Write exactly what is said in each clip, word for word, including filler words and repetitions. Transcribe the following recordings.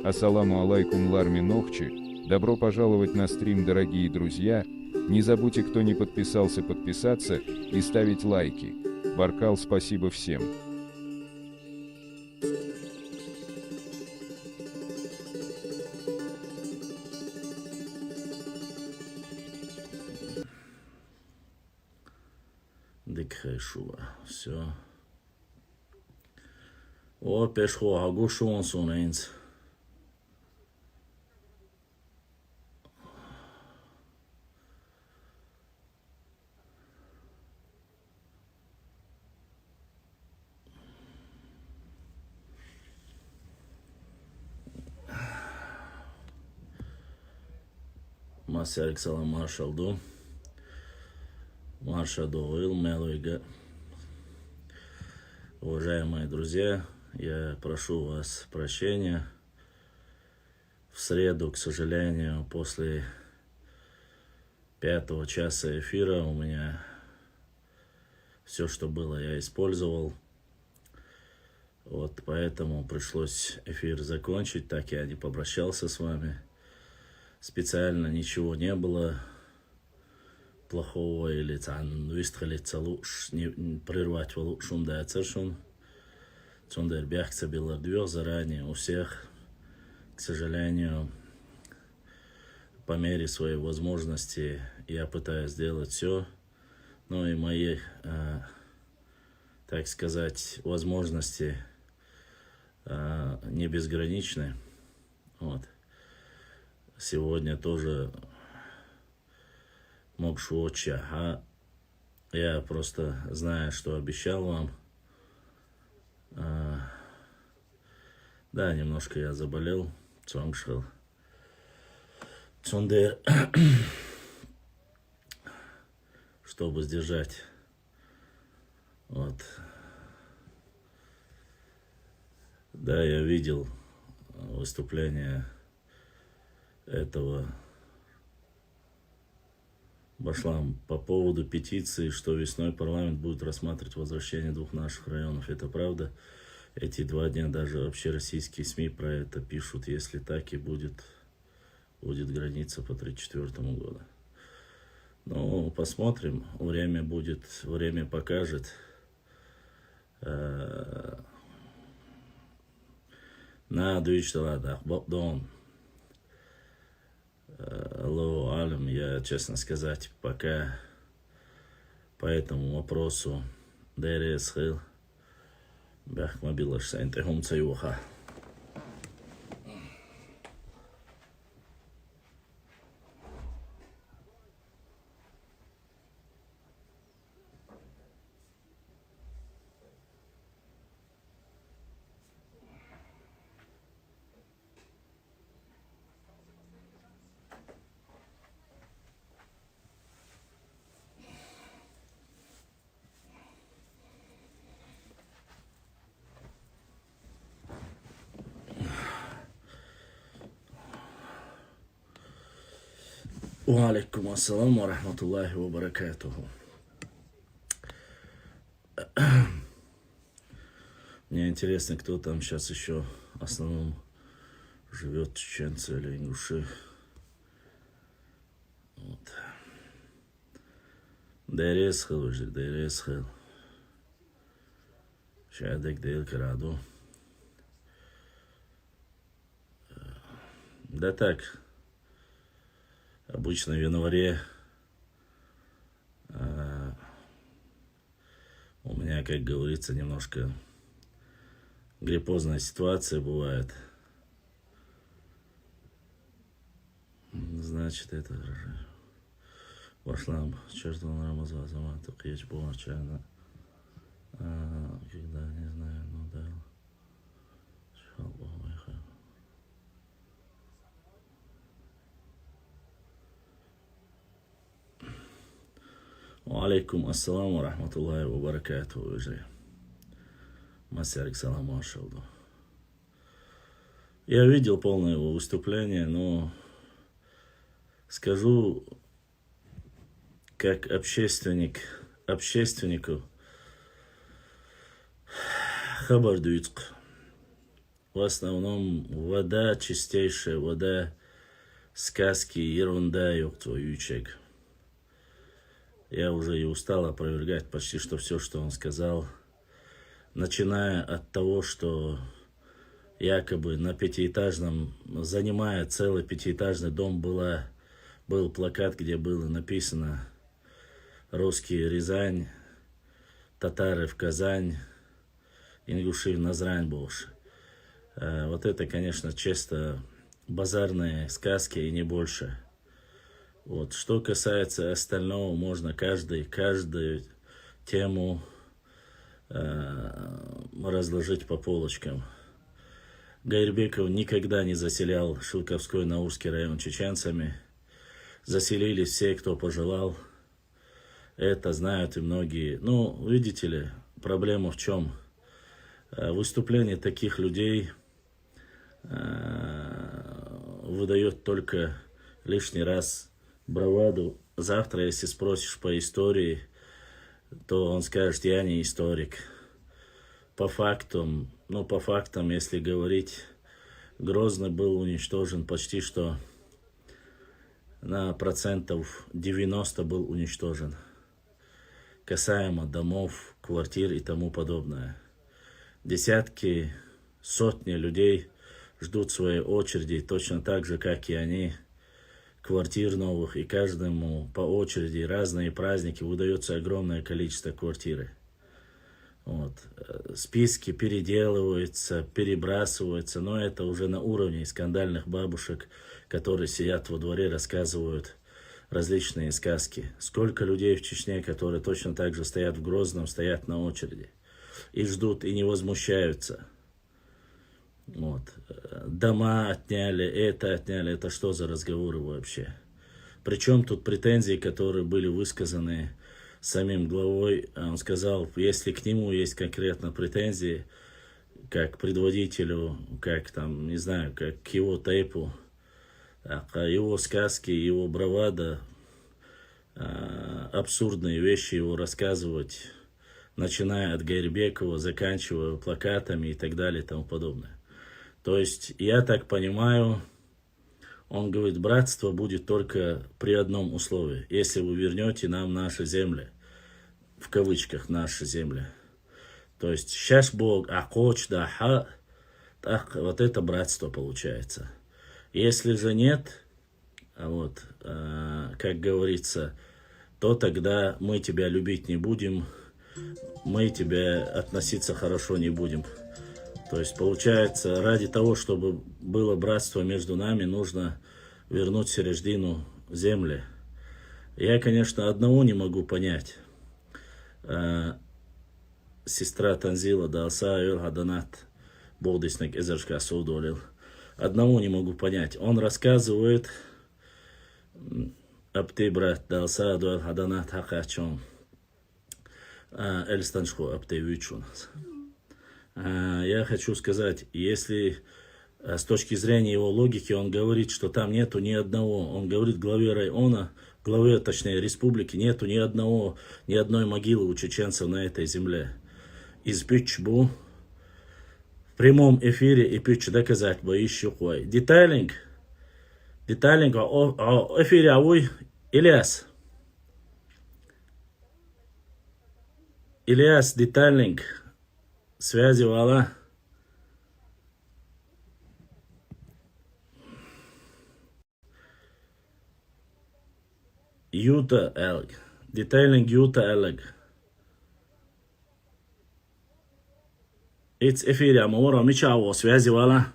Ассаламу алайкум, Ларми Нохчи. Добро пожаловать на стрим, дорогие друзья. Не забудьте, кто не подписался, подписаться и ставить лайки. Баркал, спасибо всем. Дика хай шух. Всё. О, пешхо, хьо гуш ву суна хӀинца. Массаьрга салам, маршал ду. Марша догӀийла мел вига. Уважаемые друзья, я прошу вас прощения. В среду, к сожалению, после пятого часа эфира у меня все, что было, я использовал. Вот поэтому пришлось эфир закончить, так я не попрощался с вами. Специально ничего не было плохого или цхьана вистхилийта ца лууш, не, прервать валуш хӀума дацар шуна. Цундела бехк ца биллар доьху заранее у всех, к сожалению, по мере своей возможности я пытаюсь сделать все, ну и мои, э, так сказать, возможности, э, не безграничны. Вот. Сегодня тоже мог шуча. А я просто знаю, что обещал вам. А, да, немножко я заболел. Цунгшел. Цундер. Чтобы сдержать. Вот. Да, я видел выступление этого Башлам по поводу петиции, что весной парламент будет рассматривать возвращение двух наших районов. Это правда? Эти два дня даже общероссийские СМИ про это пишут. Если так и будет, будет граница по тридцать четвёртому году. Ну, посмотрим. Время будет, время покажет. Э, на дуйчтала да, бо-, дон. Э, Аллаху алям, я, честно сказать, пока по этому вопросу дерес хил. Бяхма билаш сайн тӀе хӀума ца йоха. Ва алейкум ассалам ва рахматуллахи ва баракатуху. Мне интересно, кто там сейчас еще в основном живет, чеченцы или ингуши. Вот. Дерес хил, уже дерес хил. Шадек дел краду. Да так, обычно в январе, э, у меня, как говорится, немножко гриппозная ситуация бывает. Значит, это башлам чертон Рамазан заман тукъеч борчана. А, когда, не знаю, ну да. Иншаллах, ой, ха. Ва алейкум ассалам ва рахматуллахи ва баракатуху, уже. Масярик салам, машаллах. Я видел полное его выступление, но скажу, как общественник, общественнику хабар дуйцкъ. В основном вода, чистейшая вода, сказки, ерунда, ёб твою чек. Я уже и устал опровергать почти что все, что он сказал. Начиная от того, что якобы на пятиэтажном, занимая целый пятиэтажный дом, была, был плакат, где было написано: «Русские — Рязань, татары в Казань, ингуши в Назрань» больше. Э, вот это, конечно, чисто базарные сказки и не больше. Вот. Что касается остального, можно каждый, каждую тему э, разложить по полочкам. Гайрбеков никогда не заселял Шелковской, Наурский район чеченцами. Заселились все, кто пожелал. Это знают и многие. Ну, видите ли, проблема в чем? Выступление таких людей э, выдает только лишний раз браваду. Завтра, если спросишь по истории, то он скажет: «Я не историк». По фактам, ну, по фактам, если говорить, Грозный был уничтожен почти что на процентов девяносто, был уничтожен. Касаемо домов, квартир и тому подобное. Десятки, сотни людей ждут своей очереди, точно так же, как и они, квартир новых, и каждому по очереди разные праздники выдается огромное количество квартиры. Вот. Э, списки переделываются, перебрасываются, но это уже на уровне скандальных бабушек, которые сидят во дворе, рассказывают различные сказки. Сколько людей в Чечне, которые точно так же стоят в Грозном, стоят на очереди и ждут, и не возмущаются. Вот. Э, дома отняли, это отняли. Это что за разговоры вообще? Причем тут претензии, которые были высказаны самим главой? Он сказал, если к нему есть конкретно претензии, как предводителю, как там, не знаю, как к его тейпу, так, а его сказки, его бравада, а, абсурдные вещи его рассказывать, начиная от Гайрбекова, заканчивая плакатами и так далее и тому подобное. То есть, я так понимаю, он говорит, братство будет только при одном условии, если вы вернете нам наши земли, в кавычках наши земли. То есть, шаш Бог, а коч да ха, так, вот это братство получается. Если же нет, а вот, э, как говорится, то тогда мы тебя любить не будем, мы тебя относиться хорошо не будем. То есть, получается, ради того, чтобы было братство между нами, нужно вернуть Сереждину земли. Я, конечно, одного не могу понять. Э, сестра Танзила дал са аюл хаданат болдиснаг эзэршка судолил. Одного не могу понять. Он рассказывает, м, апты брат дал са адуэл хаданат хакачон. А, Эльстаншку апты вючун. А, я хочу сказать, если, а, с точки зрения его логики, он говорит, что там нету ни одного, он говорит главе района, главе, точнее, республики, нету ни одного, ни одной могилы у чеченцев на этой земле. Из пич бу, в прямом эфире и пич доказать бу ищу кой. Детайлинг, детайлинг, о, о, эфире авуй, Ильяс. Ильяс, детайлинг. Связи вала. Юта элг. Детайлинг юта элг. Итс эфире, ама вора мичаво, связи вала.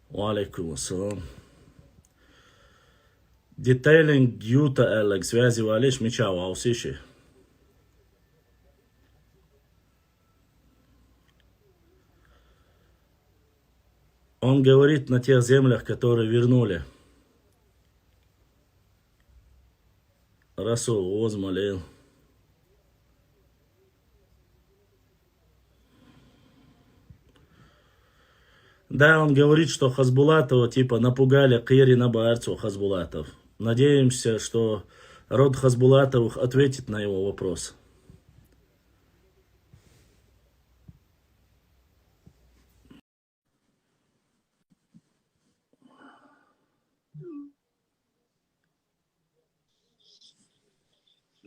Ва алейкум ассалам. Детайлинг юта элг, связи валиш, мичаво, аусиши. Он говорит на тех землях, которые вернули. Расул, Оз Малил. Да, он говорит, что Хасбулатова типа напугали, кхерина баарца Хасбулатов. Надеемся, что род Хасбулатовых ответит на его вопрос.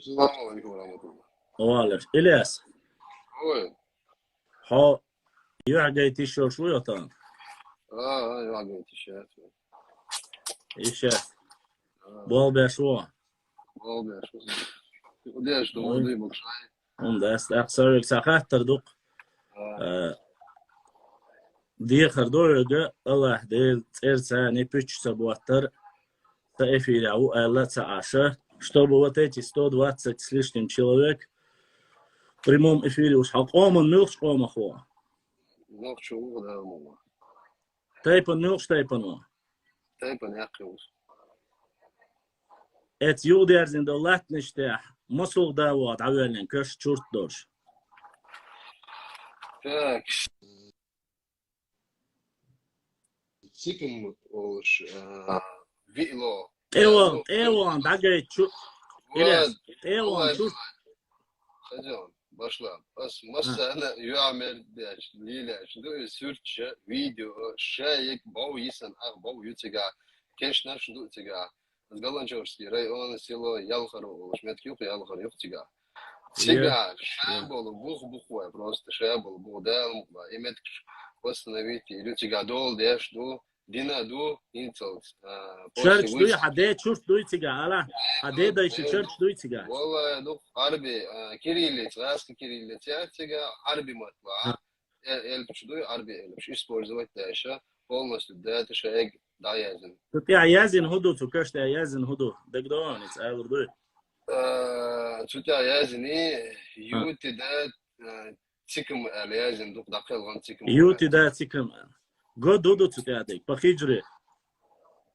Салам алейкум ва рахматуллах. Ва алейкум. Ильяс. Ой. Хьо юхьа гайта йиш йолаш вуй отан? А, а, юхьа гайта йиш яц. Йиш яц. А. Болх беш ву? Болх беш ву. Удеш ду, Ой. Уди букшай. ХӀунда аьлча тӀаккха со вега са хаттар ду-кх. А. Э, дехар ду вега, Аллахь Дела цӀерца ни пуьчча ца боттар, са эфире ву аьлла ца Ӏаш, чтобы вот эти сто двадцать с лишним человек в прямом эфире уж хьо къоман муьлхача къомах ву? Нохчо ву, да, ма ву. Тайпан муьлхача тайпан ву? Тайпан яккхий ву. Эца юхадерзина долу латтанаш тӀехь, масугӀа да вогӀу дӀавоьллина каш чурт долуш. Так. Цикам олуш, а, виъло. ТӀеван, тӀеван, дӀагайта чу-, Вот. Ильяс, тӀеван Давай, чу-, давай. Хазон, башла. Ас А. массарна юьхьмер деш, лелаш ду и суьрташ, видео, шайик бов йисан, ах, бов ю цигахь. Кешнаш ду цигахь. Галанчожский район, село Ялхаро олуш, меттиг ю-кх Ялхаро, ю-кх цигахь. Цигахь ша болу бух, бух вай просто, ша болу бух, Дала мукъ лахь. И меттигаш восстановить ю цигахь, дола деш ду, дина ду, хӀинцалц, а, Чарч после дуй, выставки. Хьан де чурт дуй цигахь, ала? Хьан де дайша чарч дуй цигахь? Валлай, ду, Ӏарби, а, кириллица, гӀазкхи кириллица яц цигахь, Ӏарби матла. А. Э-, элпаш дуй, Ӏарби элпаш. Использовать деш, полностью даташ эг дӀаязна. Цу тӀехь язйина хӀун ду, цу каш тӀехь язйина хӀун ду? ДагадогӀу хьуна иза, алур дуй? Э, цу тӀехь язйина, А. Юти да, э, цикам аьлла язйина ду, дӀакхелхина цикам. Юти да цикам аьлла. Год хӀун ду цу тӀехь дерг? По хиджре.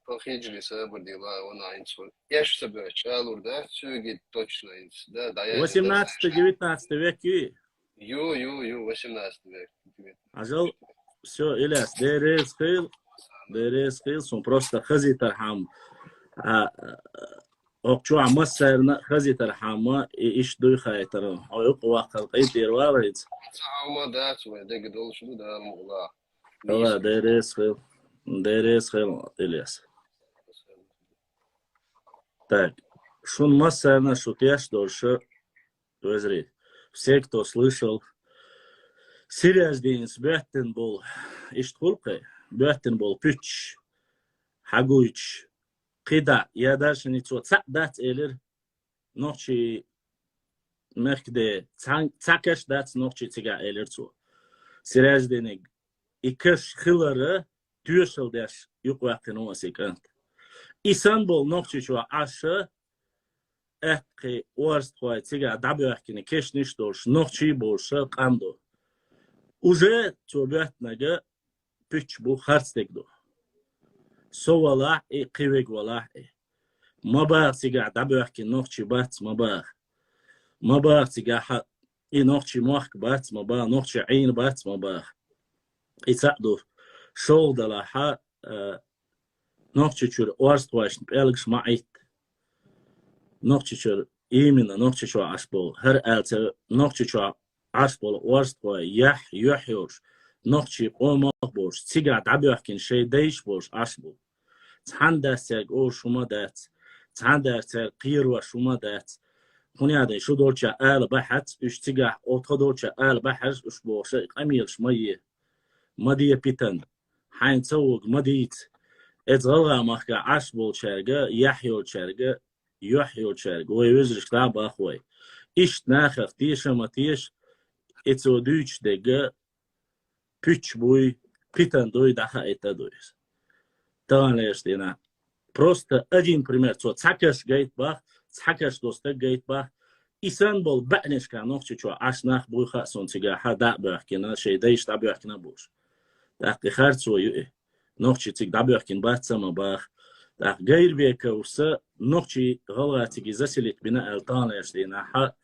По хиджре, сабар дила, вон айнц вон. Эш ца беш, алур да, цуьнга точно айнц, да, дӀаязйина. Восемнадцатый, девятнадцатый век ю? Ю, ю, ю, восемнадцатый век. Ажал, всё, Ильяс, Дела реза хила, Дела реза хила, суна просто хазийтархьама, а, а, окху чохь массарна а хазийтархьама, и иштта дуй хаийтар, хьо юкъа ваккхал къинтӀера вала иза. Ца хьалма дац вай, дега долуш ду, Дала мукъ лахь. Ала, Дела реза хила, Дела реза хила, Ильяс. Так, шун массарна шу теш долуш, вежарий, все, кто слышал, Сираждинца боьттина болу, иштта хуьлу кхе, боьттина болу пуьччаш, хьагуйтуш, кхидӀа, я даже шуна цо цхьаъ дац элира, нохчий мехкаде, цхьа, цхьа каш дац нохчий цигахь элира цо. Сираждиниг и каш хилара тоьшалла деш юкъаваьккхина ву аса и кӀант. И санна болу Нохчийчохь Ӏаш, аьтта кхин орстхой цигахь дӀабоьхкина кешнаш а долуш, нохчий а болуш къам ду. Уже цо боьттинарг пуьчча бу, харцдерг ду. Со валахь и, кхин верг валахь и. Ма баха цигахь дӀабоьхкина нохчий бац, ма баха. Ма баха цигахь и нохчий мохк бац, ма баха, нохчий Ӏийна бац, ма баха. И цхьаъ ду. ШолгӀа далахь, а, Нохчийчуьра орстхошна пӀелгаш ма Ӏитта. Нохчийчуьра, именно Нохчийчохь Ӏаш болу, хӀара аьлла ца, Нохчийчохь Ӏаш болу орстхой яхь, юьхь йолуш, нохчий къомах болуш, цигахь дӀабоьхкина шайн дайша болуш Ӏаш бу. Цхьана дас цаьрга олуш хӀума дац, цхьана дас цаьрга кхерош хӀума дац. ХӀунда аьлча шу долчохь ала бахьац, уьш цигахь, оцу тхо долчохь ала бахьарш уьш бохуш, и къамелаш ма е. Ма де питана. Хьайна ца вогу ма дийца. Эца гӀалгӀа махкахь Ӏаш болчаьрга, яхь йолчаьрга, юьхь йолчаьрга, вай вежаршка дӀа а баха вай. Иштта нахах теша а ма теша, и цо дуьйцуш дерг пуьчча буй, питана дуй, дӀахаийта а ду иза. Таханлерчу дийнахь. Просто один пример. Цо цхьа каш гайта бах, цхьа каш долу стаг гайта бах. И санна болу баьӀнашкахь Нохчийчохь Ӏаш нах буй хаьа суна цигахь дӀа а боьхкина, шайн дайша дӀабоьхкина а болуш. ТӀаккха и харцо ю и. Нохчий цига дӀабоьхкина бац а ма баха. ТӀаккха Гайрбековс нохчий гӀалгӀа цига заселить бина аьлла таханлерчу дийнахь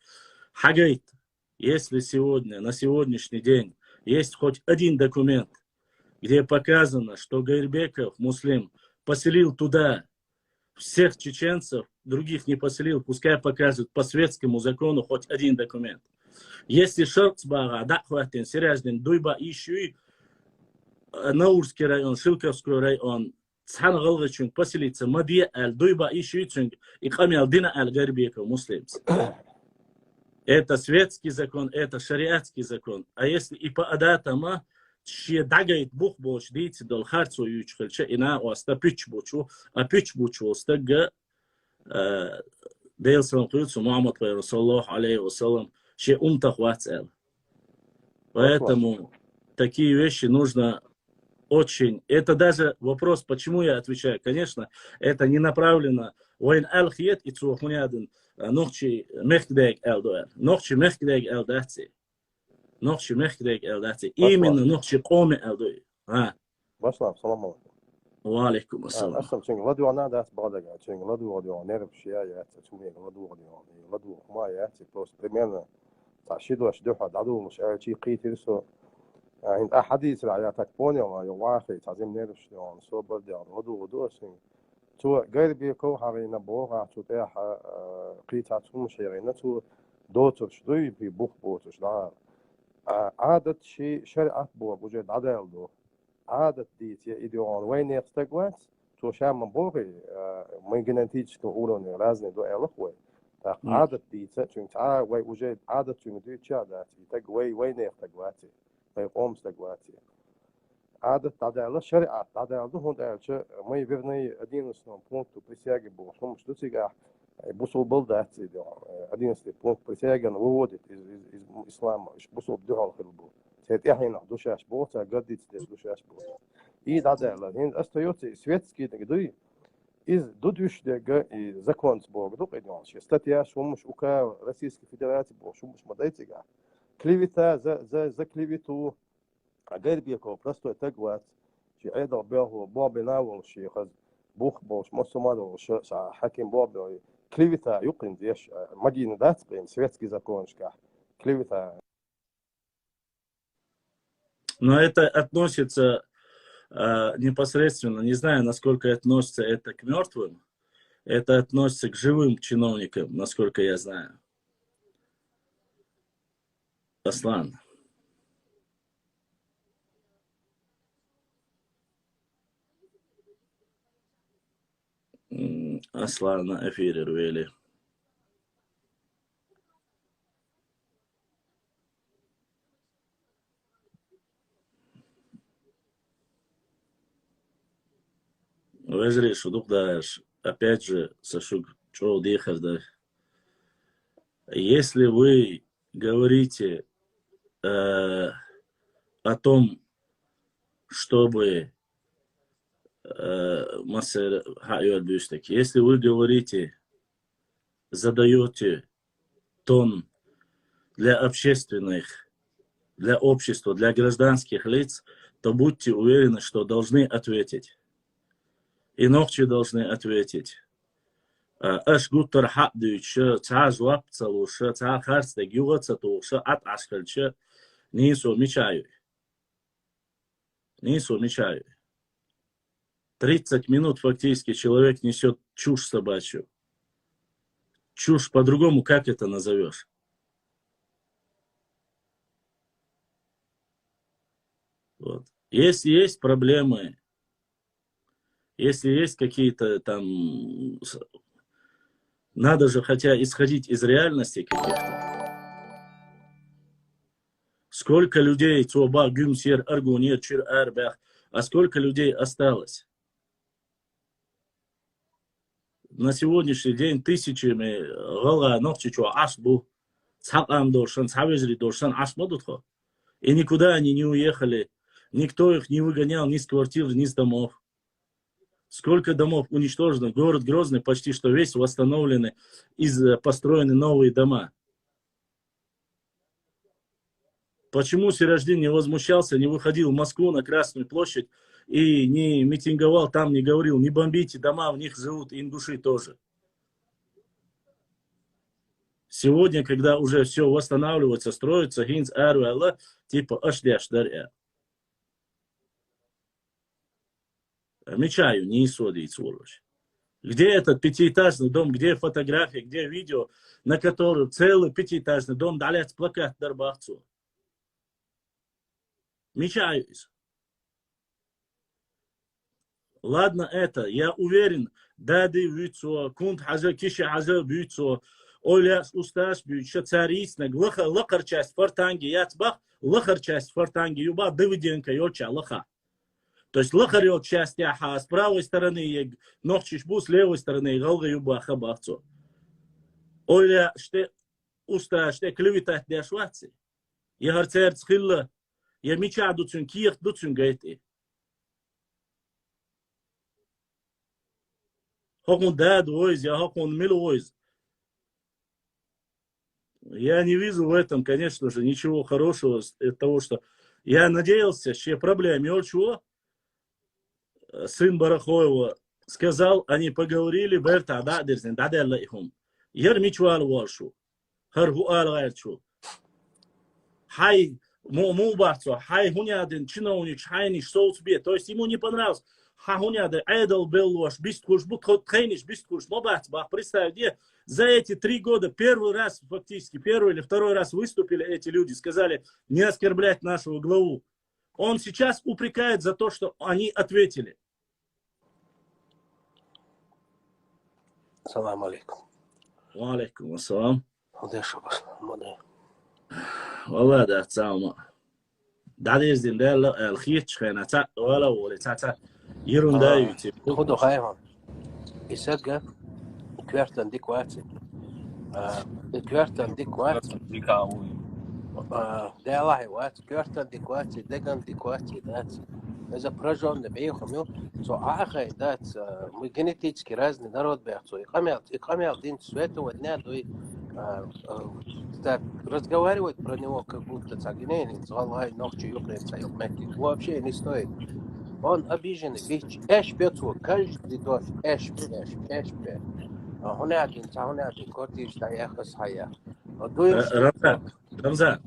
хьагайта. Если сегодня, на сегодняшний день есть хоть один документ, где показано, что Гайрбеков Муслим поселил туда всех чеченцев, других не поселил, пускай покажет по светскому закону хоть один документ. Если шарт бага дӀахваттен Сираждин дуйба ишуй, э, Наурский район, Шилковской район, цхьана гӀалгӀачунга поселиться ма де аьлла, дуйба ишуй цунга, и къамел дина аьлла Гайрбеков Муслимс. Это светский закон, это шариатский закон. А если и по адатама, ше дӀагайта бух болчу дийца долу харцо юьйцуш хилча, и накъоста пуьчча бучу, а пуьчча бучу волу стагга, э, Делан салам хуьлда цунна, Мухьаммад пайхамар, саллаллаху алейхи ва саллам, шен умматах вац аьлла. Поэтому такие вещи нужно очень... Это даже вопрос, почему я отвечаю. Конечно, это не направлено вайн аьлла хета, и цо хӀунда аьлла, э, нохчий мехкадаьга аьлла ду аьлла. Нохчий мехкадаьга аьлла дац и. Нохчий мехкадаьга аьлла дац и. Именно нохчий къоме аьлла ду и. А. Башлам, салам алейкум. Ва алейкум ассалам. А, ассалам, чуьнга ладугӀана дац бакъдерг, чуьнга ладугӀа дуьйхьа нерваш я яц, цу мега ладугӀа дуьйхьа, ладугӀа хӀума яц, просто примерно цхьа ши дош дуьхьа дӀадолуш аьлчи кхийтира со. А, хӀинца ахьа дийцира, я так понял, а, я вахи, цхьа зим нерваш дуьйхьа, собар дуьйхьа, ладугӀа ду ас хӀинца. Цо Гайрбеков хьагӀийна боху ахь цу тӀехь, а, кхин цхьацца хӀумнаш хьагӀийна, цо доцурш дуй, и бух боцурш дӀа. А, Ӏадат ши шариӀат боху, уже дӀадаьлла ду. Ӏадат дийца, и дуьйхьа вайнех стаг вац, цо ша ма боху, а, мы генетическом уровне разные ду аьлла вай. ТӀаккха Ӏадат дийца, цуьнга цхьа вай уже Ӏадат цуьнга дуьйцуш а дац, и стаг вай, вайнех стаг вац, вай къоман стаг вац. Ӏадат дӀадаьлла, шариӀат дӀадаьлла ду, хӀунда аьлча мы верны одиннадцатому пункту присяги бохуш хӀумнаш ду цигахь, бусулба дац и дуьхьа. Одиннадцатый пункт присягина выводит из, из, из ислама, уьш бусулба дуьхьал хилла бу. Церан тӀаьхьенах ду шаьш боху, цара гордиться деш ду шаьш боху. И дӀадаьлла. ХӀинца остаётся и светский дерг дуй, иза ду дуьш дерг, и законца боху ду къинойш. Статьяш хӀумнаш УК Российской Федерации бохуш хӀумнаш ма дай цигахь. Клевета, за, за, за клевету, а Гайрбеков простой стаг вац, шен Ӏедал белхо, болх бина а волуш, шен хаза бух болуш, массо а ма долуш, цхьа хьаким болх бина. Клевета ю кхин деш, а, магийна дац кхин светский законашкахь. Клевета. Но это относится, а, непосредственно, не знаю, насколько относится это к мертвым, это относится к живым чиновникам, насколько я знаю. Аслан. М, Аслан на эфире, Рвели. Вежарий, шу дукха дахьаш, опять же, со шуьга чӀогӀа дехар дар. Если вы говорите, э, о том, чтобы, э, массер хьаъйор бюстек, если вы говорите, задаёте тон для общественных, для общества, для гражданских лиц, то будьте уверены, что должны ответить. И нохчи должны ответить. А, аш гуттар хьаъ дуьйцуш, цхьа жоп ца луш, цхьа харц дерг юха ца тухуш, Ӏад Ӏаш хилча, нийсо мича ю? Нийсо мича ю? Тридцать минут фактически человек несёт чушь собачью. Чушь по-другому как это назовёшь? Вот. Если есть проблемы, если есть какие-то там, с-, надо же хотя исходить из реальности каких-то. Сколько людей цо бах гуьмсера, аргунера чуьра арабаьхна, а сколько людей осталось? На сегодняшний день тысячами гӀалгӀа Нохчийчохь Ӏаш бу. Цхьа къам долуш санна, цхьа вежарий долуш санна Ӏаш ма ду тхо. И никуда они не уехали, никто их не выгонял ни с квартир, ни с домов. Сколько домов уничтожено. Город Грозный почти что весь восстановлены, из, э, построены новые дома. Почему Сираждин не возмущался, не выходил в Москву на Красную площадь и не митинговал там, не говорил: «Не бомбите дома, в них живут ингуши тоже»? Сегодня, когда уже всё восстанавливается, строится, хӀинца ара ваьлла, типа, аш деш дара. Мича ю нийсо дийца волаш? Где этот пятиэтажный дом, где фотография, где видео, на котором целый пятиэтажный дом дӀалаьца плакат дар бах цо? Мича ю иза? Ладно, это, я уверен, дади вуьйцу, кунт хьажа, киши хьажа буьйцу, ойла яш усташ буьйцу, ша цар йийцинарг лаха-, лакхара часть фортанги яц бах, лакхара часть фортанги ю бах, Давыденко йолча лаха. То есть лакхара йолча часть тӀехьа с правой стороны ег нохчаш бу, с левой стороны гӀалгӀай ю баха бах цо. Ойла яш тӀе, усташ тӀе клеветать деш вац из? Я хӀара церца хилла, я мичахь ду цуьнан кехат ду цуьнан гайта и. ХӀокхун дада ву иза, я хӀокхун мила ву иза? Я не вижу в этом, конечно же, ничего хорошего с- от того, что я надеялся, что проблема йолчу, сын Барахоева сказал, они поговорили, бертахь дӀа а дирзина, дӀадаьлла и хӀума. Яр мича вала волуш ву? ХӀара хӀун ала гӀерташ ву? Хьай, му, муха бац цо, хьай хӀун яа дина чиновникаш, хьайнаш совцабе. То есть ему не понравилось. Хьан хӀун яа дина Ӏедал беллош, бистхуш бу, тхо-, тхайнаш бистхуш ма бац бах, представь де, за эти три года первый раз, фактически первый или второй раз выступили эти люди, сказали не оскорблять нашего главу. Он сейчас упрекает за то, что они ответили. Салам алейкум. Ва алейкум ассалам. Худеш, Модай. Валла, да, цалма. ДӀадирзина даьлла аьлла хеташ хена, цхьаъ вала воле, цхьаъ, цхьаъ йирун А, даьвитий. Худо хай хьо. И сага коьртан дика вац. А, и коьртан дика вац. А, Делахь вац, коьртан дика вац, деган дика вац, дац. Иза прожжённый бехам ю. Цо Ӏахай дац, а, мы генетически разный народ бех цо. И къамел, и къамел дин световать не дуй. А, а, так, разговаривать про него, как будто цагинейный, цалай нохчи юкъе цайл метти. Вообще не стоит. Он обиженный, бич, эш бе цо, каждый дождь, эш бе, эш бе, эш бе. А хунятин, ца хунятин, кортиш та яхас хая. А дуй, Р- Рамзан, Рамзан,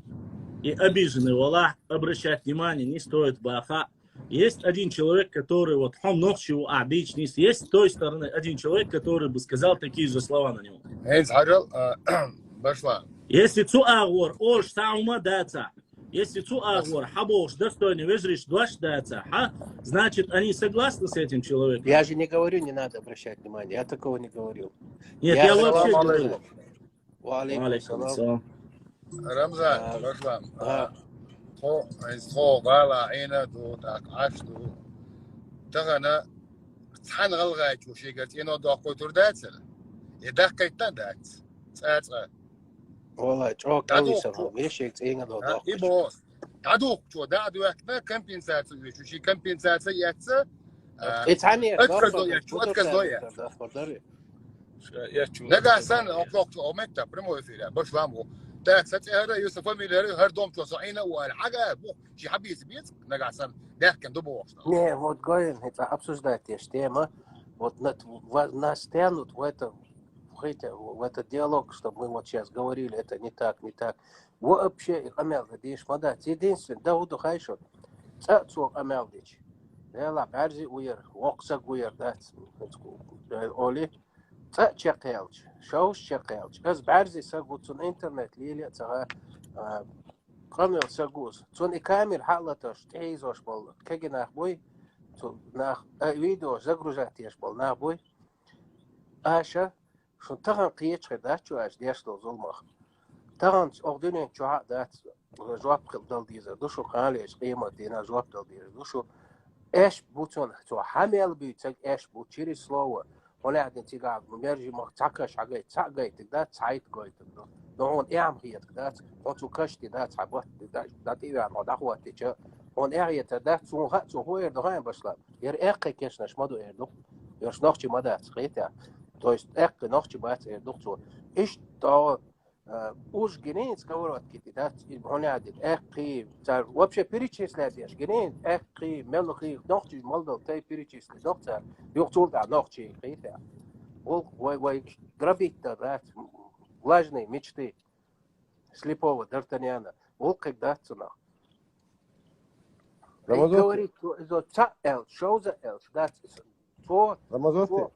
и обиженный валахь обращать внимание не стоит баха. Есть один человек, который вот хьо нохчи ву а бич нис, есть с той стороны один человек, который бы сказал такие же слова на него. ХӀинца хьажал, а, башла. Если цу агӀор ош саума даца, если цу агӀор хьаболуш достойный вежариш дош даца, хьа, значит, они согласны с этим человеком. Я же не говорю, не надо обращать внимание. Я такого не говорил. Нет, Я я сказал, вообще Салам говорю. алейкум. Ва алейкум Алейкум салам. ассалам. Рамзан, А, башла. а. Тхо, хӀинца тхо гӀала Ӏийна ду, тӀаккха Ӏаш ду. Тахана цхьана гӀалгӀайчо шийгара цӀено доккхуйтур дацара? И даккхайтта дац. ЦӀа-цӀа. Вала, чӀо кӀалвисар хьо, вешег цӀийнга до А, и доккхуш. бос. ДӀадухкучо, дӀа а дуьхкина, компенсацию веш. Ший компенсация яц. А, И цхьаьна отказ до яц, отказ до яц. Нагахь санна, окхокху о метта, прямой эфир, баш ламо. Так, са цӀе хӀара, юса фамилия хӀара, хӀара домчо со Ӏийна у аьлла. Хьага, бу, ши хьабийца бийца, нагахь санна, даьхкина ду бохуш. Не, вот гоин, хӀинца обсуждать еш тема. Вот на, ва- нас тянут в это, в это, в этот диалог, чтобы мы вот сейчас говорили, это не так, не так. Вообще, и къамел деш ма дац. Единственное, да, хӀу ду хайшо. ЦӀа цо къамел дечи. Дела бӀарзи уяр, воксаг уяр дац. Оли, цӀа чекхелча, шовш чекхелча. Аз бӀарзи сагу цун интернет леле а ца гӀа, а, къамел сагу из. Цун и камер хьалаташ, тӀеизош болу. Кеги нах буй, цу нах, а, видео загружать еш болу нах буй. Аша, шун тахана кхечахь дац чу аша деш долу зулмах. Тахана оха дуьнен чохь а дац, жоп хила дала дезар ду шу, кхана леш къемат дина жоп дала дезар ду шу. Эш бу цунах, цо хьан мел буьйцаг эш бу, через слово. Хьуна аьлла цигахь мержи мах цхьа каш хьагайта, цхьа гайтаг дац, цхьайтта гойтаг ду. Но хьуна эхь ма хетаг дац, хьо цу каш тӀе дац, хьан батта тӀе дац, дӀатӀевеана хьо дӀахӀоттича, хьуна эхь хетар дац, цунна хаьа, цо хӀун эр ду хаьа башла. Яра эккхий кешнаш ма ду эр ду. Яра нохчи ма дац, кхетя. То есть эккхий нохчи бац эр ду цо. Иштта, а, уж гинийн сковородки тӀе дац, и хьуна аьлла, эккхий, цара вообще перечислять деш, гинийн, эккхий, мелхий, нохчи мел дала тай перечислить дох цара, юха цул тӀаьхьа нохчи, кхетя. Вол, вай, вай грабить дар дац, влажные мечты слепого Д'Артаньяна. Вол кхиг дац цунах. Рамазотти. Говорит, цо аьлча, шозза аьлча, дац. Цо, Рамазотти. цо,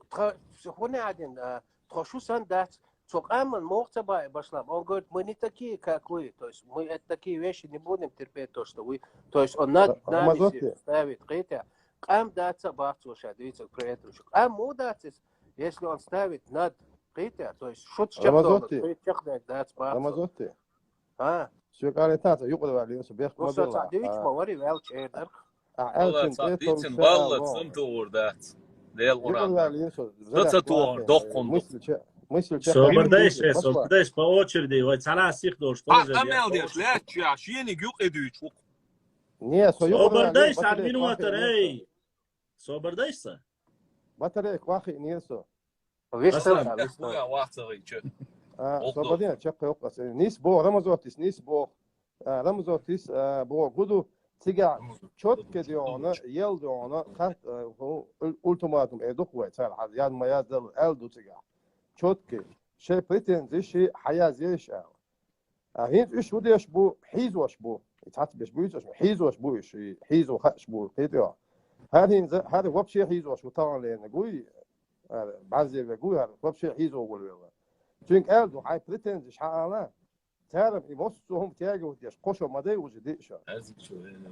тха, хӀуна аьлла, а, тхо шу санна дац. Цо къаман мохь ца баьй башламо. Он говорит, мы не такие, как вы. То есть мы это такие вещи не будем терпеть, то, что вы. То есть он над Ра- нами Рамазотти. ставит, кхетий. Къам дац а бац цо ша, дивица, при этом. Къам мо дац, если он ставит над, кхетий, то есть шуц чакхдола, Рамазотти. кхетий, чакхдаьд дац бац цо. Рамазотти. А, Соьга аьлар, цхьа юкъара ваьлла, со бехк ну, ма со делла. ца дивича ма вари, ваьлча эр дар. А, Вала Элчин ца тӀе дицин товса балла ало. Цамтур дац. Дел Юкъара Къуръан. ваьлла, со Со ца заряд тугӀар вахе, доккхун ду. мысль ча-, мысль ча- Собардай шоай, Башла. собардай шоай по очереди, вай цхьана сих долуш Ха, тоже. къамел деш, лаьтташ, шен нига юкъе дуьйцуш ву. Не, со юкъара Собардай ваьлла, шоай, батарейка минута вахе, рей. Собардай шоай? Батарейка вахе, не со. Вистал, Асан, а, вистал. Вахца гӀийча. А, Ок, собардай, чаккхе воккхас. Нис бо, Рамазотис, нис бо. А, Рамазотис, а, бо гуду, цигахь чётко дегӀана, ел дегӀана, хат, а, ху-, ул-, ультиматум э дукха вай цара, хьан ян ма яздал, аьл ду цигахь. Чётко. Шайн претензиш ши хьаязъеш аьлла. А, хӀинца уьш хӀу деш бу, хьийзош бу. И цхьацца беш буьйцуш, хьийзош бу уьш, и хьийзо хааш бу, кхетий. ХӀара хӀинца, хӀара вообще хьийзош ву тахана лерниг вуй, а, бӀарзе верг вуй, хӀара вообще хьийзо волавелла. Цуьнга аьлла ду, хьайн претензиш хьаала, цара и массо хӀума тягивать деш, кхо шо ма дай уже диъ шо.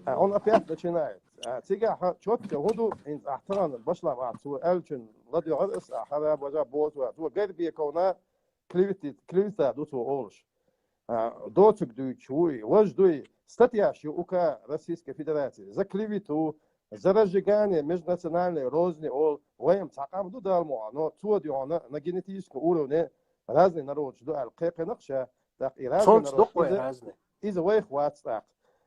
А, он опять начинает. А, цигахь хьан чётко хӀун ду, хӀинца ахь тахана башламах цо аьллачун ладоьгӀар ас, а, хӀара бажа боцу, цо Гайрбековна клевета, клевета ду цо олуш. А, доцург дуьйцуш вуй, важа дуй, статьяш ю УК Российской Федерации за клевету, за разжигание межнациональной розни олу, вайна цхьа къам ду Дала мукъ, но цо дуьхьал на генетическом уровне разный народаш ду аьлла кхайкхинарг ша, тӀаккха и разный Цунца народ, дукха вай иза, разный. иза вайх вац тӀаккха.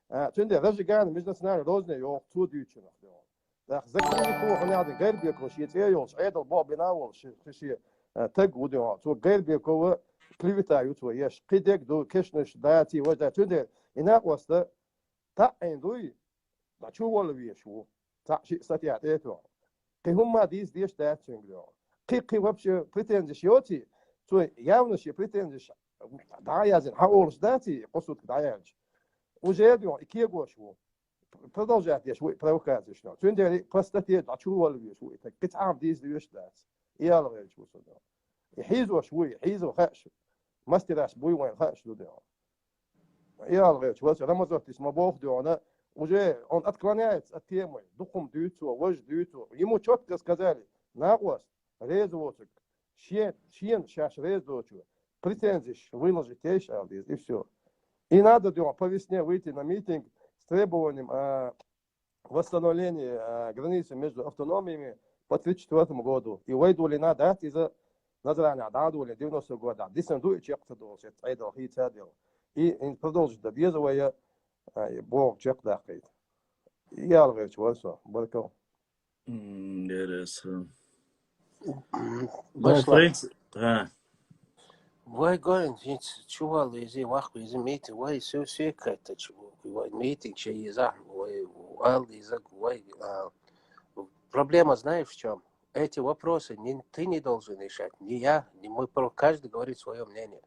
А, цундела разжигание межнациональной розни йоху цо дуьйцунах дуьхьал. ТӀаккха за клевету хьуна яхьа Гайрбеков шен цӀе йолуш, Ӏедал боху бина волуш, ши, ши, ши, а, таг ву дуьхьал. Цо Гайрбекова клевета ю цо еш. Кхин дерг ду, кешнаш даций, важа даций. Цундела и накъоста таӀийна дуй, дӀа чу волла веш ву. Цхьаъ шиъ статья тӀе а тоьхна. Кхин хӀумма дийца деш дац цуьнга дуьхьал. Кхин, кхин вообще претензиш йоций, цо явно шен претензиш дӀа а яздина, хьан олуш даций, кхо сутка дӀаяьлча. Уже дуьхьал и кегош ву. Продолжать деш ву и провокацеш. Цундела и по статье дӀа чу волла веш ву и таг. Кхин цхьа а дийца деш дац. И яла гӀерташ ву со дуьхьал. И хьийзош вуй, хьийзо хааш. Мастераш буй вайн хааш ду дуьхьал. Яла гӀерташ вац, Рамазотис ма боху дуьхьал, уже он отклоняется от темы, дукха хӀума дуьйцу, важа дуьйцу. Ему чётко сказали, накъост, реза воцург, шен, шена шаьш реза доцург, претензиш выложить еш аьлла деза, и всё. И надо дуьхьал по весне выйти на митинг с требованием, а, восстановления, а, границы между автономиями по тридцать четвёртому году. И вай долийна дац иза Назранехь дӀа а долийна девяностого годехь. Дисина ду и чекх ца долуш, эцу Ӏедал хийца а делла. И, и продолжить дан деза вай, а, и боху чекхдаккхийта. И яла гӀерташ вара со. Баркалла. М, Интересно. М, Ну, в башла. принципе, а. Вай гойн, хӀинца чу валла везий, ваккха везий, митинг, вай су-, су-, кхетта чу, вай митинг ше йизахь, вай ала дезаг, вай, а, проблема знаешь в чём? Эти вопросы не, ты не должен решать, не я, не мы, про-, каждый говорит своё мнение.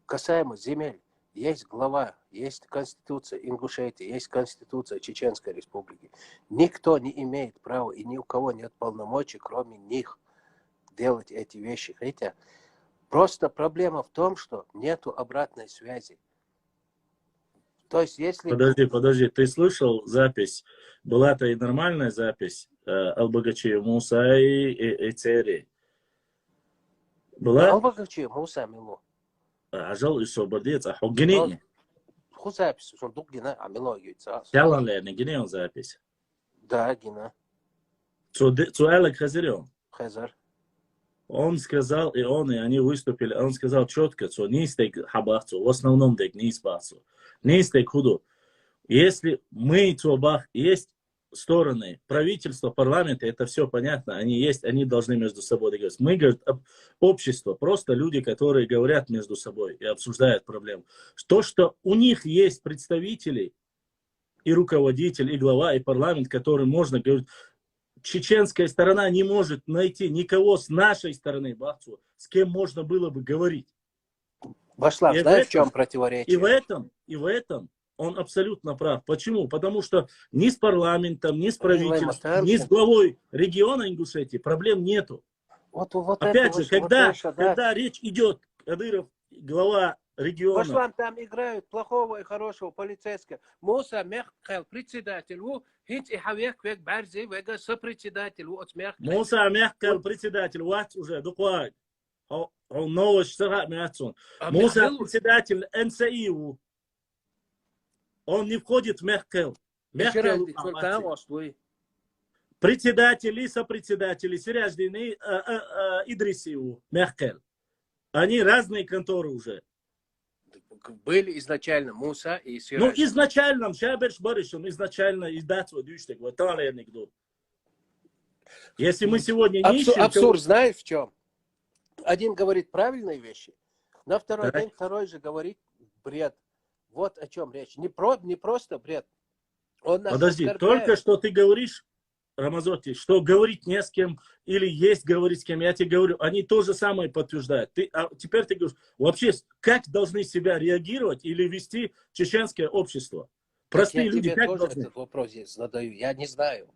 Касаемо земель, есть глава, есть конституция Ингушетии, есть конституция Чеченской Республики. Никто не имеет права и ни у кого нет полномочий, кроме них, делать эти вещи. Хотя просто проблема в том, что нету обратной связи. То есть, если... Подожди, подожди, ты слышал запись? Была-то и нормальная запись, э, Албогачиев Муса и, и, и Цери. Была? Албогачиев Муса мила ву? Ажал и собар децӀа, хьо гинийни? ХӀу запись, сон дукха гина, а мила ву ца. Ялан лерни гинийни запись? Да, гина. Цо де-, цо аьлларг хезирий хьуна? Хезар. Он сказал, и он, и они выступили, он сказал чётко, цо нийса дерг хьан бах цо, в основном дерг нийса бах цо. Нийса дерг хӀун ду? Если мы цо бах, есть стороны, правительство, парламент, это всё понятно, они есть, они должны между собой договориться. Мы, говорит, об-, общество, просто люди, которые говорят между собой и обсуждают проблему. То, что у них есть представители, и руководитель, и глава, и парламент, который можно говорить, чеченская сторона не может найти никого с нашей стороны, бах цо, с кем можно было бы говорить. Башла, И в знаешь, в этом, чём противоречие? И в этом, и в этом он абсолютно прав. Почему? Потому что ни с парламентом, ни с правительством, ни с главой региона Ингушетии проблем нету. Вот, вот Опять же, когда, когда речь идет, Кадыров, глава региона. Башлам там играют плохого и хорошего полицейского. Муса мягкий председатель, у, хинц и хавек век барзи, вега сопредседатель, у, от мягкий. Муса мягкий председатель, вот уже, дуквай. О, о, новость сага мягцун. Муса председатель НСИ, у. Он не входит в мягкий. Председатели, сопредседатели, Сираждини, э, э, э, Идрисиу, Мехкел. Они разные конторы уже. Были изначально Муса и Сираж. Ну, изначально, Шаберш Барышев, изначально и дать свой дюштек, вот там я не иду. Если мы сегодня не ищем... Абсурд, знаешь, в чем? Один говорит правильные вещи, на второй день второй же говорит бред. Вот о чем речь. Не, про, не просто бред. Он нас оскорбляет. Подожди, только что ты говоришь, Рамазотти, что говорить не с кем или есть говорить с кем, я тебе говорю, они то же самое подтверждают. Ты, а теперь ты говоришь, вообще, как должны себя реагировать или вести чеченское общество? Простые люди как должны? Я тебе тоже этот вопрос здесь задаю. Я не знаю.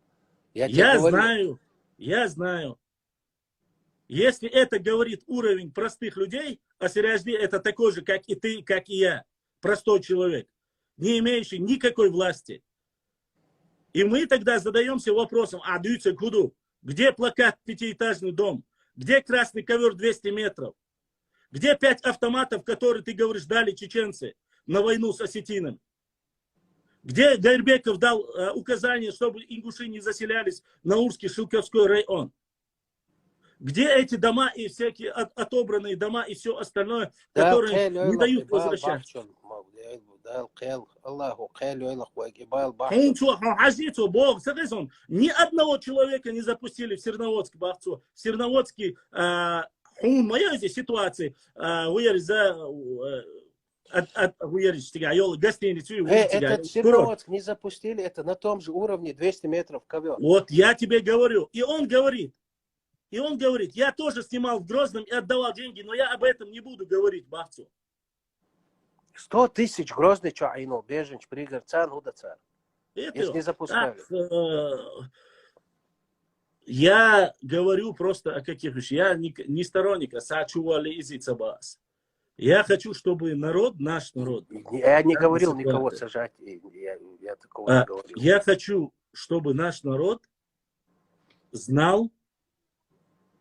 Я тебе говорю. Я знаю. Я знаю. Если это говорит уровень простых людей, а Сережди это такой же, как и ты, как и я, простой человек, не имеющий никакой власти. И мы тогда задаемся вопросом, а дюйце куду? Где плакат «Пятиэтажный дом»? Где красный ковер двести метров? Где пять автоматов, которые, ты говоришь, дали чеченцы на войну с осетинами? Где Гайрбеков дал э, указание, чтобы ингуши не заселялись на Урский Шелковской район? Где эти дома и всякие от, отобранные дома и все остальное, которые не дают возвращаться? Ни одного человека не запустили в Серноводск, бахцу. Серноводский, а, хун моя здесь ситуации, а, уяри за, э, от, от, уяри, стига, йол, гостиницу, э, этот Серноводск не запустили, это на том же уровне двести метров ковер. Вот я тебе говорю. И он говорит, и он говорит, я тоже снимал в Грозном и отдавал деньги, но я об этом не буду говорить, бахцу. Сто тысяч Грозный чё айнул, беженч, пригорцан, удацар. Если не запускали. Так, э, я говорю просто о каких вещах. Я не, не сторонник, а сачували из Ицабас. Я хочу, чтобы народ, наш народ... Я не говорил никого сажать, я, я такого а, не говорил. Я хочу, чтобы наш народ знал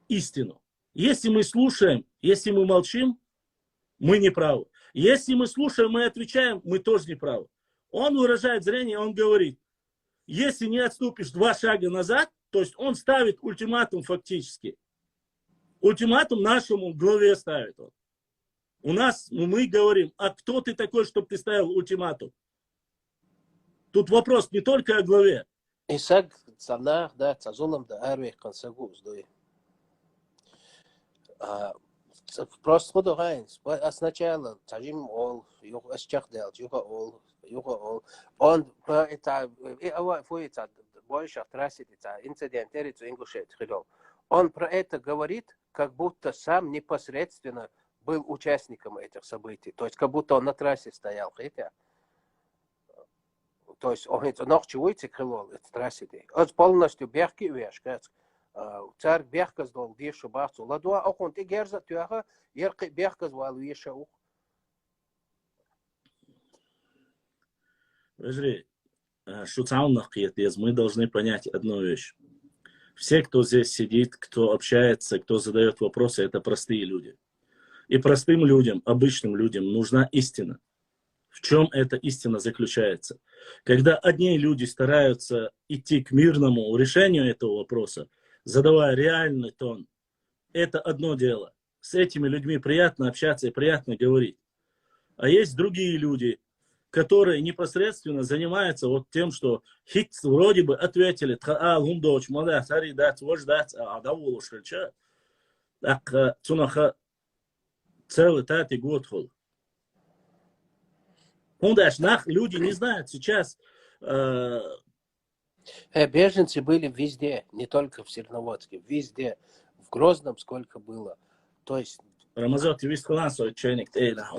истину. Если мы слушаем, если мы молчим, мы не правы. Если мы слушаем, мы отвечаем, мы тоже не правы. Он выражает зрение, он говорит, если не отступишь два шага назад, то есть он ставит ультиматум фактически. Ультиматум нашему главе ставит он. У нас, ну, мы говорим, а кто ты такой, чтобы ты ставил ультиматум? Тут вопрос не только о главе. Исак, цанах, да, цазулам да арвей кансагу уздой. А, просто худо гайнс. А сначала цажим ол, юха асчах дел, юха ол, юха ол. Он про это, и ава фуица, больше трассе, инцидент, эрицу ингушет, хидол. Он про это говорит, как будто сам непосредственно был участником этих событий. То есть как будто он на трассе стоял, хотя. То есть он это ногчи выйти крыло, это трассе. Он полностью бяхки вешкац. Цар бяхказ дол дешо бахцу. Ладуа окон ты герза тюаха, ерки бяхказ вал вешаух. Вежри, Шуцаунах, мы должны понять одну вещь. Все, кто здесь сидит, кто общается, кто задает вопросы, это простые люди. И простым людям, обычным людям нужна истина. В чем эта истина заключается? Когда одни люди стараются идти к мирному решению этого вопроса, задавая реальный тон, это одно дело. С этими людьми приятно общаться и приятно говорить. А есть другие люди, которые непосредственно занимаются вот тем, что хит вроде бы ответили, тха а лундоч, мада, сари дац, вож дац, а да волошельча. Так, цунаха целый тати год хол. Хундаш нах люди не знают сейчас. Э, беженцы были везде, не только в Серноводске, везде. В Грозном сколько было. То есть... Рамазот, ты весь класс, чайник, эй, да.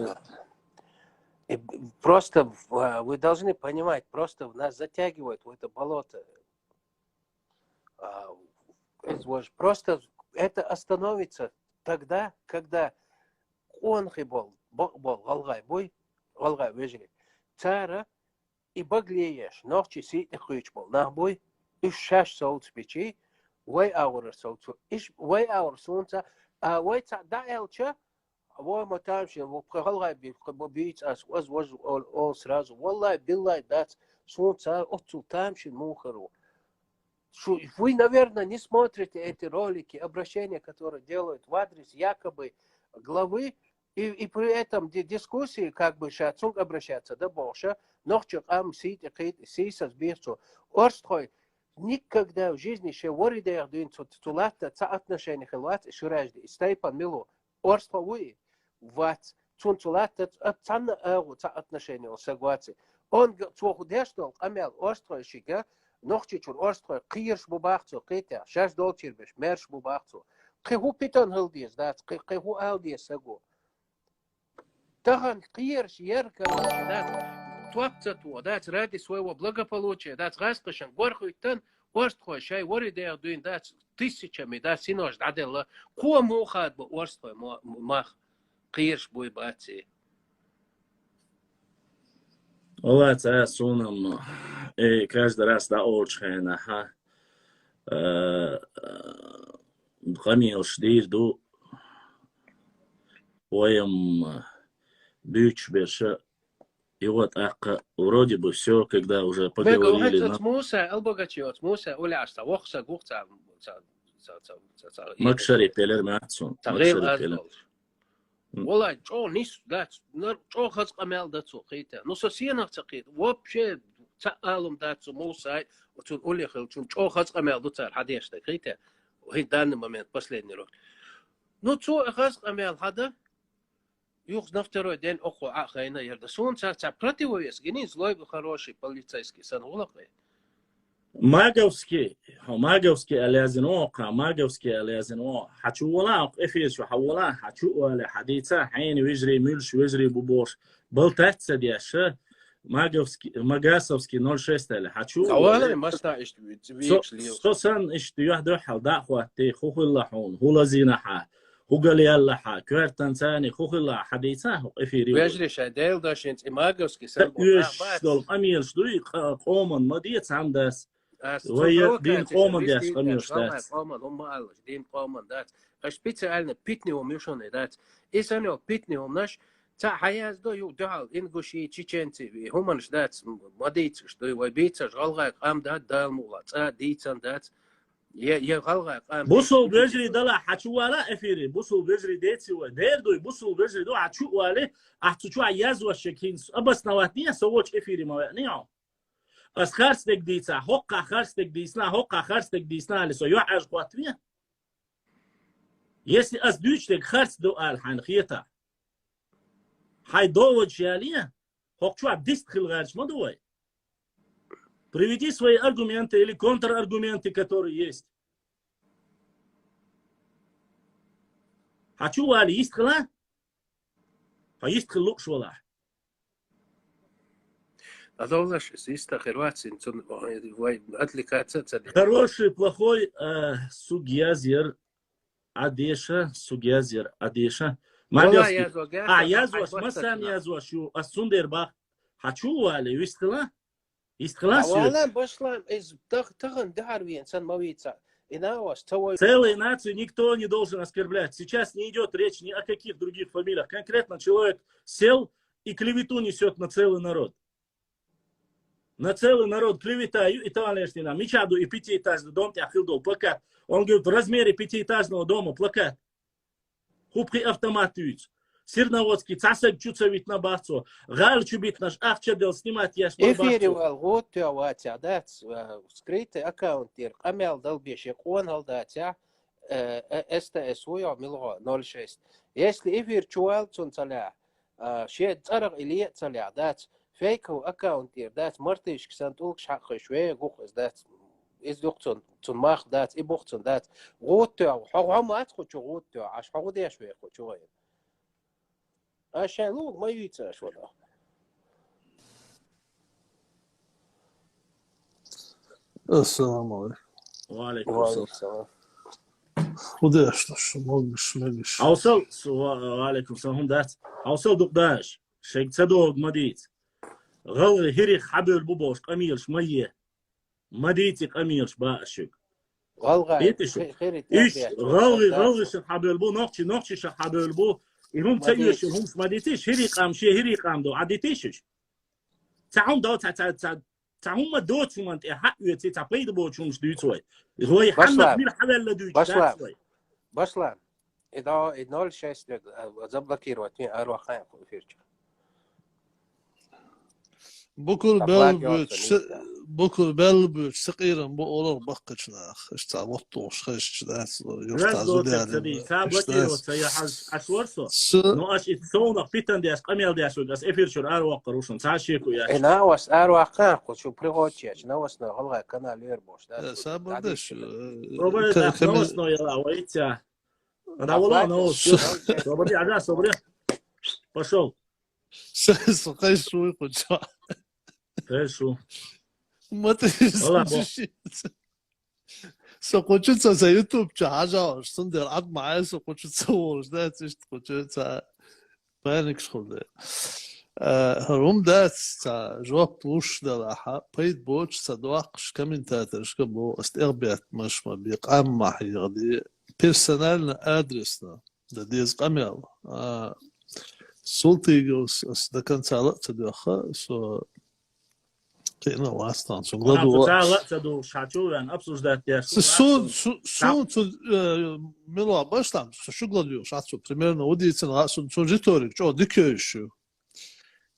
И просто, а, вы должны понимать, просто нас затягивает в это болото. А, это вот просто это остановится тогда, когда къонахий бола, бакъ бола гӀалгӀай буй, гӀалгӀай вежарий. Цар и багле еш, нохчий сий тӀакхуьйцуш бола нах буй, уьш шаьш совцабичий, вай агӀорра совцо. Иш вай агӀор сунца, а вай цхьаъ дӀааьлча, вай ма тамашийна, вай пхи гӀалгӀай би-, пхи бо бийца аз, аз вож ол, ол сразу. Валлай, биллай дац, сунца оццул тамашийна муха хир ву. Шу-, вы, наверное, не смотрите эти ролики, обращения, которые делают в адрес якобы главы, и, и при этом ди-, дискуссии, как бы, ша цунга обращаться, да, бохуш, нохчий къам сий тӀакхийда, сийсаз бийх цо. Орстхой никогда в жизни шен ворхӀ дех дуьйна цу, цу латта цхьа отношение хилла вац, и шуьраж ди, и Стайпан мила ву. Орстхо вуй? Вац. Цунна цу латта ц-, а, цхьанна агӀо цхьа отношение йолу саг вац. Он г-, цо хӀу деш долу къамел орстхой шига, Нохчийчуьра орстхой кхераш бу бах цо кхетехь, шаьш долчуьра берш маьрша бу бах цо. Кхин хӀу питана хила деза дац, кхин, кхин хӀу ала деза саго. Тахана кхераш яр, короче, дац, топ ца туху, дац, ради своего благополучия, дац, гӀазкхашна гор хӀуьттан, орстхой шайн ворхӀ дех дуьйна, дац, тысячами, дац, синош дӀаделла. Кхо муха хадабо орстхой мо-, м-, мах кхераш буй баций. Валлай, цхьа а суна-м, э, каждый раз дӀаолучу хенахь, э, къамелаш дийр ду, вай-м буьйцуш берш, и вот тӀаккха вроде бы всё, когда уже поговорили, но Муса Албогачи, оцу Муса Уляш, ца воккха саг ву, ца, ца, ца, ца, ца, ца, Макшарип элира ма цунна, ца Макшарип элира. М. Валлай, чӀогӀа нис дац, нар-, чӀогӀа хаза къамел дан цо кхетий. Ну, со сенах ца кхета. Вообще, цхьа а алам дац цу Мусай, оцу Улехилчун чӀогӀа хаза къамел ду цара хьан деш дерг кхетий. ХӀинца данный момент, последний роль. Ну, цо и хаза къамел хьан дан, юха на второй день окхо Ӏа а хайна яр дан. Суна цара цхьа противовес гинийла, злой бы хороший полицейский санна гӀулакхе. Маговский, хьо Маговский аьлла яздина ву, кху Маговский аьлла яздина ву. Хьан чу вала, хьо эфир чу хьан вала, хьан чу а вале, хьан дийца, хьайна вежарий, муьлш вежарий бу бохуш, балтац ца деш, Маговский, Магасовский ноль шесть аьлла, хьан чу а вале. Вала, маста иштта ви-, со, векаш лелаш. Со санна иштта юьхь-дуьхьал дӀа а хӀоттий, хӀу хилла хьуна, хӀу лазийна хьан, хӀу галъяьлла хьан, коьртан царний хӀу хилла хьан дийца, хӀу эфире ву. Вежарий шайн Делан дашинца и Маговский сан боху, оьшуш долу къамелаш дуй, къа-, къоман ма де цхьамма дас. Ас вай цу я дин провокацияш къоман деш дийр къамелаш дац. Къоман, хӀумма аллаш, дин къоман дац. Аш специально питни хӀума юшуна дац. И санна йолу питни хӀуманаш, цхьа хьаяздо ю дуьхьал, ингуши, чеченци, хӀуманаш дац, ма дийцаш дуй, вай бийцаш, гӀалгӀай къам дац, Дала мукъ лахь, цкъа дийцан дац. Я, я гӀалгӀай къам. Бусул вежарий дала, хьан чу вала эфире, бусул вежарий деций вай, дер дуй, бусул вежарий ду, хьан чу а вале, ахь цу чохь язваш шек хӀинца, обосновать не, со волчу эфире ма веъний хьо. Ас харцдерг дийца, хӀокхахь харцдерг дийцина, хӀокхахь харцдерг дийцина аьлла, со юьхьӀаьржа хӀоттаве? Если ас дуьйцуш дерг харц ду аьлла хьайна хета, хьайн доводаш яле, хӀокху чохь дист хила гӀерташ ма ду вай. Приведи свои аргументы или контраргументы, которые есть. Хьан чу вале йист хила? Хьо йист хила лууш валахь. ДӀадовлаш, иза йист хир вац, цунна вай отвлекаться а ца де. Хороший, плохой, э, суг язъяр Ӏа деша, суг язъяр Ӏа деша. Вала Маговский, язва, а, язва, язва, ас массарна язва ю, ас цундела бах. Хьан чу вале, йист хила? Йист хила а суьйра? Валан башлан, иза тах-, тахана дехьар вен сан ма вийца. И нагӀаш ца вай. Целую нацию никто не должен оскорблять. Сейчас не идёт речь ни о каких других фамилиях. Конкретно человек сел и клевету несёт на целый народ. На целый народ клевета ю и тавалешнина. Мича ду и пятиэтажный дом тӀехь хила долу плакат. Он говорит, в размере пятиэтажного дома плакат. ХӀу пхи автомат дуьйцу. Серноводский цхьа саг чу ца витина бах цо. ГӀала чу битинарш ахча дала снимать еш ма бах цо. Эфире вала гӀоттоьху вацахь, дац, а, скрытый аккаунт тӀера къамел дала беш, я къонахьал дацахь, э, э, С Т С ву йо, милгӀо, ноль шесть. Если эфир чу вала цунна ца лаьа, а, шен цӀарах и ле а ца лаьа, дац, фейковый аккаунт тӀера, дац, мартышка сан тӀулгаш хьакхуьйш, ве гух иза, дац, иза юкъ цун, цун мах, дац, и бух цун, дац. ГӀоттоьху, хьо гӀо мац кху чу гӀоттоьху, аш хьо гӀо деш ве кху чу гӀайна. Аш шайн луг ма юьйца аш вала. Ассаламу алейкум. Ва алейкум салам. Худа аш таш, могаш, мегаш. Хьовсал, с-, ва, ва алейкум салам, хӀун дац? Хьовсал дукха даш. Шег ца дог ма дийц. ГӀалгӀай хӀирих хьабоьлла бу бохуш къамелаш ма е. Ма дийци къамелаш баа шуьга. ГӀалгӀай, Дийци шу. хи-, хири Иш тӀехбех, гӀалгӀай, тӀехбех. ГӀалгӀай шин хьабоьлла бу, нохчи, нохчи шин хьабоьлла бу. И хӀума ца Ма оьшура, дийци. хӀумаш ма дийци, хӀирий къам, шен хӀирий къам ду, Ӏа дийци шиш. Ца хӀума до, ца, ца, ца, ца хӀума доцу хӀуманна тӀе хьа оьци, ца пайда боцу хӀумаш дуьйцу вай. Вай хьаннах Башлан. мира хьавелла дуьйцу Башлан. дац вай. Башлан. И да, и ноль шесть лет, а, заблокировать, не, аро хайн эфирча. Букур Облаги белбуьч, он са-, букур белбуьч, сакъирам бу олар баккхача нах. Иш ца воттуш хешч дац, юрта Раз до зудяли. Цади, ца Иш блокировать дац. ца я хьаж, аш варсо. С- Но аш и совнах питан деш, къамел деш, ас эфир чур ар ваккар ушун, ца шеку яш. Э, на вас ар ваккан, ку чу пригочияч, на вас на голга канал ер бош, да, Э, шу, сабар да, деш, шу, э, Собри, ка-, да, каме- новость но яла, вайца. Она вала, Оплатил. новость. С- Собри, ага, собри. Пошёл. С-, с-, кайсуй куча. Кайсу. Мати Вала, бо. Со кучуца за YouTube ча хьажа, сун дер ад май со кучуца волш, да, цишт кучуца. Паникаш хул де. Э, хӀара хӀума дац, ца жоп луш дала хьа, пайда боцуш ца доккхуш комментаторшка бо, ас тӀехбеттамаш ма бе, къам ма хьехаде, персонально адресно да деза къамел. А, Султыговс ас до конца ла ца доьхха, со кхиъна вац тхан, цунга ладугӀу. Ца ла ца дугӀуш, ша чу вен обсуждать деш. Су-, су-, су-, су-, цу, э, мила башлам, со шугла дугӀуш, ша цу примерно удийцина, ла су-, цу риторик, чӀо дикёйш ю.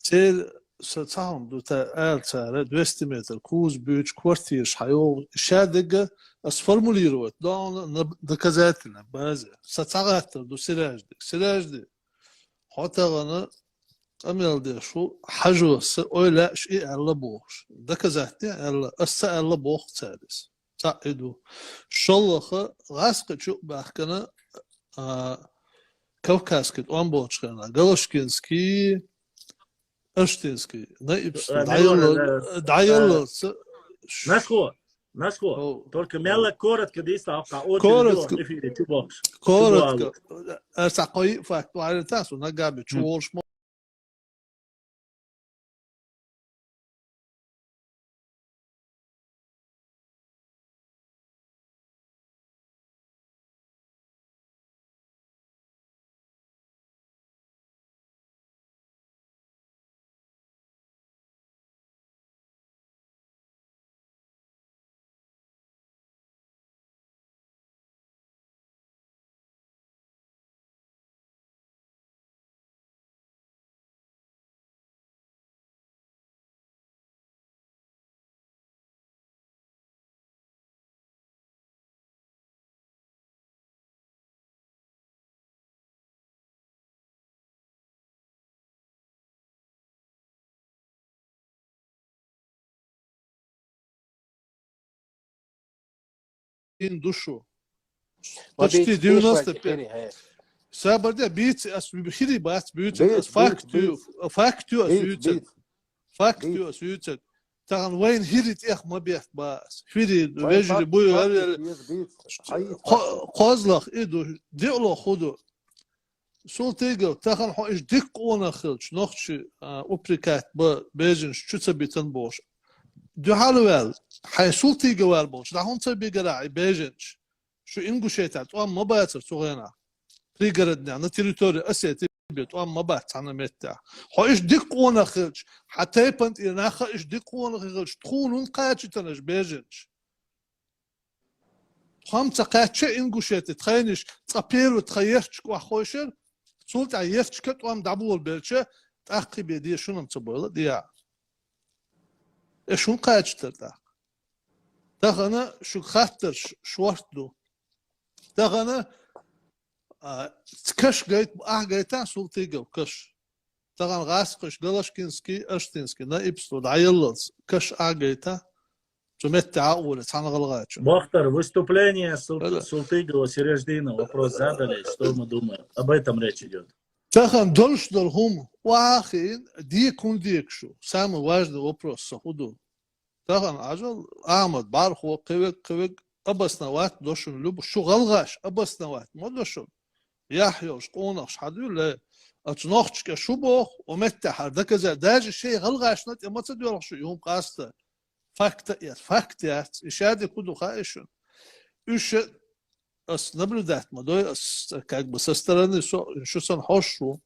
Церан са цхьа хӀума ду, та аьлла цара, двести метр куза буьйцу квартираш хьайогӀу, ша дегга ас формулировать, да, на доказательной базе. Са цхьа гӀаттар ду Сиражди. Сиражди, хьо тахана къамел деш ву, хьажо са ойла аш и аьлла бохуш. Доказать де аьлла, ас ца аьлла боху цара иза. Цхьаъ и ду. ШолгӀа гӀаскхи чу баьхкина, а, Кавказский тӀом болчу хенахь, Галашкинский, Аштинский, Наибский, Э, дӀаялла-, Милана, э, дӀаяллалца, э, Нашхо, Нашхо, О. только мелла коротко дийста, а, а, Коротко. Эфире, чу бохуш. Коротко. Чу бохуш. Аса кхоъ факт варитас, у Нагаби чу Мгм. волуш мо- Ин душу. Почти девяносто пять. Сабарде бийц, ас хири бац, бийц, ас факт ю, факт ю, ас юцат. Факт ю, ас юцат. Тахана вайн хири тӀех ма бехт ба ас. Хири вежли буй, кхозлах и ду, диъло худу. Султыгов, тахана хьо иш дикка къонах хилча, нохчи, а, упрекать ба, беженаш чу ца битан бохуш. Дуьхьал ваьлла, хьайн Султыгов ваьлла бохуш, дӀа хӀунда ца бигара и беженаш? Шу Ингушетехь тӀом ма бацара цу гӀенахь. Пригороднехь, на территории Осетии бе тӀом ма бац цхьана меттехь. Хьо иш дикка къонах хилча, хьан тайпан тӀера нах а иш дикка къонах хилча, тхуна хӀунда кхачийтанаш беженаш? Тхо-м ца кхаьчча Ингушети тхайниш, цкъа первый тхан ертча кӀоххойшар, цул тӀаьхьа ертчка тӀом дӀаболабелча, тӀаккхий бен де шуна-м ца бойла, дехьа. Э, шун кхачийтар тӀаккха. Тахана шуьга хаттарш шорт ду. Тахана, а, каш гайт-, ахь гайта Султыгов каш. Тахана гӀаскхиш Галашкинский, Аштинский, Наибский дӀаяллалц каш ахь гайта. Цу метте Ӏа а оле, цхьана гӀалгӀачун. Бохтар, выступление Сул-, Султыгова Сираждина, вопрос задали, что мы думаем? Об этом речь идёт. Тахан долуш долу хӀума, охьахиъна, дика хӀунда декаш ву? Самый важный вопрос сан хӀун ду? Тахан Ӏажал Ахьмад бӀарахо, кхевег, кхевег обосновать до шун люб-, шу гӀалгӀаш обосновать ма до шун. Яхь йолуш къонахаш хьан дуьллу, оцу нохчашка шу боху, о меттехьара доказать, даже шайн гӀалгӀашна тӀе ма ца доьлху шу, и хӀума къаста. Факта эца, факт яц, и шадерг хӀун ду хаьа шуна. Уьш ас наблюдать ма дой, ас как бы со стороны со, шу сан хьош ву.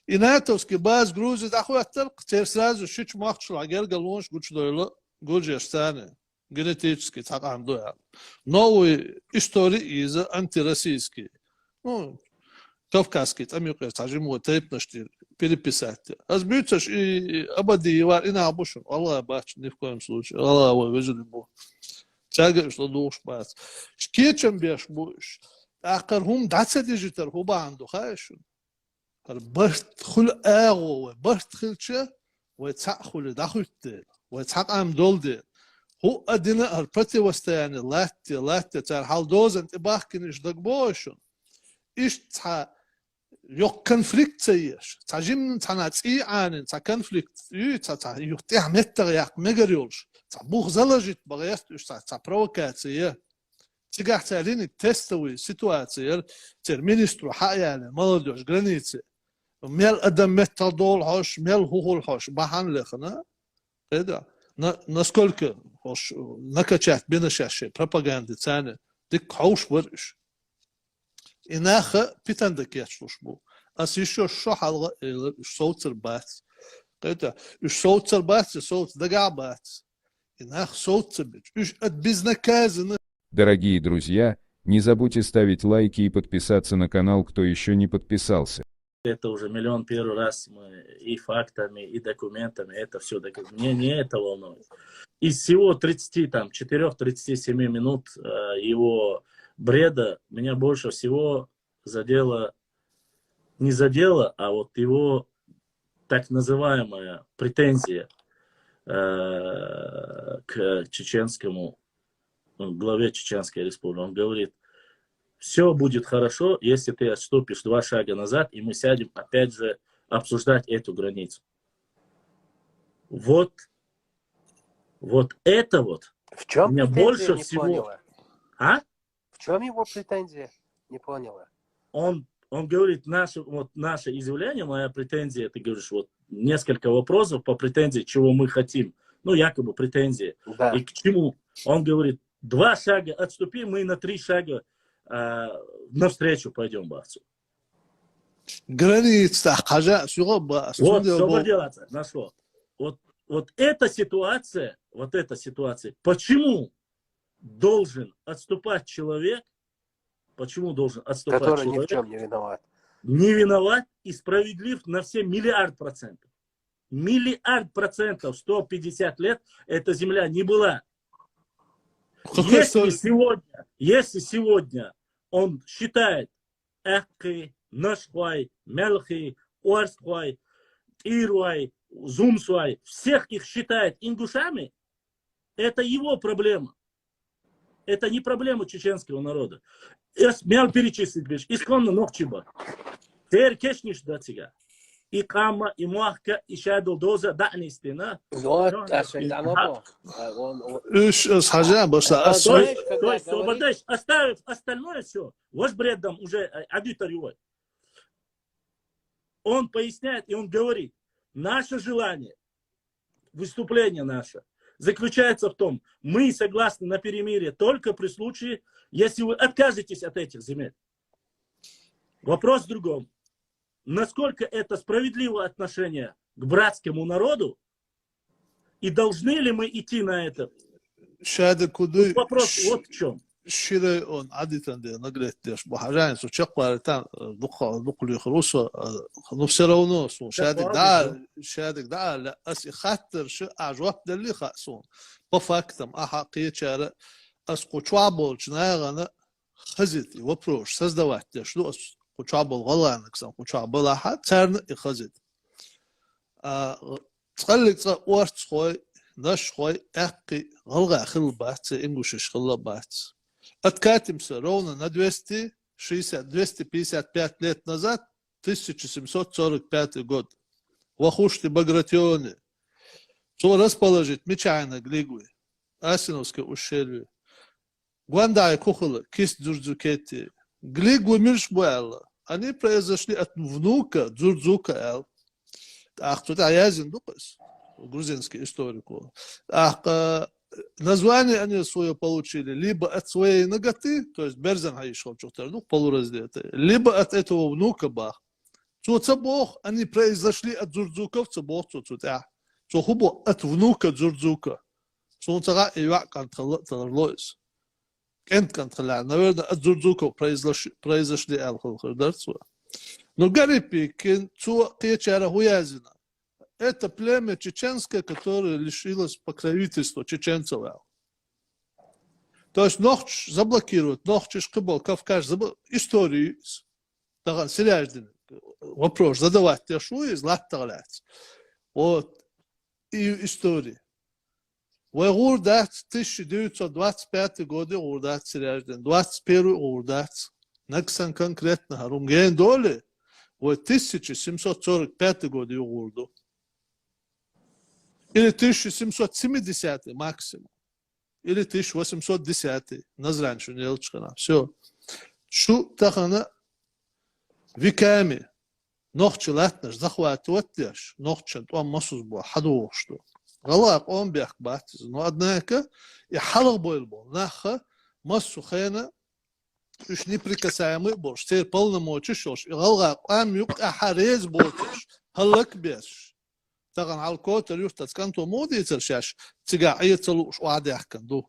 И натовский база Грузи дӀахӀоьттара, церан сразу шича мохчалахь гергалонаш гучудойла гуржеш царна. Генетически цхьа къам ду аьлла. Новый история иза антироссийский. Ну, кавказский тӀам юкъера цхьа жимо тайпанаш тӀера переписать. Ас буьйцуш и Абадиевар и нах бу шуна, гӀалгӀа бац ни в коем случае, гӀалгӀа вай вежарий бу. Цаьрга уьш ладугӀуш бац. Кечам беш бу уьш. ТӀаккха хӀума дӀа ца дижитар хӀун бахьана ду хаьа шуна? ХӀара барт хуьлу агӀо вай, барт хилча, вай цхьаъ хуьлу дӀахӀуьтту дела, вай цхьа къам долу дела. ХӀуъа дина хӀара противостояние латте, латте, цара хьал дозан тӀе бахкина иштта дагабогӀу шуна. Иштта цхьа йоккха конфликт ца еш, цхьа жимма цхьана цӀий Ӏанина, цхьа конфликт юй, цхьа, цхьа юха тӀехь меттах яккха мегар йолуш, цхьа бух заложить бан гӀерта уьш, цхьа, цхьа провокация. Цигахь цара йиниг тестовый ситуация яра, церан министро хьа а ялийна, молодёжь границе. Мел адам меттах долу хьош, мел хӀун хуьлу хьош, бахьана лехна. КхидӀа, на-, насколько хьош накачать бина шаьш шайн пропаганда царна, дикка хьовш бара уьш. И наха питанда кечлуш бу. Ас ишо шо хьалха элира, уьш совцар бац. КхидӀа, уьш совцар бац, я совца дагахь бац. И нах совца бечу. Уьш от безнаказанных. Дорогие друзья, не забудьте ставить лайки и подписаться на канал, кто еще не подписался. Это уже миллион первый раз мы и фактами, и документами, это все доказ-, мне не это волнует. Из всего тридцати, там, четырёх, тридцати семи минут э, его бреда меня больше всего задело, не задело, а вот его так называемая претензия э, к чеченскому, ну, главе Чеченской Республики. Он говорит, все будет хорошо, если ты отступишь два шага назад, и мы сядем опять же обсуждать эту границу. Вот, вот это вот В чем меня претензия, больше не всего... поняла? А? В чем его претензия? Не поняла. Он, он говорит, наше, вот наше изъявление, моя претензия, ты говоришь, вот несколько вопросов по претензии, чего мы хотим. Ну, якобы претензии. Да. И к чему? Он говорит, два шага отступи, мы на три шага а, навстречу пойдем, бацу. Граница хьажа, сюга ба, Вот, сюга что ба. Делать, нашло. Вот, вот эта ситуация, вот эта ситуация, почему должен отступать человек, почему должен отступать Который ни в человек, чем не виноват. не виноват и справедлив на все миллиард процентов. Миллиард процентов сто пятьдесят лет эта земля не была. Какой Если историк? Сегодня, если сегодня он считает Эккхи, Нашхой, Мелхи, Орстхой, Тирвой, Зумсой, всех их считает ингушами, это его проблема. Это не проблема чеченского народа. Эс мел перечислить беш, исконно нохчиба. Тер кешниш дацига. И кама, и махка, и шадл доза данистина. Вот, Ну, а что и- там ага. Ого? А он, он- Уж, э, схожа, башла, А, ас- То знаешь, есть, когда то есть, говорит- Собадеш, оставив остальное все, ваш бредом уже э, адитар его. Он поясняет, и он говорит, наше желание, выступление наше, заключается в том, мы согласны на перемирие только при случае, если вы откажетесь от этих земель. Вопрос в другом. Насколько это справедливое отношение к братскому народу, и должны ли мы идти на это? Шада куду Вопрос вот в чем. Ширай он адитан де нагреттеш. Бахарян су чаквар там духал духли хруса. Ну, все равно су шадик да, шадик да, ас и хаттер шу а жоп дали хасун. По фактам, а хакъи чара, ас кучва болчна гана хазит и вопрос создавать деш. Ну, ас кучва бол галанаксан кучва балаха царна и хазит. А, цкъаллиг цкъа орцхой, нашхой, эккхи, гӀалгӀа хилла бац, церан ингушаш хилла бац. Откатимся ровно на двести шестьдесят, двести пятьдесят пять лет назад, тысяча семьсот сорок пятый год. Вахушти Багратионе. Цо расположить мичайна глигуй. Асиновское ущелье. Гвандайи Кухала, кисть Дзурдзукети. Глигу мирш бу аьлла. Они произошли от внука Дзурдзука аьлла. ТӀаккха цу тӀа язйина ду-кх из, грузинский историк ву. ТӀаккха название они свое получили либо от своей ноготы, то есть берзан хьайиш хилчух тера ду, полураздетые, либо от этого внука бах. Цо ца боху, они произошли от Дзурдзуков ца боху цо цу тӀехь. Цо хӀун боху, от внука Дзурдзука. Суна ца хаьа, и йоӀ кӀант хилла а тарло иза. КӀентан кӀант хилла, наверное, от Дзурдзуков произош-, произошли аьлла хилла хир дара цо. Ну, Гарипикин, цо кхечара хӀун язйина. Это племя чеченское, которое лишилось покровительства чеченцев аьлла. То есть нохчаш заблокировать, нохчаш кхиболу Кавказ забла-, история ю иза. Тахана Сираждин вопрос задавать деш ву иза латтах лаьцна. Вот. И история. Вай гӀур дац, тысяча девятьсот двадцать пятый годе гӀур дац Сираждин, двадцать первый гӀур дац. Нагахь санна конкретно хӀара хӀума гена долий, вай тысяча семьсот сорок пятый годе гӀур ду. Или тысяча семьсот семидесятый максимум. Или тысяча восемьсот десятый, Назрань шуна елча хенахь. Всё. Шу тахана веками нохчийн латтанаш захватывать деш, нохчашна тӀом массаза бу, хьадохуш ду. ГӀалгӀай къоман бехк бац иза. Но, однако, и хьалха бевлла болу нах массо а хенахь уьш неприкасаемый а болуш, церан полномочеш а йолуш, и гӀалгӀай къам юккъехь реза боцуш, хӀаллакбеш. Тахана хьалха Котар-Юьртаца кӀанто муха дийцира шаьш, цигахь Ӏе ца лууш охьадаьхкина ду.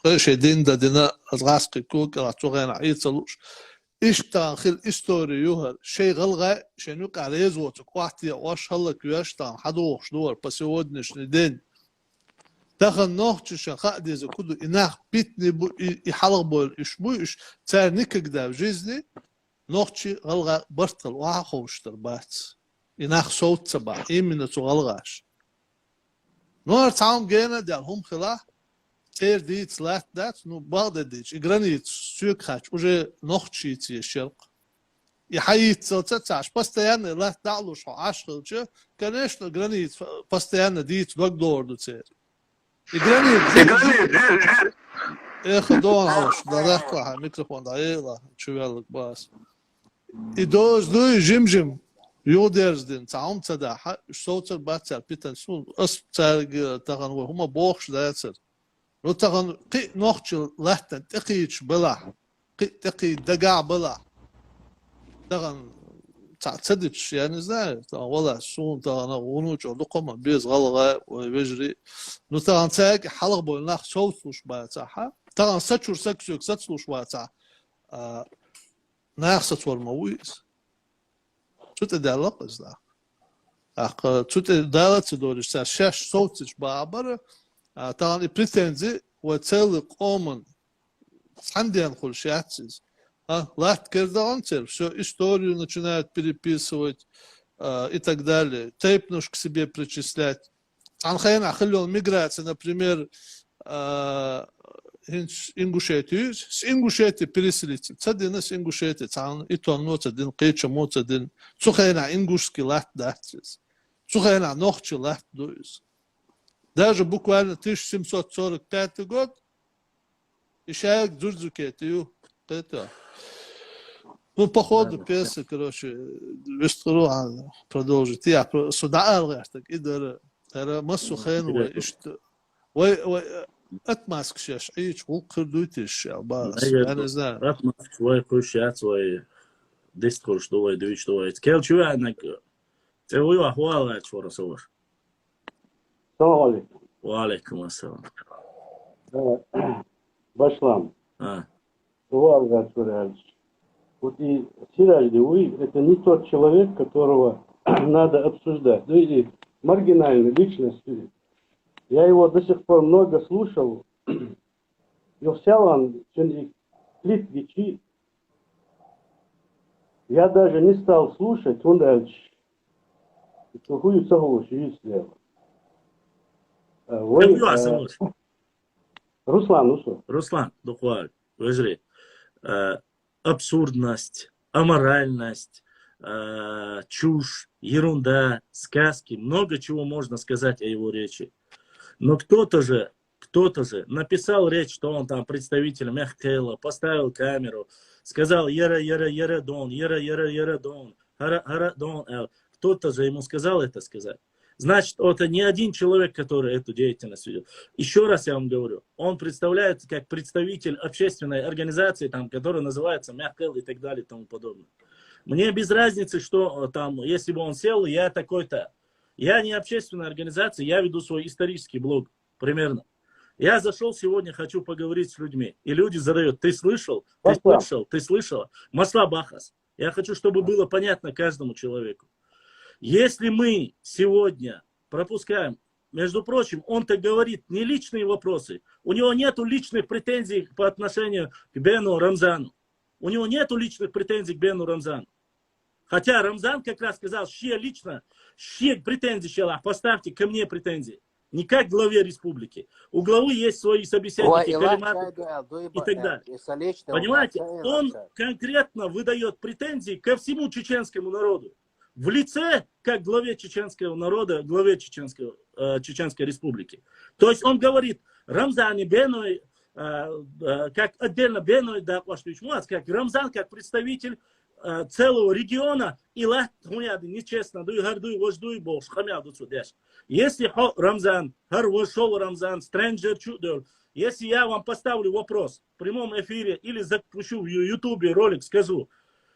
Шайн дин дан дина, аса гӀаскхи кугара цу хенахь Ӏе ца лууш. Иштта тахана хилла история ю хӀара. Шайн гӀалгӀай шайна юкъахь реза воцург охьатаьӀаш, хӀаллаквеш тахана хьадохуш ду хӀара по сегодняшний день. Тахана нохчашна хаа деза хӀун ду, и нах питане бу, и, и хьалха бевлла уьш бу, уьш цара никогда в жизни нохчий, гӀалгӀай барт хилла охьа а ховшуш дара бац. И нах совца ца бахь, именно цу гӀалгӀаша. Ну, хӀара цхьа хӀума гена а даьлла хӀума хилахь, церан дийца латта дац, ну, бакъдерг дийцича, и граница соьга хаьттича, уже нохчашца еш яра-кх. И хьаийццалц а ца Ӏаш, постоянно латта дӀа а луш хьо Ӏаш хилча, конечно, граница постоянно дийца дог догӀур ду церан. И граница. И граница. Эх, догӀун хьалаш, дӀадаккха хьайн микрофон, дӀаела, чу ваьлларг бах ас. И доза дуй, жим-жим, юхадерзадина, цхьа хӀума ца дахь, уьш совцар бац цара питана, суна, ас цаьрга тахана вай хӀума бохуш дацара. Ну, тахана кхин а нохчийн латтана тӀекхийдаш белахь, кхин а тӀекхийда дагахь белахь. Тахана цхьаъ ца дичаш, я не знаю, тахана валлахӀи, суна тахана гӀуно чӀогӀа дукха ма беза гӀалгӀай вай вежарий. Ну, тахана цаьрга хьалха бевлла нах совцалуш бацахь, тахана са чуьра саг соьга сацалуш вацахь, а, наха сацор ма вуй иза. Цу тӀе даьлла-кх иза нах. ТӀаккха цу тӀе дала ца долуш, цара шаьш совцийча бахьа бара, а, тахана и претензи вай целый къоман цхьаьна дена хуьлуш яц иза. А, латта кара дахана церан, всё, историю начинают переписывать, а, и так далее. Тайпанаш к себе причислять. Цхьана хенахь хилла йолу миграция, например, а, хӀинца Ингушетия ю иза, с Ингушетии переселиться ца дина, с Ингушетии цхьана и тонно ца дина, кхечамо ца дина. Цу хенахь ингушский латта дац иза. Цу хенахь нохчийн латта ду иза. Даже буквально тысяча семьсот сорок пятый год, и шайга Дзурдзукети ю, кхета. Ну, по ходу пьесы, короче, вистхуьлу хьан продолжить. Я про-, со дӀаала гӀертарг и дара. ХӀара массо а хенахь вай иштта. Вай, вай, э, отмазкаш еш Ӏийча гӀуллакх хир дуй те ша, бах ас. Я не знаю. Отмазкаш вай кхуьйсуш яц, вай дистхуьлуш ду, вай дуьйцуш ду, вай. Кел чу веанарг, цӀе вуй ваха, вала гӀерташ вара со ваша. Салам алейкум. Ва алейкум ассалам. Э, Башлам. А. Валгас Валерьевич. Вот и Сиражди, вы, это не тот человек, которого надо обсуждать. Ну или маргинальная личность. Я его до сих пор много слушал. Юхсялан, чун и клип гичи. Я даже не стал слушать, он дальше. Что хую сахуш, есть дело. Э, вы, Кем ю аса э, луш? Руслан, Руслан. Руслан, дукха вала, вежарий. Э, абсурдность, аморальность, э, чушь, ерунда, сказки. Много чего можно сказать о его речи. Но кто-то же Кто-то же написал речь, что он там представитель Мехкела, поставил камеру, сказал: «Яра, яра, яра, дон, яра, яра, яра, дон, хара, хара, дон», э, кто-то же ему сказал это сказать. Значит, это не один человек, который эту деятельность ведет. Еще раз я вам говорю, он представляется как представитель общественной организации, там, которая называется Мехкел и так далее и тому подобное. Мне без разницы, что э, там, если бы он сел, я такой-то. Я не общественная организация, я веду свой исторический блог, примерно. Я зашел сегодня, хочу поговорить с людьми. И люди задают: «Ты слышал? Ты слышал? Ты слышала?» Масла бахас. Я хочу, чтобы было понятно каждому человеку. Если мы сегодня пропускаем, между прочим, он-то говорит не личные вопросы. У него нету личных претензий по отношению к Бену Рамзану. У него нету личных претензий к Бену Рамзану. Хотя Рамзан как раз сказал, что лично, что претензии, что поставьте ко мне претензии. Не как главе республики. У главы есть свои собеседники, Калимат и так далее. Понимаете, он конкретно выдает претензии ко всему чеченскому народу. В лице, как главе чеченского народа, главе чеченского, э, Чеченской республики. То есть он говорит, Рамзан и Беной, э, э, как отдельно Беной, да, как Рамзан, как представитель э, целого региона, и ла хуняды нечестно, дуй, гар дуй, вож дуй, болш, хамя дуцу деш. Если хо Рамзан, гар вошел Рамзан, стрэнджер чудер, если я вам поставлю вопрос в прямом эфире или запущу в Ю- Ютубе ролик, скажу,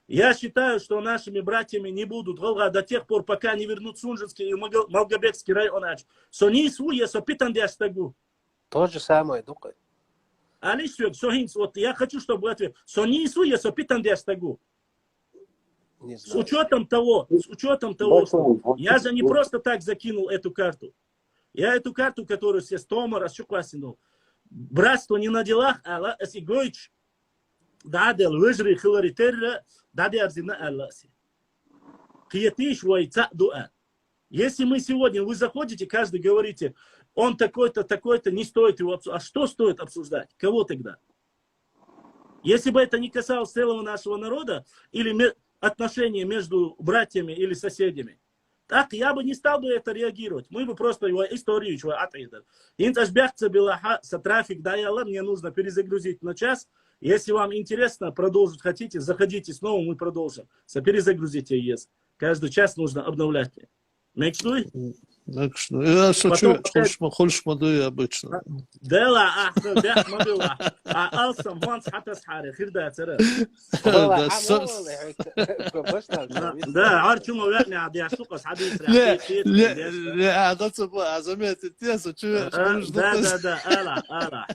я считаю, что нашими братьями не будут Галга до тех пор, пока не вернут Сунжинский и Мага- Малгобекский район. Ач. Со не су, я со питан деш тагу. То же самое, дукы. Алиш, вот я хочу, чтобы вы ответили. Со не су, я со питан деш тагу. С учетом того, с учетом того, что я же не просто так закинул эту карту. Я эту карту, которую все стомар, ас чуквасинул. Братство не на делах, а ла эс игойч. Дадел выжри хилари терра, дадел зина алласи. Киетиш вой ца дуа. Если мы сегодня, вы заходите, каждый говорите, он такой-то, такой-то, не стоит его обсуждать. А что стоит обсуждать? Кого тогда? Если бы это не касалось целого нашего народа или ме- отношения между братьями или соседями, так я бы не стал бы это реагировать. Мы бы просто его историю чего ответили. Инт ашбяхца белаха са трафик да яла, мне нужно перезагрузить на час. Если вам интересно продолжить, хотите, заходите снова, мы продолжим. Са перезагрузите есть. Каждый час нужно обновлять. Мекшнуй? Мекшнуй. Я шучу, хольшма, хольшма дуй обычно. Дела, а, бях мабила. А алсам ванс хатас харе, хирда цера. Да, арчума вяхни, а дя шукас хадис ра. Не, не, а да цу ба, а заметь, ты, а сучу, да, да, да, ала, ала.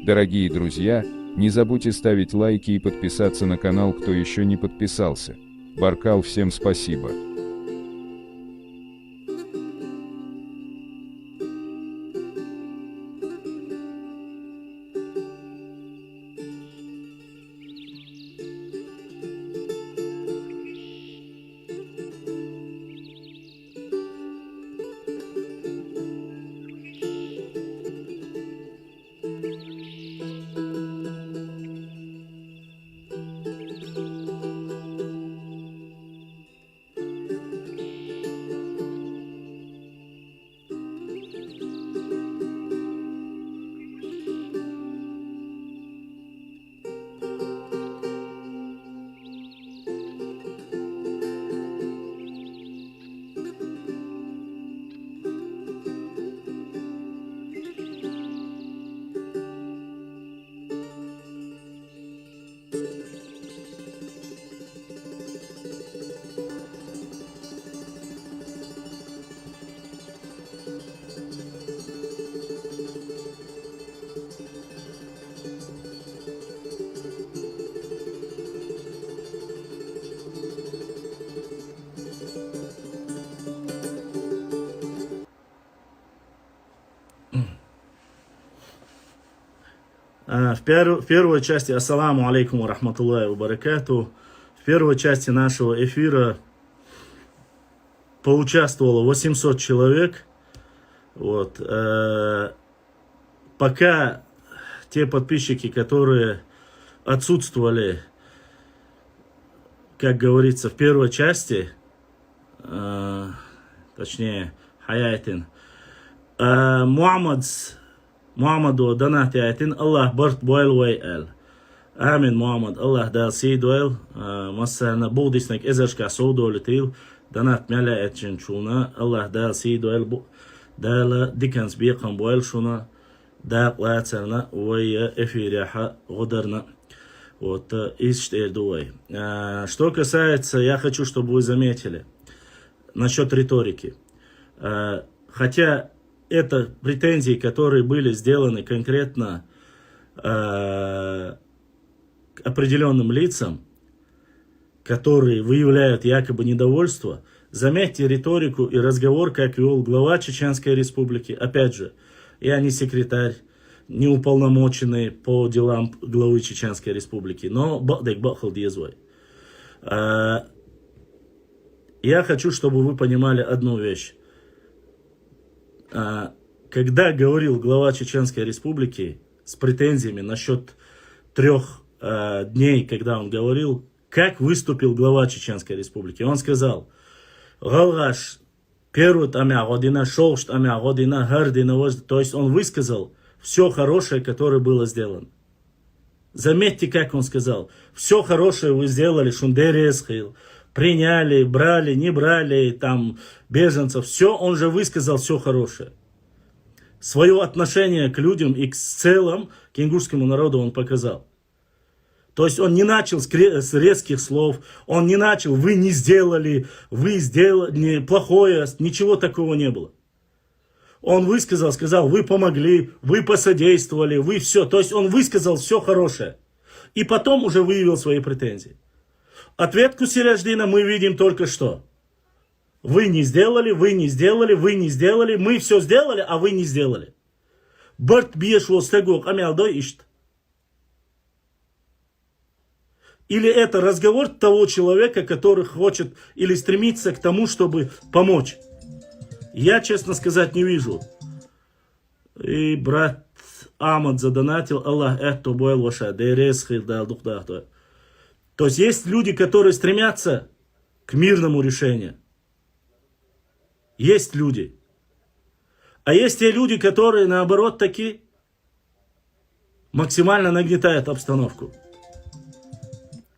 Дорогие друзья, не забудьте ставить лайки и подписаться на канал, кто еще не подписался. Баркал, всем спасибо. А, В, пер- в первой части, ассаламу алейкум ва рахматуллахи ва баракату, в первой части нашего эфира поучаствовало восемьсот человек. Вот. Э, пока те подписчики, которые отсутствовали, как говорится, в первой части, э, точнее, хьаяйтин, э, Мухаммад Мухаммадо донат яйтин, Аллах барт бойла вай аьлла. Амин, Мухаммад, Аллах Дала сий дойла, а, массарна. Бу диснаг эзаршка сов долитийла, донат мел яйтинчунна, Аллах Дала сий дойла, бу-, Дала диканца бекхам бойла шуна, дакъа лацарна, вай эфирехьа гӀодарна. Вот, э, иштта эр ду вай. А, что касается, я хочу, чтобы вы заметили, насчёт риторики. А, хотя это претензии, которые были сделаны конкретно, э, к определённым лицам, которые выявляют якобы недовольство, заметьте риторику и разговор, как вёл глава Чеченской Республики. Опять же, я не секретарь, не уполномоченный по делам главы Чеченской Республики, но бакъдерг бакъ хила деза вай. А, я хочу, чтобы вы понимали одну вещь. А, когда говорил глава Чеченской Республики с претензиями насчёт трёх, а, дней, когда он говорил, как выступил глава Чеченской Республики? Он сказал: «ГӀалгӀаша первый тӀам гӀо дина, шолгӀача тӀам гӀо дина, хӀара дина важа». То есть он высказал всё хорошее, которое было сделано. Заметьте, как он сказал: «Всё хорошее вы сделали, шун Дерес хил, приняли, брали, не брали, там, беженцев». Всё, он же высказал всё хорошее. Своё отношение к людям и к, в целом к ингушскому народу он показал. То есть он не начал с кре-, с резких слов, он не начал: «Вы не сделали, вы сделали плохое», ничего такого не было. Он высказал, сказал: «Вы помогли, вы посодействовали, вы всё». То есть он высказал всё хорошее. И потом уже выявил свои претензии. Ответку Серяждина мы видим только что: «Вы не сделали, вы не сделали, вы не сделали, мы всё сделали, а вы не сделали». Барт беш вола стаго къамаьл дой иштта? Или это разговор того человека, который хочет или стремится к тому, чтобы помочь? Я, честно сказать, не вижу. И брат Ахмад задонатил, Аллах аьттув бойла, ваша Дерес хил, Дала дукха даха дойла. То есть есть люди, которые стремятся к мирному решению. Есть люди. А есть те люди, которые, наоборот, таки максимально нагнетают обстановку.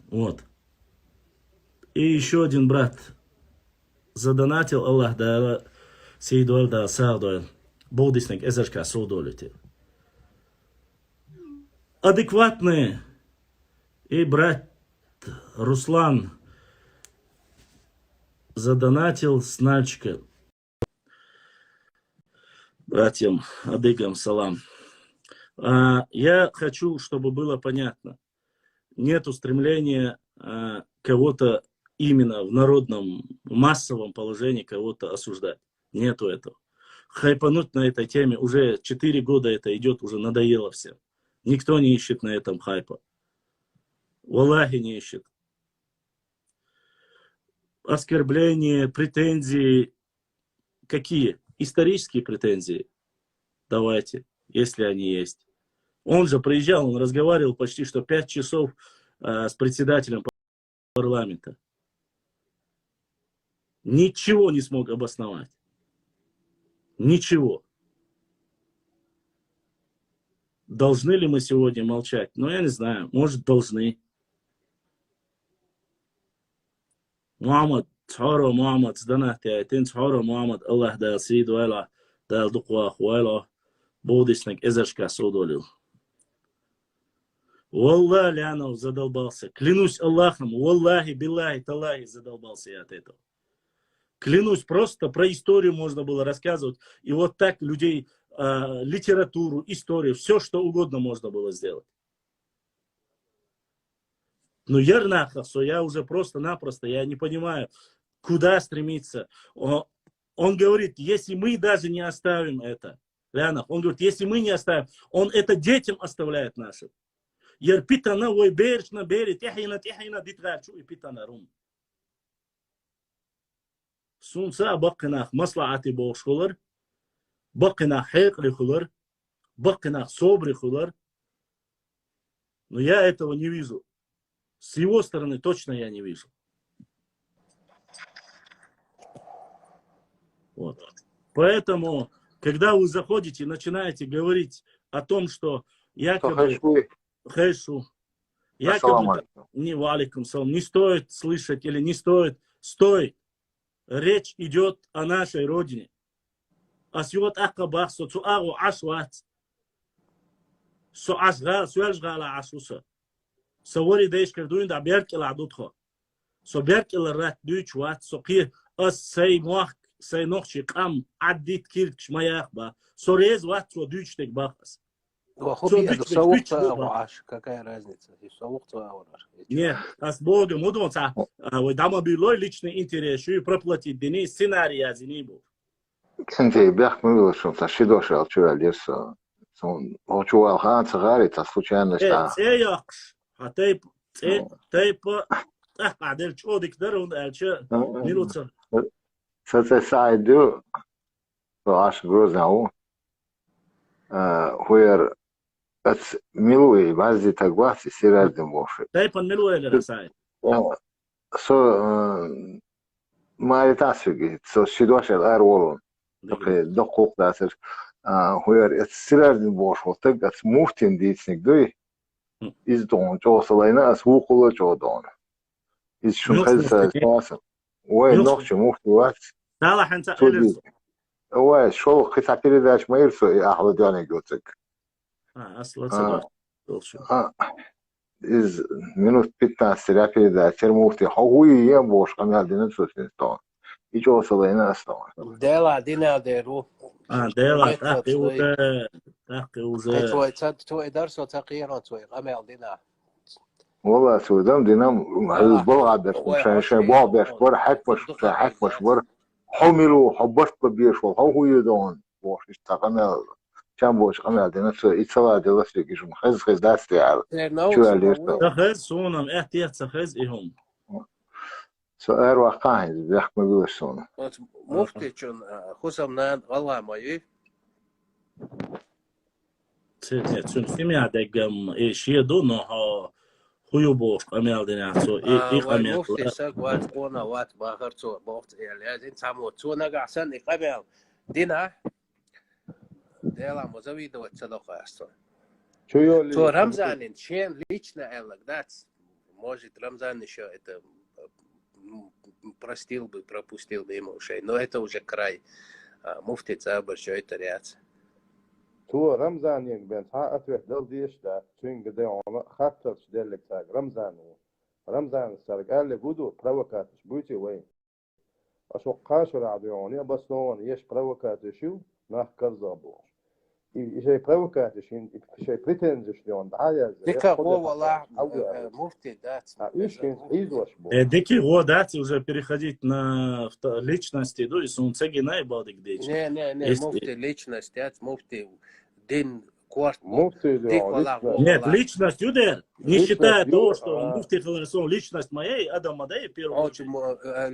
Вот. И ещё один брат задонатил, Аллах Дала сий дойла, Дала сагӀа дойла. Бу диснаг эзаршка сов долитийла. Адекватные. И брат Руслан задонатил с Нальчика. Братьям, адыгам салам. А, я хочу, чтобы было понятно. Нету стремления, а, кого-то именно в народном, массовом положении кого-то осуждать. Нету этого. Хайпануть на этой теме, уже четыре года это идёт, уже надоело всем. Никто не ищет на этом хайпа. Валлахи, не ищет. Оскорбления, претензии. Какие? Исторические претензии. Давайте, если они есть. Он же приезжал, он разговаривал почти что пять часов, э, с председателем парламента. Ничего не смог обосновать. Ничего. Должны ли мы сегодня молчать? Ну, я не знаю, может, должны. Мухаммад, цхьоро Мухаммад, сдонат яйтин, цхьоро Мухаммад, Аллах Дала сий дойла, Дала дукха вахавойла, бу диснаг эзаршка сов долийла. Валлахи, Лянов, задолбался. Клянусь Аллахом, валлахи, биллахи, таллахи, задолбался я от этого. Клянусь, просто про историю можно было рассказывать. И вот так людей, а, литературу, историю, всё, что угодно можно было сделать. Ну, яр нахах со, я уже просто-напросто, я не понимаю, куда стремиться. О-, он говорит, если мы даже не оставим это, Лянах, он говорит, если мы не оставим, он это детям оставляет нашим. Яр питана, вай берашна, берий тӀехьийна, тӀехьийна дитгӀа чу и питана рум. сунца а баккхинах маслахьати бохуш хулар, баккхинах хьекъали хулар, баккхинах собри хулар. Но я этого не вижу. С его стороны точно я не вижу. Вот. Поэтому, когда вы заходите, начинаете говорить о том, что якобы хеши, якобы не, ва алейкум салам, не стоит слышать или не стоит, стоит. Речь идёт о нашей родине. Ас юха тӀаккха бах, со цу агӀо Ӏаш вац. Со Ӏаш гӀа-, соьлж гӀала Ӏаш ву со. Со вори дайшкара дуйна дӀа беркӀилахь ду тхо. Со беркӀилар ратта дуьйцуш вац, со кхе, ас сай мохк, сай нохчий къам Ӏаддит кирдаш ма яха ба. Со реза вац цо дуьйцуш дерг бах ас. Ва хӀу Цо биъ, дуьйцуш со дерг вукху дуьйцуш ца ду агӀо бах. Ӏаш, какая разница? И со вукху ца агӀо Ӏаш. Нет, ас богу ма дон ца, а, вай дӀа ма буьйлой личный интерес, шу проплатить дини, сценарий язйини бу. Цинций бехк ма вилла шун, сан ши дош аьлла чу ваьлла яра со. Сон хӀо чу вала хаан ца гӀари, ца случайно Э, ша. ЦӀе йоккхуш, хьан тайп, цӀе, Ну. тайпа, тӀаккха дерг чӀо дика дара, хӀунда аьлча, А, а, мила ца. Сан цӀе СаӀид ю, со Ӏаш Грозна ву. А, хӀу яра, ац мила ву и, баззи таг вац и, Сираздин бохуш. Тайпан мила ву элира СаӀид? О, со, а, Мари тасфиги, со ши дош аьлла ара волун. Дага. Дакхе, дакхуху дацар. А, хӀу яра, ац Сираздин бохуш ву таг, ац муфтин дийциниг дуй. Хм. Иза тхуна чӀогӀа ца лайна, ас вукхула чӀогӀа дона. Иза шун Муьлха хеза ца муфти? Вай Муьлха? Нохчи муфти вац. Дала хьанца Цу элирс? ди-, вай, шо кхин цхьа передача ма йира со, и ахьла дёниг йоцург. А, асла А. ца дор. Долчу. А. Из минут пятнадцать ря передача, муфти, хьо хӀу ю ен бохуш, къамел дина цо синстон. И чӀогӀа ца лайна ас тхуна. Дела дина деру. А, дела, Метод тахки слой. Уже, тахки уже. Э, цо, цо, цо и дар со, ца кхерон цо, и къамел дина. Валла, цо дам динам, Валла. БалгӀа берш, Ой, шайн, шайн хьо бох берш шен, бар, хьо хьакмаш, шен шайн хьакмаш бар. Хьо мила ву, хьо барт ба беш вал, хьо хӀу ю дон, бохуш, иштта къамел. Чам бохуш къамел дина цо, и ца ладелла соьга, и шуна хеза, хеза дац те аьлла. Чу аьлла ира со. Ца хеза, суна-м аьттехьа ца хеза и хӀума. Со ара ваккха хӀинца, бехк ма билаш суна. Оцу муфтичун, а, хӀусамнана гӀалгӀа ма ю? Ц-, не, цуьнан семья деггам, и шен ду, но хьо хӀу ю бохуш къамел динехь цо, и, А, и вай къамел муфти ла- саг вац, къона вац, бахар цо, боху цӀе ял язйина, цхьаммо цо нагахь санна и къамел дина, Дела ма завидовать ца доккху ас цо. Чу йолу Цо лично Рамзанин шен лично аьлларг дац. Может, Рамзан ещё это, м, простил бы, пропустил бы ему ушей. Но это уже край. А, муфти цӀа а бара, чу а тар яц. Цо Рамзанинга бен цхьа а ответ дала дезаш дац. Цуьнга де хьуна хаттарш деллиг цаьрга Рамзан ву. Рамзанас цаьрга аьллиг ву ду, провокаторш буьйций вай. Аш хӀокху кхаа шарахь дуьйхьуна обоснованно еш провокаторш ю, нах карзахь бохуш. И, и шайн провокаторш, и шайн претензеш дуьйхьуна дӀа а яздира. Дика гӀо валахь, э, э, муфти дац. А уьш хӀинца хьийзош бу. Э, дика гӀо дац, уже переходить на вто-, личности, ду, и суна ца гина и бадиг дечи. Не, не, не, Если муфти личность яц, муфти дин корта. Муфти дика валахь, личность. Нет, личность ю дер. Не считая того, что муфти хилар сон личность моей, адам ма дай, в первую очередь.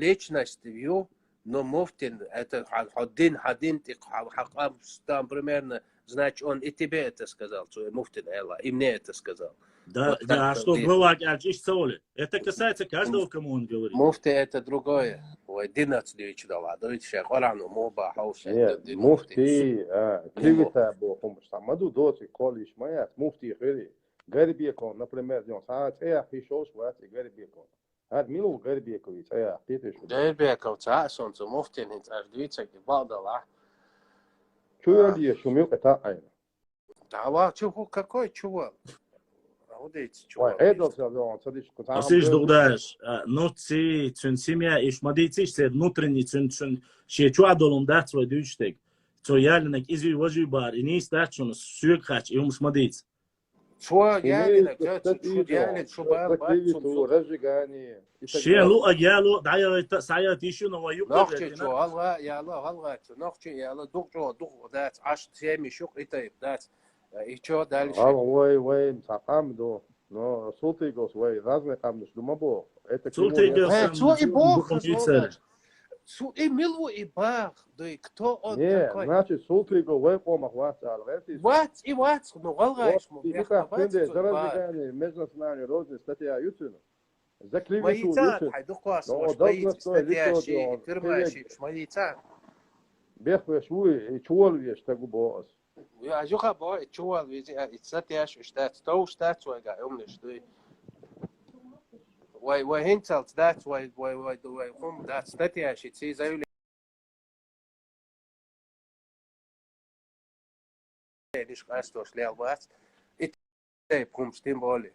Личность ю, но муфтин, это хьо, хьо дин, хьо дин тӀе, хьо, хьо къам, там, примерно, значит, он и тебе это сказал, цо муфтин аьлла, и мне это сказал. Да, вот да, так а что глава аьлча иштта ца олу? Это касается каждого, кому он говорит. Муфти это другое. Вай динаца дуьйцу дала, дуьйцу шайн Къуръано муха бан хьовсу. Нет, муфти, а, клевета боху хӀумаш цхьа ма ду, доций кхоллийш ма яц, муфти хири. Гарбеков, например, ден, цхьа а цӀе яххийш йолуш вац и Гарбеков. ХӀара мила ву Гарбековий цӀе яхкийта шу? Гарбеков цхьа а сон цу муфтин хӀинца аш дуьйцург бакъдалахь. Чу йолу еш шу милкъа таӀайна? Да ва, чу хӀу какой чу вал? ХӀу дийца чу вал? Ай, Ӏедал ца веана, ца дича кху цхьа а Ас иш дугӀдаш, а, нуцций, цуьнан семья, иш ма дийциш, церан внутренний, цуьнан, цуьнан шен чохь долун дац вай дуьйцуш дерг. Цо яллинарг изий, важий бара, и нийса дац шуна, соьга хаьттича, и хӀумаш ма дийца. Цо яллинарг, ца, шу яллинарг, шу бан бац цунна. Шен луъаг яло, дӀаялайта, схьаялайта йиш ю, но вай юкъа Нохчи чу гӀалгӀа яла, гӀалгӀа цу, нохчи яла, дукъ чӀогӀа, дукъ дац, Ӏаш семья шух и тайп дац. И чо дальше? ГӀалгӀа вай, вай, цхьа къам ду. Но Султыгов вай, разный къамнаш ду ма боху. Это Султыгов Э, цо и боху, дукъ хаза бийцар. Цу и мила ву и бах, да и кто он Не, такой? Значит, султыйго вай къомах вац ала гъертис. Вац, и вац, ну, гъалгъайш му, И бехта так вац, пенде, цу за бах. Разделение, межнациональный розни статья ютуна. За клевету Майицан, ютуна. хай духвас, Ну, ваш должно майиц, стоить статья лицо ши, делать. тырмаши, майицан. Бехвеш вуй, и чувал веш, тагу боас. Я жуха бо, и чувал вези, а, и статья ши, штат, то штат свайга, умниш, дуй. Вай, вай, хинцал, штат, вай, вай, вай, вай, хум, да, статья ши, ци заявление. Лиш астос лел вац. И тей пхумс тем более.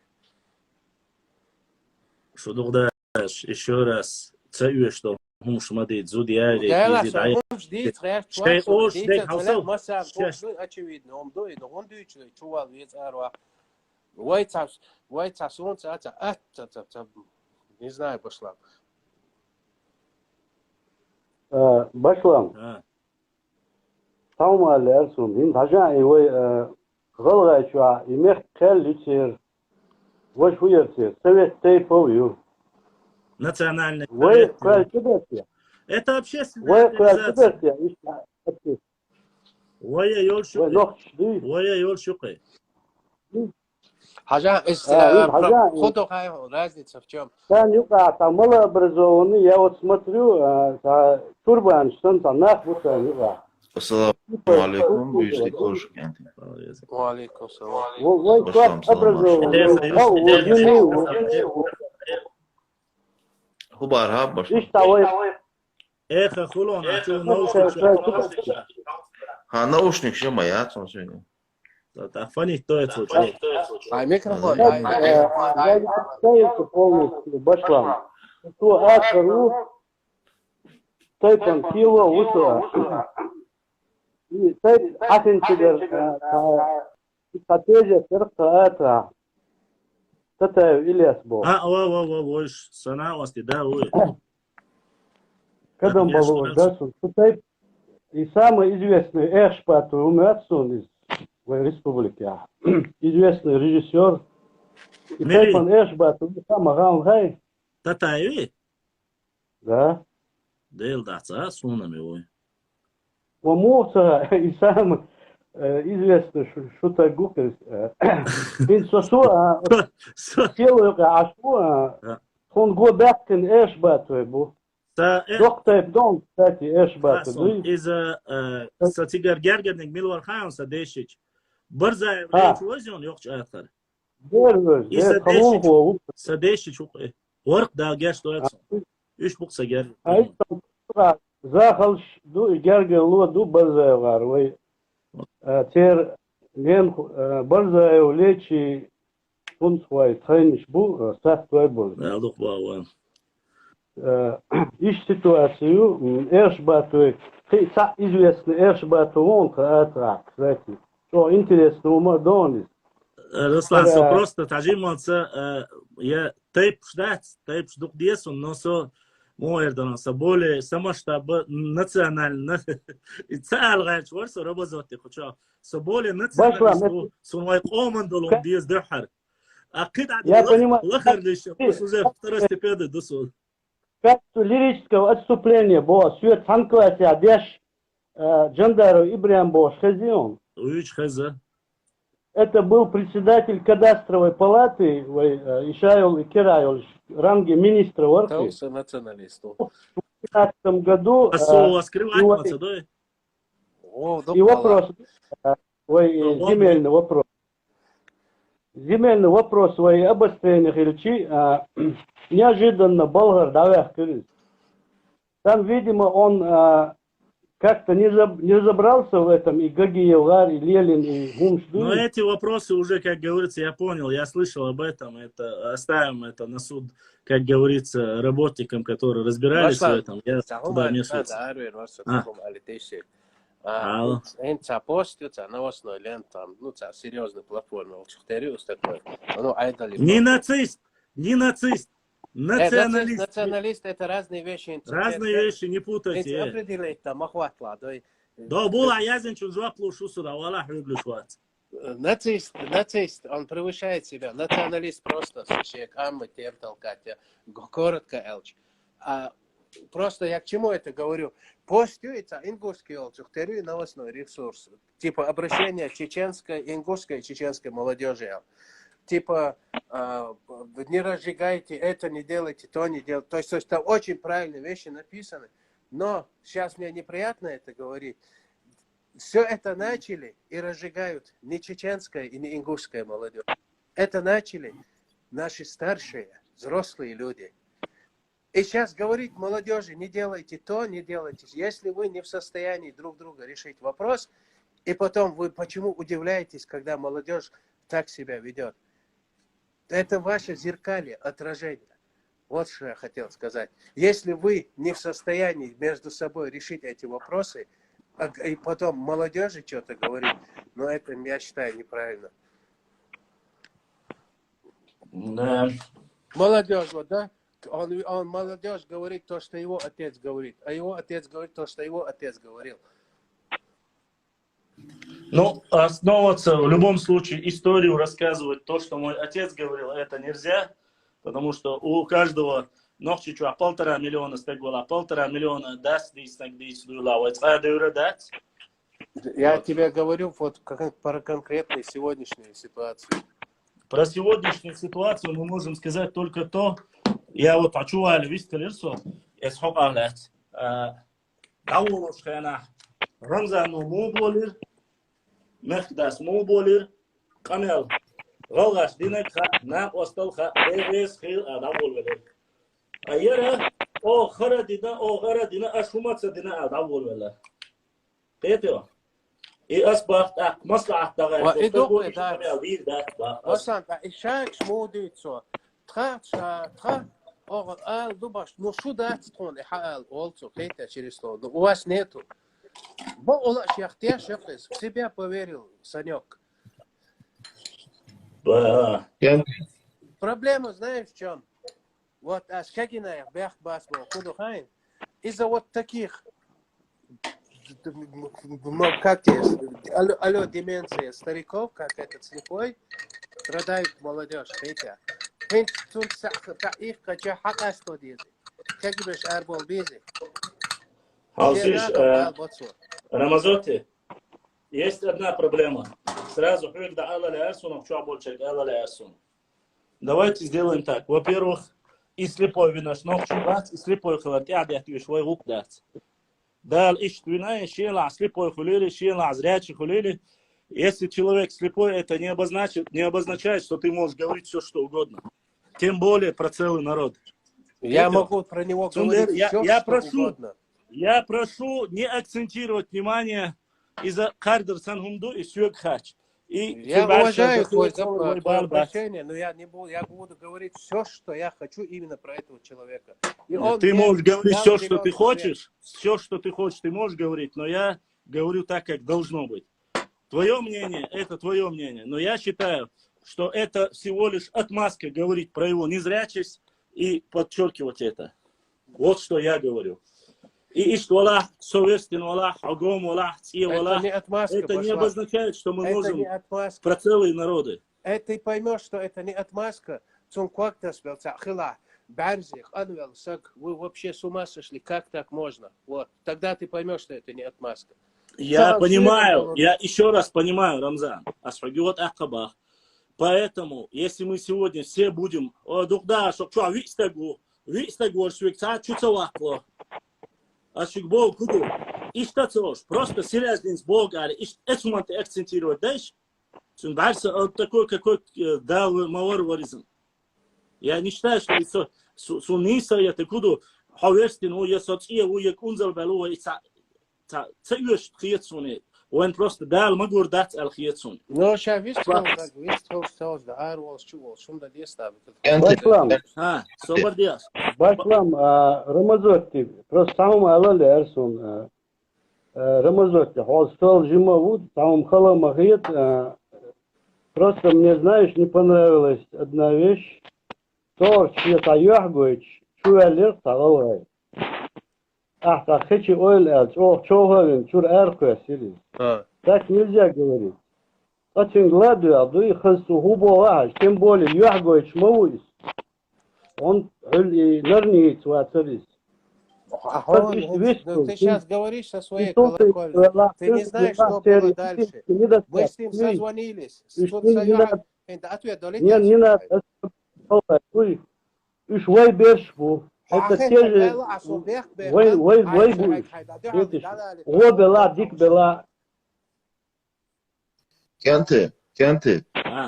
Шу дугъдаш, ещё раз, ца уьш до хӀумш ма дий, зуд яри, Дела, изи со дай. хумш дий, хер Шей чуак, ош дий, дей ца хавсал. масан, Шеш. хумш, очевидно, ом дуй, но он дуй, чувал вез арва. Вай ца, вай ца, сон ца, ца, а, ца, ца, ца, не знаю, пошла. Э, Башлам, А, Таума Лерсун, им хажан и вай, э, гъалгъай чуа, и мех кел лицер, ваш хуерцер, совет тейпов ю. Национальный Вай совет. квал киберсия, Это общественная вай квал организация. Киберсия, иш, иш, Вая ёлш вай юкъе. нохч ди. Вая ёлш юкъе. Хажан, из, А, э, им хажан, про-, худо хай, разница в чём? Тан юкъа, та малообразованный, я вот смотрю, э, та турбан, что там, нах, вот там, юкъа. Ассаламу алейкум, бийишди кошкенти. Ва алейкум салам. Вай Башлам, квал салам, образованный, башлам. хау, юни, Хубар хаб, башлам. иш та вай, Эхо, хулон, а чё наушник наушник? Ха, наушник ше моя, он сегодня. Так, фонит то это случилось. Ай, микрофон, я, ай, ай. э, я не представился полностью, Башлам. Кто автор, тайпан кило, высо. И тайп ахин тигер, э, та, та тезия, тер, та, та. Татаев Ильяс был. А, во, во, во, во, иш, сана ости, да, ой. Кадан Конечно. Балу, да, сон. Тайп, и самый известный Эршбату умятсон из, в республике. Известный режиссер. И Мери. Тайпан Эршбату, самый ган хай, Татаеви? Да. Дел даца, а, сунами, ой. Ва муца, и самый, э, известный шу-, шутагукес, э, ин сосу, а, Со- тело, а, ашу, а, Да. хун го бяхтин Эршбату бу. Са, э, Док тайп дон, кстати, Эршбату, Хасон, да? из, э, э, са цигар гергарник милвар хаан са дешич. Барзаев Ха. Леч возион, ёхч атхар. Дер, дер, И са халон дешич, хо, са дешич, э, варк да герш дояц. Иш бук са гер. а, и там, за халш, ду, и герген луа, ду, Барзаев гар, вай. Э, тер, лен, э, Барзаев Лечи, хун хвай, тхайниш бу, э, сат твай бу. Алдук баван. Э, иш ситуацию, м, Эршбату, хи, са известный Эршбату, он, ха, атра, кстати. Что интересно, ума донис. Руслан, Да. Со просто тажиманца, э, я тайп ждать, тайп ждук десун, но со, мой эрдон, со более, со масштаб национально, и цаал гайч вар, со работать, хочу, со более Башлам, национально, сунвай командолом дес дехар. А кид Я понимаю, лахар лишь, ты- уже второстепенный досу. Как лирического отступления было, свет хан классе, а деш, э, Джандаров Ибрям Бош, хезион. Уич хеза. Это был председатель кадастровой палаты, вай, э, Ишаев и Кираев, в ранге министра Орхи. Тауса националисту. В пятнадцатом году, А со э, скрывать и маца, да? О, и вопрос, э, вай, Ну, ладно. Земельный вопрос. Земельный вопрос, вай, обострение хилчи, э, неожиданно болгар давях кырыс. Там, видимо, он, э, как-то не, заб- не разобрался в этом, и Гагиевгар, и Лелин, и Гумшду. Но эти вопросы уже, как говорится, я понял, я слышал об этом. Это оставим это на суд, как говорится, работникам, которые разбирались в Башлам, этом. Я туда не суд. Да, Арвер, вас А. Тахум Алитейши. Ало. Эн ца пост, ца новостной лент, там, ну, ца серьезный платформа, волчух терриус такой. Ну, айдали. Не нацист, не нацист, Э, нацист, националист. националист, это разные вещи. Разные вещи, не путайте. Определить там, охватла, да. Да, була язын чун жуаплу шусу да, вала хюглю швац. Нацист, нацист, он превышает себя. Националист просто, слушай, амма тем толкать, г- коротко, Элч. А Просто я к чему это говорю? Посту это ингушский олчук, второй новостной ресурс. Типа обращение чеченской, ингушской, чеченской молодежи. Типа, а, не разжигайте это, не делайте то, не делайте. То есть, то есть там очень правильные вещи написаны. Но сейчас мне неприятно это говорить. Все это начали и разжигают не чеченская и не ингушская молодежь. Это начали наши старшие, взрослые люди. И сейчас говорить молодежи, не делайте то, не делайте. Если вы не в состоянии друг друга решить вопрос, и потом вы почему удивляетесь, когда молодежь так себя ведет? Это ваше зеркалье, отражение. Вот что я хотел сказать. Если вы не в состоянии между собой решить эти вопросы, а г- и потом молодежи что-то говорить, но это, я считаю, неправильно. Да. Молодежь, вот, да? Он, он молодежь говорит то, что его отец говорит, а его отец говорит то, что его отец говорил. Ну, основываться в любом случае историю рассказывать, то, что мой отец говорил, это нельзя, потому что у каждого нохчичуа полтора миллиона стек вала, полтора миллиона дас дийснаг дийс дуйла, вай цкъа дюра дас. Я тебе говорю вот как, про конкретные сегодняшние ситуации. Про сегодняшнюю ситуацию мы можем сказать только то, я вот хочу али вистелер со, эс хокъалац. Давулуш хена Рамзан ну му болир, мехкдас му болир, къамел. Галгаш динек ха, нак остал ха, эвес хил а давул велер. А яра, о хара дина, о хара дина, а шумаца дина а давул велер. Къето. И ас бахт ак, маслахат дагай. Ва, и дохуй, да. Къамел дир дат бахт. Васан, та ишак шмудицо. Тха, тха, тха. Огъа ал дубаш, ну шу дац тхон, и ха ал олцо, хета через слово. Ну, у вас нету. Бо ола шахтя шахтес, в себя поверил, Санёк. Ба. Я Проблема, знаешь, в чем? Вот, а с Кагинаев, бях бас был, куду хайн. Из-за вот таких, м, как тебе, алло, алло, деменция стариков, как этот слепой, страдает молодежь, видите. Хин цун са- та их кача хакас то дизи. Как тебе арбол бизи? Хасиш, Все на, а, вот что. Рамазоти, есть одна проблема. Сразу хюль да ала лярсун, а чё больше ала лярсун. Давайте сделаем так. Во-первых, и слепой винаш нохчу бац, и слепой хилар тяд я твиш вай гук дац. Дал ишт вина, шела слепой хулили, шела зрячий хулили. Если человек слепой, это не обозначит, не обозначает, что ты можешь говорить все, что угодно. Тем более про целый народ. Я Это- могу про него Цундер, говорить я- все, я что прошу, угодно. Я прошу не акцентировать внимание из-за кардер сан хумду и сюек хач. И Я фибар уважаю шагда твой, хуек зап- вай твое бал бац. Обращение, но я не буду, я буду говорить все, что я хочу именно про этого человека. И он Ты мне можешь говорить дал все, что ты зелёный хочешь, все, что ты хочешь, ты можешь говорить, но я говорю так, как должно быть. Твое мнение, это твое мнение, но я считаю, что это всего лишь отмазка говорить про его незрячесть и подчеркивать это. Вот что я говорю. И ишт вала, совершен вала, огом вала, цие Это вала, не отмазка, это не Башлан. Обозначает, что мы Это можем не отмазка. про целые народы. Это ты поймешь, что это не отмазка. Цун квактас вел цахила, барзих, анвел сак, вы вообще с ума сошли, как так можно? Вот, тогда ты поймешь, что это не отмазка. Я Сам понимаю, свет я еще раз понимаю, Рамзан, асфагиот акабах. Поэтому, если мы сегодня все будем, о, дух да, чтоб чё, вистагу, вистагу, швекца, чё цавакло. А шик бог куду. Ишта цош, просто серьезный с Бог, а ишт эцуманты акцентировать, дальше. Цун барса, он такой, какой э, дал мавар варизм. Я не считаю, что лицо су- суниса, я ты куду, хаверстин, у я соц, я у я кунзал балу, и ца, ца, ца юш хиет суни. Он просто дал магур дац ал хиет суни. Ну, сейчас вистхол, Класс. как вистхол, что да, ар волс, чу волс, шум да дес да. Янте. Башлам. А, собар диас. Башлам, а, Рамазотти, просто самым алале арсун, а, а, Рамазотти, хол стол жима вуд, самым халама хиет, а, просто мне, знаешь, не понравилась одна вещь. Тор чья-то яхгоич, чуя лер та галгай. Ах, та хечи ойл эл, чох чохавин, чур эр квесили. А, Так нельзя говорить. Очень гладуя, дуй хасу хубо вахаш, тем более яхгоич мавуис. Он хул и нарниец вацарис. А он, ну, ты сейчас говоришь со своей колокольни. Ты не знаешь, что было дальше. Мы с ним созвонились. Тут Саюха, это ответ долетел. Не, не надо. Уж вай берш бу. Это те же вай, вай, вай бу. Видишь, о бела, дик бела. КӀанте, кӀанте.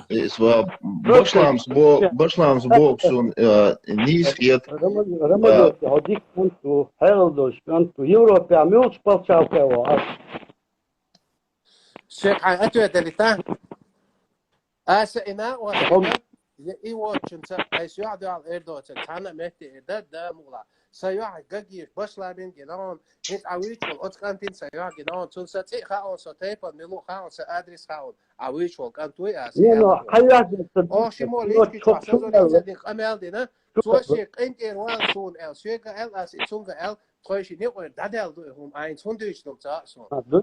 Э, сва-, башламс бо-, башламс боксун, э, нисхет. Рамазан, о дик кӀанту, хьелдош кӀанту. Европе мулч палчалка ва. Шейх, хьан ответ далита? Аса ина ва. Я и вот чунца, айс юхь дуал эрдоца, цана метте эрда, да мугла. Са юхь гагиш, башламин генаон, хит авич вол, оцкантин са юхь генаон, цун са ци хаон, со тайпан, милу хаон, са адрес хаон, авич вол, кантуй ас. Не, ну, хаяд. О, ши мо лички чо, са зори, са дин къамел дина, цо ши къинтер вал сун эл, шега эл ас, и цунга эл, тхой ши не ой, дадел ду, хум, айн, цун дуч дум ца, сун. А, ду?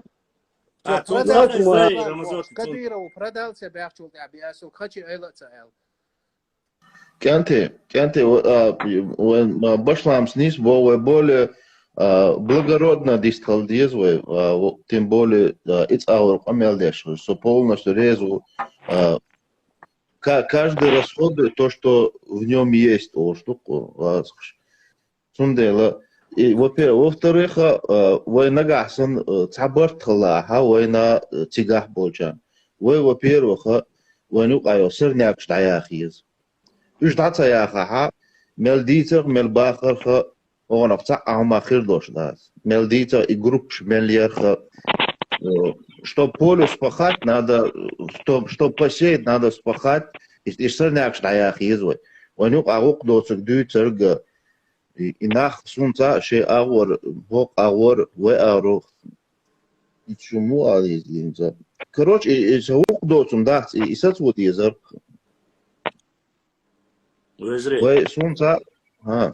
А, цо продал, цо продал, Рамазан, Кадырову продал, ца бяхчул, я бясу, хачи эла ца эл. КӀанте, кӀанте, а, вай, а, башламс нис бо, вай более, а, благородно дистхал диез вай, а, во-, тем более, а, иц аур къамел деш, со полностью резу, а, ка-, каждый расходует то, что в нём есть, о, штуку, а, схш. Цундела, и, во-пе-, во-вторых, а, вай нагахсан, а, цхьа барт хала, ха, вайна, а, цигах болчан. Вай, во-первых, а, вай нукъайо сарнякш даяхи ез. Уж даца яха, ха, мел дийцах, мел бахарха, огъонах ца ахма хир дош дас. Мел дийцах и группш мел ярха, э, чтоб поле вспахать, надо, э, чтоб, чтоб посеять, надо вспахать. И, и сарнякш даяхи ез вай. Вай нукъа гъукъ доцаг дуй царга, и, и нах сунца шей агъвар, бокъ агъвар, вай агърох. И чуму ализ линза. Короче, и, и са гъукъ доцум дахц, и, и сац вот езар. Везре. Вай сунца, а.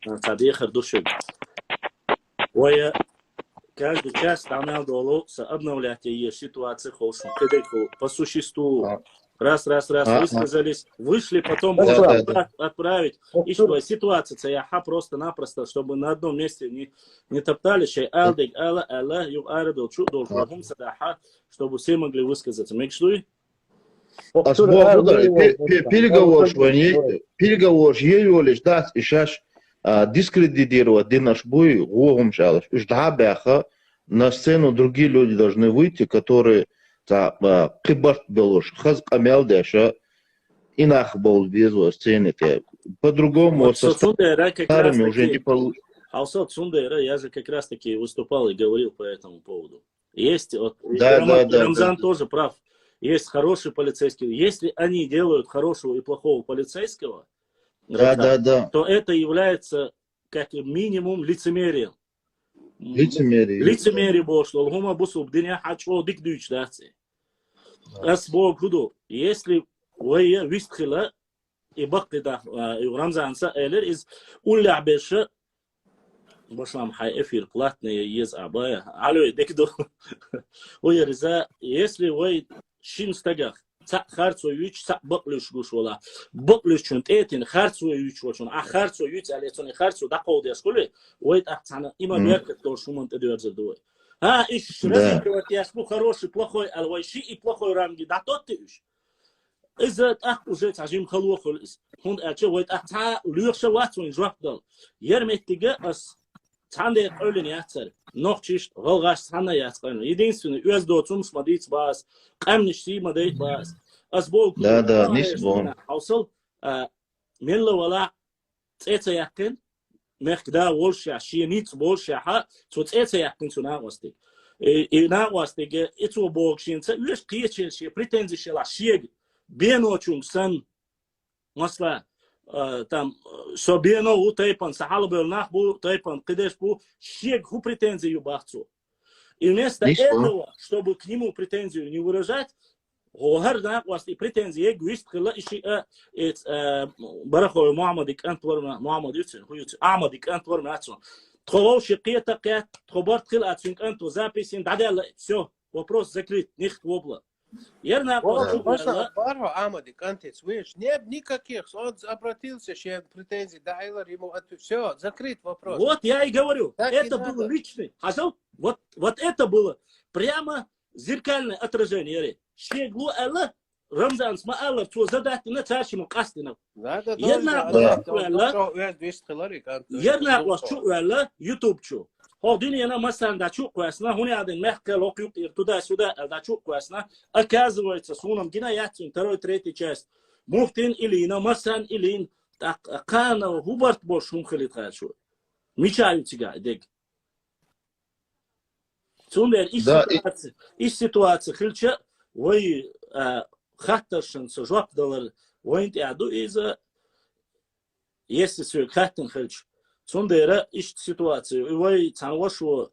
А, ца бехар душег. Вай, э, каждый час там надо долу, са обновлять е ситуация холшун, кедек хол, по существу. А. Раз, раз, раз, а, высказались, вышли, потом можно отправить. И что, ситуация ца я ха просто-напросто, чтобы на одном месте не, не топтались, чай алдек, ала, ала, юг ара дол, чу дол, хум са да ха, чтобы все могли высказаться. Мекшлуй? Ас бо-, бо-, да, пе-, пе-, переговорш вани, переговорш е ёлиш дац, и шаш, а, дискредитировать динаш буй, гугум шалаш. Уж да бяха, на сцену другие люди должны выйти, которые, та, а, кибарт белуш, хаз къамел деша, и нах бол без во сцене те. По-другому вот со старыми уже не получится. Алсо Цундера, я же как раз-таки выступал и говорил по этому поводу. Есть, вот, да, Рам-, да, да, Рамзан да, тоже прав. Есть хороший полицейский. Если они делают хорошего и плохого полицейского, да, да, да, то это является как минимум лицемерием. Лицемерие. Лицемерие бошло. Гума бусуб диня хачо дик дюч даци. Да. Ас бо гуду. Если вая вистхила, и бакъи да, а, и Рамзан са элер из улля беша, башлам хай эфир платный ез абая. Алло, дек ду. Ой, Риза, если вай шин стагах, ца харцо юч, ца бакълюш гуш вала. Бакълюш чун тетин, харцо юч вачун, а харцо юч, але цуни харцо да кол деш куле, вай так цана, има беркет то шуман те дверзер дуй. А, иш, да, разыгрывать яш бу хороший, плохой, ал вай ши и плохой ранги, да тот ты иш. Из тӀаккха уже цхьа жим халохал из. ХӀунда аьлча вай тӀаккха цхьа лоьхуш вац вайн жоп дала. Ер меттиге ас цхьанне къевлина яцар. Нохчишт, гӀалгӀашт цхьанна яц къевлина. Единственное, оьзда доцумаш ма дийца бац, къаьмнаш сий ма дайта бац. Ас боху, да, да, нис боху. Хьовсал, а, мелла вала цӀе ца яьккхина, мехкда волшехь, шен ницкъ болшехь, цо цӀе ца яьккхина цу накъостиг. И, и накъостиг, и цо боху шен ца оьш кхечен шен претензи шелахь шега, беночунга санна, масала, а, там, со бено ву тайпан, са хьалабевлла нах бу тайпан, кхидерш бу, шега хӀун претензи ю бах цо. И вместо этого, чтобы к нему претензию не выражать, гӀо хӀара накъост и претензи ег вист хила и ши а, эц, а, Барахой Мухаммад и кӀант вар ма-, Мухаммад юцин, хӀу юцин, Ахмад и кӀант вар ма цун. Тхо вовши кхета кхет, тхо барт хила а цуьн кӀант ву записин, дӀадаьлла, всё, вопрос закрыт, нихт вобла. Ер накъост чу Просто ваьлла. барху Амади контекст, видишь, нет никаких, он обратился, что претензии, да, Айлар ему ответ. Все, закрыт вопрос. Вот я и говорю, Так и это надо. Было личный. Хьажал, вот, вот это было прямо зеркальное отражение. Яри. Шеглу Алла, Рамзанс ма Аллар, цо задать дина, царшима къастина. Надо Ер тоже накъост отдать, чу ваьлла. он тоже весь двести кило и контекст. Ер накъост чу ваьлла, YouTube чу. Хо дуьне на массан да чу кхоьссина, хӀуни адин мехкал окъ юкъ ир туда-сюда, да чу кхоьссина. Оказывается, сунам гина яцин второй, третий часть. Муфтин илина, массан илин, так, кхана хӀу барт бош хӀум хилит хачу. Мичаю цига, дег. Цундер иш Да, и- ситуация, иш ситуация хилча, вай, а, хаттаршан со жоп далар, вайн тӀа ду иза, если сой хаттан хилча. Цундера иш ситуация, и вай цан вашу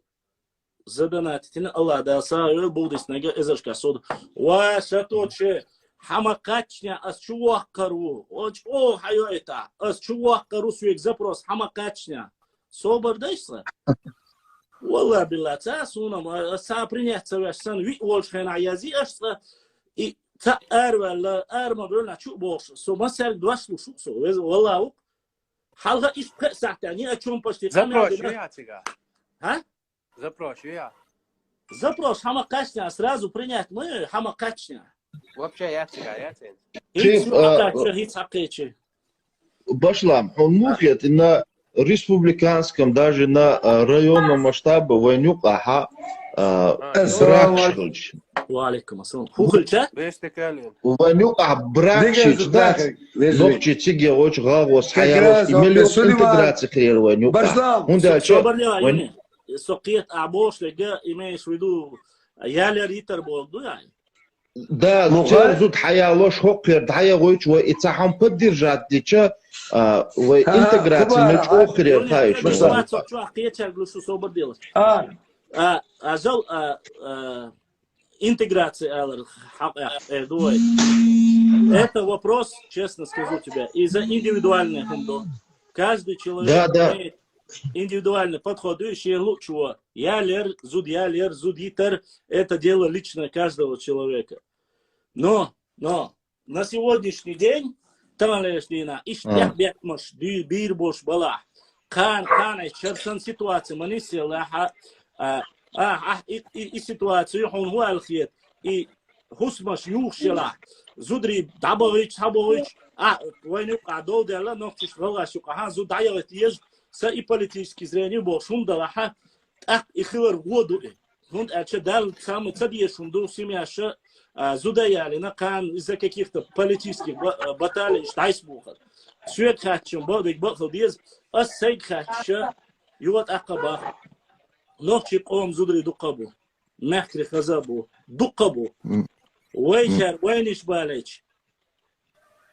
задонатитина Аллах да са, ё, булдис нага эзаршка сод. Ва, ша то че, хӀама качня, ас чу ваккару. Оч, о, хайо это, ас чу ваккару, суек запрос, хӀама качня. Собар дайса. Валла билла, ца сунам, а, са принять ца веш сан, ви волш хена язи ашса, и ца арвала, арма бёлна чу болш, со масар дваш лушу, со, вез, валла ук. Халга иш пхе сахта, ни о чём почти. Запрос, я цига. А? Запрос, я. Запрос, хӀама качня, сразу принять мы, хӀама качня. Вообще, я цига, я цен. Хиц Чи, хӀама а, качня, хиц хьакъечи. Башлам, хьун мухет на республиканском, даже на а, районном масштабе вайнюк аха а, Ассаламу бракш алейкум. хилч. Ва алейкум ассалам. Ху хилча? Весь такалин. Вайнюк аха бракш Дигер хилч, да? брак, везли. Нохчи циге оч гагос Как хаялос раз он имелиос Сулейман. Интеграция хрел вайнюк. Башлам. Хун дальше. Собар не Вайн- вайне. Сокет а бош лега, имеешь в виду, я лер итер болду, я. Да, Ну, цел ха? зуд хьаялош хоккер, дхьаягойч вай и ца хьам поддержать дича, а, вай Ха, интеграция хубар, меч ха? охрер Юни, таиш. я ситуацию чё ахкеча глушу собар делать. А, А, а жал, а, а, интеграция алар хак, э, дуай. Это вопрос, честно скажу тебе, из-за индивидуальной хунду. Каждый человек Да, да. Имеет индивидуальный подход, и шерлу чего. Я лер, зуд я лер, зуд итер, это дело личное каждого человека. Но, но, на сегодняшний день, тамалешнина, А. иштяк бекмаш, дюй бир бош бала. Кан, кан, ай, черсан ситуация, манисела, ха, а, а, а, и, и, и ситуацию, хун хуалхиет, и хусмаш юхшела, зудри дабович, хабович, а, войну кадол дела, нохчиш валашука, ха, зуд даялет еш, са и политический зрение бо, шундала, ха, так, и хилар воду, и. Хунт ача дал, самый цадьешун ду, семьяша, а, зудаяли, на кан, из-за каких-то политических ба-, а, баталий, шдайс бухар. Сюек хатчем, бо, дик бо, хал диез, а, сейг хатча, юват акаба. Нохчи ком зудри дукабу. Мехкри хазабу. Дукабу. М. Вайчар, вайниш балеч.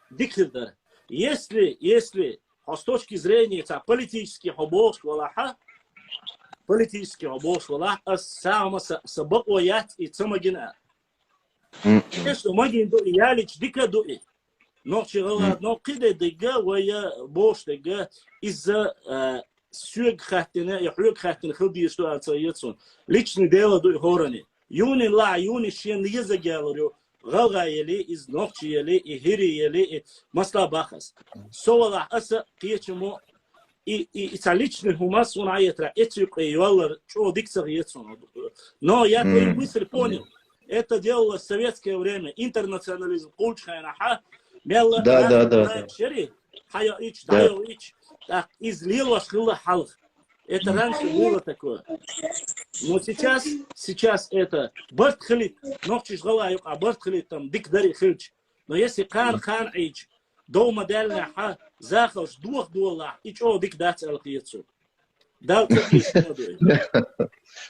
Дикирдар. Если, если, а с точки зрения ца политических обош валаха, политических обош валаха, а сама са, са бакъо яц и цамагина. М. Конечно, магин ду и ялич дика ду и. Нохчи гала, М. но киде дега, вая бош дега, из-за, э, сюег хаттина, я хуег хаттина хил диеш ду аца ецун. Личный дело ду и хорани. Юни ла, юни шен еза гяларю. Галга ели, из нохчи ели, и хири ели, и масла бахас. Совала аса кечему и, и, и ца личный хумас, он аятра, эцюк и юалар, чо диксаг ецун. Но я твою М. Мысль понял. Это делалось в советское время. Интернационализм, кулчхайна, ха? Мелла, Да, да, раз, да, раз, да. Шери, хая ич, Да. дая ич. Так, из лила шила халх. Это раньше было такое. Но сейчас, сейчас это барт хилит, нохчиш гала юк, а барт хилит там, дик дари хилч. Но если кан, кан ич, дома дальня, ха, захалш, дух дула, и чо дик дац алхиецу. Дал цадиш надуй.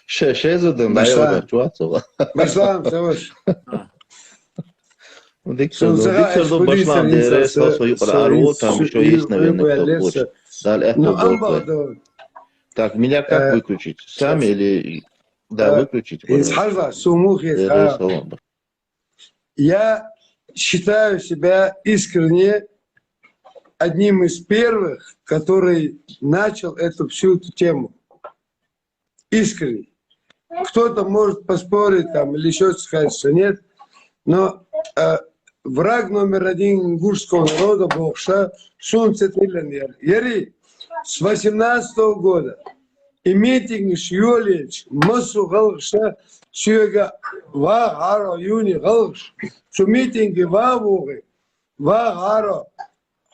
Ше, ше зудын, да, Башлам. я уже чувствовал. Башлам, Саваш. А. Диксер, Сунзага диксер, экспедиция башлам, не дерес, со-, свою со-, про ару, со-, там со-, ещё есть, не наверное, кто вывалился. хочет. Далее это Ну, будет. Амбалдо, Так, меня как Э, выключить? Сами сейчас. Или... Да, Э, выключите, пожалуйста. Исхальва, Сумухи, Дерес, а, салам. Я считаю себя искренне одним из первых, который начал эту всю эту тему. Искренне. Кто-то может поспорить там или еще сказать, что нет. Но э, враг номер один ингушского народа бохуш суна ца тиллан яр. Яри, с восемнадцатого года и митингаш йолаелча, массо а гӀалгӀаша соьга: «Ваха, Ӏаро, Юни, гӀалгӀаш, цу митинге ваха вогӀий, ваха, Ӏаро,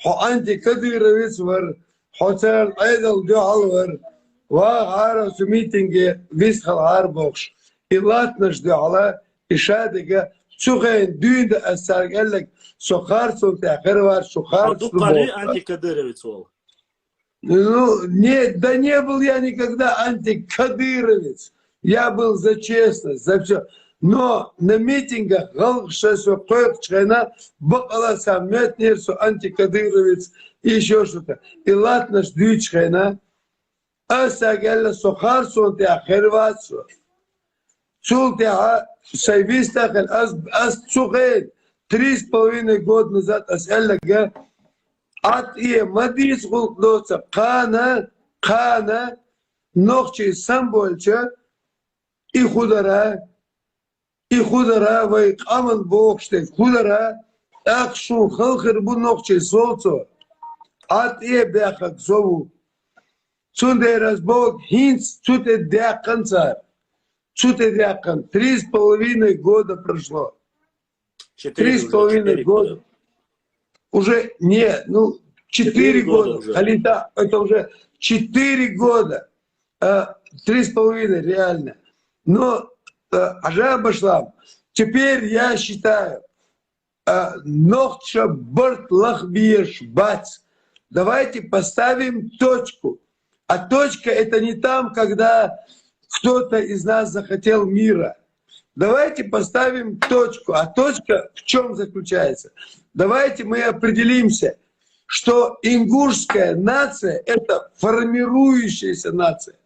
хьо антикадыровец вар, хьо царна Ӏедал дуьхьал вар, ваха, Ӏаро, цу митинге вистхила, Ӏаро», бохуш. И латтанаш дуьхьала, и шадерг, цу хенахь дуьйна ас цаьрга аьлларг: «Со харцонна тӀехь хир вац, со харц ду», бохуш. Антикадыровец волу? Ну, не, да не был я никогда антикадыровец. Я был за честность, за все. Но на митингах гӀалгӀаша со кхойкхучу хенахь бакъала царна моьттинера со антикадыровец и ещё что-то. И латтанаш дуьйцучу хенахь ас цаьрга аьлла: «Со харцонна тӀехь хир вац со». Цул тӀаьхьа сайн вистхила, ас, ас цу хенахь, три с половиной года назад ас аьлларг: «Ӏад э, ма дийца гӀуллакх доцург, кхана, кхана нохчий самабойлча, и хӀун дара, и хӀун дара, вай къаман бохуш дерг хӀун дара, тӀаккха шуна хала хир бу нохчий», — олу цо. Ӏад э баьхнарг со ву. Цундела ас боху, хӀинца цу тӀе даьккхина цара. Цу тӀе даьккхина. Три с половиной года прошло. Четыре, три с половиной года. Уже, не, ну, четыре года уже. Халита, это уже четыре года. А, три с половиной, реально. Но, а, Ажа Башлам, теперь я считаю, а, нохчаша барт лахбеш бац. Давайте поставим точку. А точка — это не там, когда кто-то из нас захотел мира. Давайте поставим точку. А точка в чем заключается? Давайте мы определимся, что ингушская нация — это формирующаяся нация.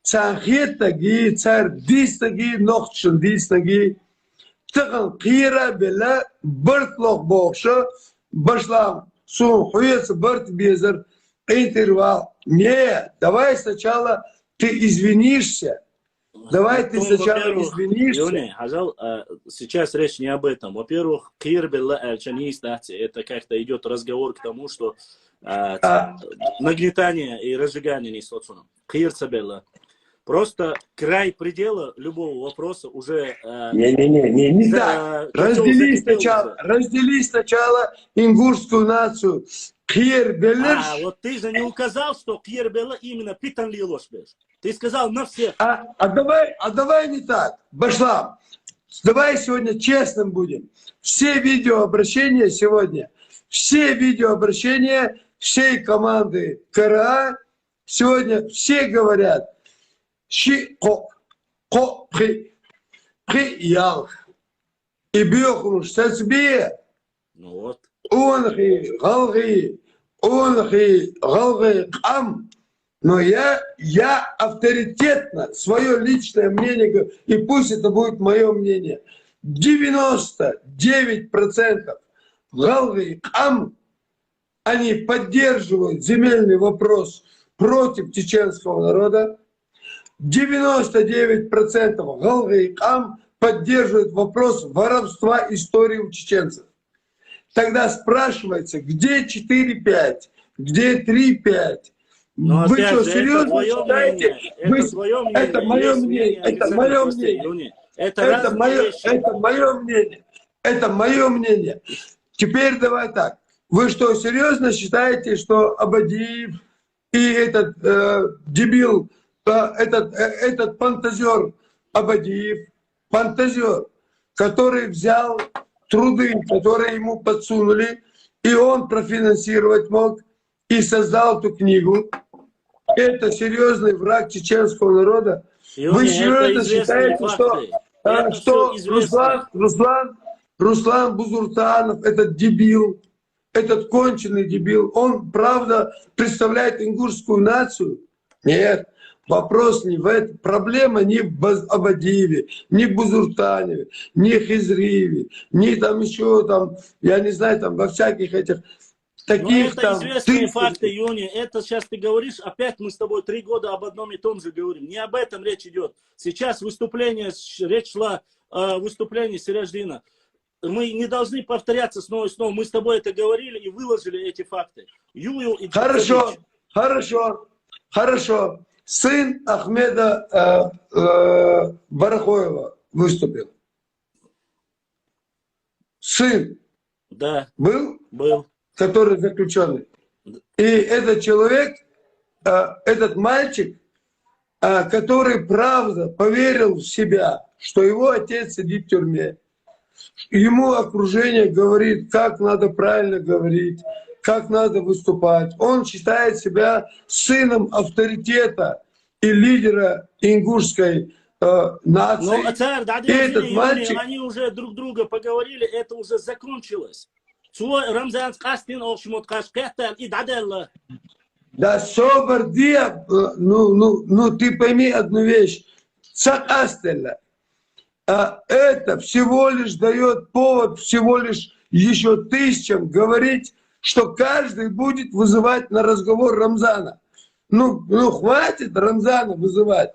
Царна хетарг, цара дийцинарг, нохчашна дийцинарг, тахана кхера а белла, барт лохбу бохуш, Башлам, суна хьоьца барт безар, интервал. Не, давай сначала ты извинишься. Давай ты сначала извинишься. Юни, хьажал, а, сейчас речь не об этом. Во-первых, кхерабелла аьлча нийса дац, это как-то идёт разговор к тому, что, а, нагнетание и разжигание нийса дац. Кхера ца белла. Просто край предела любого вопроса уже, а... Не-не-не, не, не так. Раздели сначала, раздели сначала ингушскую нацию. Кхерабелларш. А, вот ты же не указал, что кхерабелла именно питанлелош берш. Ты сказал на всех. А, а давай, а давай не так, Башлам. Давай сегодня честным будем. Все видеообращения сегодня, все видеообращения всей команды К Р А сегодня все говорят: ши, кхо, кхо, пхи, пхи, ялх. И боьхурш сацабе. Ну вот. Къонахий, гӀалгӀай, къонахий, гӀалгӀай къам. Но я, я авторитетно своё личное мнение говорю, и пусть это будет моё мнение. Девяносто девять процентов гӀалгӀай къам, они поддерживают земельный вопрос против чеченского народа. Девяносто девять процентов гӀалгӀай къам поддерживают вопрос воровства истории у чеченцев. Тогда спрашивается, где четыре пять, где три пять? Вы что, серьёзно считаете? Это моё мнение, это моё мнение, это моё мнение. Это моё, это моё мнение. Это моё мнение. Теперь давай так. Вы что, серьёзно считаете, что Абадиев и этот э, дебил, э, этот, э, этот фантазёр Абадиев, фантазёр, который взял труды, которые ему подсунули, и он профинансировать мог, и создал эту книгу. Это серьёзный враг чеченского народа. Вы серьёзно считаете, что, э, что Руслан, Руслан, Руслан Бузуртанов, этот дебил, этот конченый дебил, он правда представляет ингушскую нацию? Нет, вопрос не в этом. Проблема не в Абадиеве, не в Бузуртанове, не в Хизриеве, не там ещё там, я не знаю, там во всяких этих таких там... Это известные факты, Юни. Это сейчас ты говоришь, опять мы с тобой три года об одном и том же говорим. Не об этом речь идёт. Сейчас выступление, речь шла э, выступление Сираждина. Мы не должны повторяться снова и снова. Мы с тобой это говорили и выложили эти факты. Юю и Хорошо, хорошо, хорошо. Сын Ахмеда э, э, Барахоева выступил. Сын Да, был, был. Который заключенный. И этот человек, э, этот мальчик, э, который правда поверил в себя, что его отец сидит в тюрьме, ему окружение говорит, как надо правильно говорить, как надо выступать. Он считает себя сыном авторитета и лидера ингушской э, нации. Но цар, да, И этот Юни, мальчик, они уже друг друга поговорили, это уже закончилось. Цо Рамзан къастин охшмот къаш къяттал и дадалла. Да, собар диа, э, ну, ну, ну, ты пойми одну вещь. Цакъастелла. А это всего лишь дает повод всего лишь еще тысячам говорить, что каждый будет вызывать на разговор Рамзана. Ну, ну хватит Рамзана вызывать.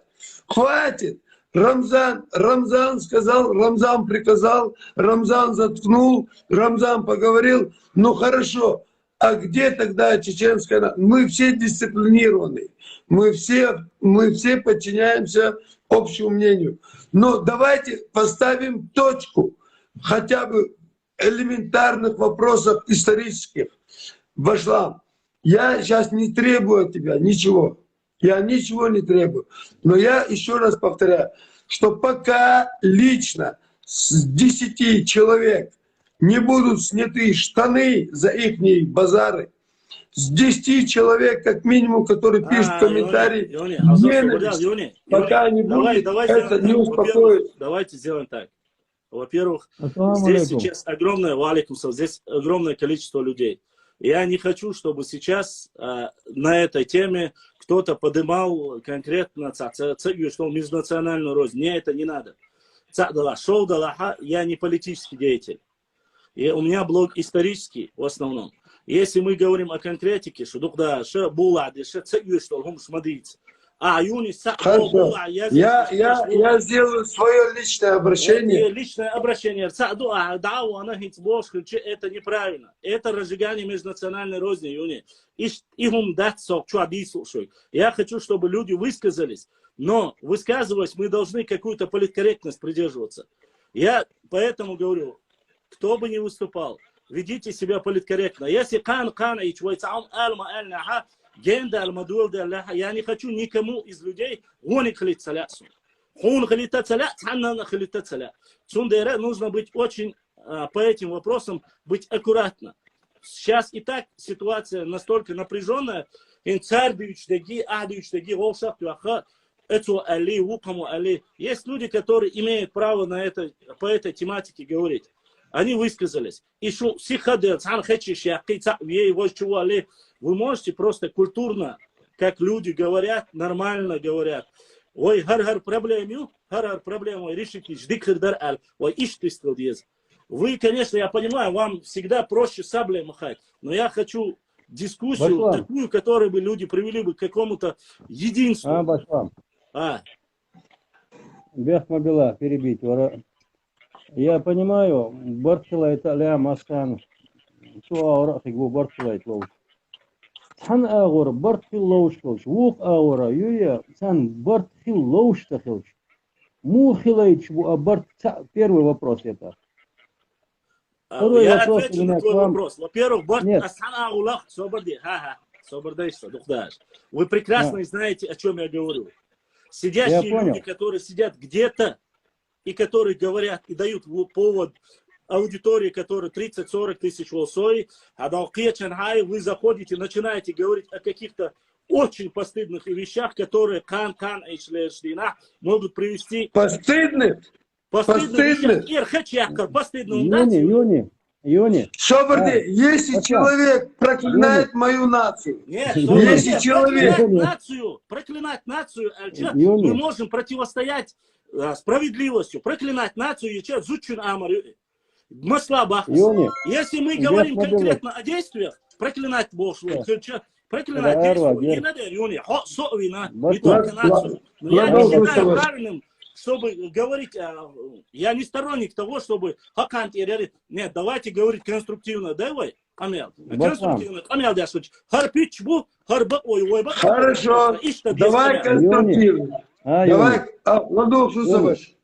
Хватит. Рамзан, Рамзан сказал, Рамзан приказал, Рамзан заткнул, Рамзан поговорил. Ну хорошо. А где тогда чеченская нация? Мы все дисциплинированы. Мы все, мы все подчиняемся общему мнению. Но давайте поставим точку хотя бы элементарных вопросов исторических. Башлам, я сейчас не требую от тебя ничего. Я ничего не требую. Но я еще раз повторяю, что пока лично с десяти человек не будут сняты штаны за ихние базары, с десяти человек, как минимум, которые пишут А, комментарии, Юни, Юни, Алзо, ненависть, Юни, пока Юни, не давай, будет, давай это сделаем не так. успокоит. Во-первых, давайте сделаем так. Во-первых, Ассаламу здесь алейкум. Сейчас огромное, ва алейкум салам, здесь огромное количество людей. Я не хочу, чтобы сейчас а, на этой теме кто-то поднимал конкретно ца- ца- ца- что межнациональную рознь. Мне это не надо. Ца дала, шоу дала, ха, я не политический деятель. И у меня блог исторический в основном. Если мы говорим о конкретике, что дух да, что була, да, что ца что хумш мадиц. А Юни са Хорошо. була, я здесь Я, не я, слышал. я сделаю свое личное Это обращение. личное обращение. Ца дуа, да, она хинц бош, это неправильно. Это разжигание межнациональной розни, Юни. Иш- и хум дат сок, чё объяснил, что. Я хочу, чтобы люди высказались. Но высказываясь, мы должны какую-то политкорректность придерживаться. Я поэтому говорю, кто бы ни выступал, ведите себя политкорректно. Если кан кан и чвай цаум алма аль наха, генда алма дуэл да лаха, я не хочу никому из людей гони хлит салясу. Хун хлита саля, цанна хлита саля. Цундера нужно быть очень а, по этим вопросам быть аккуратно. Сейчас и так ситуация настолько напряженная, ин цардуюч деги, ахдуюч деги, волшак туаха, это али, вукаму али. Есть люди, которые имеют право на это, по этой тематике говорить. Они высказались. И шу сихадер, цан хачиш, я кица, ей, вот чего али. Вы можете просто культурно, как люди говорят, нормально говорят. Ой, хар-хар проблему, хар-хар проблему решить, ждик хирдар ал, ой, иш ты стал дез. Вы, конечно, я понимаю, вам всегда проще саблей махать, но я хочу дискуссию Башлам. Такую, которую бы люди привели бы к какому-то единству. А, башлам. А, Бех могла перебить. Вара. Я понимаю, барт хилайта лям астан. Цу агӀора хигу барт хилайт ловш. Цхьан агӀора барт хил ловш хилч. Вукх агӀора юя, цан барт хил ловш та хилч. Му хилайч бу а барт ца-, первый вопрос это. а, Второй я вопрос отвечу у меня на к твой вам. Вопрос. Во-первых, барт Нет. Асан Агулах, собарди, ха-ха, собардай что, духдаш. Вы прекрасно А. Знаете, о чем я говорю. Сидящие Я понял. Люди, которые сидят где-то и которые говорят и дают в- повод аудитории, которая тридцать-сорок тысяч волсой, а Далкия Чанхай, вы заходите, начинаете говорить о каких-то очень постыдных вещах, которые кан кан ишлештина могут привести Постыдных? постыдных Постыдных? Вещах. Ирхач якар постыдную Юни, нацию. Юни, Юни. Собарди, А, если Башлам. Человек проклинает мою нацию, Нет, Юни. Собарди, Если человек- проклинать нацию, проклинать нацию, Альча, Юни. Мы можем противостоять а, справедливостью, проклинать нацию, и че зучин амар. Масла бах. Юни. Если мы Я говорим смотрю. Конкретно о действиях, проклинать Бог свой, Да. Альча, проклинать Да, действия, Арвад, я- и надо, Юни, хо, соина, Башлам. не только нацию. Но я не Ладно, считаю слушай. Правильным чтобы говорить, а, я не сторонник того, чтобы хакан терери. Нет, давайте говорить конструктивно, да, вай? Къамел. Конструктивно, къамел дяшуч. Хар пич бу, хар бак ой, ой бак. Хорошо. Давай конструктивно. Давай, а, ладох сусабаш.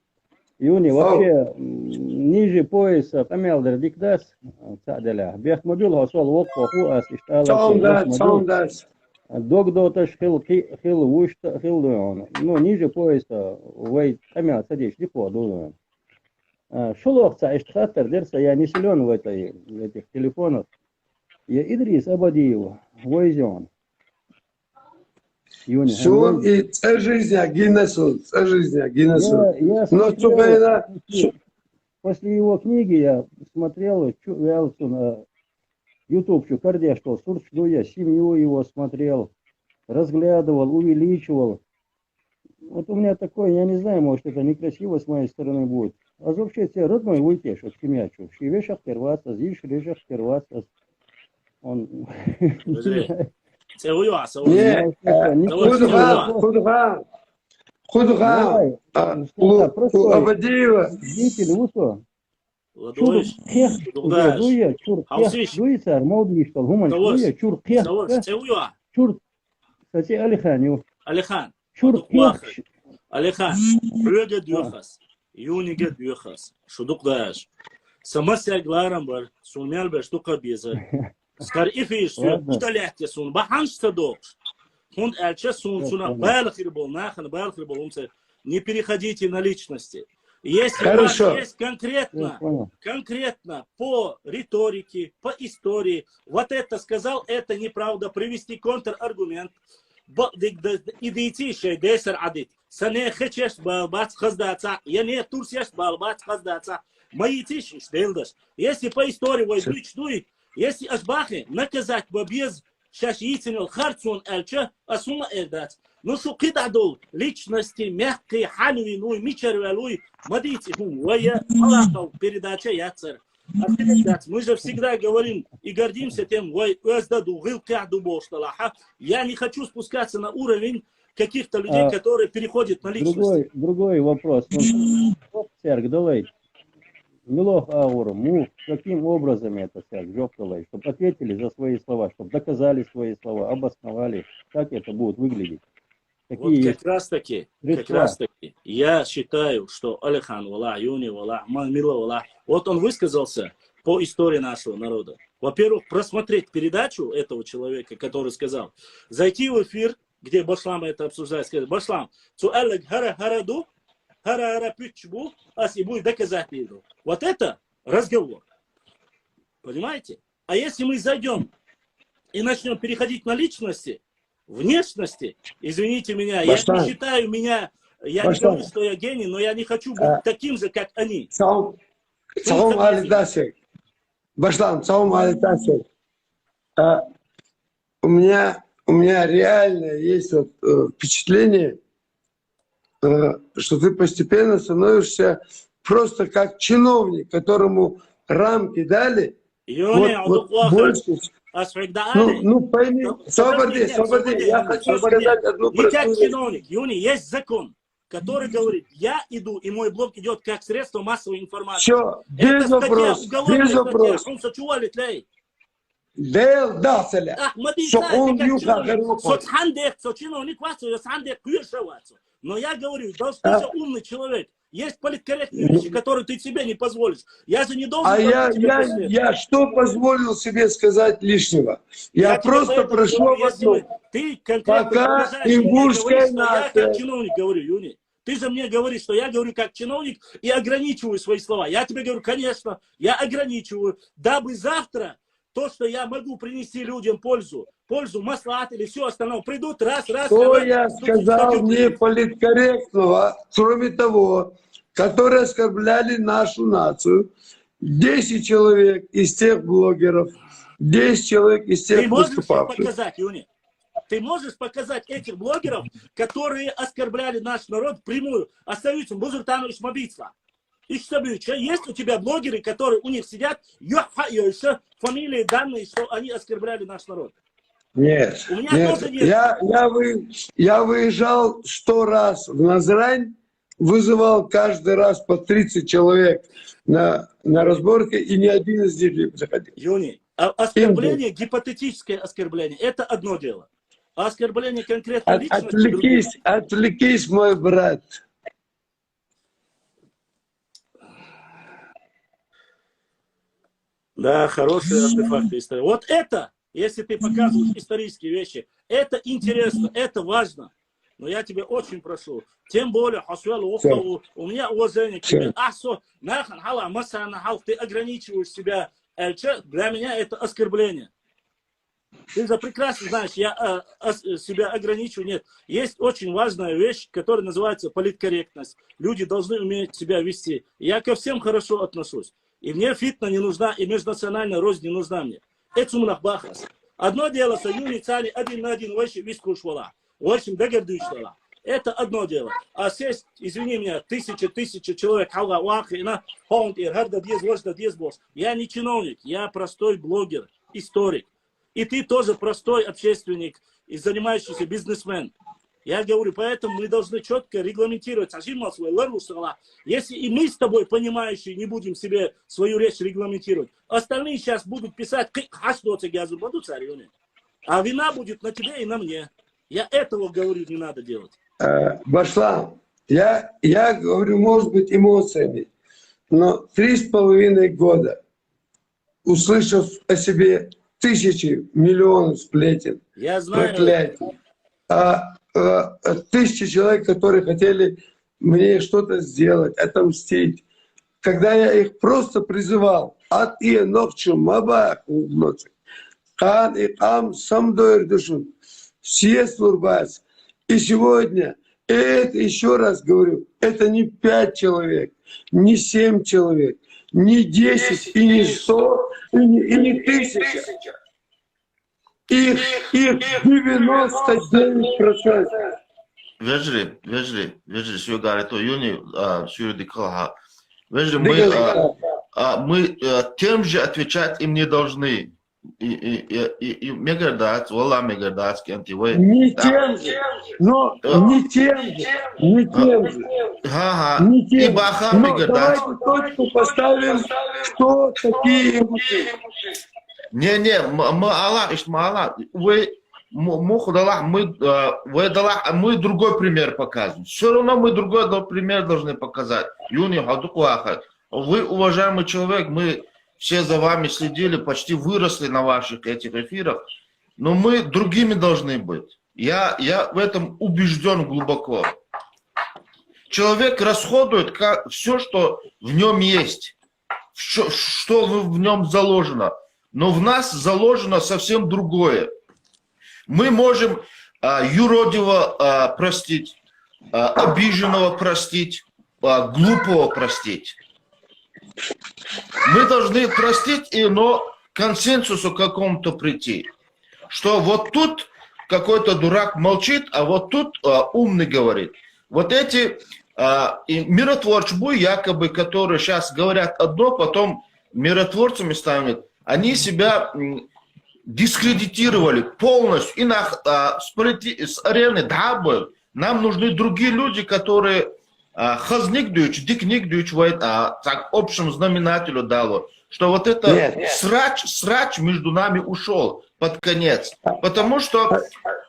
Юни, вообще, ниже пояса къамел дер дикдас, цаделя. Бех мобил хосол вокко ху ас иштала. Саундас, саундас. Дог доташ хил, хил вушта, хил дуйон. Ну, ниже пояса вай къамел садиш дикво дуйон. Шулохца иштхаттар дерса, я не силен в этой, в этих телефонах. Я Идрис Абадиев, войзон. Сун и цӀэ жизня гинэсун, цӀэ жизня гинэсун. Но цугайна. После его книги я смотрел, чу, я, а, YouTube чу кардеш, что сурч дуя, семью его смотрел, разглядывал, увеличивал. Вот у меня такое, я не знаю, может, это некрасиво с моей стороны будет. А вообще тебе родной уйдешь от семья, что? Шивешах первац, а зиш режах первац, а он... Худга, худга, худга, Абадиева. Житель, усо. Чур хех дуя, чур хех дуя, сар модни, что гуман дуя, чур хех. Чур, кстати, Алихан, ю. Алихан. Чур хех. Алихан. Рёга дюхас. Юнига дюхас. Шудук даш. Самасяг ларам бар, сумял бар, штука беза. Скар ифиш, удалять я сун. Баханш садокш. Хунд альча сун, суна, балхир бол, нахан, балхир бол, умса. Не переходите на личности. Если у вас есть конкретно, конкретно по риторике, по истории, вот это сказал, это неправда, привести контраргумент, идите еще, десер адит. Сане хечеш балбац хаздаца, я не турсеш балбац хаздаца. Мои тишиш делдаш. Если по истории вой дуй, если ашбахе наказать бабез, шаш йицинел харцун элча, асума эрдац. Ну шу кидадул личности, мягкий, ханви, ну, мичервелуй, мадици хум, вая, малахал, передача яцер. А передач, мы же всегда говорим и гордимся тем, вой, уэзда дугил кяду бошталаха. Я не хочу спускаться на уровень каких-то людей, а, которые переходят на личности. Другой, другой вопрос. Ну, церк, давай. Милох Аур, Мух, каким образом это все, Джокталай, чтобы ответили за свои слова, чтобы доказали свои слова, обосновали, как это будет выглядеть. Какие вот как раз таки, как раз таки, я считаю, что Алихан вала, Юни вала, Мамила вала, вот он высказался по истории нашего народа. Во-первых, просмотреть передачу этого человека, который сказал, зайти в эфир, где Башлам это обсуждает, сказать, Башлам, цу элег хара хара ду, хара хара пич бу, ас и будет доказательно. Вот это разговор. Понимаете? А если мы зайдем и начнем переходить на личности, внешности, извините меня, я не считаю меня, я не говорю, что я гений, но я не хочу быть таким же, как они. Саум, саум алидасек. Башлам, саум алидасек. А, у меня, у меня реально есть вот, э, впечатление, э, что ты постепенно становишься просто как чиновник, которому рамки дали. Юни, вот, вот больше. Ну, ну пойми, собади, собади, я хочу сказать одну простую вещь. Не как чиновник, Юни, есть закон, который говорит, я иду, и мой блог идет как средство массовой информации. Все, без вопросов, без вопросов. Дел, да, целя. Ахмади, со он юха, соцхандех, со чиновник вас, соцхандех, куирша вас. Но я говорю, да, ты же умный человек. Есть политкорректные вещи, которые ты себе не позволишь. Я же не должен... А я, я, я что позволил себе сказать лишнего? Я, я просто прошу об одном. Ты конкретно... Пока ингушская нация... Я как чиновник говорю, Юни. Ты же мне говоришь, что я говорю как чиновник и ограничиваю свои слова. Я тебе говорю, конечно, я ограничиваю, дабы завтра то, что я могу принести людям пользу, пользу, маслаат или все остальное, придут раз, раз. Что я сказал не политкорректного, кроме того, которые оскорбляли нашу нацию, десять человек из тех блогеров, десять человек из тех выступавших. Ты можешь показать, Юни? Ты можешь показать этих блогеров, которые оскорбляли наш народ прямую? Остаются Бузуртанович Мабицва. Ишсабича, есть у тебя блогеры, которые у них сидят, фамилии, данные, что они оскорбляли наш народ? Нет. У меня нет, тоже нет. Я, я, вы, я выезжал сто раз в Назрань, вызывал каждый раз по тридцать человек на, на разборке, и ни один из них не приходил. Юни, а оскорбление, гипотетическое оскорбление, это одно дело. А оскорбление конкретной От- личности другое. отвлекись, отвлекись, мой брат. Да, хорошие артефакты истории. Вот это, если ты показываешь исторические вещи, это интересно, это важно. Но я тебя очень прошу, тем более, Хасуэл Ухтау, у меня уважение к тебе. Ахсо, нахан хала, масана хал, ты ограничиваешь себя. Эльча, для меня это оскорбление. Ты же прекрасно знаешь, я э, ос- себя ограничиваю. Нет, есть очень важная вещь, которая называется политкорректность. Люди должны уметь себя вести. Я ко всем хорошо отношусь. И мне фитна не нужна, и межнациональная рознь не нужна мне. Это сумнах бахас. Одно дело, союзник цани один на один, вайши вискуш вала. Вайши дагер дюйш вала. Это одно дело. А сесть, извини меня, тысяча, тысяча человек, хала, вахи, на, хонт, ир, харда, диез, вожда, диез, бос. Я не чиновник, я простой блогер, историк. И ты тоже простой общественник и занимающийся бизнесмен. Я говорю, поэтому мы должны четко регламентировать. Сажим нас, вай, лару сала. Если и мы с тобой, понимающие, не будем себе свою речь регламентировать, остальные сейчас будут писать, «Кы- хаш доца газу баду царионе». А вина будет на тебе и на мне. Я этого говорю, не надо делать. Э, Башлам, я, я говорю, может быть, эмоциями, но три с половиной года, услышав о себе тысячи, миллионы сплетен, Я знаю. Проклятие. А, э, тысячи человек, которые хотели мне что-то сделать, отомстить. Когда я их просто призывал, ат и нохчу маба, кан и кам самдойр душун, съезд урбац. И сегодня, и это еще раз говорю, это не пять человек, не семь человек, не десять, и не сто, и не, и не тысяча. Их, их девяносто девять процентов. Вежри, вежри, вежри, сюгар это юни, а, сюри дикалха. Вежри, мы, а, а, мы а, тем же отвечать им не должны. И, и, и, и, и мегардац, вала мегардац, кенти, вы. Не тем же, но не тем же, не тем же. Ха-ха. Не тем. И баха Но мегардац. Давайте точку поставим, кто такие мужчины. Не, не, м- мала, ишт мала. Вы, м- мух далах, мы, э, вы далах, а мы другой пример показываем. Все равно мы другой до- пример должны показать. Юни хадук вахар. Вы, уважаемый человек, мы все за вами следили, почти выросли на ваших этих эфирах. Но мы другими должны быть. Я, я в этом убежден глубоко. Человек расходует все, что в нем есть, что, что в нем заложено. Но в нас заложено совсем другое. Мы можем а, юродивого а, простить, а, обиженного простить, а, глупого простить. Мы должны простить, и, но к консенсусу какому-то прийти. Что вот тут какой-то дурак молчит, а вот тут а, умный говорит. Вот эти а, и миротворчбу якобы, которые сейчас говорят одно, потом миротворцами станут, они себя м, дискредитировали полностью. И на, а, с, полити- с арены дабы нам нужны другие люди, которые а, хазник дюч, дикник дюч, вот, а, так общим знаменателю дало, что вот это Нет. Срач, срач между нами ушел под конец. Потому что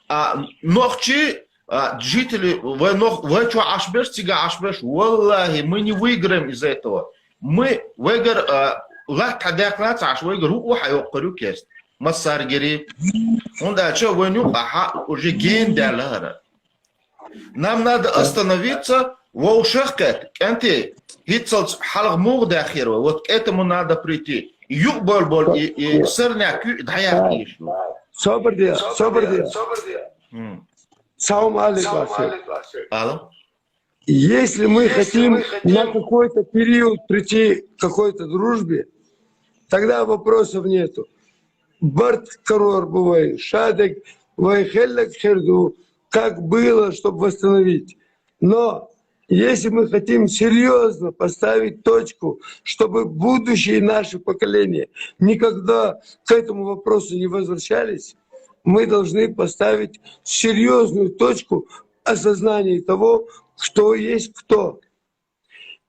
а, нохчи, а, жители, вы, нох, вы что, ашбеш, тига ашбеш, валлахи, мы не выиграем из этого. Мы выигр, а, ла тадяхлац аш выигр, у хайо курю кест. Массар гири. Он дальше войну, аха, уже ген дялара. Нам надо остановиться, воушехкет, кенти, хитцалц халг муг дахир, вот к этому надо прийти. Юг бол бол и, и сырняк, и даяк ишну. Собрди, собрди. М. Салам алейкум. Алло? Если мы хотим на какой-то период прийти к какой-то дружбе, тогда вопросов нету. Барт карор бывай, шадек вай хеллек херду, как было, чтобы восстановить. Но если мы хотим серьезно поставить точку, чтобы будущее наше поколение никогда к этому вопросу не возвращались, мы должны поставить серьезную точку осознании того, кто есть кто.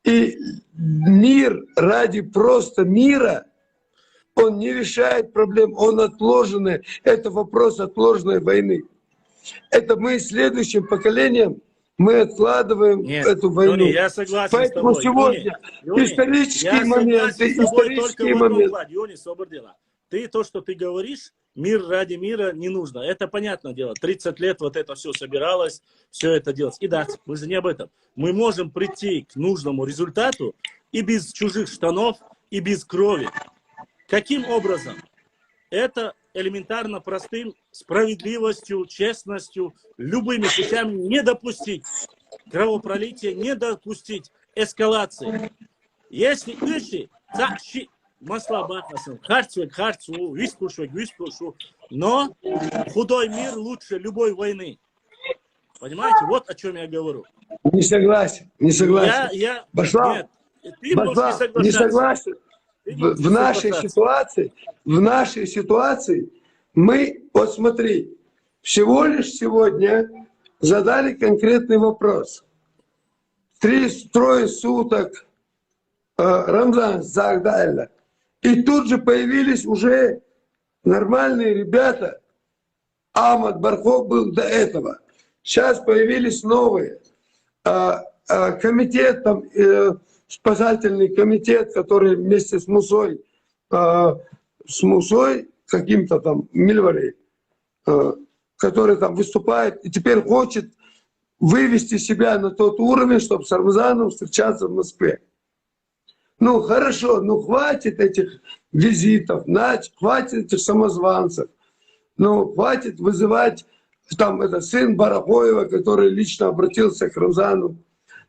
И мир ради просто мира, он не решает проблем, он отложенный. Это вопрос отложенной войны. Это мы следующим поколениям, мы откладываем Нет, эту войну. Юни, я согласен Поэтому с тобой. Сегодня Юни, Юни, исторические я моменты, согласен с тобой только исторические в одном моменты. Плане. Юни, собор дела. Ты то, что ты говоришь, мир ради мира не нужно. Это понятное дело. Тридцать лет вот это все собиралось, все это делалось. И да, мы же не об этом. Мы можем прийти к нужному результату и без чужих штанов, и без крови. Каким образом? Это элементарно простым справедливостью, честностью, любыми путями не допустить кровопролития, не допустить эскалации. Если ищи, цахши, масла бахасан, харцвек, харцу, виспушвек, виспушу. Но худой мир лучше любой войны. Понимаете, вот о чем я говорю. Не согласен, не согласен. Я, я, Башлам, нет, ты можешь не Башлам, соглашаться. Не согласен. Ты В, можешь в не нашей соглашаться. Ситуации, в нашей ситуации мы, вот смотри, всего лишь сегодня задали конкретный вопрос. Три, трое суток э, Рамзан Загдайла. И тут же появились уже нормальные ребята. Ахмад Бархо был до этого. Сейчас появились новые. А, а, комитет, там, э, спасательный комитет, который вместе с Мусой, а, с Мусой каким-то там, Мильвари, э, который там выступает и теперь хочет вывести себя на тот уровень, чтобы с Рамзаном встречаться в Москве. Ну, хорошо, ну хватит этих визитов, нач- хватит этих самозванцев. Ну, хватит вызывать там это сын Барахоева, который лично обратился к Рамзану.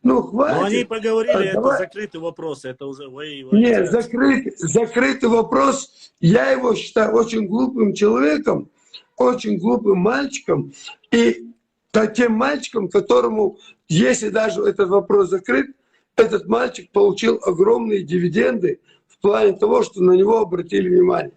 Ну, хватит. Но они поговорили, А, это давай- закрытый вопрос, это уже вы... Не, закрытый, закрытый вопрос. Я его считаю очень глупым человеком, очень глупым мальчиком. И та- тем мальчиком, которому, если даже этот вопрос закрыт, этот мальчик получил огромные дивиденды в плане того, что на него обратили внимание.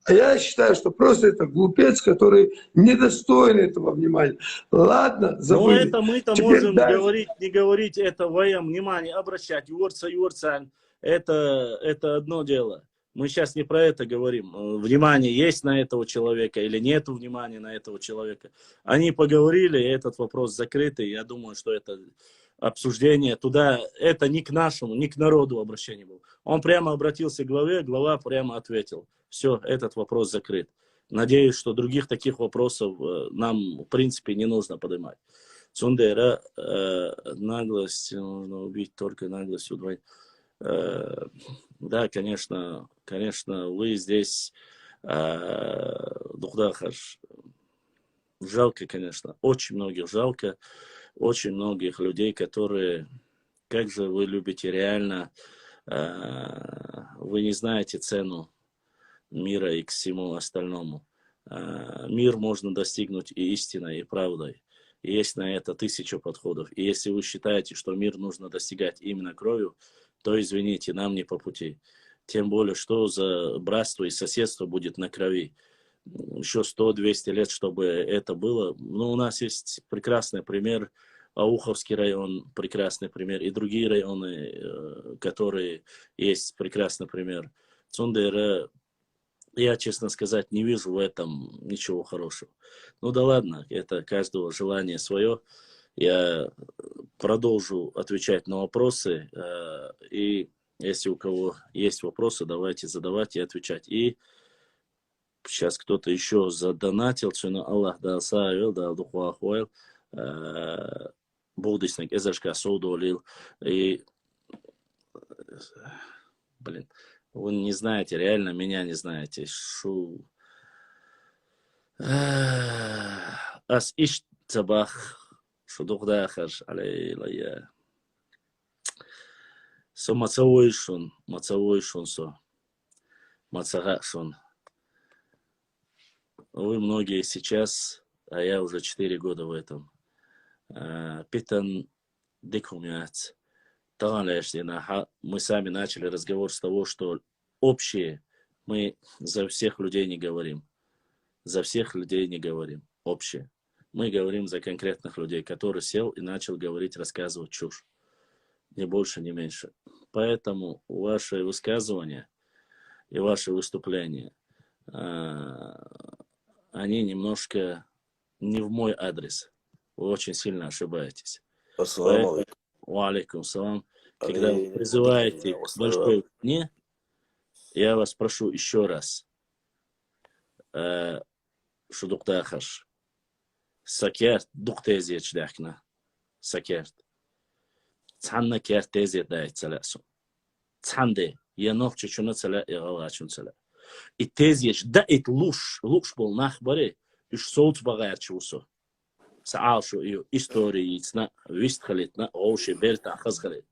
А я считаю, что просто это глупец, который недостоин этого внимания. Ладно, Но забыли. это мы-то Теперь можем дальше. Говорить, не говорить, это воем внимание обращать, юрца, юрца, это, это одно дело. Мы сейчас не про это говорим. Э, Внимание есть на этого человека или нету внимания на этого человека. Они поговорили, и этот вопрос закрытый. Я думаю, что это обсуждение туда, это не к нашему, не к народу обращение было. Он прямо обратился к главе, глава прямо ответил. Все, этот вопрос закрыт. Надеюсь, что других таких вопросов э, нам, в принципе, не нужно поднимать. Цундера, э, наглость, можно убить только наглостью вдвойне. Э, да, конечно, конечно, вы здесь э, духдахаш. Жалко, конечно, очень многих жалко, очень многих людей, которые, как же вы любите реально, э, вы не знаете цену мира и к всему остальному. Э, мир можно достигнуть и истиной, и правдой. И есть на это тысяча подходов. И если вы считаете, что мир нужно достигать именно кровью, то, извините, нам не по пути. Тем более, что за братство и соседство будет на крови. Еще сто-двести лет, чтобы это было. Но у нас есть прекрасный пример. Ауховский район, прекрасный пример. И другие районы, э, которые есть, прекрасный пример. Цундера, я, честно сказать, не вижу в этом ничего хорошего. Ну да ладно, это каждого желание свое. Я продолжу отвечать на вопросы. Э, и если у кого есть вопросы, давайте задавать и отвечать. И сейчас кто-то еще задонатил, цуна Аллах да саавел, да духуахуэл. Э, Буддийственный эзэшка соудолил. И, блин, вы не знаете, реально меня не знаете. Шу... Э, Ас иш цабах, шу духдахаш, алей лая. Со мацавой шун, мацавой шун со. Мацага шун. Вы многие сейчас, а я уже четыре года в этом. Э, Питан дикумят. Талан леш дина, ха, мы сами начали разговор с того, что общее, мы за всех людей не говорим. За всех людей не говорим. Общее. Мы говорим за конкретных людей, который сел и начал говорить, рассказывать чушь. Ни больше, ни меньше. Поэтому ваши высказывания и ваши выступления, а, они немножко не в мой адрес. Вы очень сильно ошибаетесь. Ассаламу алейкум. Ва алейкум салам. Когда вы призываете к большой войне, я вас прошу еще раз. Э, шудуктахаш. Са керт дукха тезеташ даьхкина. Са керт. Цхьанна керт тезет даьхкина ца лаьа сона. Цхьанне. Я нохчочунна ца лаьа, я гӀалгӀачунна ца лаьа. И тезеташ даийта лууш, лууш бола нах барий, уьш совца баха гӀерташ ву со. Са Ӏалашо ю, истори йийцина, вист хилийтина, гӀовше бертан хаза хилийта.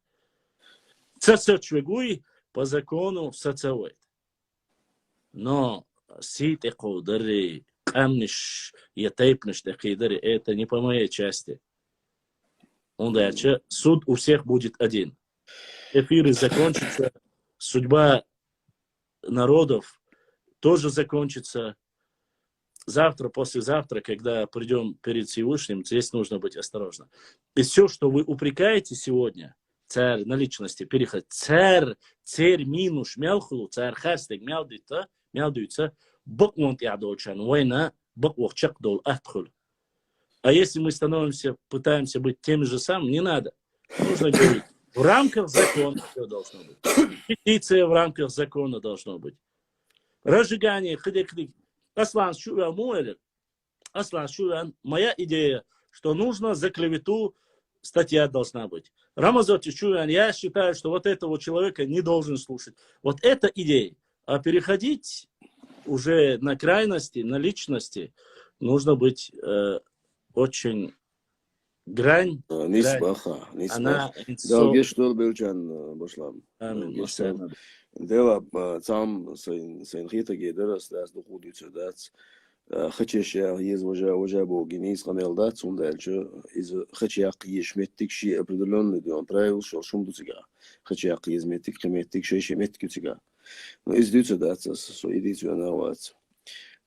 Ца сацаве гуй, по закону сацавайта. Но сий тӀекховдари, къаьмнаш я тайпанаш тӀекхийдари, это не по моей части. ХӀунда аьлча суд у всех будет один. Эфиры закончатся, судьба народов тоже закончится. Завтра, послезавтра, когда придем перед Всевышним, здесь нужно быть осторожно. И все, что вы упрекаете сегодня, цар на личности переход, цар, цар минуш мел хулу, цар харстег мел дита, мел дуьйца, бакъван тӀехь долчан вайна, бакъвах чакхдол атхул. А если мы становимся, пытаемся быть тем же самым, не надо. Нужно говорить, в рамках закона все должно быть. Петиция в рамках закона должно быть. Разжигание, хиде, хиде. Аслан Шувян, моя, Аслан Шувян, моя идея, что нужно за клевету статья должна быть. Рамазот Шувян, я считаю, что вот этого человека не должен слушать. Вот это идея. А переходить уже на крайности, на личности, нужно быть э, очень грань. Нийса баха, нийса баха. Дала гешт долда, Белчан, башлам. Амин. Дела, цхьа сайн, сайн хетаге дара, ас дас дукха дийцар дац. Хачеш яха еза важа, важа боху нийса къамел дац, хӀунда аьлча иза хача яккха езаш меттиг шен определённый ден правилаш йолуш хӀума ду цигахь. Хача яккха еза меттиг, кхин меттиг, шай-шай меттиг ю цигахь. Но иза дуьйцур дац ас, со и дийца веана вац.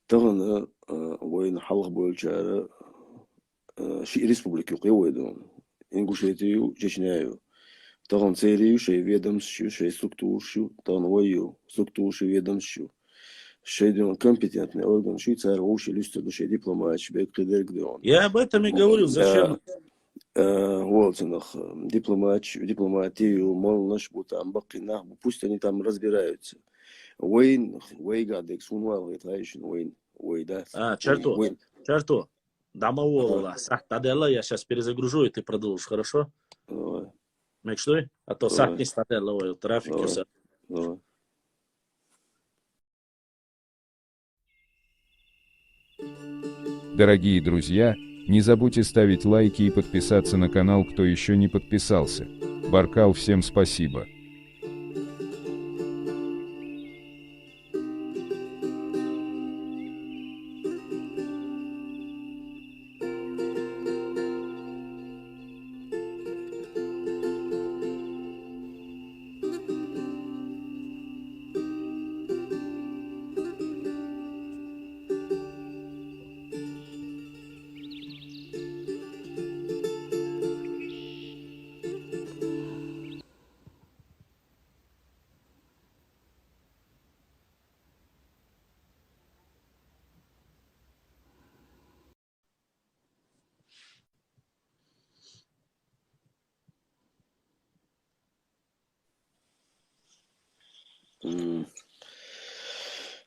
Тахана вайна хьалха болчара ши республика ю кхин вай ден. Ингушетия ю, Чечня ю. Тахана церан ю шайн ведомстваш ю, шайн структураш ю, тахана вай ю, структураш ю, ведомстваш ю. Шайн ден компетентный органаш ю, цара вовшийн луьстар ду шайн дипломаташ, беккхий дерг ден. Я об этом и говорю, зачем? Вола цунах дипломаташ, дипломатия ю, молланаш бу там, баккхий нах бу, пусть они там разбираются. Вайн, вайга декс, хӀун вала гӀетта хайшина вайн, вай дац. А, чарто, чарто. Дама вола, сахьт дӀаделла, я сейчас перезагружу, и ты продолжишь, хорошо? Давай. Мекшдой? А то сахьт не стадела, ой, трафик. Давай. Давай. Дорогие друзья, не забудьте ставить лайки и подписаться на канал, кто еще не подписался. Баркал, всем спасибо.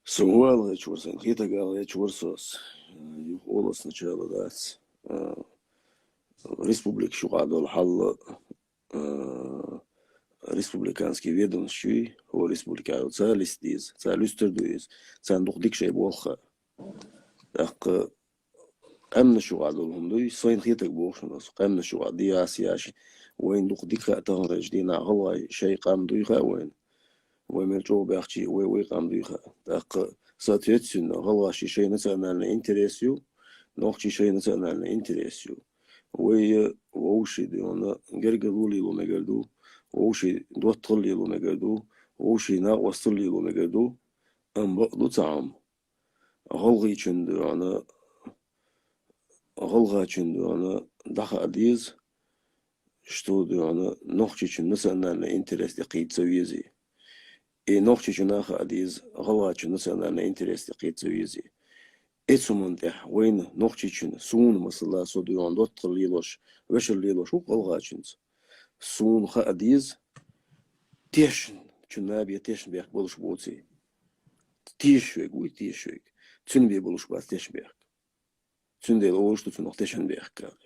Со вала гӀечвар, сайн хетаг ала гӀечвар со ас. Юха ола сначала дац. Республика шуха долу хьал, республиканский ведомстваш ю, хӀора республика ю, цара листа деза, цара луьстар ду иза, царна дукха дика шайн болх. ТӀаккха къаьмнаш юкъа долу хӀума дуй, сайна хетаг боху шуна ас, къаьмнаш юкъа дегӀас яш, вайна дукха дика хаьа таханарчу дийнахь гӀалгӀай шайн къам дуй хаьа вайна. Вай мел чӀогӀа баьхчи, вай, вай къам дуй хаьа. ТӀаккха, соответственно, гӀалгӀаши шайн национальный интерес ю, нохчи шайн национальный интерес ю. Вай вовший дена гергарло лело мегар ду, вовший доттагӀал лело мегар ду, вовший накъостал лело мегар ду, амма бакъ ду цхьа хӀума. ГӀалгӀайчун дуьхьа, гӀалгӀачунна дӀахаа деза, что духьа нохчочун национальный интерес тӀе кхийда ца везий. И нохчочунна хаа деза, гӀалгӀачун национальный интерес тӀе кхийда ца везий. Эцу ман тӀехь вайна нохчочун, суна, масала, со духьа доттагӀал лелош, вешал лелош ву гӀалгӀачунца. Суна хаа деза, тешна, чу набе тешна бехк болуш боций. Тешаш вег вуй, тешаш вег. Цуьнан бе болуш бац тешна бехк. Цундела олуш ду цунах тешан бехк аьлла.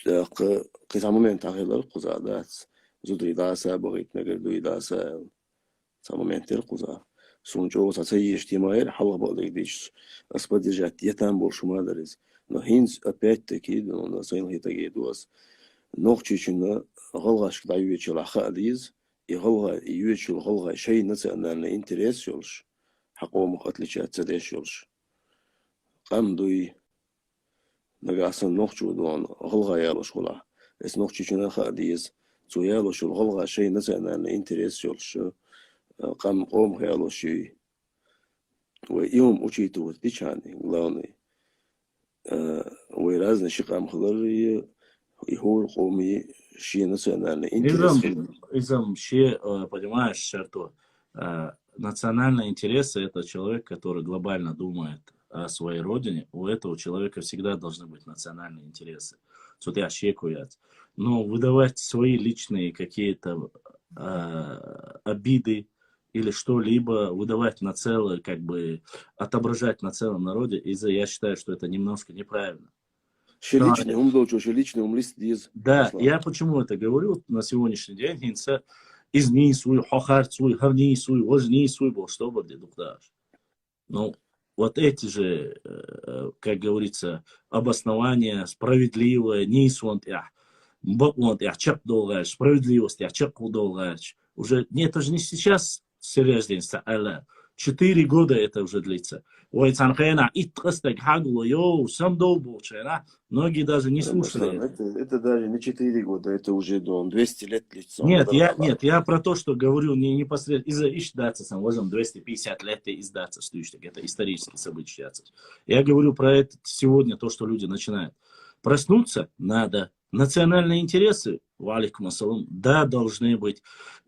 ТӀаккха кхин цхьа момент хьахилар кхуза дац. Зударий дӀаса а бахийта мегар дуй дӀаса аьлла. Цхьа момент яра кхуза. Суна чӀогӀа цхьа ца езаш тема яра, хьалха бакъдерг дийцича, ас поддержать етан болуш хӀума дара иза. Но хӀинца, опять-таки, ну, на сайна хетаге ду ас. Нохчочунна гӀалгӀашка дӀайоьчул хаа деза, и гӀалгӀай, и йоьчул гӀалгӀай шайн национальный интерес йолуш, хьан къомах отличать ца деш йолуш. Къам дуй, нагахь санна нохчо духьа гӀалгӀа ялош хилахь, эс нохчочунна хаа деза, цо ялош йолу гӀалгӀа шайн национальный интерес йолуш, э, къам къомах ялош юй. Вай и хӀума учитывать дича, главный, э, вай разный ши къам хилар, и, и хӀора къоман шен национальный интерес хилар. Изам, изам шен, э, понимаешь, Шарто, э, национальные интересы — это человек, который глобально думает о своей родине. У этого человека всегда должны быть национальные интересы. Цу тӀехь шеко яц. Но выдавать свои личные какие-то, э, обиды или что-либо выдавать на целое, как бы отображать на целом народе, из-за, я считаю, что это немножко неправильно. Шен личный хӀума долчо шен личный хӀума листа деза. Да, Руслан, я почему это говорю вот на сегодняшний день, хӀинца иза нийса вуй, хьо харц вуй, хӀара нийса вуй, важа нийса вуй бохуш, что обалдеть дукха дахаш. Ну, вот эти же, э, как говорится, обоснования, справедливое, нийсонан тӀехь, бакъонан тӀехь чекхдолу гӀерташ, справедливость тӀехь чекхдолу гӀерташ. Уже, нет, это же не сейчас, Сереждин Саала. Четыре года это уже длится. Вай цхьана хенахь итт къастаг хьагуло, йоу, самдов бохучу хенахь, многие даже не Да, слушали Руслан, это. Это, это даже не четыре года, это уже, дон, двести лет длится. Нет, я, нет, я про то, что говорю не непосредственно, из-за иш дац сан, важа двести пятьдесят лет из дац, что иш так, это исторические события дац. Я говорю про это сегодня, то, что люди начинают. Проснуться надо. Национальные интересы, ва алейкум ассалам, да, должны быть.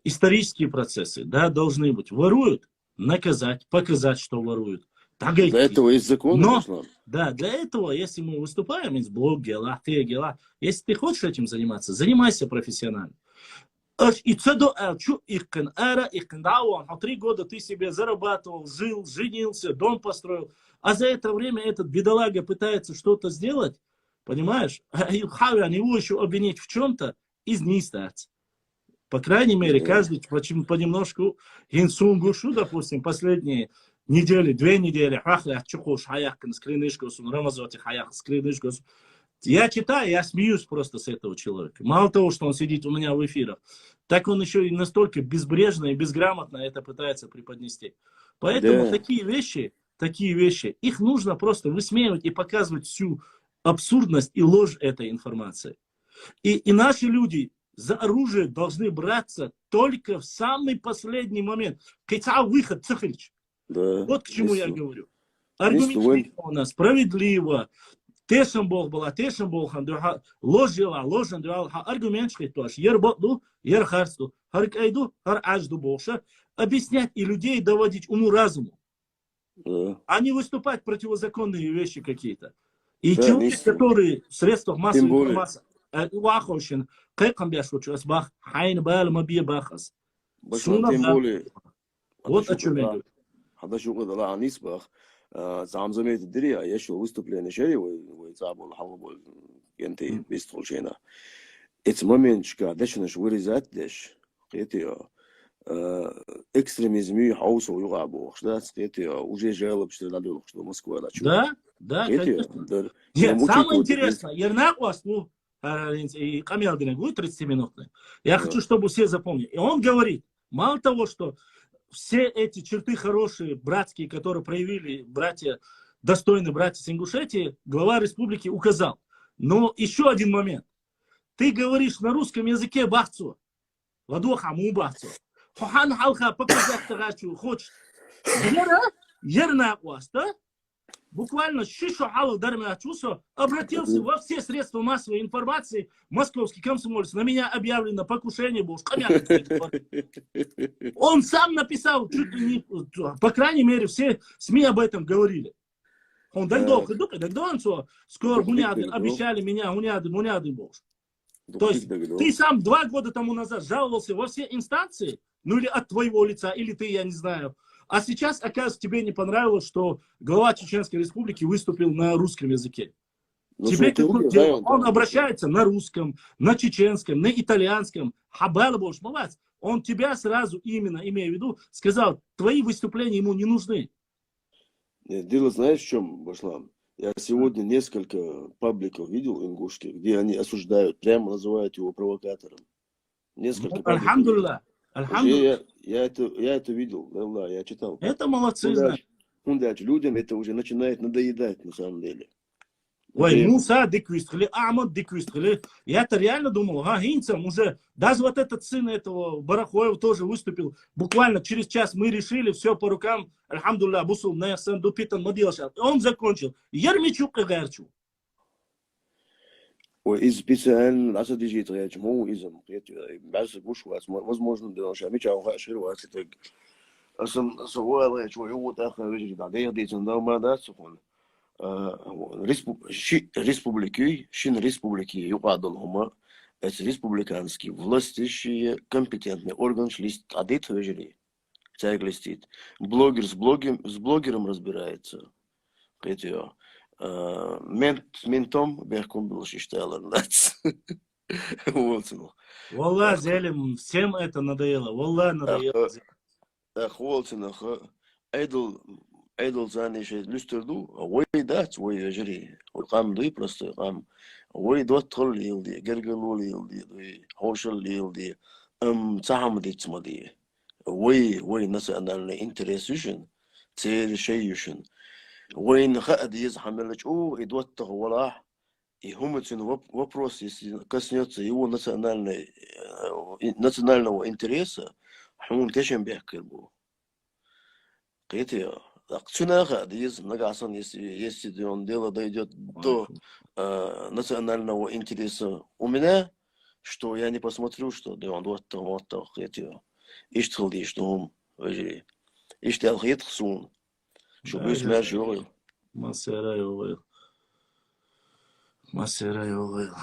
Исторические процессы, да, должны быть. Воруют, наказать, показать, что воруют. Для этого есть закон, Но, Руслан. Да, для этого, если мы выступаем из блог гела, те гела, если ты хочешь этим заниматься, занимайся профессионально. Аш и ца до, а, чу иккин, ара иккин, да, вон, а три года ты себе зарабатывал, жил, женился, дом построил. А за это время этот бедолага пытается что-то сделать, понимаешь? А и хавян, его еще обвинить в чем-то, из не стать. По крайней мере, Да. Каждый почему понемножку, хӀинца суна гуш ду, допустим, последние недели, две недели, хьахлят чукхуш хьаяхкан скринышкосун, Рамазоти хьаяхкан скринышкосун. Я читаю, я смеюсь просто с этого человека. Мало того, что он сидит у меня в эфирах, так он еще и настолько безбрежно и безграмотно это пытается преподнести. Поэтому Да. Такие вещи, такие вещи, их нужно просто высмеивать и показывать всю абсурдность и ложь этой информации. И, и наши люди за оружие должны браться только в самый последний момент. Кхин цхьа выход ца хилча. Да, Вот к чему я говорю. Аргумент у нас справедливо. Тешам болх бала, тешам болхан дуьхьа, ложь яла, ложан дуьхьа, хьан аргументаш хӀиттош. Яр бакъ ду, яр харц ду, хӀар кӀай ду, хӀар Ӏаж ду бохуша. Объяснять и людей доводить уму-разуму. Да. А не выступать противозаконные вещи какие-то. И Да, человек, который в средствах массовой информации, э, ваховщин, кхайкхам беш вачу, ас бах, хьайна бала ма бе бах ас. Башлан, Суна тем ба- более. Вот о чём я говорю. Хьада шугӀа дала анис бах. А, зам замет дири, а ешо выступление шери, вай, вай цӀа бол, хьалха бол, кенти Мгм. Бистхул шена. Эц моментшка дешнаш вырезать деш. Кхетио. Э, экстремизми хьовсо юкъа бохуш, да, кхетио, уже жалобаш дӀадолуш ду Москва дачу. Да, да, кхетио, конечно. Дар. Нет, самое интересное, Ернак вас, ну, а, и Камел Динагу, тридцатиминутный. Я хочу, чтобы все запомнили. И он говорит, мало того, что все эти черты хорошие, братские, которые проявили братья, достойные братья с Ингушетии, глава республики указал. Но еще один момент. Ты говоришь на русском языке, бахцо. Ладоха мубацо. Хьо хьан хьалха показать тагачу хочешь. Яра, яр накъоста. Буквально ши шу хьалха дар мягчуса обратился во все средства массовой информации, московский комсомолец, на меня объявлено покушение было, шкамя. Он сам написал, чуть ли не, по крайней мере, все СМИ об этом говорили. Он дагдох, дагдох, скоро гуняды, обещали меня, гуняды, гуняды был. То есть ты сам два года тому назад жаловался во все инстанции, ну или от твоего лица, или ты, я не знаю. А сейчас, оказывается, тебе не понравилось, что глава Чеченской Республики выступил на русском языке. Ну, тебе какое дело? Он обращается на русском, на чеченском, на итальянском. Хабар больше, молодец. Он тебя сразу именно, имея в виду, сказал, твои выступления ему не нужны. Нет, дело знаешь в чем, Башлам? Я сегодня несколько пабликов видел ингушских, где они осуждают, прямо называют его провокатором. Несколько пабликов. Альхамдулилла. Альхамдулилла. Я, я, это, я это видел, Аллах, я читал. Это молодцы, значит. Хундяч, людям это уже начинает надоедать, на самом деле. Ой, Муса диквист хили, Ахмад диквист хили. Я-то реально думал, ага, хинцам уже. Даже вот этот сын этого Барахоева тоже выступил. Буквально через час мы решили, все по рукам. Альхамдулилла, бусул, на ясан дупитан мадилша. Он закончил. Ярмичу кагарчу. Ой, из специально аса дижит гач, мо изам, кет, баз гуш вас, возможно, да, ша мича ха шир вас, так. Асам сова гач, ой, вот ахна вижи, да, да, да, да, да, да, республики, шин республики юкъадал хума, эс республиканский власти ши компетентный орган шлист адит хвежри. Цяг листит. Блогер с блогером, с блогером разбирается. Кэтё. Мент, ментом бехком был шишталар нац. Волцин. Валла, Зелим, всем это надоело. Валла, надоело. Ах, волцин, ах. Айдл, айдл зани шей люстерду, вой дац, вой вежри. Вой къам дуй, просто къам. Вой доттхал илди, гергелул илди, дуй, хошал илди. Ам цахам диц мади. Вой, вой национальный интерес юшин, цели шей юшин. Вой наха адиз хамелач у, и доттах вала, и хумацин вопрос, если коснется его национальной, национального интереса, хун тешен бехкер бу. Кэтё, так цунаха диз нагасан, если, если он дело дойдет до национального интереса у меня, что я не посмотрю, что да он вот то, вот то, кэтё. Иштхал ди, что он, вежи. Иштал хет хсун. Что бюс мэр жёгыл. Масера ёгыл. Масера ёгыл.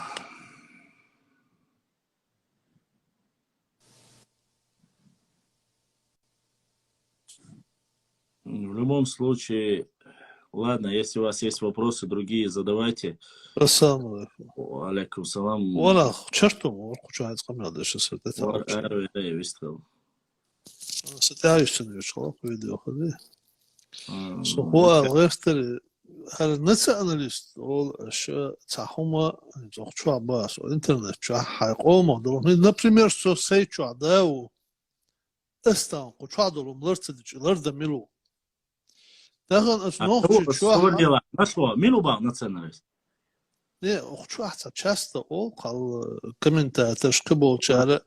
В любом случае, ладно, если у вас есть вопросы другие, задавайте. Ассаламу алейкум. Алейкум салам. Вала, черту, вот кучу айт камера деши сырты. Эй, вистел. Сытяюсь на вишкалах видео ходи. Сухуа гэртэр хэр националист ол ша цахума зохчуа бас ол интернет чуа хай къомо дол. Например, со сэй чуа дау. Эстан къучуа долум ларцадич ларда милу. Тахан ас нохчи чуа. Дела нашо милу ба националист. Не, охчуа ца часто ол къал комментатор шкы болчары.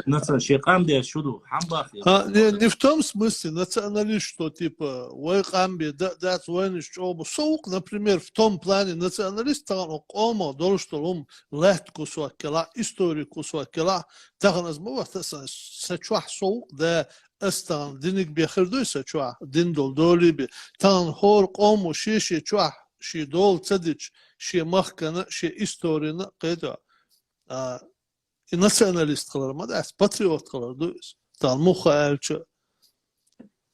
Националист ши къам дер шуду хамбах. Не, не в том смысле националист, что типа вой къам бе да да войны чобу соук, например, в том плане националист таган о къомо долуш долум лахт кусуа кела, историк кусуа кела, таган аз ма вахта са чуа соук да Ас таган диниг бехир дуй са чуа, дин дол доли би. Таган хор къому ши ши чуа, ши дол цадич, ши махкана, ши историна къеда. А и националист къалар ма дас, патриот къалар дуй. Таган муха алча.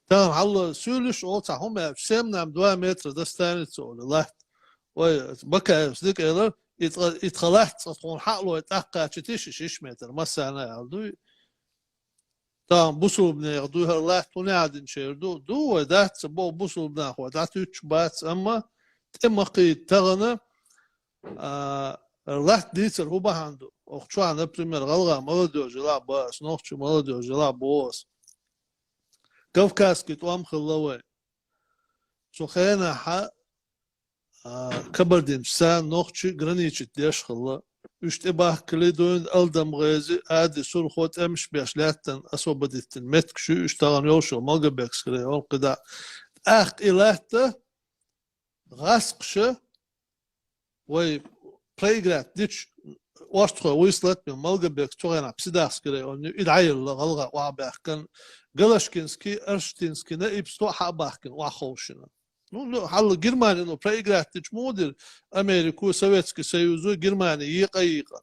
Таган Алла сюлиш о ца хум алч, семь нам два метра достанется оли лахт. Ой, бакаев сдик элар, ит халахт цатхун хало такка чити шиш метр масана алдуй. Таган бусулбнех дуй хар лахт хуни адин чер ду. Ду вай датца бо бусулбнах вай дат уч бац, амма тем ахи тагана лахт дицер ху баханду. Ох чуа, например, галга молодёжь ла бас, нохчу молодёжь ла бос. Кавказский туам хыллавай. Сухена ха Кабардинча ца нохчи граничит деш хилла. Уьш тӀе бахкали дуйна Алдам гӀези, Ади Сурхо тӀемаш беш лаьттан освободительный метка шу уьш тагӀан йовшал Малгобекская район кхида. ТӀаккха и лаьтта гӀаскхаша вай проиграть дича, орстхой вуйслат мел Малгобек цу хенахь Псидахский район ю, и дӀаелла гӀалгӀа охьабаьхкан, Галашкинский, Арштинский, Наиб сто хьа а бахкина, охьаховшина. Ну, ну, хьалла Германи, ну, проиграть дича муха дира Америку, Советский Союзу, Германи екъа екъа.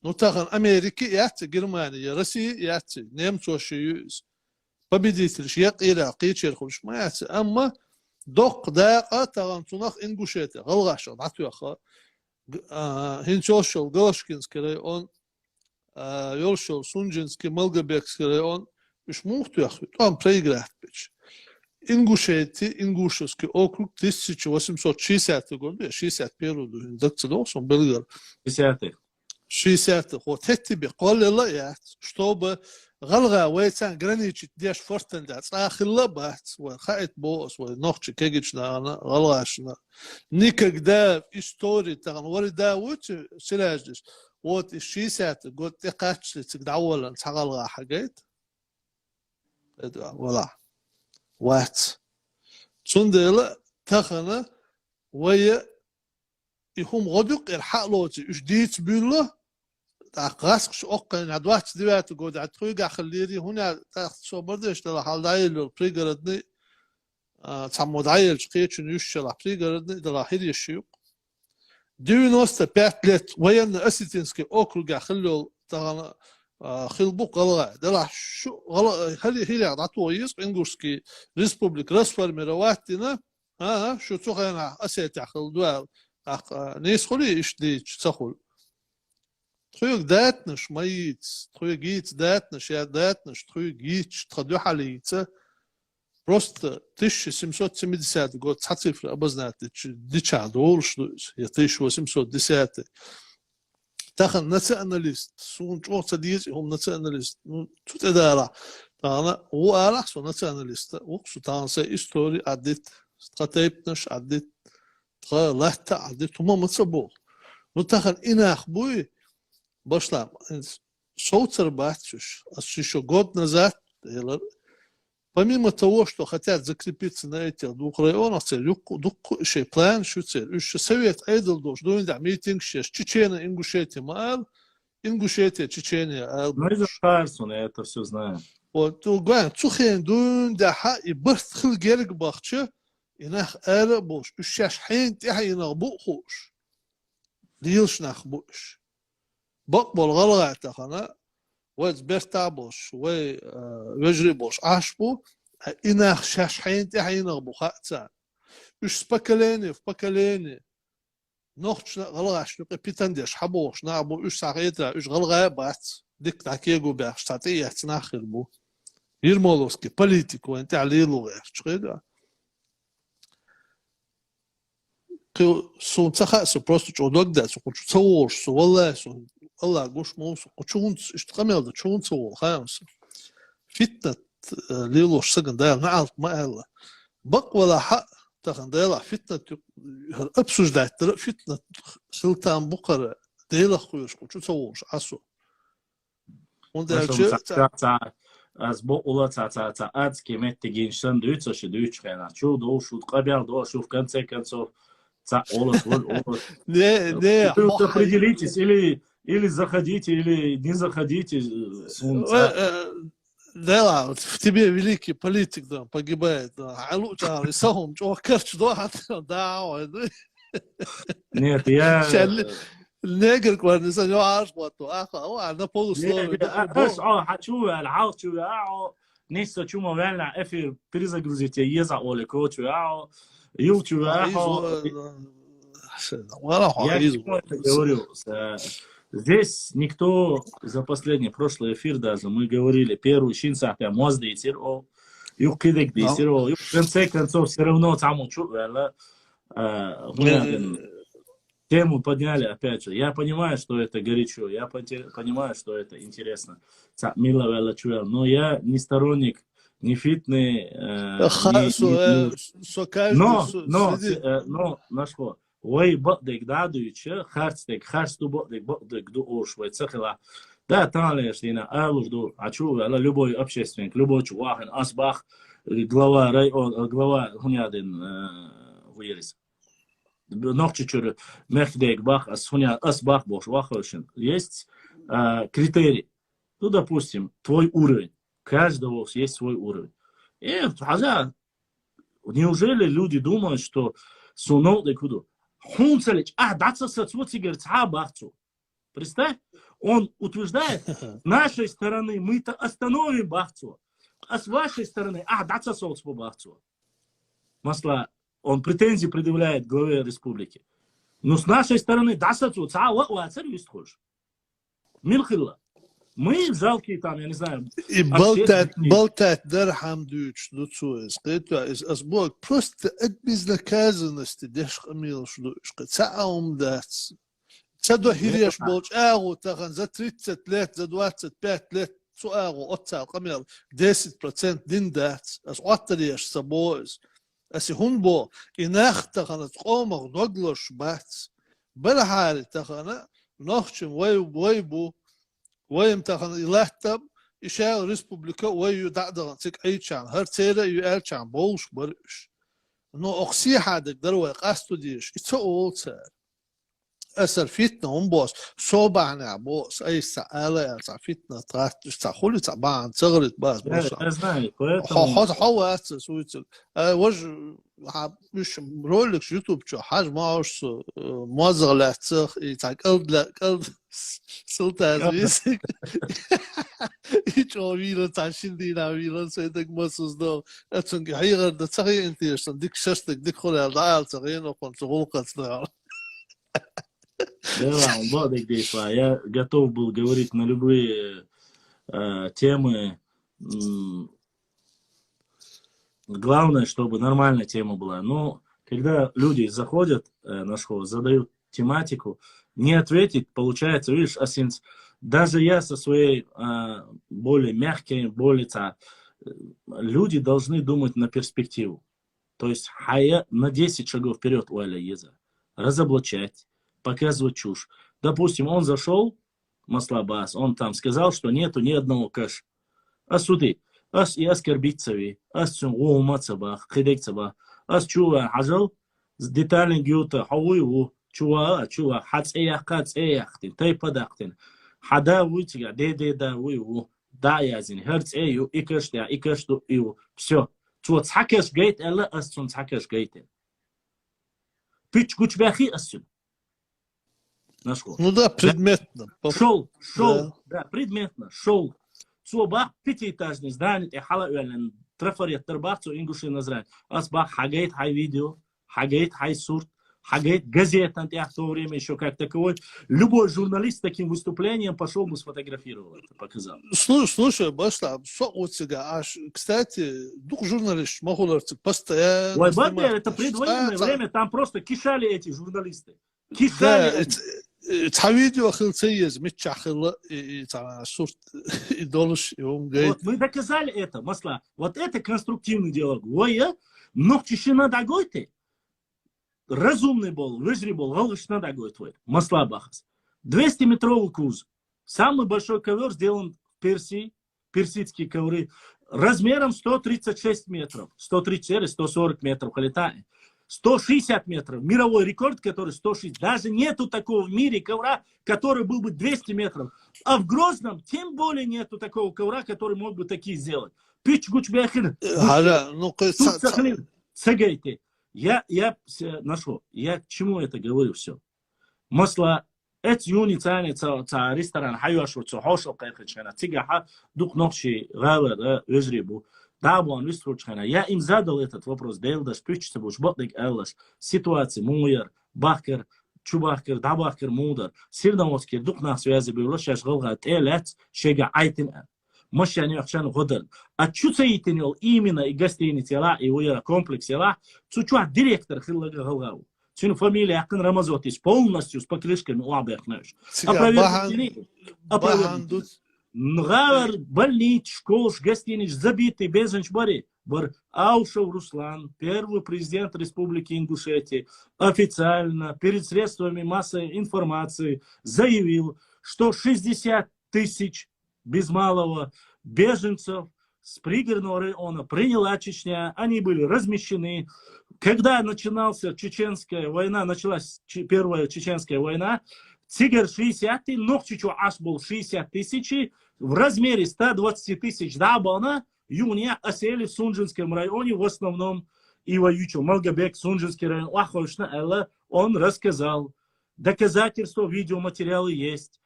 Ну, тахан Америки яц, Германи, я Россия яц, немцоши ю иза. Победитель ю, я къира, кхечерхуш ма яц. Амма доккха дакъа тахан цунах Ингушетия, гӀалгӀаша дӀатоьхха. Г-, а, хӀинца йолуш йолу Галашкинский район, а, йолуш йолу Сунжинский, Малгобекский район, уьш муха тоьхна, тӀом проиграть бечу. Ингушетия, Ингушевский округ, тысяча восемьсот шестьдесят год, я шестьдесят первый ду, хӀинца даг ца догӀу сон, белгар. Десятый. Шестьдесят, хӀо, теттибе кхоллелла а яц, чтобы гӀалгӀа вайцан граничить деш фортан да, цкъа а хилла а бац, вай хаийта боху ас, вай нохча кегича нахана, гӀалгӀашна. Никогда в истории, тахан вари да вуьйцу силаьждаш, вот и шестьдесят год тӀекхаччале цига дӀаволлан цхьа гӀалгӀа хьагайта? Эда, вала. Вац. Цундела тахана вайа и хӀума гӀо дуккъера хьа а лоций, уьш дийца буьллу, тӀаккха гӀаскхаша оккхайна двадцать девятый года тхуьйгахь хиллера, хӀунда тӀаккха со бардеш дала хьал дӀаелла йолу пригородный, а, цхьаммо дӀаелча кхечун юьшшалахь пригородный дала хӀиреш ю. Девяносто пять лет военно-осетинский округехь хилла йолу тахана, а, хилла бу гӀалгӀай. Делахь шу гӀала-, хӀали-, хӀирехь дӀатоха еза Ингушский республика расформировать дина, а, шу цу хенахь Осетехь хилла ду аьлла, тӀаккха, а, нийса хуьлий иштта дийцича, ца хуьлу. Тхоьга датанаш ма йийца, тхоьга йийца датанаш, я датанаш тхоьга йийцича, тхан дуьхьал йийца. Просто тысяча семьсот семидесятый год цхьа цифра обозначить дича, дича долуш ду иза, я тысяча восемьсот десятый. Тахана националист, суна чӀогӀа ца деза и хӀума националист. Ну, цу тӀедалахь, тахана ву алахь со националиста, ву-кх со тахана сайн истори Ӏаддит, тхан тайпанаш Ӏаддит, тхан латта Ӏаддит, хӀума ма ца боху. Ну, тахана и нах буй, башлам, хӀинца совцар бац уьш. Ас ши шо год назад, элар, помимо того, что хотят закрепиться на этих двух районах, церан юккъу-, дуккху шайн планаш ю церан. Уьш ша совет Ӏедал долуш, дуьйна тӀехь митингаш еш, Чечена, Ингушетия ма ала, Ингушетия, Чечения ала. Мы из Харсуна это все знаем. Вот, ну, ган, цу хенахь дуьйна тӀехь и барт хила герга бахча, и нах ара а болуш, уьш шаьш хьенан тӀаьхьенах бу а хууш. Лелаш нах бу уьш. Бакъболу гӀалгӀай тахана, вайца бертахь а болуш, вай, а, вежарий болуш Ӏаш бу, а и нах шаьш хьенан тӀаьхьенах бу хаьа царна. Уьш с поколения в поколение нохчашна а гӀалгӀашна юкъе питан деш хьабохуш нах бу, уьш схьахетарехь, уьш гӀалгӀай а бац, дика дӀакего баьхаш, цхьа тӀеэцна нах хир бу. Ермоловский политик вайн тӀехь лело гӀерташ, хеда? Кхин суна ца хаьа, со просто чӀогӀа дог дац, со кху чу ца волуш, со, валлахӀи, со, АллахӀ гуш ма ву со, кху чу хӀунца, иштта къамел дан чу хӀунца ца волу, хаьа со. Фитнат, э, лелош сагана Дала неӀалт ма аьлла. Бакъ валахь а, тахана Делахь фитнат ю-, хӀара обсуждать дара а фитнат хила там бу хӀара, Делах кхоьруш кху чу ца волуш Ӏа со. ХӀунда аьлча ца, ца, ца, ас бакъволу ца, ца, ца адски меттигаш санна дуьйцу аша дуьйцучу хенахь. Чу ду, шу къамел до, шу в конце концов, ца олус, вол, олус. Не, не, Вы хьо-, определитесь, или, или заходите, или не заходите, э, сунца. Э, э, да ладно, в тебе великий политик, да, погибает, да. Хьалу чара, и сахум, чё, карч, да, да, ой, да. Нет, я, Шалли, э, негр кварни сан, ё, аш, вот, а, а, а, на полусловие, Не, не, да, а, да. Аш, а, хьа чу ваьлла, хьал чу ваьлла, а, нийса чу ма ваьлла, эфир перезагрузить е еза оле кочу, а, ю чу ваьлла, Ай, а, зо-, э, вала, я ай, к чему это говорю? С-, э, здесь никто за последний, прошлый эфир даже, мы говорили, первый шин сахьте моз дейсир, о, ю кидек дейсир, о, ю в конце концов, всё равно там чу ваьлла, э, Э, тему подняли, опять же. Я понимаю, что это горячо, я поте-, понимаю, что это интересно. Ца мила вела чуэл, но я не сторонник ни фитны, э, Ха-, ни, со, ни, э, ни. Со каждый Но, со-, но, следит. Э, но, нашко, вай бакъдек да дуйча, харцдек, харц ду бакъдек, бакъдек ду ош, вай цахила. Да, танлеш дина, алуш ду, а чу вела, любой общественник, любой чувахин, асбах, глава район, глава хунядин, э, вирис. Нохчийчуьра мехкдаьга бах, ас хӀуня, ас бах бохуш, ваххавшин. Есть а, критерий. Ну, допустим, твой уровень. Каждого есть свой уровень. Э, хьажа, неужели люди думают, что сунов де куду? Хунцалич, а, даца сацу цигар ца бахцу. Представь, он утверждает, с нашей стороны мы-то остановим бахцу, а с вашей стороны, а, даца соц по бахцу. Масла, он претензии предъявляет главе республики. Но с нашей стороны, даца цу, ца ва, ва, цар вистхуш. Мин хилла. Мы жалкие там, я не знаю, И болтать, болтать дар хьамдуьч ду цу эс. Кхету эс, ас бог просто от безнаказанности деш къамелаш ду ишкъа. Ца аум дац. Ца до хиреш болчагу тахан за тридцать лет, за двадцать пять лет цу агу отцал къамел десять процент дин дац. Ас оттареш са боз. Ас хун бо, и нах тахан ас къомах ноглаш бац. Бархьари тахана, нохчим вай, вай бу, вайм тахана и латтаб, и шайл республика вай ю даъдаган цик айчан, хар цера ю алчан болш бар иш. Но окси хадак дар вай къасту деш, и ца ол цар. Асар фитна ум бос, собахна бос, айса ала ца фитна тат, ца хули ца бан, цагрит бас бос. Я знаю, Хо поэтому... хо хо вац суйцу. Вож ха миш ролик YouTube чо хаж мааш су мозгла цах и ца калдла калд султаз висик. И чо вира ца шин дина вира сойдак масуз до. Ацунги хайгар да цахи интересно, дик шаштык, дик хурал да ал цахи но кон цу гулкац да. Да, ладно, действия. Я готов был говорить на любые э, темы. М, Главное, чтобы нормальная тема была. Но когда люди заходят э, на школу, задают тематику, не ответить, получается, видишь, асинц, даже я со своей а, более мягкой, более ца, э, люди должны думать на перспективу. То есть хая на десять шагов вперед у Аля Еза. Разоблачать, показывать чушь. Допустим, он зашел, Маслабас, он там сказал, что нету ни одного кэш. А суди, ас и оскорбить цави, ас цун гума цаба, хидек цаба. Ас чува хажал, с детальный гюта, хауи у, чува, чува, хац эяха, ц эяхтин, тайпа дахтин. Хада уй цига, де де да уй у, да язин, хер ц эю, и кэш да, и кэш ду иу. Все. Цу цхакэш гейт, эла ас цун цхакэш гейт. Пич гуч бяхи ас цун. Нашел. Ну да, предметно. Шел, шел, да, предметно, шел. Цо бах пятиэтажный здание, те хала уэлен, трафарет, тар бах цо ингуши назрань. Ас бах хагайт хай видео, хагайт хай сурт, хагайт газетан, те в то время еще как таковой. Любой журналист с таким выступлением пошел бы сфотографировал это, показал. Слушай, слушай, башла, со у тебя аж, кстати, дух журналист, махуларцик постоянно. Ой, это предвоенное время, там просто кишали эти журналисты. Да, ца видео хил ца ез, мичча хил и ца сурт и долуш и ум гей. Вот мы доказали это, масла. Вот это конструктивный диалог. Вая, нохчишина дагойте. Разумный был, выжри был, галгышна дагойт вай. Масла бахас. Двести метровый куз. Самый большой ковер сделан в Персии, персидские ковры, размером сто тридцать шесть метров, сто тридцать или сто сорок метров халитаи, сто шестьдесят метров, мировой рекорд, который сто шесть, даже нету такого в мире ковра, который был бы двести метров. А в Грозном тем более нету такого ковра, который мог бы такие сделать. Пич гуч бяхин. Хара, ну, Сагайте. Я, я нашел. Я к чему это говорю все? Масла, эц юни цани ца ресторан хьайошур цу хьошал кайхачана. Цига хьа дук нохши гавар вежрибу. Дабуан вистручхана. Я им задал этот вопрос. Дейл даш пичца буш бакдик аллаш. Ситуация муяр, бахкер, чубахкер, дабахкер мудар. Сирноводскер дук нах связи бивлаш, яш галга телец, шега айтин ан. Машани ахшан годан. А чу цаитин йол именно и гостиниц яла, и уяра комплекс яла, цу чуа директор хилла галгау. Цун фамилия акын Рамазотис полностью с покрышками уабехнеш. Опровергнуть. Нагавар больнич, школш, гостинич забитый, безенч бари. Бар Аушев Руслан, первый президент Республики Ингушетия, официально перед средствами массовой информации заявил, что шестьдесят тысяч без малого беженцев с Пригородного района приняла Чечня, они были размещены. Когда начиналась чеченская война, началась че- первая чеченская война, цигар шестьдесят, нохчичу аш был шестьдесят тысяч, в размере ста двадцати тысяч дабана, юния осели в Сунжинском районе в основном и воючу Малгобек, Сунжинский район, ахошна, Элла, он рассказал. Доказательства, видеоматериалы есть.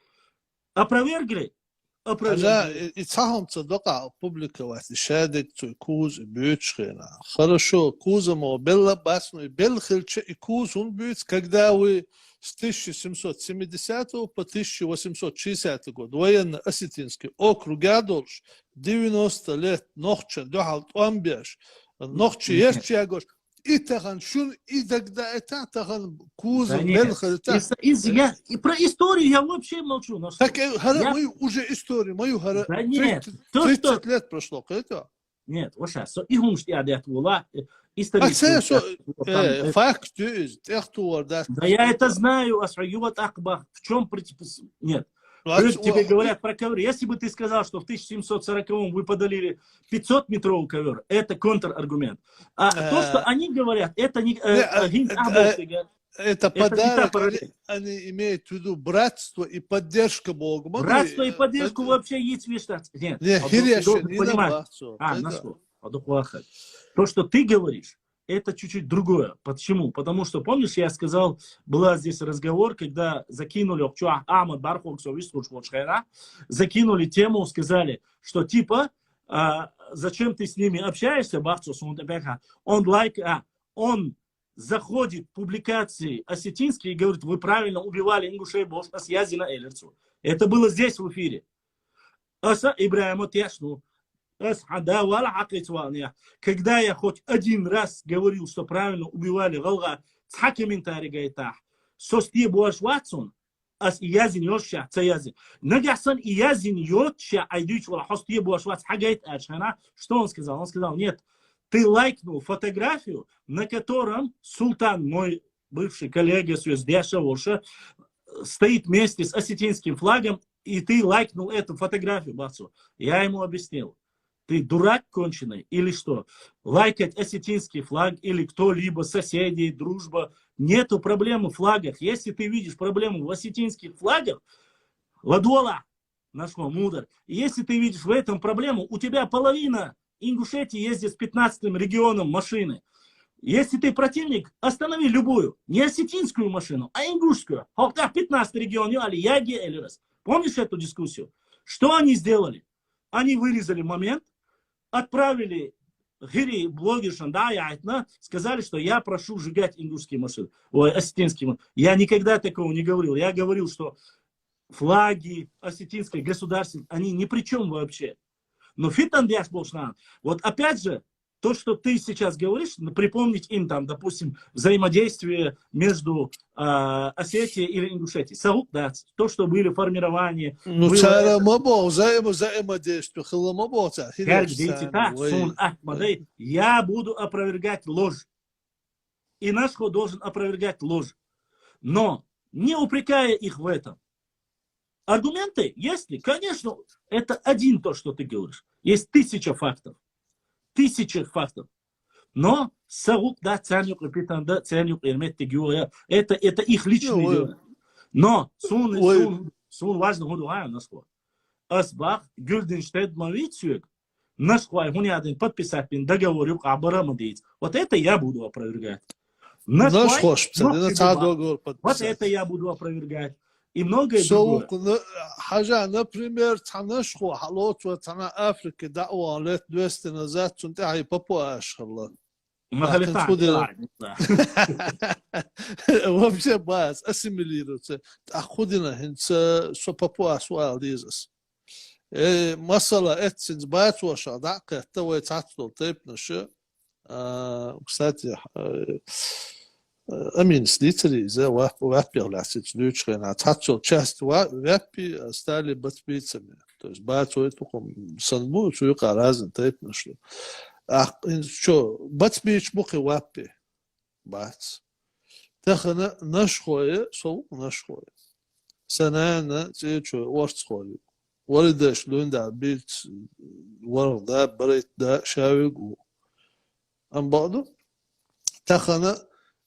Опровергли? Хьажа, Опровергли. и цхьа хӀума ца докъа публиковать, и шадик цу и куз и буьйцу хена. Хорошо, куза мо белла бац, но и белла хилча и куз хӀун буьйц, когда вы с тысяча семьсот семидесятого по тысяча восемьсот шестидесятый год военно-осетинский округ я долуш, девяносто лет нохчан дуьхьал тӀом беш, нохчи Нет. Ерча ягош, и тахан шун и дагда это тахан куза Да нет. белла хилча. Из, из- я, и про историю я вообще молчу. На что? Так, э, хара, Я- мы уже историю, мою хара. Да нет, тридцать, то, что- тридцать лет прошло, это. Нет, вот сейчас. И хумш я дят вула, э, А це исторический. со, Вот там, э, э, факт из, тех товар, да. Да я это знаю, а что его так бах. В чем против... Нет. Ну, а Люди ц- тебе о- говорят про ковер. Если бы ты сказал, что в тысяча семьсот сороковом вы подарили пятьсот метровый ковер, это контраргумент. А то, что Э. Они говорят, это не... э, Не, а, э, гин- э, а, э, вот, э, Это не та подарок, параллель. Они, они имеют в виду братство и поддержка Бога. Могу Братство я, и поддержку э, вообще есть вещь. Нет, Не, а хиря ты должен не понимать. Бахцу. А, Это- нашло. А, да, плохо. То, что ты говоришь, это чуть-чуть другое. Почему? Потому что, помнишь, я сказал, была здесь разговор, когда закинули, что Ахмад Бархоксов из Хуршвошхайна, закинули тему, сказали, что типа, а, зачем ты с ними общаешься, Бахцу Сунтепеха? Он лайк, а, он заходит в публикации осетинские и говорит, вы правильно убивали ингушей, Бош, а связи на Эллерцу. Это было здесь в эфире. Аса Ибрахима Тяшну. Ас хада вала хакицвания. Когда я хоть один раз говорил, что правильно убивали Галга, цха комментарий гайтах. Сости Бош Ватсон, ас язин йоша, ца язин. Нагасан язин йоша, айдуч вала хости Бош Ватс хагайт ачхана. Что он сказал? Он сказал, нет, ты лайкнул фотографию, на котором султан, мой бывший коллега, съездяша Воша, стоит вместе с осетинским флагом, и ты лайкнул эту фотографию, Бацу. Я ему объяснил. Ты дурак конченый или что? Лайкать осетинский флаг или кто-либо, соседей, дружба. Нету проблемы в флагах. Если ты видишь проблему в осетинских флагах, ладуала, нашего мудр. Если ты видишь в этом проблему, у тебя половина Ингушетии ездит с пятнадцатым регионом машины. Если ты противник, останови любую, не осетинскую машину, а ингушскую. Хотя пятнадцатый регион, али Яги, или раз. Помнишь эту дискуссию? Что они сделали? Они вырезали момент, отправили гири блогершан, да, я это, сказали, что я прошу сжигать ингушские машины, ой, осетинские машины. Я никогда такого не говорил. Я говорил, что флаги осетинской государственности, они ни при чем вообще. Но фитан дяш болшнан. Вот опять же, то, что ты сейчас говоришь, ну, припомнить им там, допустим, взаимодействие между а, Осетией или Ингушетией. Саук, да, то, что были формирования. Ну, было цара это. Ма бо, взаимо-, взаимодействие, хила ма бо, ца, хиря Как дети, сами, так, вай. Сун Ахмадей, я буду опровергать ложь. И наш ход должен опровергать ложь. Но не упрекая их в этом. Аргументы есть ли? Конечно, это один то, что ты говоришь. Есть тысяча фактов. Тысяча фактов. Но саук, да, ценюк и питан, да, ценюк и метте гюя. Это, это их личные Ну, дела. Но сун, ой. сун, сун важно, худу, а, наш ход. Асбах, Гюльденштейн, Мавицюк, наш хвай, хунядин подписать бин договор, юк, абара мадиц. Вот это я буду опровергать. Наш Наш хвай, хош, наш цадина хвай, ца договор Вот подписать. Это я буду опровергать. И многое Саук, другое. на-, хьажа, например, цхьа наш хо, хьалоцо, цхьана Африка, даъва лет двести назад, цун тӀехьа папуаш хилла. Махали Ахтан тан, худила. да, да. Вообще бац, ассимилироваться. ТӀаккха худина хӀинца со папуас вал дезас. Э, масала, эццинц бац ваша, да, кхетта вай цацдол тайпнаша. А, кстати, э, э, Амин слицари, за ва-, ваппер ласиц дучхена. Цацдол часть ва-, ваппи, а стали бацбийцами. То есть бац вай тухум санбу, цуюка разный тайпнаша. А, ин-, чё, бацбийч мухи ваппи. Бац. Тахана нашхоя, сов нашхоя. Санана цӀечо орцхоя. Валидеш луьнда бийц варгда, барайтда шавиг ву. Ам бакъду, тахана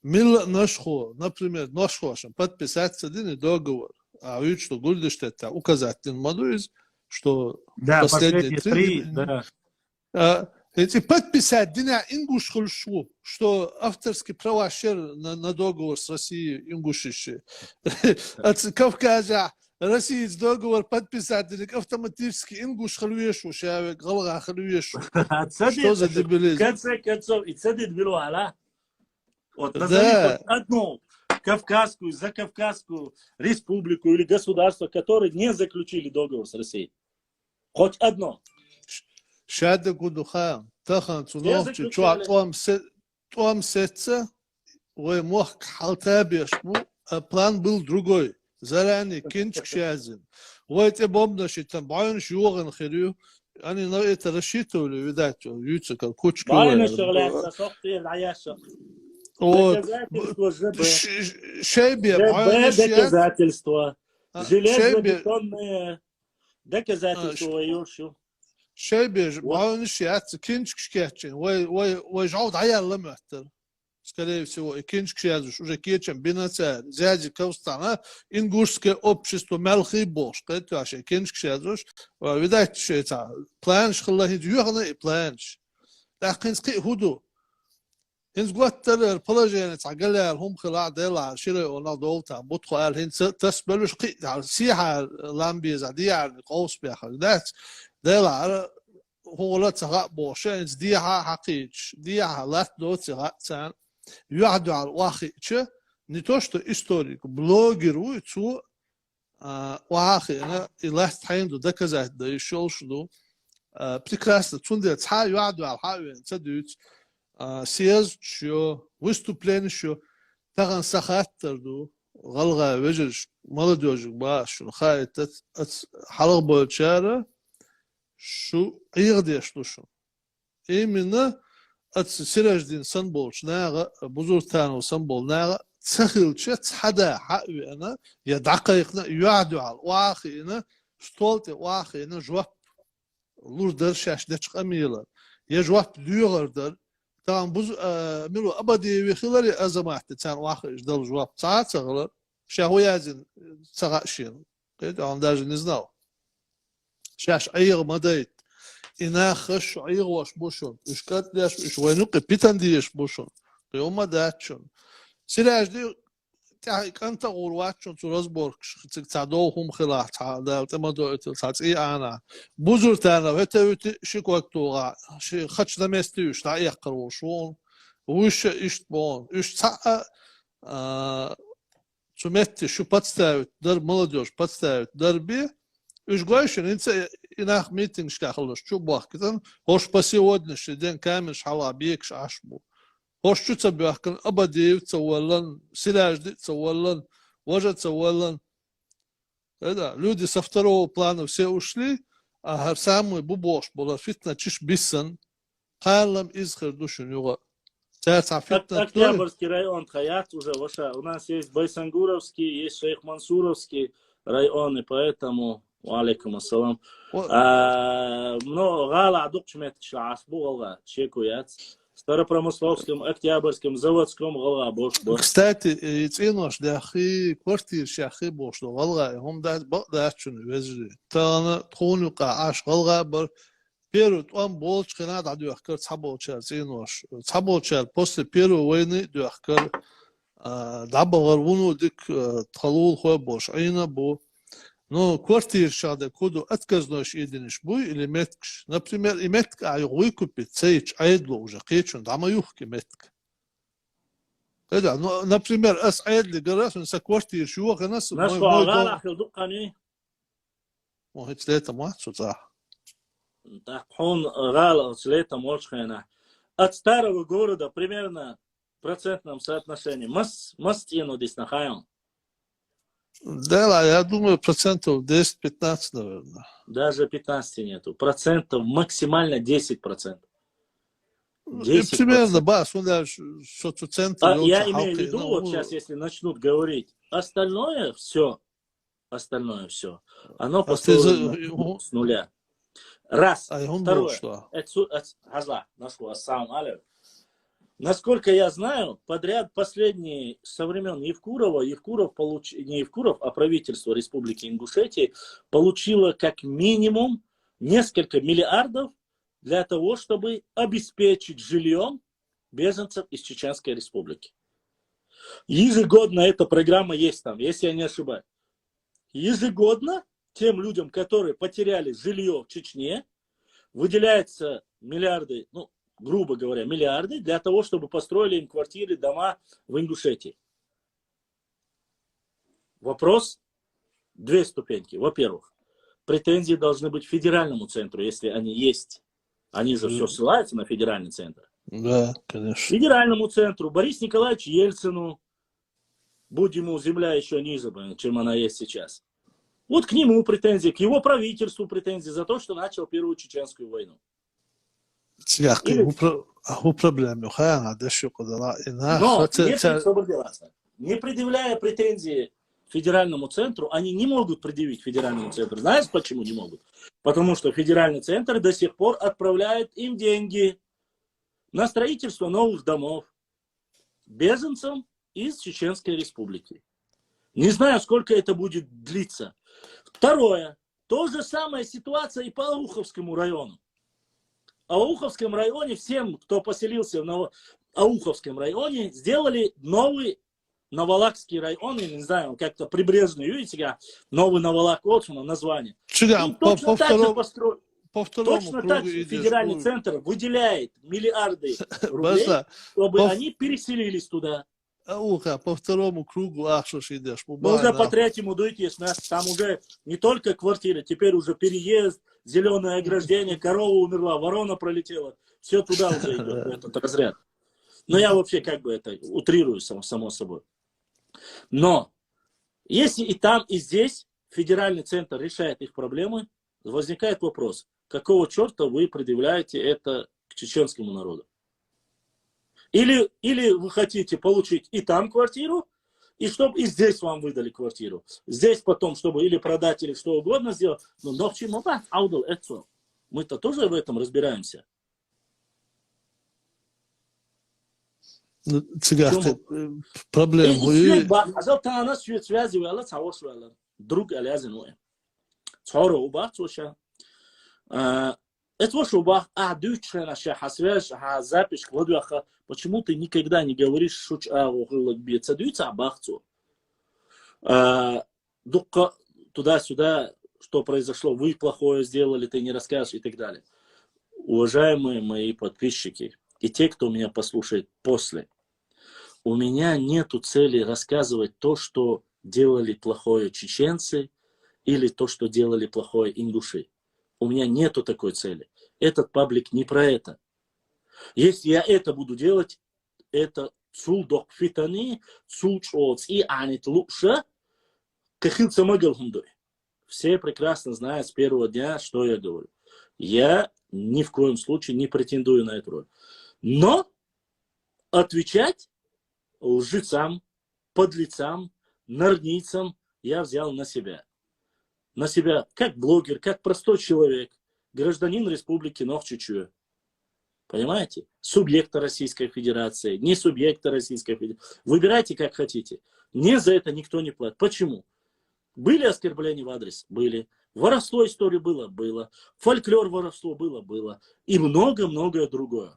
милла нашхо, например, нашхошан подписать ца дини договор, а вичто гурдиштетта указать дин ма ду из, что Да, последние последние три три, дни. Да. А, эти подписать дина ингуш хулшу, что авторские права шер на, на договор с Россией ингушище. От Кавказа Россиец договор подписать динек автоматически ингуш хулвешу, шавек галга хулвешу. Что за дебилизм? В конце концов, и цадид билу ала. Вот назови Да. хоть одну кавказскую, закавказскую республику или государство, которые не заключили договор с Россией. Хоть одно. Шада гудуха, тахан цу Все нохчи заключали. чуа тӀом се-, тӀом сеца, вай мохк хьалтабеш бу, а план был другой. Заранее кинчк шазин. Вай те бомбна шитан, байнш юган хирю. Они на это рассчитывали, видать, юйца как кучка. Байна вай. шагълаца, сохти, лаяша. Вот. Доказательства же бе. Ш-, ш-, шайбе, Же бе байнш яц. доказательства. А, шайбе. Железобетонные доказательства А, ш-, вай юршу. Шайбе, Вот. байнш яц, кинчк шкетчин. Вай, вай, вай жав даяр ламаттар. Скорее всего, и кинчк шазуш, уже кечен бинаца, зязи кавстана, ингушское общество мелхи бош, кайтваше кинчк шазуш, ва видать шеца, планш хилла хид юхна и планш. Тахкинс ки худу. Инс гуаттар положение ца галял хум хила дела шире она долта, бутхо ал хин ца-, тас белуш ки, сиха ламбеза диарни, каус бяха, видать, дела хула ца ха боша, инс диха хакич, диха лат до ца ха цан. Юахдуал вахича, не то что историк, блогер уй, цу, а, вахина, и ласт хайнду доказать да, и шолшду. А, прекрасно, цунде ца юахдуал хавен, ца дюц, а, съезд шо, выступление шо, таган сахаттар ду, галга вежеш, молодёжик ба, шун хайтат, ац, халга болчара, шу игъдеш ду шун. Именно ац Сираждин сан болч нага, Бузуртанов сан бол нага, цахилча цхада хавена, я дакайхна, юахдуал, вахина, столте вахина, жоп лур дар шаш дечкъамила. Я жоп дугъар дар, там буз, а, милу Абадиеви хилари Азаматти цан вахиш дал жоп. Ца цагъла, ша хуязин цагъа шин. Кайт, он даже не знал. Шаш айгъ мадайт. Инахаш айгъ ваш бушун. Уш катлеш, уш вайнук питан диеш бушун. Кайома дачун. Сиражди тя канта гур вачун цу разборкш. Цик ца дол хум хила, ца дал тема до это, ца ци ана. Бузуртана, вете вити шиквак туга. Ши хач на месте уш, та якъар вушун. Уш ишт бон. Уш ца, а, цу метте шу подставить дар, молодёжь подставить дар би, уж гойшин, инца инах митинг шкахалаш, чу бахкитан, хош по сегодняшний день камеш хала бекш аш бу. Хош чу ца бахкан, Абадиев ца валлан, Сиражди ца валлан, Важа ца валлан. Это, люди со второго плана все ушли, а гар самый бубош была фитна чиш бисан, Кхаллам изхир ду шун югъа. Цар ца Ок-, фитнат дой. Октябрьский район тхаяц уже ваша. У нас есть Байсангуровский, есть Шейх-Мансуровский районы, поэтому... Ва алейкум ассалам. О. А, но гъала дукъ чметкша асбу гъалгъа, шеку яц. Старопромысловском, Октябрьском, Заводском гъалгъа бош бу. Кстати, э, цӀенош дяхи, квартир шахи бош ду гъалгъа, хум да, бакъ да чун везли. Тана тхуну ка аш гъалгъа бар, Первый тӀом болча хина дӀадоьхкар цхьаболчар цӀенош. Цхьаболчар после Первой войны доьхкар, а, дӀабагӀар вуну дик, а, тхалул хой бош Ӏийна бу. Ну, квартира шада куду отказной идиниш буй или меткаш? Например, и метка ай выкупить цейч Ӏайдло уже кечун, дама юхки метка. Кайда, ну, например, ас Ӏайдли гарас, ну, са квартира шуоханас, Наш мой, мой вагала дом. Хил дуккани. Мо хӀинц летам вац цу цӀа. ТӀаккха хьуна гӀала оцу летам волчу хенахь. От старого города примерно в процентном соотношении мас-, мас цӀено дисна хаьал? Да, я думаю, процентов десять-пятнадцать, наверное. Даже пятнадцати нету. Процентов максимально десять процентов. Ну, и десять процентов. Примерно, ба, сюда ж-, что-то центр. А, я имею в виду, вот щас, если начнут говорить, остальное всё остальное все. Оно построено с нуля. Раз. Второе. Насколько я знаю, подряд последние со времен Евкурова, Евкуров получ... не Евкуров, а правительство Республики Ингушетии получило как минимум несколько миллиардов для того, чтобы обеспечить жильем беженцев из Чеченской Республики. Ежегодно эта программа есть там, если я не ошибаюсь. Ежегодно тем людям, которые потеряли жилье в Чечне, выделяются миллиарды, ну, грубо говоря, миллиарды для того, чтобы построили им квартиры, дома в Ингушетии. Вопрос, две ступеньки. Во-первых, претензии должны быть федеральному центру, если они есть. Они же все ссылаются на федеральный центр. Да, конечно. Федеральному центру, Борису Николаевичу Ельцину, будь ему земля еще ниже, чем она есть сейчас. Вот к нему претензии, к его правительству претензии за то, что начал Первую Чеченскую войну. Цигахки, Или... у, про... у проблеми, хана, да, что куда Но, не предъявляя претензии федеральному центру, они не могут предъявить федеральному центру. Знаешь, почему не могут? Потому что федеральный центр до сих пор отправляет им деньги на строительство новых домов беженцам из Чеченской Республики. Не знаю, сколько это будет длиться. Второе. То же самая ситуация и по Ауховскому району. В Ауховском районе всем, кто поселился в Ново... Ауховском районе, сделали новый Новолакский район, я не знаю, как-то прибрежный, видите, новый Новолак, вот оно название. Чудо, точно так же построили. Точно так же федеральный центр выделяет миллиарды рублей, чтобы они переселились туда. Ауха, по второму кругу ахшо шидеш. Можно по третьему дуйте, если нас там уже не только квартиры, теперь уже переезд, зеленое ограждение, корова умерла, ворона пролетела. Все туда уже идет, этот разряд. Но я вообще как бы это утрирую, само, само собой. Но если и там, и здесь федеральный центр решает их проблемы, возникает вопрос, какого черта вы предъявляете это к чеченскому народу? Или, или вы хотите получить и там квартиру, и чтобы и здесь вам выдали квартиру. Здесь потом, чтобы или продать, или что угодно сделать. Но нохчи мобат аудал эцо. Мы-то тоже в этом разбираемся. Цигахты проблема. Азал тана связь вела, цавош вела. Друг алязин уэ. Цоро убах цоша. Это ваш убах, а дючена ша хасвеш, ха запись кладуаха. Почему ты никогда не говоришь шуч а охлаг бьется дюца бахцу? Дукка туда-сюда, что произошло, вы плохое сделали, ты не расскажешь и так далее. Уважаемые мои подписчики и те, кто меня послушает после, у меня нету цели рассказывать то, что делали плохое чеченцы или то, что делали плохое ингуши. У меня нету такой цели. Этот паблик не про это. Если я это буду делать, это цул док фитани, цул чоц и анит луша, кахил самагал хундой. Все прекрасно знают с первого дня, что я говорю. Я ни в коем случае не претендую на эту роль. Но отвечать лжецам, подлецам, нарнийцам я взял на себя. На себя, как блогер, как простой человек, гражданин Республики Нохчичуя. Понимаете? Субъекта Российской Федерации, не субъекта Российской Федерации. Выбирайте, как хотите. Мне за это никто не платит. Почему? Были оскорбления в адрес? Были. Воровство истории было? Было. Фольклор воровство было? Было. И много-многое другое.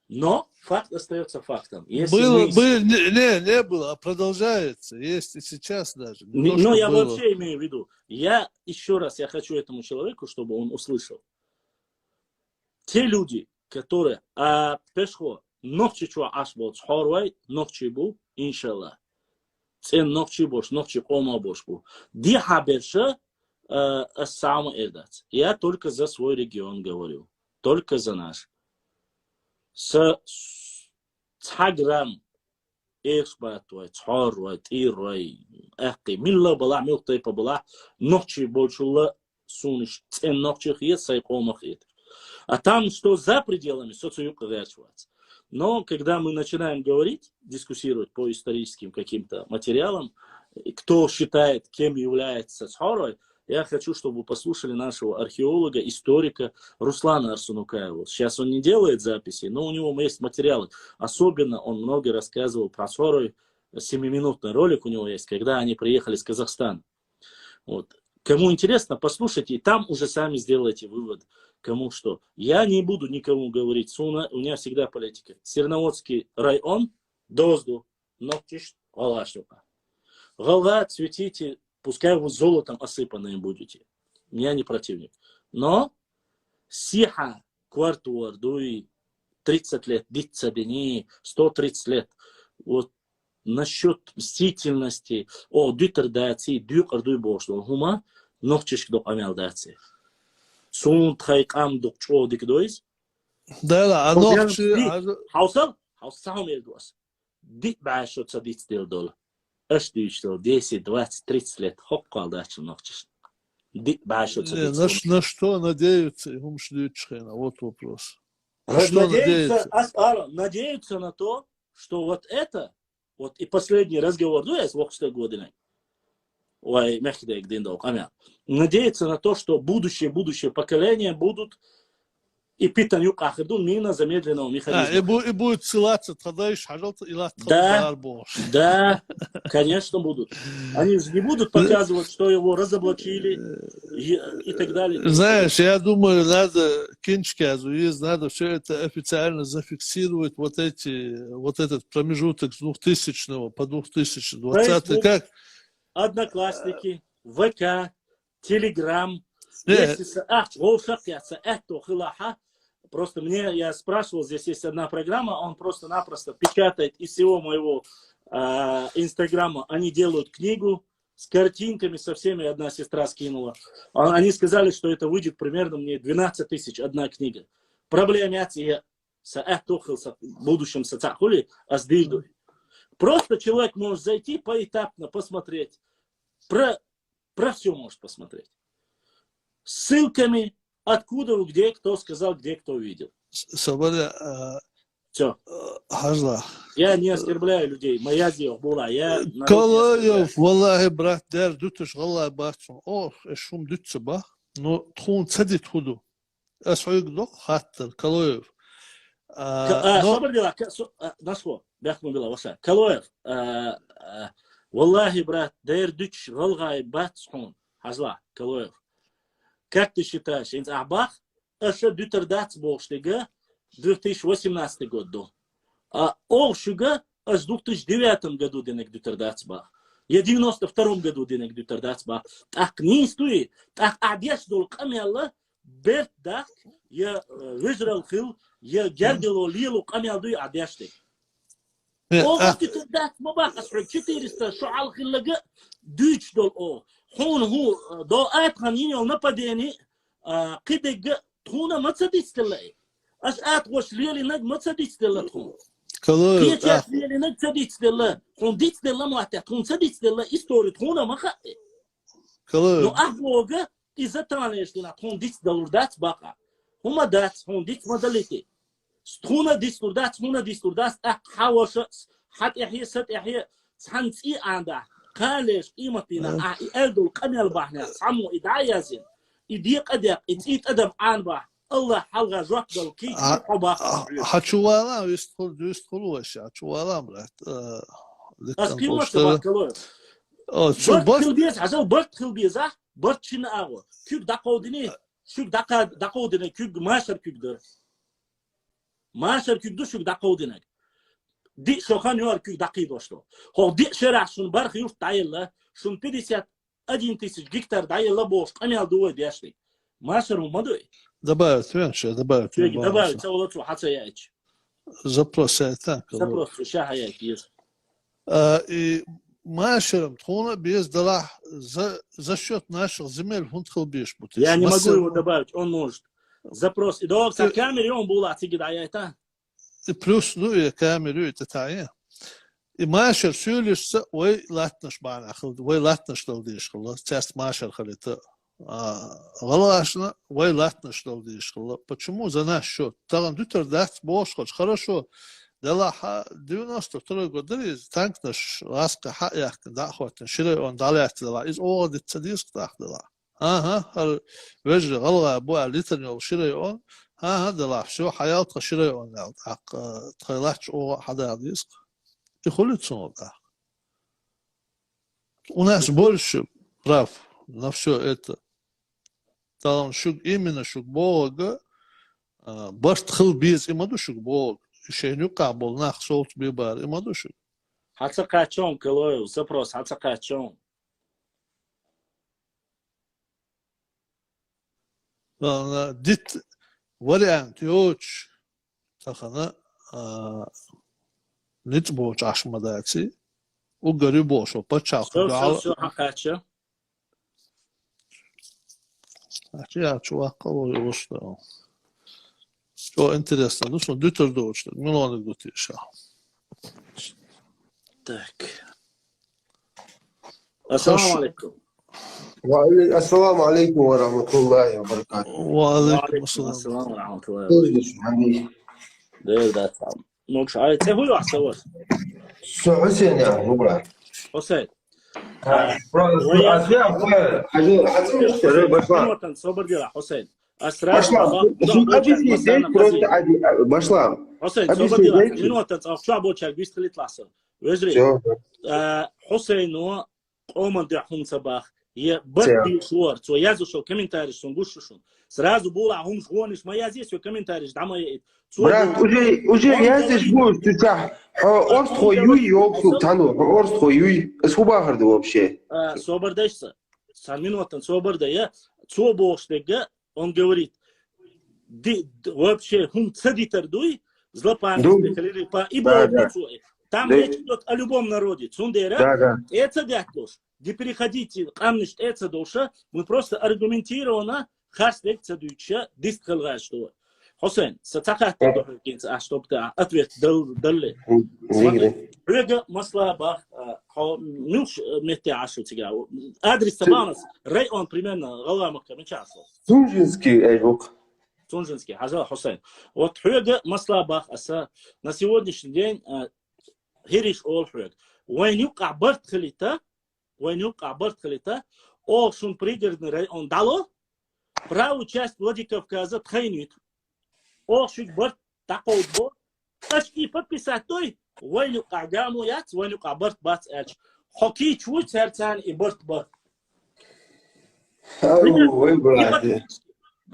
Но факт остается фактом. Если было, мы... было, не, не, не было, а продолжается. Есть и сейчас даже. Не, ну, я было. Вообще имею в виду. Я еще раз, я хочу этому человеку, чтобы он услышал. Те люди, которые, а, пешхо, нохчи чуа аш бол, цхорвай, нохчи бу, иншаллах. Цен нохчи бош, нохчи кома бош бу. Ди хаберша, э, самый эрдац. Я только за свой регион говорю. Только за наш. С, с цхаграм эш батвай, цхорвай, тирвай, ахки. Милла бала, мил тайпа бала, нохчи болчула суниш, цен нохчи хиет, сай кома хиет. А там, что за пределами, социук вячвац. Но когда мы начинаем говорить, дискуссировать по историческим каким-то материалам, кто считает, кем является Цхьорой, я хочу, чтобы вы послушали нашего археолога, историка Руслана Арсанукаева. Сейчас он не делает записи, но у него есть материалы. Особенно он много рассказывал про Цхьорой, семиминутный ролик у него есть, когда они приехали с Казахстана. Вот. Кому интересно, послушайте, и там уже сами сделайте вывод, кому что. Я не буду никому говорить, суна, у меня всегда политика. Серноводский район, дозду, нохчиш, гъалгъаш юкъа. Гъалгъа цветите, пускай вы золотом осыпанные будете. Я не противник. Но сиха квартуар дуй тридцать лет, дицца дини, сто тридцать лет. Вот насчет мстительности, о, дитар даци, дюкъар дуй бошдо, гъума, нохчиш докъамел даци. Сун тхай къам докъ чо дик дойз. Да, да, а нохчи, хавсал, хавсал мел дуас. Ди башо ца диц дел дол. Аш дичтел десять, двадцать, тридцать лет хоккал дача нохчиш. Ди башо ца диц. На что надеются, и гумш дичхена, вот вопрос. Надеются, надеются на то, что вот это, вот и последний разговор, ну, я с вокста година. Ой, мягкий день дал, камя. Надеются на то, что будущее, будущее поколение будут и питан юкъа хидун мина замедленного механизма. А, и, бу, и будет ссылаться, тогда ещё хажал, и лат. Да, да, конечно, будут. Они же не будут показывать, что его разоблачили и, и так далее. Знаешь, я думаю, надо кинчказу есть, надо все это официально зафиксировать, вот эти, вот этот промежуток с двухтысячного по двухтысячный двадцатый, как Одноклассники, ВК, Телеграм. Если са ахч волшак я са это хилаха, просто мне, я спрашивал, здесь есть одна программа, он просто-напросто печатает из всего моего а, Инстаграма, они делают книгу с картинками со всеми, одна сестра скинула. А, они сказали, что это выйдет примерно мне двенадцать тысяч одна книга. Проблема я са это хил са в будущем са хули, а сдвигу. Просто человек может зайти поэтапно, посмотреть. Про, про все может посмотреть. Ссылками, откуда, где, кто сказал, где, кто видел. Соболя, все. Хажла. Я не оскорбляю людей. Моя зио была. Я Колоев, валлахи, брат, дер дутуш гъалла бацун. Ох, эшум дутса ба. Ну, тхун цадит худу. Ас хьуйг дох хаттар, Калоев. А, собар дила, насхо, бяхму била, ваша. Калоев, валлахи, брат, дайр дучш гъалгъай бац хьун, хьажла, Калоев. Как ты считаешь, инц ахбах, аша дютар дац бохш дега, две тысячи восемнадцатый год ду. А ох шуга, ас в две тысячи девятом году денег дютар дац бах. Я девяносто втором году денег дютар дац бах. Так не стоит, так а деш дол камяла, Берт дахк, я вежрал хил, я гердило лилу къамял дуй адяште. О, а ты тут дат мабах, ас четыреста шуал хиллага дюч дол о. Хун ху, до ат ханин йол нападени, кидега тхуна ма цадицтелла. Ас ат гош лилинаг ма цадицтелла тхун. Калу, Печат лилинаг цадицтелла. Хун дицтелла муатя, тхун цадицтелла история тхуна ма хатте. Калу. Но ах бога, Иза танеш дина тхун диц далур дац бакъа. Хума дац, хун диц ма далити. Тхуна диц лур дац, хуна диц лур дац, ах хаваша, хат яхье, сат яхье, цан ци анда, калеш, иматина, а, и элдул, камел бахня, саму, и да язин. И ди къадяк, и ци тадам ан бах. Аллах халга жоп дал ки, хоба. Хачувала, вистхул, вистхул ваша, хачувала, брат. Ас кимат баккало. О, чу, барт хилбез, хазал барт хилбез, а? Барт чин агъо. Куьг дакъовдини, шуьг дакъа-, дакъовдини, куьг машар куьг дар. Машар куьг ду шуьг дакъовдинаг. Ди шохан юар куьг дакъи дошло. Хо ди шерах шун барх юрт дайла, шун пятьдесят один тысяч гектар дайла бош, къамял дува дяшли. Машар умадуй. Добавить, вен ше, добавить. Добавить, цавала цу хаца яич. Запрос это. Запрос, ша хаяк, есть. А, и машерам тхуна без дала за, за счёт наших земель фунт хил беш бут. Я не могу его добавить, он может. Запрос. И долг са камере он был, а тиги да я это. И плюс, ну, и камеру это тая. И машер сюлишса, вай латнаш бана хил, вай латнаш дал деш хил, часть машер хил это. А, гъалгъашна вай латнаш дал деш хилла. Почему за наш счёт? Тагъан дютар дац бош хоч. Хорошо. Делахь девяносто второй год дара иза, танкаш гӀаскхи хьа а яьккхина, дӀа а хӀоттийна, ши район дӀалаьцна делахь, иза оха диц ца деза-кх тӀаккха делахь. ХӀан-хӀа, хӀара вежарий гӀалгӀай бу аьлла дитина йолу ши район, хӀан-хӀа, делахь, всё, хьаяьлла тхан ши район аьлла, тӀаккха тхайн латта оха а хьадаха деза-кх. И хуьлу цунах тӀаккха. У нас больше прав на всё это. Талон шуьга, именно шуьга бохург, а, барт хила беза и ма ду шуьга бохург. И шайна юккъехь болу нах совца бен бара и ма ду шуьга. Хьан ца кхаьчча хьуна, Калоев, запрос хьан ца кхаьчча хьуна? Валла, дита вариант йоцуш, тахана, а, ницкъ боцуш Ӏаш ма даций. Уггар ю бохуш, пачхьалкх Всё, всё, дуьхьал всё, хьан кхаьчча? Хьан кхаьчча, чу ваккха а ву, вуш ду. Чо интересно ду, сон дуьтур доцуш ду, милониг ду теша. Так. Ассаламу алейкум. Ва алей-, ассаламу алейкум ва рахматуллахи ва баракатух. Ва алейкум ассалам. Ва алейкум ассалам ва рахматуллахи ва баракатух. Дер дац. Могуш, ай, цӀе хӀун ю ахь, сан вас? Со Хьусен яхь, хӀу бра. Хьусен. А, просто, вай а, я, хьажа, хьажа, хьажа, хьажа, башла. Минутан, собар дела, Хьусен. Ас сразу... Башла, бах-, шун бах-, объясни, бах-, просто бах-, ади, а, башла. Хьусен, собар дела, объясни, минутан, цӀа чу а бочаг, вист хилит лахса. Вежарий. Всё. А, Хьусейну къоман дуьхьа хӀума ца бах, я барт бийш вара, цо яздеш йолу комментарийш сон гуш ю шуна. Сразу була хӀумаш гонаш ма язъе, со комментарийш дӀа ма яйта. Цо... Брат, уже, уже яздеш бу цу чохь. Хьо орстхо юй, йоксу цхьану, хьо орстхо юй. Ас хӀу бахар ду вообще? А, собар дайша. Цхьана минутан собар дай, я. Цо бохуш дерг, он говорит, ди-, д-, вообще хӀума ца дитар дуй, злопамятный Халилы па-, и боху цо. Там речь идёт о любом народе. Цундела тӀе ца детталуш, не переходите, къамнаш тӀе ца долуша, мы просто аргументированно харц дерг ца дуьйцуша, дистхила гӀаьржа ду. Хьусен, сан цхьа хаттар ду хьоьга, хӀинца ахь, чтоб те ответ дал-, далле. Смотри, хьоьга масала бах, а, хьо муьлш, а, метте Ӏаш ву цигахь? Адрес ца бахана ас, район примерно, гӀалгӀай махка мичахь ас ву? Сунжинский, ай, вукх. Сунжинский, хьажал, Хьусен. Вот хьоьга масала бах аса, на сегодняшний день, а, хӀириш олу хьоьга. Вайн юккъахь барт хилийта, вайн юккъахь барт хилийта, оха шун Пригородный район дӀало, правую часть Владикавказа тхайна вита. Оха шуьга барт дӀакховдабо, аш и подписать дой, вайн юккъахь гамо яц, вайн юккъахь барт бац аьлча. Хьо кийча вуй цаьрца и барт бан? Ау, вай, брат.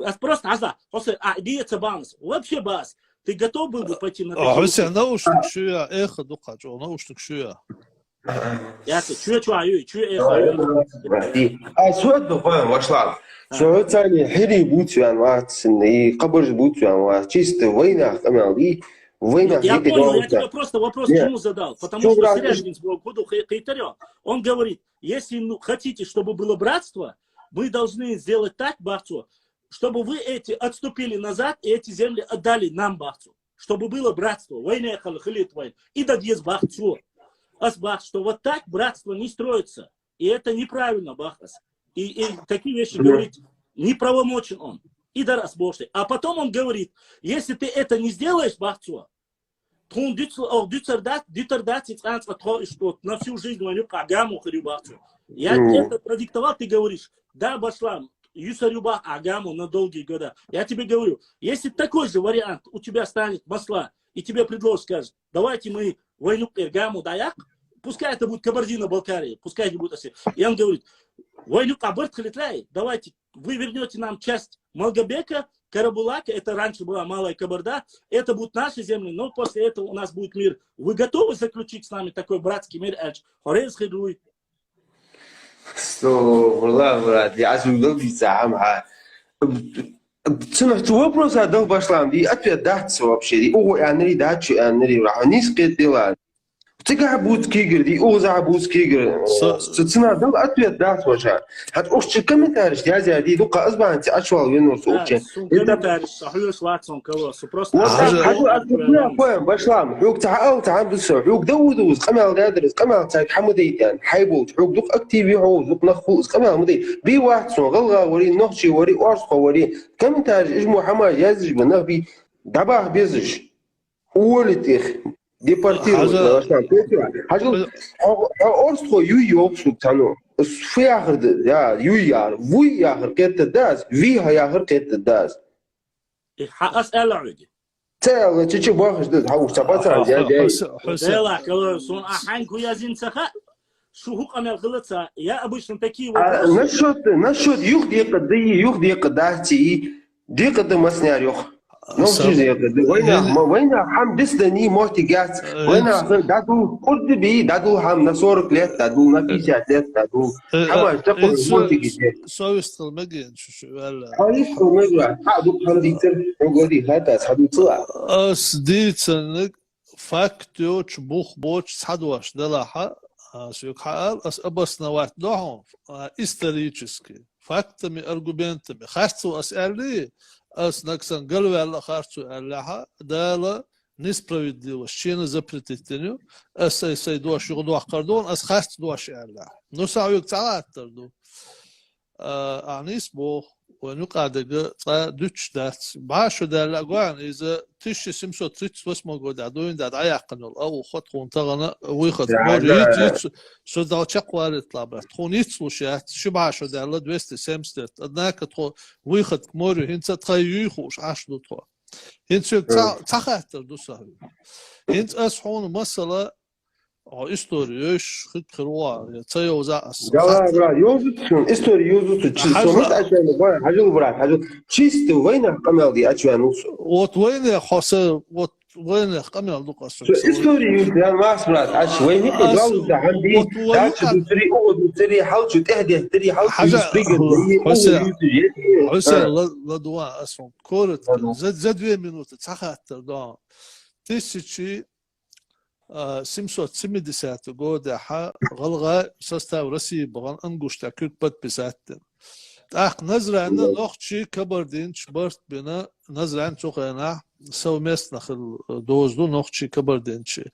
Ас просто хьажа, Хьусен, а, идея ца бахана ас. Вообще бац. Ты готов был бы пойти на такие... А, Хьусен, наушник шуья, эхо дукха чӀогӀа, наушник шуья. Яц, чуья чу а юй, чуья эхо юй. А, суьд ду, хой, вашла. А. Со цани хӀирий буц ван вац, и хабарш буц ван вац. Чисто вайнах къамел ди, вайнах... Ну, я понял, я тебе просто вопрос к чему задал. Потому что Сережкин сбоку, куда хи-, хитарё, он говорит, если, ну, хотите, чтобы было братство, мы должны сделать так, бахцо, чтобы вы эти отступили назад и эти земли отдали нам, бахцо. Чтобы было братство. Вайна хал хилит вайн. И да дез, бахцо. Ас бах, что вот так братство не строится. И это неправильно, бах ас. И, и такие вещи говорить неправомочен он. И да раз больше. А потом он говорит, если ты это не сделаешь, бахцо, тхуна дуьцал-, ох, дуьцар дац, дитар дац, и цкъа-цкъа тхо иштта на всю жизнь вайн юккъахь гамо хир ю, бахцо. Я это продиктовал, ты говоришь, да, башла, юсар ю бах а гамо на долгие года. Я тебе говорю, если такой же вариант у тебя станет, масала, и тебе предложат, скажет, давайте мы вайн юккъера гамо дӀаяккха, пускай это будет Кабардино-Балкария, пускай это будет Осетия. И он говорит, вайн юккъахь барт хилийта лаьий, давайте вы вернёте нам часть Малгобека, Карабулака, это раньше была Малая Кабарда, это будут наши земли, но после этого у нас будет мир. Вы готовы заключить с нами такой братский мир, аьлча, хьо реза хир вуй? Стовфурла, брат, я аз угол дица, ам, а. Цунах цу вопроса дал башлам, ди ответ дац вообще, ди угу анри, дач анри, ра, нис кет дела. Цигахь буц кигир, ди узахь буц кигир. Со- Ц-, цуьнан дала ответ дац ваша. Хьан укху чу комментарийш язъяй, ди дукха азбанца ачвал венур су Да, уче. Сун комментарийш са хьоьш вацун кало, су просто... Вот, хьажа, хьажа, аз хьоьга хьоьга башлам. Хьоьга ца хьаал, ца хьан ду со. Хьоьга да у ду, къамел гадар, къамел цайг хьамадайтан. Хьайболчу, хьоьга дукха актив ю хьо, дукха нах хул, къамел ма дай. Би вац сон, гӀалгӀа вари, нохчи вари, орсхо вари. Комментарийш, ижму хьамаж, язъиш ба нах би. Дабах безаш. Уволить их, депортировать. Хьажал, хьажал, хьо, хьо орстхо юй йоах шуга цхьанне. Фу яхар да, я, юй яхар. Вуй яхар кхетаргда аз, ви хьо яхар кхетаргда аз. Э, хьа ас аьлла хьоьга? Ца аьлла, чу-чу бохаш да, хьо уж ца бацан, я, я. Хьуса-, Хьуса-, Дела, кала, сона а хьанга хӀу язйина ца хаьа, шу хӀу къамел хила ца, я обычно такие вопросы. А, насчёт, насчёт юха декъа да, юха декъа дац, и декъа да массанена юха. Ну, Сам-, чиз декъа да. Вайнах, ма, вайнах хӀама дис да ни моттиг яц. Э, Вайнах дӀадул, курди би, дӀадул хӀама на сорок лет, дӀадул на пятьдесят лет, дӀадул. Э, Хьама э, чакху э, со-, моттиг иде. Совесть хила мегаш шу, шу ваьлла. Хьо ис хила мегаш, хьа ду хӀама дийцар, хьо годи хата, хьа ду цла. Ас дийцаннаг факт йоч, бух боч, цхьа дош далахьа, а, соьга хьаал, ас обосновать до хьона, а, исторически, фактами, аргументами. Харцо ас аьлли, ас нагсан галваьлла харцо аьллахьа, Дала несправедливость, шена запретить диню, ас сай, сай дош юха дохкар ду, ас харц дош аьллахьа. Ну, са хьоьга цхьа латтар ду. А, Анис боху, вайн юкъа дага цкъа дуьтуш дац. БӀаь шо даьлла а гоьна, иза тысяча семьсот тридцать восьмом года дуйна да дӀаяьккхина йолу, а, ухо тхуна тахана вуй хатта море йиц, йиц, со дал чекхвалийта лабра. Тхуна йицлуш яц, ши бӀаь шо даьлла двести семьдесят лет. Однако тхо вуй хатта море хӀинца тхай юй хууш Ӏаш ду тхо. ХӀинца соьга цхьа, цхьа хаттар ду сан хьоьга. ХӀинца ас хьуна масала О, истори йовзаш хир, хир ву, я ца йовза ас. Гала, хатта. Брат, йовзуц шуна, истори йовзуц, чи Хьажа. Со мас ачваьнна, бай, хьажал, брат, хьажал. Чисто вайнах къамел ди ачваьнна ву со. Вот вайнах хьо са, вот вайнах къамел ду къа со. Со истори йовзуц, я мас, брат, ач вайнах Ас, галуца хьамди, вот вай дача юкъа- дуцари, угӀа дуцари, хьалчу тӀехьдехтари, хьалчу Хьажа, юстригал, Хьусен, угӀа юсу, е, е, Хьусен, а. Ла, ла дуа ас хьуна. Коротко, Ладуа. За, за две минуты цхьа хаттар до. Тысячи а, семьсот семидесятый годехьа гӀалгӀай состав России бахана Ингушетахь куьг подписать дина. ТӀаккха Назранна нохчий, кабардинчу барт бина, Назран цу хенахь совместно хилла доза ду нохчий, кабардинчий.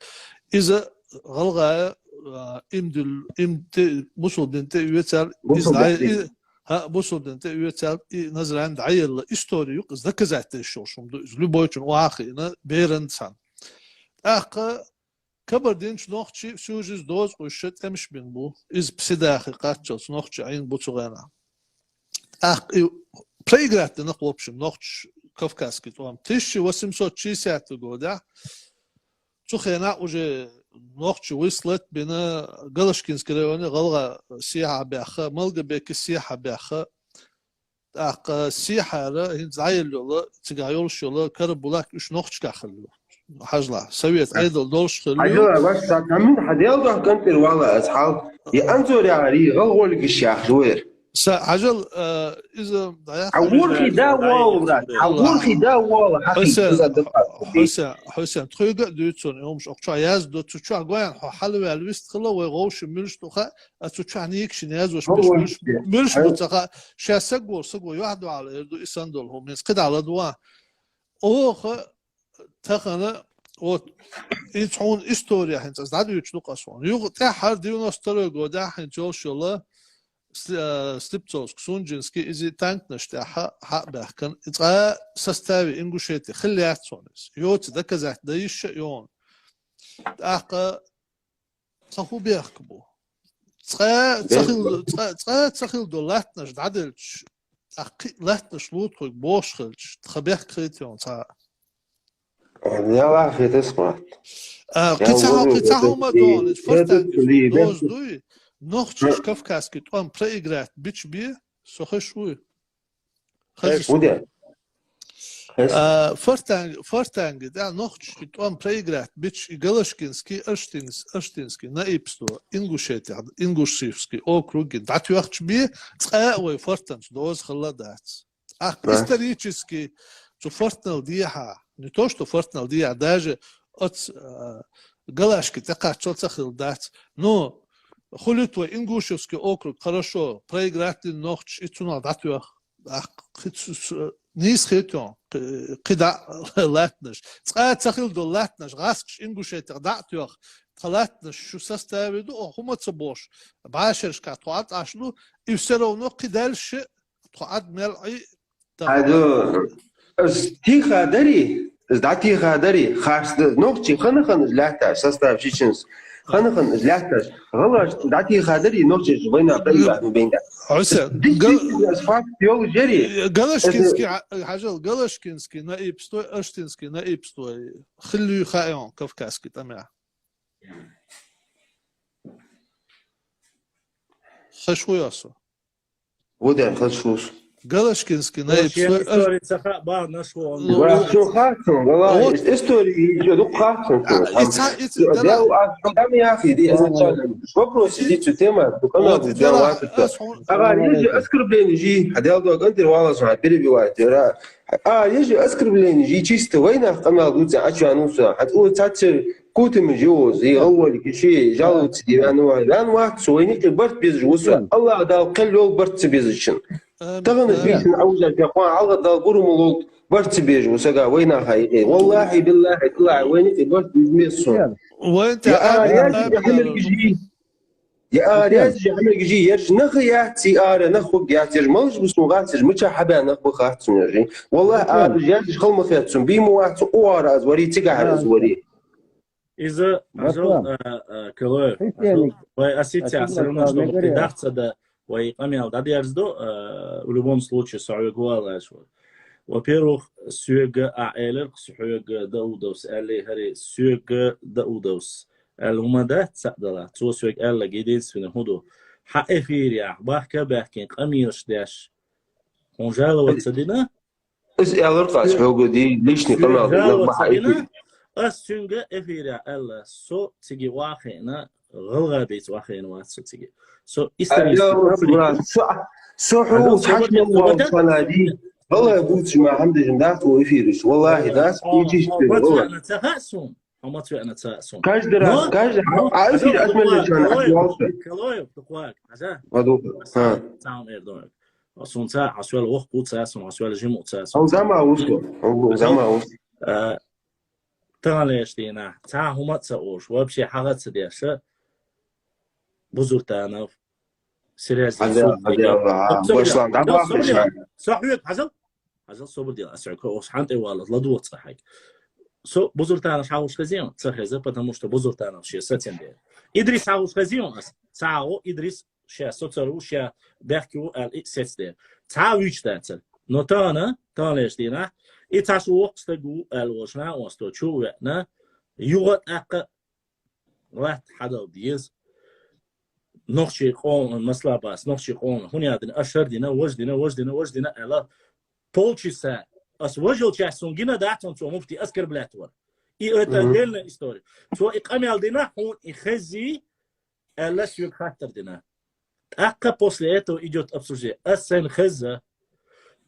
Иза гӀалгӀай, а, имдил-, им-, те-, бусулба дин тӀе оьцал, иза Бусулба дӀай-, дин. и-, хӀа, бусулба дин тӀе оьцал, и Назран дӀаелла истори ю, иза доказать деш йолуш хӀума ду, иза любойчун охьахиъна, беран цхьаьна. ТӀаккха Кабардинчу нохчий всю жизнь доза къуьйсуш тӀемаш бина бу. Иза пси дахи кхаччалц нохчий Ӏийна бу цу гӀенахь. ТӀаккха и проиграть дина-кх, в общем, нохчаша Кавказский тӀом. Тысяча восемьсот шестидесятый годехь цу хенахь уже нохчий выслать бина Галашкинский районе гӀалгӀа сехьа баьхна, Малгобеке сехьа баьхна. ТӀаккха сехьара хӀинца дӀаелла йолу, цигахь йолуш йолу Карабулак уьш нохчашкахь хилла ю. Хьажал, совет Ӏедал долуш хилла ю. Хьажал, вац, сан тамин хьан дел дохкан тӀера вала ас хьал. И Анзор яхьар, и гӀалгӀолгаш яхьар вер. Сан хьажал, а, иза дӀаяхьа Хьан ворхӀе да вала, брат. Хьан ворхӀе да вала, хьан Хьусен, хи иза дакъа. Хьусен, Хьусен, тхоьга а дуьйцу суна, и хӀумаш окху чохь яздо, цу чохь гоьн хьо хьалаваьлла вист хила, вай гӀовши муьлш ду хаьа, а цу чохь нийгашна яздеш Хьо муьлш, муьлш, вай муьлш бу ца хаьа. Ша саг волу, саг ву, юьхь дуьхьал эр ду, и санна долу хӀума. ХӀинца кхидӀа ладуван. Оха тахана, вот, иза хьуна история хӀинца ас дӀадуьйцуш ду-кх ас хьуна. Юха тӀаьххьара девяносто второй годехь хӀинца йолуш йолу С-, э, Слепцовский, Сунжинский, иза танкнаш тӀехь хьа-, хьа а баьхкина. И цкъа составе Ингушетии хилла яц хьуна иза. Йоцу доказать дан йиш а йоцуш. ТӀаккха Цхьа хӀун бехк бу? Цкъа ца хил-, цкъа, цкъа ца хилла долу латтанаш дӀаделча, тӀаккха кхин а латтанаш лур ду тхоьга бохуш хилча, тхан бехк хилийта йолу цхьа а. Яла хетас, Мурат. А, кхин цхьа хӀума, кхин цхьа хӀума ма догӀу, иза фортанга доза дуй, нохчаша Кавказский тӀом проиграть бича бен, со хезаш вуй. Хезаш ву. Хезаш ву. А, фортанг-, фортанга, да, нохчаша и тӀом проиграть бича, и Галашкинский, Аштинс-, Аштинский, наибство, Ингушетия, Ингушевский округе дӀатоьхча бен, цкъа а вай фортанца доза хилла дац. Ахь исторически цу фортанал дехьа, не то что фортанал дехьа, даже оц, а, Галашки тӀекхаччалц а хилла дац. Но хуьлу вай Ингушевский округ хорошо проиграть дина нохчаша, и цунах дӀатоьхна. Ахь кхин цу, цу, нийса хетон, кхи-, кхидӀа латтанаш. Цкъа а ца хилла долу латтанаш, гӀаскхаша Ингушетех дӀа а тоьхна, тхан латтанаш шу составе ду, оха хӀума ца бохуш, бӀешерашкахь тхо Ӏад Ӏаш ду, и всё равно кхин дальше тхо Ӏад мел Ӏи, Хьайду, ас тиха дарий? Из дӀатеха дари, харц да, нохчий хана-хана из лаьтташ, состав чеченцев. Хана-хана из лаьтташ. ГӀалгӀаш дӀатеха дари, нохчий война проиграть бенга. Хьусен, Действительно, факт йолу жери. Галашкинский, хьажал, Галашкинский наибство, Аштинский наибство. Хиллуй хаион, Кавказский тӀамя. Хаш хуй асу. Вот я хаш хуй. Галашкинский наибство. История ца хаьа бахьана шу он. Ва, шу хацун, вала, история ещё ду хацун. Ица, ица, Дел, а, там я хи, ди, изначально. Вопрос иди цу тема, ду канал, Вот, ди, дела, ас хун- Ага, есть же оскорбление же, а дел ду, а контр вала, перебивает, ра. А, есть же оскорбление же, чисто война, канал, ду, а чё, а ну, всё. А у, цаци, Кутамаш ю, зи гӀалгӀай киши, жалуются ди, ваьнна вац, ваьнна вац, цу вайна юкъе барт безаш ву со. АллахӀ Дала кхел йолу барт ца безачун. Амин. Тахана шийшина Ӏовжа тӀе кхоан хьалха Дала гур ма лолу барт ца безаш ву сага вайнаха юкъе. ВаллахӀи, биллахӀи, тӀалахь, вайна юкъе барт беза мес со. Вайн Я тӀе ара амин, яц, амин, я хьамил амин. Гижи. Я ара яц, я хьамил гижи. Ерш наха яц, и ара нах хуг яц, ерш малаш бу сун гӀац, ерш мича хьабаьнна нах бу хац сун ержи. ВаллахӀи, ара яц, халма хет сун, би ма вац, у ара аз вари, цигахь аз вари. Иза, Аслан. Хьажал, а, а, Калоев, Хьусен, хьажал, вай асица, Аслан, всё равно, Аслан, чтобы Мегерев. Ты дахца да, вай къамел дадерзадо, а, в любом случае, со хьоьга валаш вар. Во-первых, соьга а элар, со хьоьга Даудовс, аьлле хӀаре, соьга Даудовс. Аьлла, хӀума дац цхьаъ дала, цо соьга аьлларг единственный хӀун ду. Хьан эфирехь, бахка а баьхкина, къамелаш деш. Хьуна жаловаться дина? Иза аьлар-кх ас хьоьга ди, личный Соьга къамел дина, жаловаться бахьа дина, эфир. Ас цуьнга эфирехь аьлла, со цига вахийна, гӀалгӀа бийца вахийна вац со цига. Со исторически Аьлла, брат, со, со хьо Хьажал, цхьа собар де, мел собар де. Валла ди. ГӀалгӀа бувцаш ма хьамдежан дац ву эфираш. ВаллахӀи, дац, Хьо, и чисто, хьо, валла. Ца хаьа суна. Хьо маца веана ца сун. Каждый раз, Но, каждый но, а, а, эфир а, отмена а, чана, Калоев, а, Калоев, дукхаг, хьажа. А, дукхаг, Аса, ха. Цхьа хӀума эр ду. Сун ца, хьо соьла воккха ву ца сун, хьо соьла жима ву ца сун. Он зама усу, он Аса, зама усу. А, тахана леш дийна, цхьа хӀума ца ош, вообще хьагӀа ца деша, Бузуртанов, Сиряз Хьажа, Ясуф, хьажа, Бегов. а, Со, со, Башлан, да, да, бахар собар де, ша. Со хьоьга, хьажал. Хьажал собар де, ас хьоьга, ос хьан тӀе вала, ладоца хьайга. Со Бузуртанов хьагӀуш хезийон, ца хеза, потому что Бузуртанов ше сацен дер. Идрис хьагӀуш хезийон ас, ца гӀо Идрис ше соцар ву, ше бехке ву аьлла и сец дер. Цхьа вуьйч дацар. Но тахана, тахана леш дийна, и цхьа шу воккха стаг ву аьлла волчна, он сто чу веана, югӀа тӀаккха латта хьадала деза. Нохчий къоман, масала бац, нохчий къоман, хӀун яа дина, аш хӀара дина, важа дина, важа дина, важа дина, аьлла, полчаса ас важалчаьрца сун гина дац, цо муфти оскорблять вара. И это Мгм. Отдельная история. Цо и къамел дина, хьуна и хезий, аьлла, соьга хаттар дина. ТӀаккха после этого идёт обсуждение. Ас сайн хеза,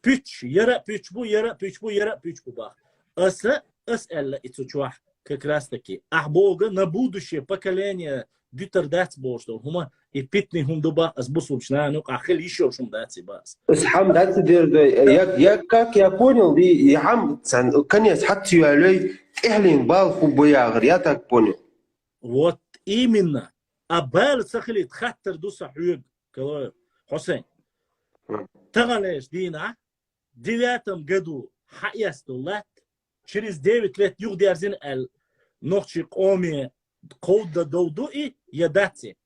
пуьч, яра а пуьч бу, яра а пуьч бу, яра а пуьч бу бах. Аса, ас аьлла и цу чохь, как раз таки. Ахь бога на будущее поколение дуьтар дац бохуш долу хӀума, и питный хӀума ду бах, ас бусулбачу нана юкъахь хила йиш йолуш хӀума дац и бах ас. Ас хьам дац дер дай, я, я, как я понял, и, и хьам, цан, конец хьац ю аьллой, тӀехьлин бал хӀу бу яхар, я так понял. Вот именно. А бала ца хилийта хаттар ду сан хьоьга, Калоев Хьусайн. Мгм. Тахана леш дийна, девятом году хьаэцна латта, через девять лет юхадерзина аьлла, нохчий къоме кховда дов ду и, я дац и?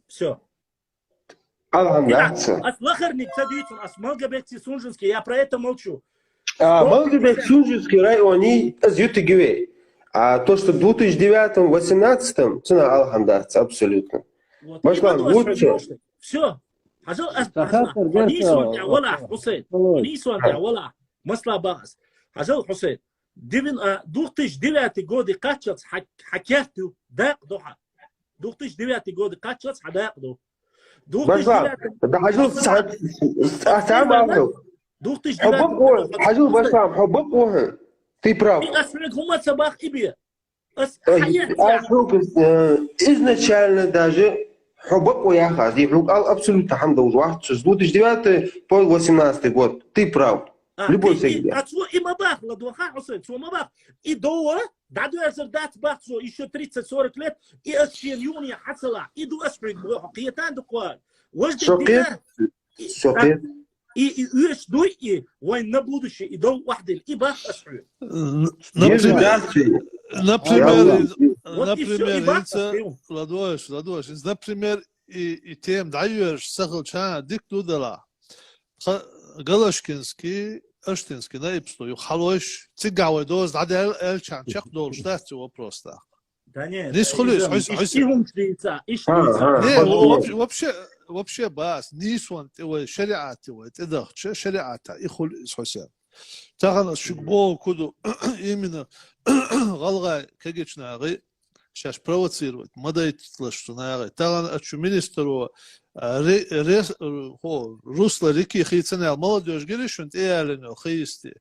Всё. Алхьамдулиллах. Ас лахарниг ца дуьйцу, ас Малгобекский, Сунженский, я про это молчу. А, Малгобек, Сунженский районий, аз ютиги вей. А то, что в две тысячи девятом, восемнадцатом, цуна алхьамдац, абсолютно. Вот. Башлан, и вот лучше. Всё. Хьажал ас, Сахар Ас, Ас, Ас, Хьусайн, Ас, Хьусайн, Ас, Хьусайн. Масла бахас. Хьажал, Хьусайн. Дивин, а, две тысячи девятый годы кхаччалц хьа-, хьа керт ю, дакъа ду хьа. Две тысячи девятый годы кхаччалц хьа дакъа ду. Башлам, да хьажал ца-, ца-, ца-, ца-, Хьо бакъо, хьажал, Башлам, хьо бакъо хьан. Ты прав. И ас хьоьга хӀума ца бах и бе. Ас Э, хьаэц ас яхь. Хьоьга, э, изначально даже хьо бакъо яхаш, ди хьоьга ал абсолютно хьан довж вац, с две тысячи девятый по восемнадцатый год. Ты прав. А, Любой и, и, сегодня. А цо и ма бах, ладоха, Хьусайн, цо ма бах. И дова, дӀадоьрзар дац бах цо, ещё тридцать-сорок лет, и ас шен юхне хьацала. И ду ас хьоьга боху, кхетан ду кхоа. Важа Со дика. Кхет, со А, кхет. И, и оьшуш дуй и, вайн на будущее, и дов вахьдил, и бах ас хьоьга. Например, например, например, хӀинца, ладош, ладош, например, и, и тема дӀайоьрзуш ца хилча, дика ду дала. Тха Галашкинский, Аштинский наибство ю хьалойш, цигахь вай доза дӀадаьлла аьлча, чекхдолуш дац цу вопросах. Да нет, нис хуьлийс, хьуьс, хьуьс. И хӀумаш дийца, иш дийца. Не, вообще, вообще бас, нийсван тӀе вай, шариӀате вай, тӀедахча, шариӀата, и хуьлийс хьуьсен. Тахана ас шуьга боху куду, именно гӀалгӀай кагичнагӀи, шаьш провоцировать ма дайталаш цу нагӀе. Тахана ачу министро, а, ре, ре, хо, Руслан Рики хийцанел молодёжь гири шун тӀеяллино хийсти.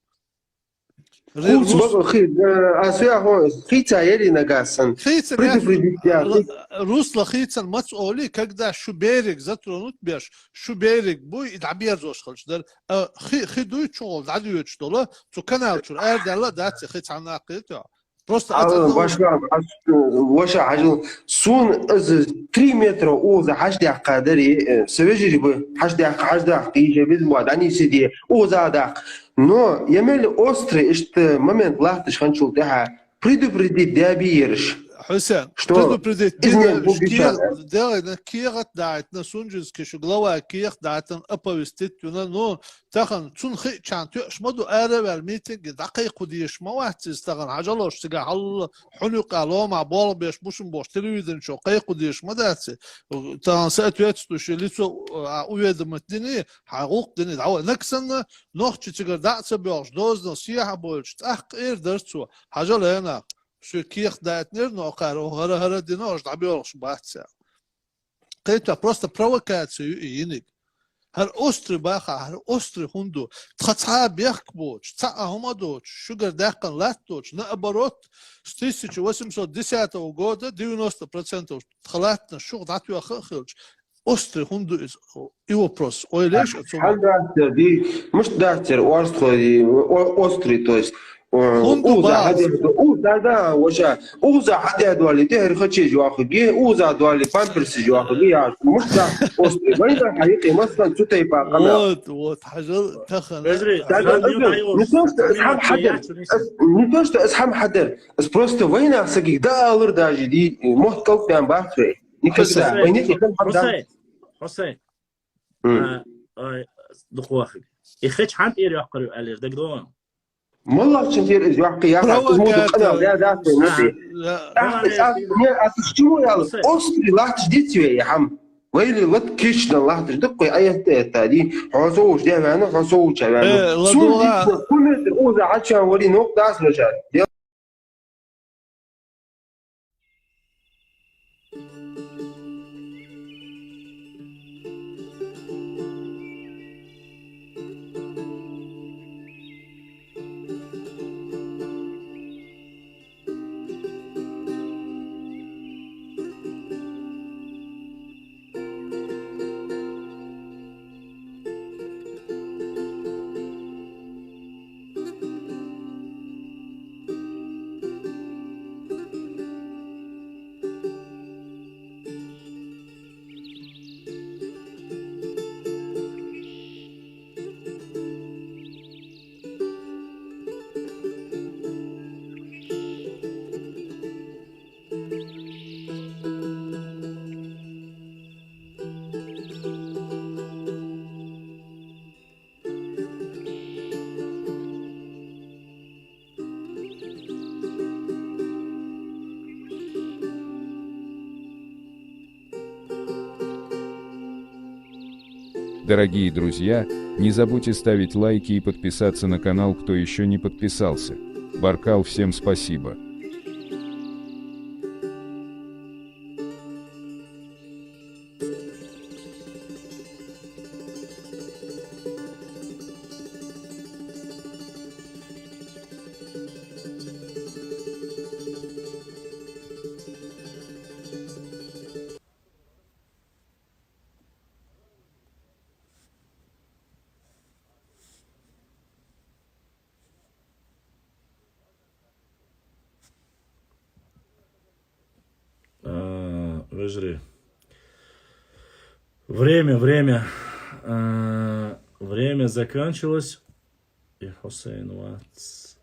Ре, Рус, хи, а, а суя хо, хийца ери нагасан. Хийца предупредить я. Русла хийцан мац оли, когда шу берег затронуть беш, шу берег буй, и дӀаберзош халч дар. А, хи, хи дуй чугӀол дӀадуьйчу дола, цу канал чур, эр дала дац, хи цхьана накъи тё. Просто ацӀа башла, ваша хьажил. Сун из три метра уза хьаж дяккха дари, э, савежири бы, хьаж дяккха, хьаж дяккха, и же без муа, дани сиди, уза даккха. Но я мели острый, ишта момент лахташ ханчул тяха, предупредить дяби ерш. Хьусен, что предупредить измен дина, бугиша. Делай на кегат дать, на Сунжинский шу глава кех датан оповестить, ну, Тахан цунна хиъчарна тоьаш ма ду, араваьлла митинге дӀакхайкху дезаш ма вац иза тахан, хьажалош цига хьалла хьуна юкъа лома болх беш бу шун бохуш телевиденечо кхайкху дезаш ма дац. Тахан соответствующее лицо, а, уведомить дини, хьан гӀуллакх дини, дӀа вай. Нагахь санна, нохчи цигара дӀа а ца боьлхуш, дозанал сехьа бойлуш, тӀаккха эр дара цо, хьажал хӀенах, шуьга кехат дайтинера, но кхара хӀара-хӀара дина, ош дӀабоьлхуш бац цара. Кхетта, просто провокация ю и йиниг. ХӀара острый баха, хӀара острый хӀунда ду. Тха цхьа бехк боцуш, цхьа а хӀума доцуш, шуьгара даьккхина латта доцуш, наоборот, с тысяча восемьсот десятого года девяносто процентов тха латтанаш шух дӀатоьхна а хилча, острый хӀунда ду иза, и вопрос. Ойла еш а цунах. Хьан даццар ди, мишта даццар, орстхой, о-, острый, то есть, э, хӀунда уза баха хьадерду, уза, да, ваша, уза хьадердуали, тӀехьара хачиж йохуги, уза дуали, памперсиж йохуги, я, мишта острый. Вайна хьайикъи, маслан, цу тайпа къамел. Вот, вот, хьажал, тахан. Вежарий, да, да, да, не то, что ас хьам хьадар, не то, что ас хьам хьадар, ас просто вайнах сагиг да алар даже ди, мохт калпян бахвей. Никогда. Хьусай, вайнах и хьам хьадар. Хьусай, Хьусай. М. А, ой, дукха вахаг. И хеча хьан тӀера йоккхур ю аьллера, дагадогӀу? Маллахчун тӀера иза йоккхий яхар, кхуза муду къамел, да, да, да, да. А, а, а, не, а, чему я, острый лахташ диц ве, я хьам. Вайли лат кична лахташ, дуккхой аятта этта ди, хьо со уж де вена, хьо со уж вена. Э, сун ладугӀа. Лична, кумет, уза, хьачан вари, нок дас вежа. Дорогие друзья, не забудьте ставить лайки и подписаться на канал, кто ещё не подписался. Баркал, всем спасибо. А, вежарий. Время, время. А, Время закончилось. И Хусейн вац.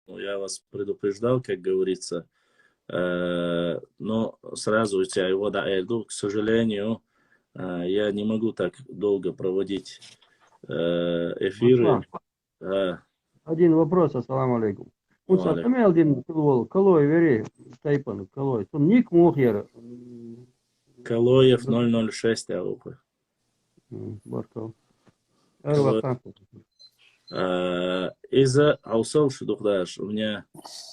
Ну, я вас предупреждал, как говорится. Э, но сразу у тебя его да, Эльду, к сожалению, э, я не могу так долго проводить э, эфиры. Аслан, э, один вопрос, ассаламу алейкум. Ва алейкум. Калой вери, тайпан, Калой. Сум ник мух яр. Калоев ноль ноль шесть, а укы. М, баркал. Эр Калой. Вакан. Э, из-за аусал шудухдаш. У меня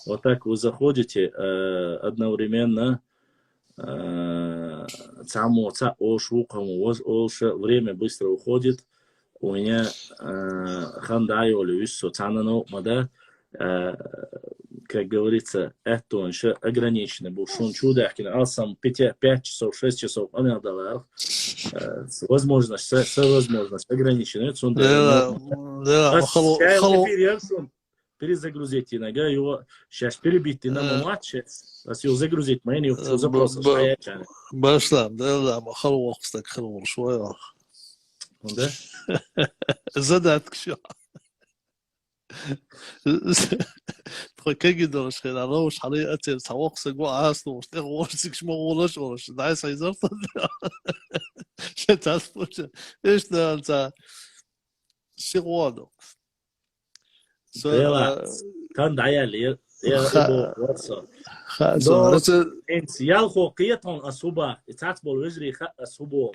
вот так вы заходите, э, одновременно, э, цамо, ца ош, вукамо, воз олша, время быстро уходит. У меня, э, ханда йоли, висо цанано, мада, э, как говорится, это он ещё ограничено был. Шун чудахкин, алсам пять, пять часов, шесть часов, а мне дала, э, с-, возможность, с-, с-, возможность ограничена. Это он Да, дает. Да, А махало, сейчас махало. Эфир я шун перезагрузить инога, его сейчас перебить и нам Э. Матч, сейчас его загрузить, мы не Э, запросом, б-, б-, стоять, а. Башлам, да, да, махало вахстак хало швоя. Да? Задатк шо. Тхо кеги долаш хир, а роуш хали ацел савок сагу ас лош, тех ворсик шмо волаш волаш, дай сайзар тад. Шетас пуча. Ишта анца сигводо. Со, Бела, а, кан даяли, я, я, Ха-, я бо, вот со. Ха-, До, со, это, инс, ял хо киетон асуба, и цац бол вежри ха асубо.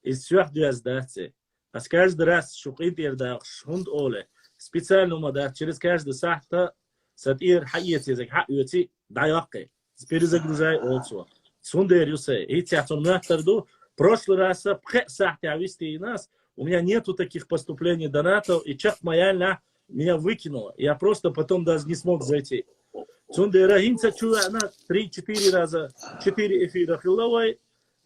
И сюах дюаз даци. Ас каждый раз шукъин тир да шунд оле. Специально ма да через каждый сахта сатир ха еци, ха еци да яхи. Перезагружай олцо. Сундер юсе. И цяцон мятар ду. Прошлый раз пхе сахта вести нас. У меня нету таких поступлений донатов. И чак моя ля меня выкинуло. Я просто потом даже не смог зайти. Сундера хинца чула на три-четыре раза, четыре эфира хиловой.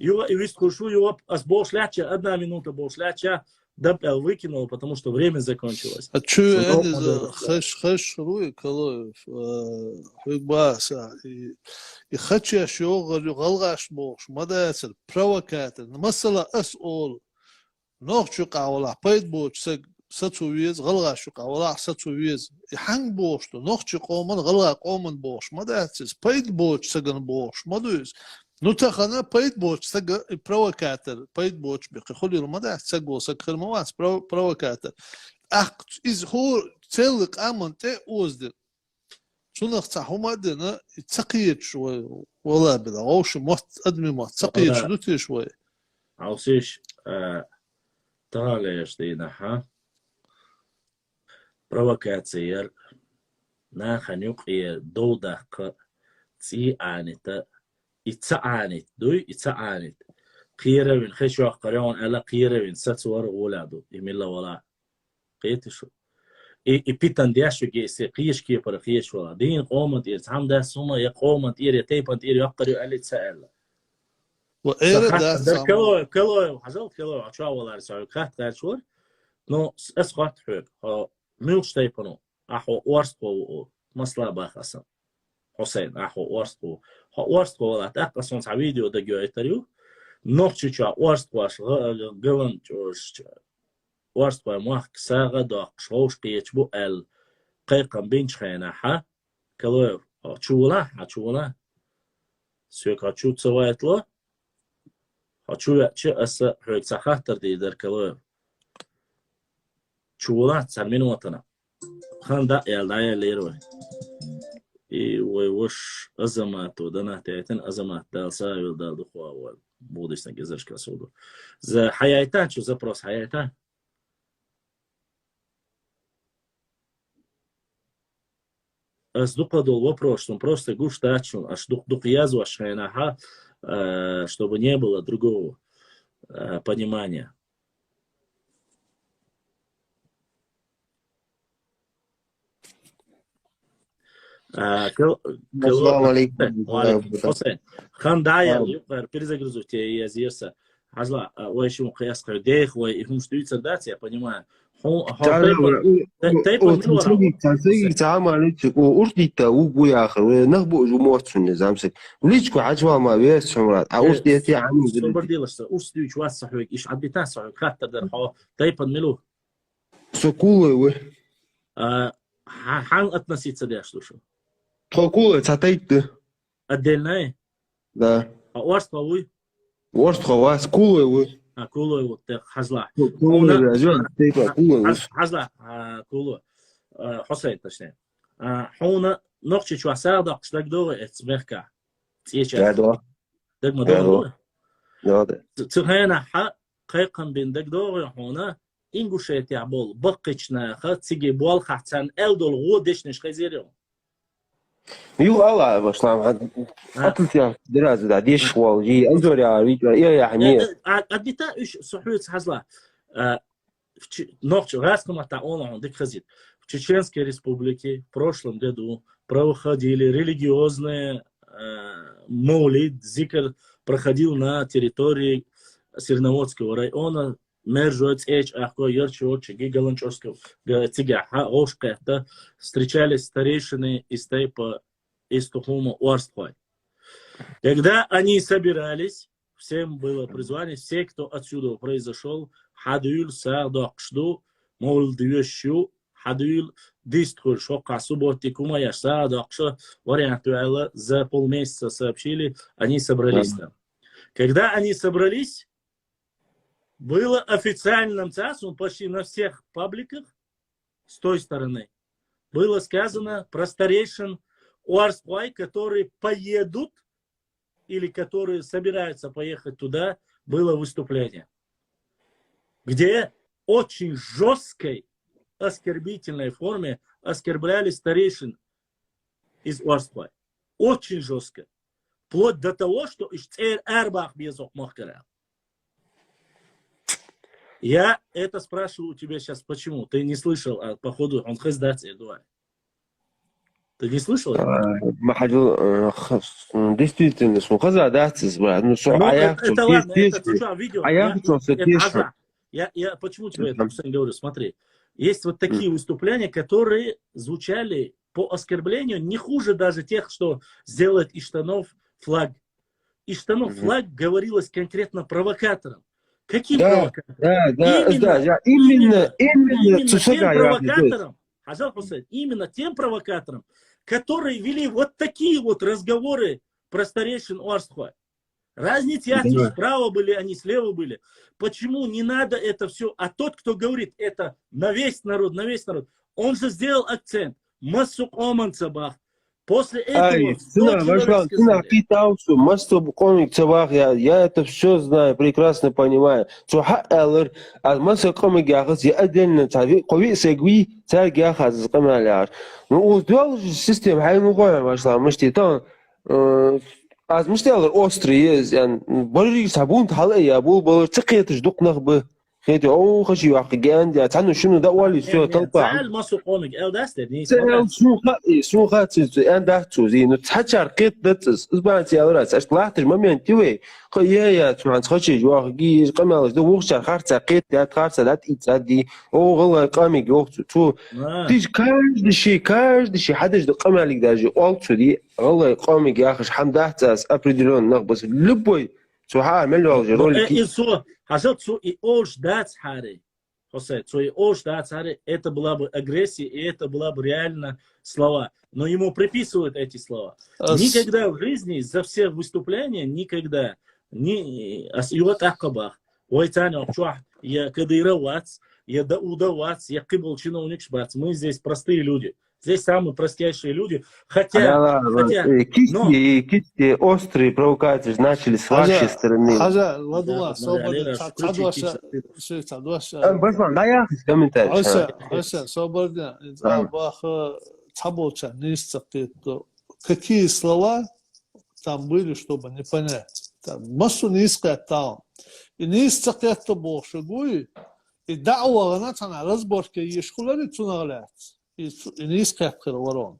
Юла и вист куршу, юла ас бош ляча, одна минута бош ляча, даб эл выкинул, потому что время закончилось. А чё, Сунок они за модерация. Хаш, хаш руй, Калоев, э, хуйбаса, и, и хачаш ёгъар, ю галгаш бош, мадацар, провокатор. Масала ас ол. Нохчу къавла, пайд боч саг, сацу вез, галгаш шу къавла, сацу вез. И ханг бош, то, нохчу къоман, галга къоман бош, мадацис, пайд боч саган бош, мадуис. Ну, тахана пайд боч сага, и провокатор, пайд боч бихи, хулил мада, саг бол, саг хир мавац, пров-, провокатор. Ах, из ху целый къаман те оздир. Цунах ца хума дена, и ца киеч вай, вала била, гауш мот, адми мот, ца киеч Вала. Дутиш вай. Аусиш, а, талеш дина, ха? Провокацияр, нахан юкъе дов дахка, ци анита, и ца анит, дуй, и ца анит. Кировин, хешох карён, ала Кировин, сацвар гуляду, и милла вала. Кхетишу. И, и питан дяшуге се, кхеш кепара, кхеш вала. Дин къоман тир, цам да сума, я къоман тир, я тейпан тир, я къарю али ца ала. Ва эра Саха, да дар само. Калоев, Калоев, хазал Калоев, а чё валар са, хат хачур. Но с-, эс хат хёк. Ха, мюлш тайпану. Ахо орст хо, о, масла бах асан. Хусейн, ахо орст хо. Ха орст хо вала, так асан са видео да гё интервью. Нохчи чё орст хо, ш-, г-, г-, галан чё, ш-, орст хо мах сага док, шоуш кеч бу эл. Кайкам бинч хайна, ха? Калоев, а чула, а чула. Сёк а чу цавайтло. А чу я, чи аса хёк са хаттар ди дар Калоев. Чула цар минутана. Хан да ял, да ял лервай. И вай вош Азамату, дана тятин Азамат, дал са вил дал духуа вай. Будешь на гезершка суду. За хаяйтан, чу запрос хаяйтан? Аз дукъа дол вопрос, он просто гуш тачун, аш дук-, дук язваш хайнаха, э, чтобы не было другого, э, понимания. А, кал-, кал-, Ассаламу алейкум. Ва алейкум. Хусейн. Хан даял, Ам. Юкъар, перезагрузу те я зирса. Хьажал, а, вай шун кхы эс кхы дех, вай и хӀумаш дуьйцур дац, я понимаю. Хьо, хьо Цара тайпан, вара, тай-, о, тайпан о, мила вара? цари, цари, цари мали чу, о, уртита, у, гу яхар, ве, нах бу, жу морт шун не замсик. Личку хьачвал ма вес шумрат. А Э, уртита, ами, собар делаш, уж дуьйцу вас сахуй, иш адбита сахуй, хаттар дар хьо, тайпан мила ву? Со Кулой ву. А, ха-, хьан относиться деш душу? Тхо Кулой, ца тайпа да. Отдельно? Да. А орстхо вуй? Орстхо вас, Кулой ву. А, Кулой ву, так, хьажал. Кулой, Хьона- а, жо, тайпа, Кулой ву. Хьаж-, хьажал, а, Куло. А, Хьусейн, точнее. А, хьона Нохчийчоа сагӀа доаккхаш дагадогӀий эцца мехка? ЦӀеча. Да, да. Дагма Да, догӀий? Да, да. Ц-, цу хенахь кхайкхам бина дагадогӀий хьона, Ингушетехь болу баккхийчу наха циге болхахь царна аьлла долу гӀо дешнаш хезира хьуна? Юха ала, башлам, А. Атла тя дразу, да, деш вол, и Анзоря, Витя, я, я, Э, не. э, а, адбита уьш со хьоьца хьажал. А, в Че-, нохча, гӀаскхаматта олу хьуна дика хазийта. В Чеченской Республике в прошлом году проходили религиозные, э, мовлид, зикр проходил на территории Серноводского района, Мержой, ЦӀеча, Ахкой, Ярчи, Орчи, Ги-, Галанчожского, га-, цигахь, хьа, гӀовш кхетта, встречались старейшины из тайпа, из тухума орстхой. Когда они собирались, всем было призвание, все, кто отсюда произошёл, хьадуьйла сагӀа доккхуш ду, мовлид доьшуш ю, хьадуьйла дистхуьлуш, хӀокхахь субботник хӀума еш сагӀа доккхуш вариант ваьлла, за полмесяца сообщили, они собрались там. Когда они собрались, было официальным цасом почти на всех пабликах с той стороны было сказано про старейшин орстхой, которые поедут или которые собираются поехать туда, было выступление, где очень жёсткой, оскорбительной форме оскорбляли старейшин из орстхой. Очень жёстко. Вплоть до того, что иш цӀера арабаха беза хӀокху махкара. Я это спрашиваю у тебя сейчас, почему? Ты не слышал, а, походу, он хз дац, я думаю. Ты не слышал? А, ма хьажал, э, х-, с-, м, действительно, сун хаза дац из, брат. Ну, со Ну, а я это, чё, это ладно, здесь, это ты что, видео? А я Я, хочу это, соответственно. Хьажал, я, я почему тебе это, Мгм. Хусейн, говорю, смотри, есть вот такие выступления, которые звучали по оскорблению не хуже даже тех, что сделает из штанов флаг. Из штанов Мгм. флаг говорилось конкретно провокатором. Каким Да, провокатором? Да, да, Именно, да, да, именно, именно, именно, именно тем Цусага, я, провокатором, Хьажал Хусейн, именно тем провокатором, которые вели вот такие вот разговоры про старейшин орстхой. Разница, Да. справа были они, слева были. Почему не надо это всё? А тот, кто говорит это на весь народ, на весь народ, он же сделал акцент. Массу къоманца бах. После этого Ай, сто цуна, человек башвал, цуна сказали. Китаусу, масто къомик цавах, я, я это всё знаю, прекрасно понимаю. Цу хьа алар, а масто къомик яхас, я отдельно цави, къови сегви, царг яхас, къамал яхас. Ну, у дуал система, хай му гоя, башла, мышти, тон, э, аз мышти алар острый, я, барри сабун, тхал, я, бул, бул, цикетыш, дук нах бы. Хети, о, хаши, вах, ген, я, цану, шуну, да, уали, всё, Не, не, толпа. цайл массу къомик, эл дас, не, Цайл сухац, сухац, эн дахцуз, ну, цачар къет дацыз, избан цайл раз, аш лахтыш момент, ти вей, хо, я, я, цуан, цхачи, вах, ги, къамалыш, да, вухчар, харца, къет, я, харца, да, и цади, о, гала, къамик, вох, цу, цу. А. Тиш, каждый ши, каждый ши, хадыш, да, къамалик, даже, ол, цуди, гала, къамик, яхыш, хам дахцаз, определённо, нах, бас, любой, цу, ха, мел, вал, же, Ну, э, ролики. И цу, хажал цу и ош дац хари. Хосе, цу и ош дац хари, это была бы агрессия, и это была бы реально слова. Но ему приписывают эти слова. Ас- Никогда в жизни, за все выступления, никогда, ни, ас, и вот аккабах. Вайтане, чуах, я Кадыров вац, я Дауда вац, я кибол чиновник бац. Мы здесь простые люди. Здесь самые простейшие люди. Хотя, Аяла, хотя, э, кисти, но- э, кисти, острые провокации же начались с вашей Хажа, стороны. хажа, ладула, Да, собор, да, ца-, включи цадваша, чисто. ши, цадваша. Э, Башлан, да, я комментарий. Ося, Ша. Ося, собордя, Да. баха, цаболча, нисцакит, какие слова там были, чтобы не понять. Там массу нисцакит там. И нисцакит бохша гуй, и даъвагана цана разборка еш хулари цунаглят. И цу-, и нисцакит хир ворон.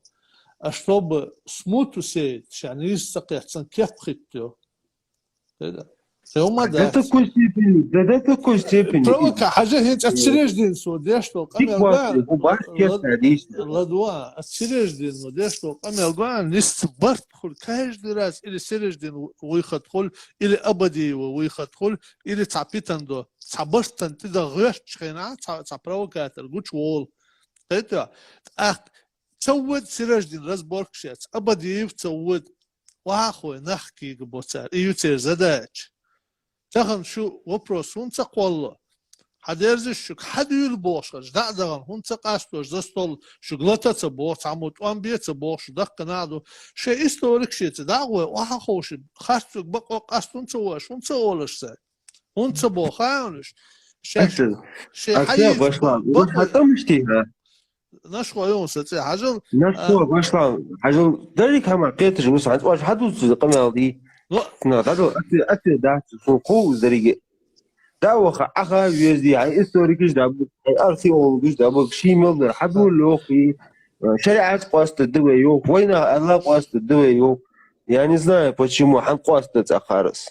А чтобы смуту сеять, ша нисцакит цан кеп хиттё. Да. Цхьа хӀума До дац. Такой степени, да, до такой степени. Провока хьажа хӀинца а циреждин со деш то Дик къамел вац, га. хӀу баш кесна дийшна. Ладуа, а циреждин но деш то къамел га, нис барт хул, каждый раз или циреждин выход хул, или Абадиева выход хул, или цхьа питан до, цхьа барт тан ти да гъёрч хена, цхьа, цхьа провокатор гуч вол. Это, ах, цавод циреждин разборк шец, Абадиев цавод, вахой нах кига боцар, и ю цер задача. Тахан шу вопрос хӀунца кхолла? Хьадерзиш шуг, хьадуьйла бохуш хилча, дӀа а дахана, хӀунца къастош за стол, шуг лата ца боху, цхьаммо тӀом бе ца боху, шу даккха нах ду. Шайн историк шеца дӀа а гӀой, охьа ховши, харцуг бакъо къастун ца ваш, хӀунца олаш цай? ХӀунца боху, ха, уьш? Шайн, Аса, шайн аса хьаийца башла, бакъо. Хатамышти, ха? Нашхо юн са цӀе хьажал. Нашхо башла, хьажал, дарик хама кхеташ, ус хьанц ваш хьадуц за къамел ди. Но, На, дадал, ате, ате, да, су, ку, дариге. Да, ваха, аха, везди, ай, историкиш да, ай, археологиш да, шимел дар, хьаду лохи, шариат къоста дыве, йо, война, Аллах къоста дыве, йо. Я не знаю, почему, хьан къоста цахарас.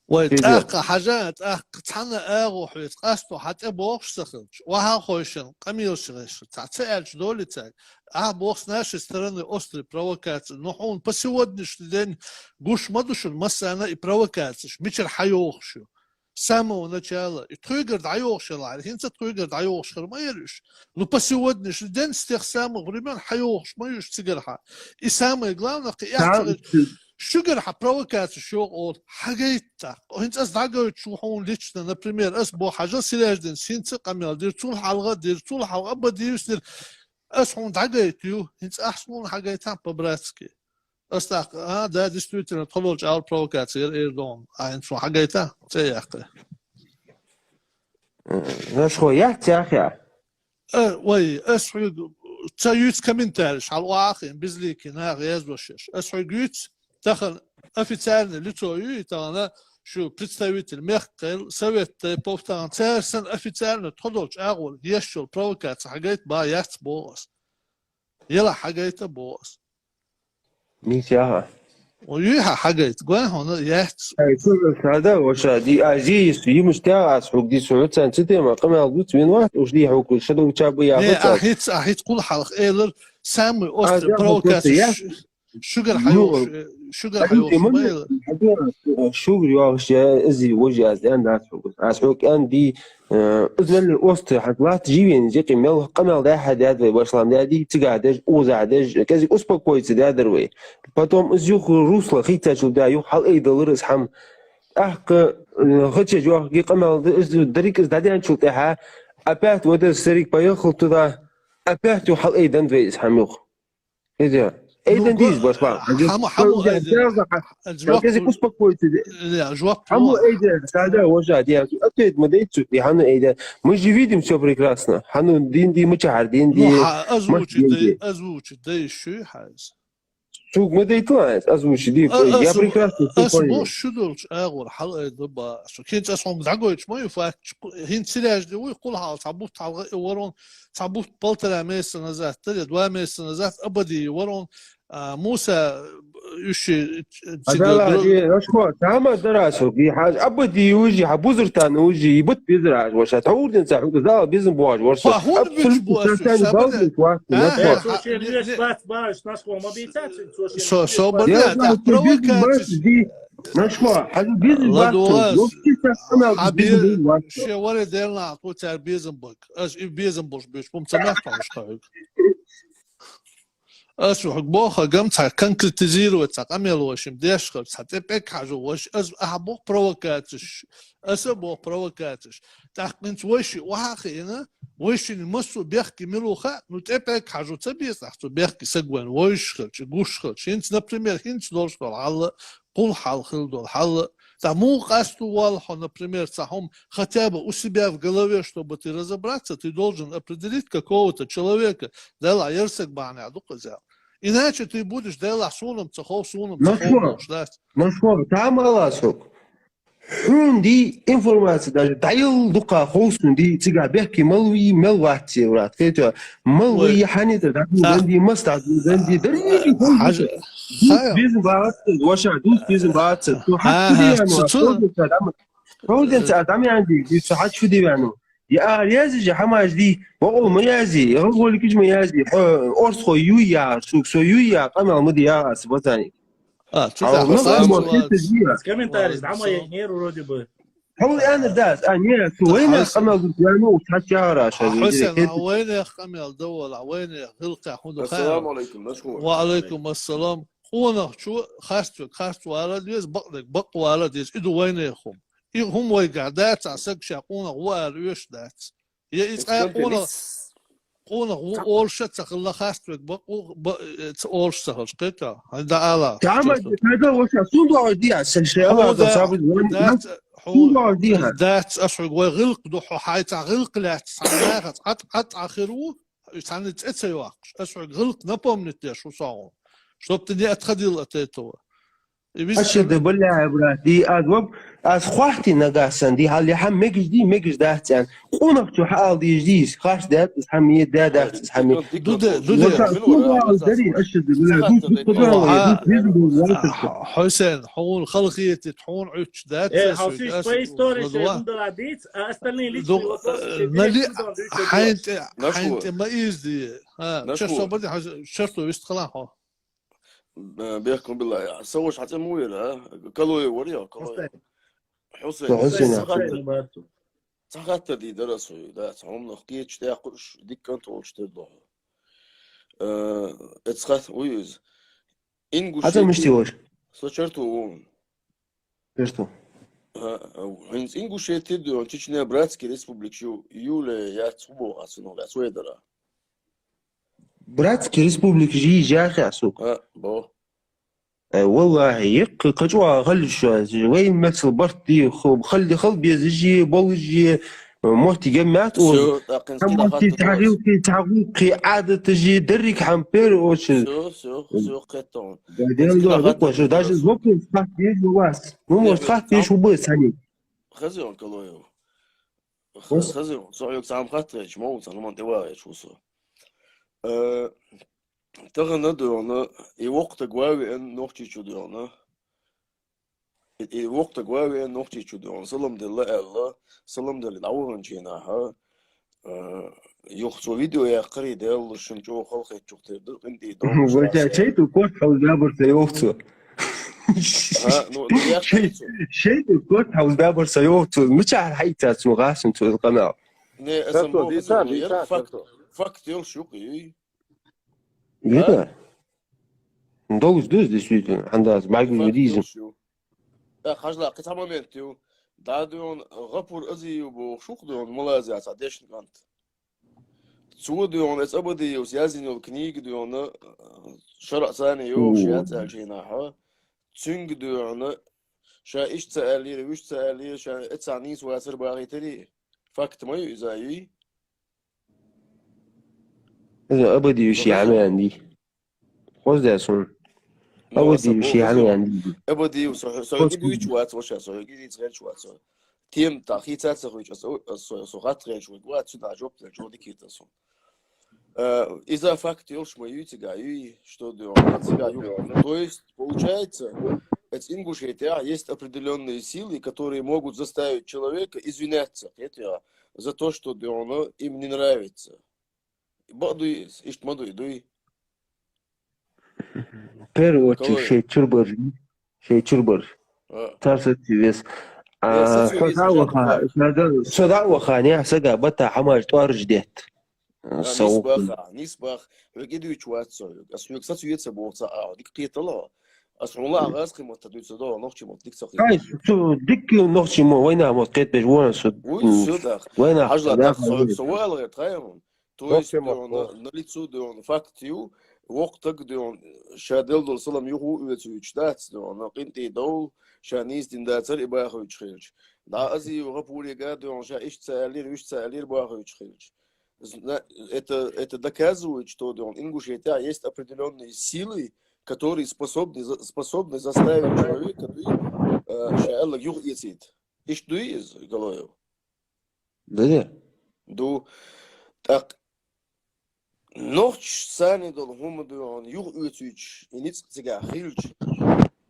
Вай, Федя. тӀаккха хьажа, тӀаккха цхьана агӀо хьоьца къасто хьа тӀе бохуш ца хилча, ваха хойшан, къамелаш гӀеш, цхьа ца аьлча доли цаьрга. Ахьа боху с нашей стороны острый провокация. Но хьуна по сегодняшний день гуш ма ду шуна массана и провокацияш, мичара хьайохуш ю. С самого начала. И тхуьгара дӀайохуш ялахьара, хӀинца тхуьгара дӀайохуш хир ма яра уьш. Ну, по сегодняшний день с тех самых времён хьайохуш ма ю уьш цигара хьа. И самое главное, кхи Шугара хьан провокация шух олу, хьагайта. ХӀинца ас дӀагойтуш ву хьуна лично, например, ас бо хьажа сиреждин, синца къамел дир, цул хьалха дир, цул хьалха ба дивс дир. Ас хьуна дӀагайта ю, хӀинца ас хьуна хьагайта по-братски. Ас тӀаккха, а, да, действительно, тхо долчу агӀор провокация яра эр догӀун. А, хӀинца хьуна хьагайта, цӀе яккхи. Нашхо, яц, яхь, я? Э, вай, ас хьуьга ца юьйцу комментариш, хьал охьахиъна, безликий наха язбошеш. Ас хьуьга юьйцу, тахана официальное лицо ю, и тахана шу представитель мехкахел, совет тайпов, тахана цара сан официально тхо долчу агӀор еш йолу провокация хьагайта ба яц боху ас. Яла хьагайта боху ас. Мисяха. О, юй хьа хьагайта, гой хьуна яц. Ай, шу сада, ваша, ди, а, зи, йимаш тя, ас хьуг ди, су, цан, цитема, къамел дуц, вин вахт, уж ди хьуг, шадуг чабу я, Не, хьуца. ахиц, ахиц кул хьалх элар, самый острый А, да, провокация. я- Ш-, шугар Ну, хьайохуш, шугар Ай, хьайохуш, именно, байла. Шугар йогӀуш, я, изи, вожи, аз, ян, да, хьуг. Аз хьуг, ян, ди, э, измелли осты, хьаг лат живен, жеки мел, къамел да, хьа, да, вай, башлам, да, ди, цига, дэж, уза, дэж, кези успокоиться, да, дар, вай. Потом из юх русло, хица, чу, да, юх, хьал, эй, далыр, из, хам. Ах, э, хача, жох, ги, къамел, да, из, дарик, из, да, дан, чу, тяха. Опять вот этот старик поехал туда. Опять юх, хьал, эй, дан, вай, из, хам, юх. Иди. Эй, Ну, дан, го-, дизь, башла. хама, хама, Эй, эй, да, да, жуап Кези пу-, успокоиться, да. э, жуап Хьамо пу-, айда, сада, вожа, диа, ответ ма дайт цу, и хьану айда. Мы же видим всё прекрасно. Хьану дин ди, мы чахар дин ди. Ну, хьа, Маш озвучить дай, дин ди. Озвучить дай, шу хьайс. Цуг ма дайт лайс, озвучить ди. А, Я ас, прекрасно всё ас понял. Бо шу долчу агӀор хьал айда ба. Шу хинца ас хьуна дӀагойтуш ма ю факт. Хин циряж де вуй, кхул хьал, цхьа бутт хьалха и ворон, цхьа бутт полтора месяца назад, тара два месяца назад, Абади ворон, а, Муса, уьш, Адала, ди, ашхо, тама дарасу, ди, хьаж, Абади уже, хьа бузуртан уже, и бут безраж, ваша, таурдин ца, хьуга зала безм бож, ваша. Хьа хьуна бич бу ас, Абсолютно, сабарда. сатани, балдин, ваша, А, нашхо. а, Со шер леш бац баш, нашхо ма бийцац, со шер Со, леш со бац. бу- Я Да, знаю, да, что бизнес провокация. Ди, нашхо, хьаж бизнес Ладугас. Вообще, так, она Хьа бизнес бе-, баш. ше варе дерна, хьо цар безам бак. Ас и безам болуш беш, бум ца мах палаш хьоьг. Ас хьуг боха гам ца конкретизировать ца къамел вашим деш хар, ца тепек хьажу ваш, ас аха бох провокациш. Аса бох провокациш. ТӀаккхинца вайши вахахиъна, вайшин массо бехке милуха, ну, тӀе пӀелг хьажу ца беза, ахь цу бехке сагвайн вайш хилча, гуш хилча. ХӀинца, например, хӀинца долуш долу хьалла, кхул хьал хила долу хьалла. Ца муха къасту валла хьо, например, ца хьума, хотя бы у себя в голове, чтобы ты разобраться, ты должен определить какого-то человека. Дала ярсаг бахьанехь ду кхузел. Иначе ты будешь, Дала, сунам ца хов, сунам ца хов, Нашла. Бохуш дац. Нашла, там Аллах сок. Хьуна ди информация даже дӀаяла дукха ховсун ди, цига бехке мал вий, мел вац, брат. Хетё, мал вий, хьани да, да, ди, мас да, ди, дари, хажа, безин бац, ваша, дус безин бац. Ну, хачу ди, ну, ховсун ца, дам янди, ди, хачу ди, ну. Я, а, я же хамаж ди, бо, ма я зи, я, голикиш ма я зи, орс хо ю я, сук, со ю я, канал ма ди я, ас, ботани. А, цу тӀехь ма хӀама хетта жиа. Комментарий, дӀа ма е-, нер вроде бы. Хьо аьнна дац, а, не, цу вайнах къамел гурт ваьнна, цхьа чагӀар аша, Хьусен, вайнах къамел довла, вайнах гӀилкхи хӀун ду хаьа. Ассаламу алейкум, Машгьур. Ва алейкум ассалам. Къонах чу харц век, харц вала деза, бакъ век, бакъ вала деза. И ду вайнах хӀума. И хӀума вайгахь дац, а саг ша къонах ву ала оьшуш дац. Я и цкъа къонах, къонах ву олуш ца хилла харц век, бакъ ву, ба-, э, ца олуш ца хилча, кхетта? Хьайн да ала. Тама, кхетта, ваша, сун дугӀа диа, сен шея, Хьо да, саб, дац, хьо, сун дугӀа диа. Дац, аш хьуг вай гӀилкх ду, хьо хьайца гӀилкх лаьцна, цхьа нахаца, Ӏат, Ӏат, Ӏа хир ву, цхьанна цӀе ца йоккхуш, аш хьуг гӀилкх напомнить деш ву согӀу. Чтоб ты не отходил от этого. Аша да, бля, брат, ди аз ваб, аз хвахти нагасан, ди хьал, я хьам мегиш ди, мегиш дац цӀян. Къунах чу хьал диш дис, хаш дац, аз хьам е да дац, аз хьам е. Дуде, дуде. Сун вал дари, аша да, бля, ду, ду, ду, ду, ду, ду, ду, ду, ду, ду, ду, ду, ду, ду, ду, ду, ду, Хьусен, хьун халхиети, хьун уч дац. Э, хьал шиш по истории шея гундала диц, а остальные личные вопросы шея. Хьайн тӀе, хьайн тӀе ма изди. Ха, чё собади, чё что вист хала хьо. Э, бехкам билла. Са ваша хьан цӀе муха яра, а? Калоев вара, йо, Калоев. Хьусайн. Хьусайн. Хьусайн. Ца хаттар, ца хаттар ди дара со, да, ца хӀуманах кеча тӀехь кхуш, дикка кӀант волчу тера дохьо. Э, эцхат вуй иза. Ингушетия. Хьан цӀе мишти ваша? Со Черту ву. Черту. А, а, хӀинца Ингушетия ду, Чечня, Братский Республика ю, юле яц хӀу боху аса нух яц вай дара. Братский Республика жи жахи асук. А, бо. Э, валлахи, яккхи качуа халли шо, вай мецал барт ди, ху-, халли хал беза жи, бол жи, мотти геммят у. Всё, такин Мотти тагилки, тагулки, адата жи, деррик хам пер очи. Всё, всё, всё, кхеттон. Да, дел до, руква, шо, даже вопрос хат еш у вас. Ну, может, хат еш у бы, сани. Хазион Калоев. Хазион, со юк сам хат еш, мол, сан ман тевареш усо. Э, Тахана дуьхьана, и воккха таг ван веана Нохчийчу дуьхьана. И, и воккха таг ван веана Нохчийчу дуьхьана. Салам делла аьлла, салам делла дӀаваханчу хенахьа. Э, юха цо видео яьккхарий делла, шун чӀогӀа халахетчух тера ду, къинтӀий ду. Вача, шайту корт хьал габар ца йохцу. А, ну, ну, я Шей-, шайту корт хьал габар ца йохцу. Мичахьа хьайца цу гӀасин цу къамел. Не, эсан боху, факт, факт йолуш юкъа юй. Вита? Долуш ду, действительно, хьандас, баги дизим. Да, хажла, кхин цхьа момент ю. Да, дуьн, ГӀапур Азиев боху, шух дуьн, Малайзия цхьа дешна кӀант. Цо дуьн, эца Абадиевс яздина йолу книга дуьн, шаръ царна йохуш яц аьлчийнахьа. Цуьнга дуьн, ша иштта ца аьллера, вуьш ца аьллера, ша эцахь нийса вацар бахийтарий? Факт ма ю иза, юй? Иза Абадиев ши хьамеан ди. Хоза суна. Абадиев ши хьамеан ди. Абадиев со, со, со, Хоза. Иду ич вац, ваша, со, иду ич гӀерч вац, со. Тем та хийца ца хуьйч, со, со, со хат гӀерч вац, цу да жоп, жо дикита сун. Э, иза факт йолуш ма юй цига, юй, что делать, цига юй. То есть, получается, эц Ингушетия есть определённые силы, которые могут заставить человека извиняться, это, за то, что, дуьна, им не нравится. Бакъ дуй, иштта ма дуй, дуй? Первую очередь, шей чурбар, шей чурбар. А. Цар саци вес. А, со дӀа ваха, со дӀа ваха, не, сага бата хьамаш тӀорж дет. А, нисбаха, нисбах. Хьоьга идуьйчу вац со. Ас хьоьга сацу веца боху ца а, дика кхетало. Ас хьуна ла а гӀаз кхин мотта дуьйца до, нохчи мотта дика ца кхетало. Ай, цу дика нохчи мо, вайна мотта кхетбеш вон со. Уй, всё, да. Вайна хьажла, да, со, со вала гӀерт, хай хьуна. То есть, дуьна, налицо дуьна, факт ю, воккха таг дуьна, ша делла долу салам юху оьцуьйтуш дац дуьна, къинтӀий довла, ша нийса дина дацара и бахуьйтуш хилча. ДӀа Азиев ГӀапурига дуьна, ша иштта ца аьллера, вуьш ца аьллера бахуьйтуш хилча. Зна-, это, это доказывает, что, дуьна, Ингушетия есть определённые силы, которые способны за-, способны заставить человека, дуй, ШаьӀаллаг юха эцийта. Иштта дуй иза, Галоев? Да, да. Ду. ТӀаккха нохчашца долу хӀума дуьйхьун юха оьцуьйтуш, и ницкъ цигахь хилча,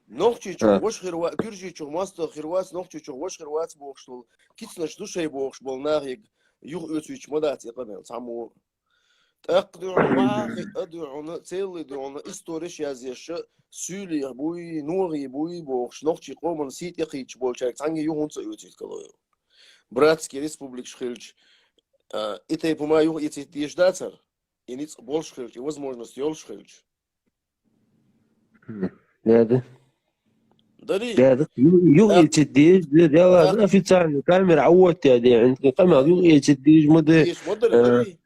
нохчийчух ваша хир вац, гуьржийчух мостагӀа хир вац, нохчийчух ваша хир вац бохуш долу, кицанаш ду шайн бохуш болу нахе юха оьцуьйтуш ма дац и къамел цхьаммо. ТӀаккха дуьхьал вахи а дуьхьал, целый дуьхьал, историш язъеш, суьйлий буй, ногӀий буй бохуш, нохчийн къоман сий тӀекхийдаш болчаьрга цхьаьнгге юха хӀунда ца оьцуьйту, Галоев? Братский республикаш хилча, а, и тайпа ма юха эцийта дезаш дацара? И ницкъ болуш хилча, и возможность йолуш хилча. Да, да. Дарий? Да, да. Юха эцийта дезаш, да, да, ладно, официальный камера, а вот я, да, къамел юха эцийта дезаш ма да. Еш ма дара, дарий?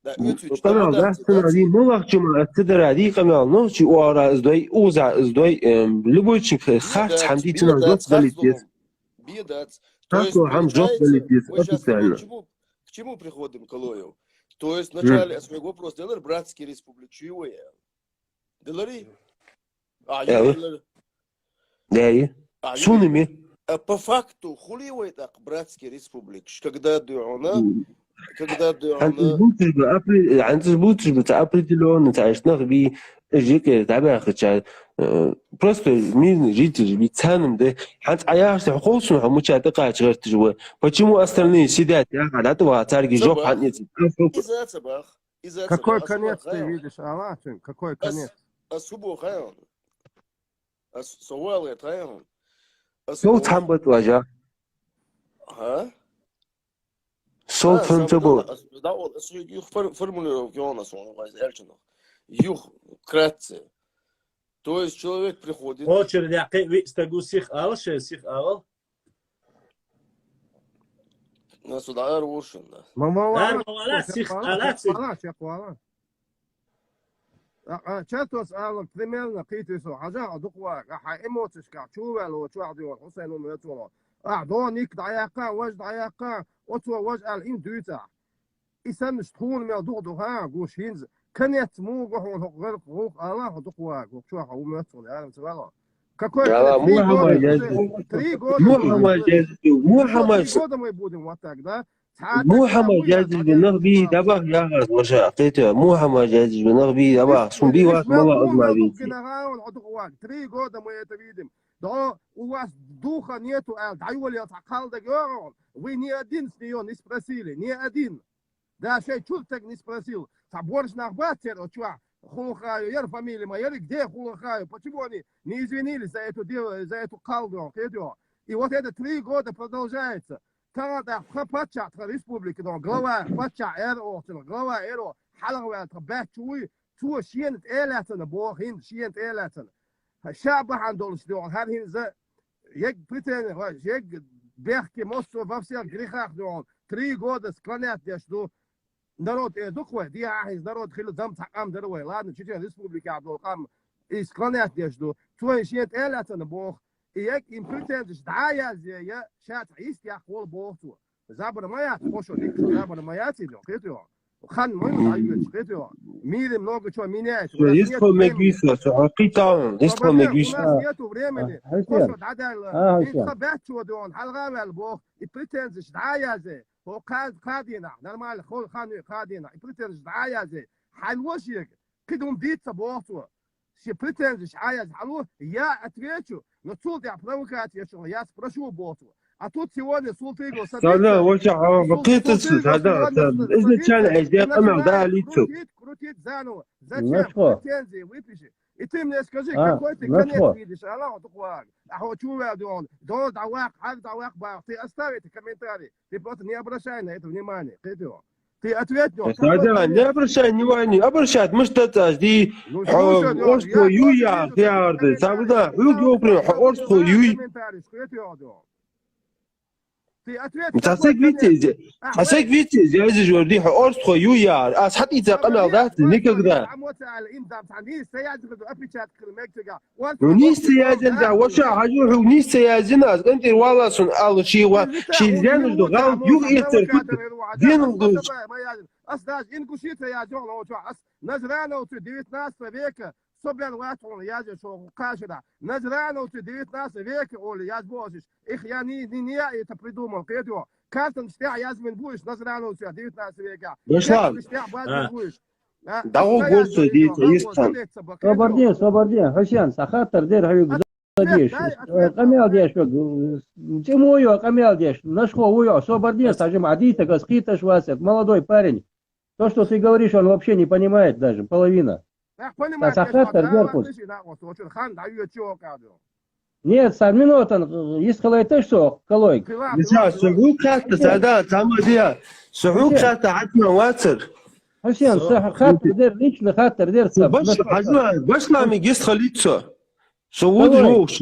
Да, оьцуьйтуш Къамел ма дац, дац, цуьнан ма ма лахчу ма ца дара, ди къамел нохчи ора, из дой, уза, из дой, эм, любойчик харц хьан дийцина жоп далийтес. Бедац. Харц хьан жоп далийтес, Мы сейчас официально. К чему, к чему приходим, Галоев? То есть вначале ас хьоьга вопрос делар, братский республик чуй вай аьлла. Деларий? А, Э, ю делар. Да, и? А, ю Суними. А по факту хули вай так братский республикаш, когда дуьхьуна, когда Хьанца дуьхьуна, бутуш бу, опре-, хьанца бутуш бу, ца определённо, ца ишнах би, жике, дабяхача, э, просто мирный житель би, цанам да. Хьанца а яхаш, хьо холсун, хьо муча тӀекхача гӀерташ вай. Почему остальные сидят, я, хьан датва, царги жоп хьан эцийта. Иза ца бах, иза ца Какой бах, конец аса ты бах, видишь, Алан? Какой ас, конец? ас хӀу боху хьайна? Ас со валла тхайна? Ас Сол боху. цхьан бат важа. Ха? Сол А, цхьан сам бат. Да, ас, да, ас юх фор-, формулировка йона сон, вай элчанах. Юх, вкратце. То есть человек приходит. Очередь якъи виъ стаг ву сих ала, ше сих ала. На суда ар вуршин, да. Мама Дар вала, мавала сих вала, ала чекх сих. Вала, чекх вала. А, а, чатос ала, примерно, кхийти со, хьажа, а, дукхва, а, хьа эмоцияшка, чу вала, чу а, дион, Хусейн, ум, вецула. А, до ник дӀаяккха, важ дӀаяккха, оцо важ ал им дуьйца. И саннаш тхуна мел дух духа, гуш хинза. Конец мугу хьуна хӀокху гӀеркъ гӀулкъ ала, хьо дукхва, гух чохьа, ум, вецула, ярам ца вала. Какой Яла, конец? Три Мухаммад года, Язидов. три года, Мухаммад Язидов. Мухаммад. Три года мы будем вот так, да? Мухаммад Язидов, нах би дабах яхас, ваша, кхетя. Мухаммад Язидов, нах би дабах, сун би вас мала узма бийти. Три года мы это видим. Да, у вас духа нету, а, да, его лет, а, калда, вы ни один с нее не спросили, ни один. Да, шей чуртак не спросил. Са борщ нах бацер, о, чувак, Хулахаю, яр фамилия моя, яр где Хулахаю? Почему они не извинились за эту дело, за эту калду, кхетя? И вот это три года продолжается. Тагъа тха паччахь, тха республика, но глава паччахь эр охтина, глава эро, хьалгӀаваьлла тха баьчча вуй, цо шена тӀе а лаьцна боху, хӀинца шена тӀе а лаьцна. Ша бахьана долуш дуьхьал, хӀара хӀинца яг претензи, ва, яг бехке массо во всех грехах дуьхьал, три года склонять деш ду, народ э дукха вай, дехьа хӀинца народ хила дам цхьа къам дара вай, ладно, Чечен республикехь долу къам, и склонять деш ду, цо шена тӀе а лаьцна боху, и яг им претензиш дӀа а язъе, я ша цхьа йист яккха волу боху цо. Забар ма яц, хошо дикка, забар ма яц, и кхетий. Хан ма ю, дӀа юьллуш, кхетий. Мире много чего меняется. У нас Есть нет хо времени. Мегиса, что хоккей таун, есть хо Проблема, у Мегиса. нас нету времени. А, Хошо Хасен. дӀадайла. А, Ин Хасен. Ха баьччо дуьхьал, хьалгӀа ваьлла боху. И претензиш дӀа а язъе. Хо кха-, кхадийнахь, нормально, хо-, хан ю кхадийнахь. И претензиш дӀа а язъе. Хьан вошега? Кхидум дийца боху цо. Ши претензиш Ӏаяз хьалу, я отвечу, но цул тӀаьхьа провокация, что я спрошу боху. А тут сегодня Султыгов Сада, вот я, а, Сул-, вот это Султыгов сада, сегодня сада. садится Изначально, я и здесь, она, да, начинает лицо. Крутить, крутить заново. Зачем? Нашла. Претензии выпиши. И ты мне скажи, А, какой ты нашла. конец видишь? Аллах, ты хуак. А хочу я, он, дон, давак, хар, давак, бах. Ты оставь эти комментарии. Ты просто не обращай на это внимания. Ты это. Ты ответь, ну, Сада, не обращай внимания, обращать, мы что-то жди. Ну, Хо, слушай, ну, Орсхо я юй тоже я, вижу ты орды, комментарии. Сабда, ху, гопри, хо, Орсхо юй. Комментарии, что это, Аллах? Ты ответь, Та какой сек вите, конец? та сек вите, я здесь жорди, хо, Орсхо юй я. А схат ица канал, да, никогда. Ну, не стоять, да, вот что, хожу, ху, не стоять, да, скажи, вала сон, алу, шива, шизен, жду, гал, юг, и церкут. Дин, жду. Ас даже ингушица я жёл, вот что, ас Назрановцы девятнадцатого века, Собран вац хьуна язъеш хьо кхашара. Назрановцы девятнадцатого века оле язбу уж. Их я не, не, не я это придумал, кхетий хьо. Картон стягӀа язбин бу уж Назрановцы девятнадцатого века. Беслан. Картон стягӀа базбин бу уж. ДӀагӀо госо дийца, йист хьан. Собар де, собар де, Хьусен, са хаттар дер хьоьга задеш. Къамел деш хьоьга. ЦӀи мо йо, къамел деш. Нашхо ву йо, собар де, са жима дийца, газ кхеташ вац, молодой парень. То, что ты говоришь, он вообще не понимает даже, половина. Са хаттар дер хьоьга. Нет, са минутан, э, йист хилайташ со, калой. Миша, со хьоьга хаттар, са да, са ма дия. Со хьоьга хаттар, хьатма вацар. Хьусен, са хаттар дер, лично хаттар дер, са баш, хьажа, баш лами йист хилийта со. Со вуд вовш,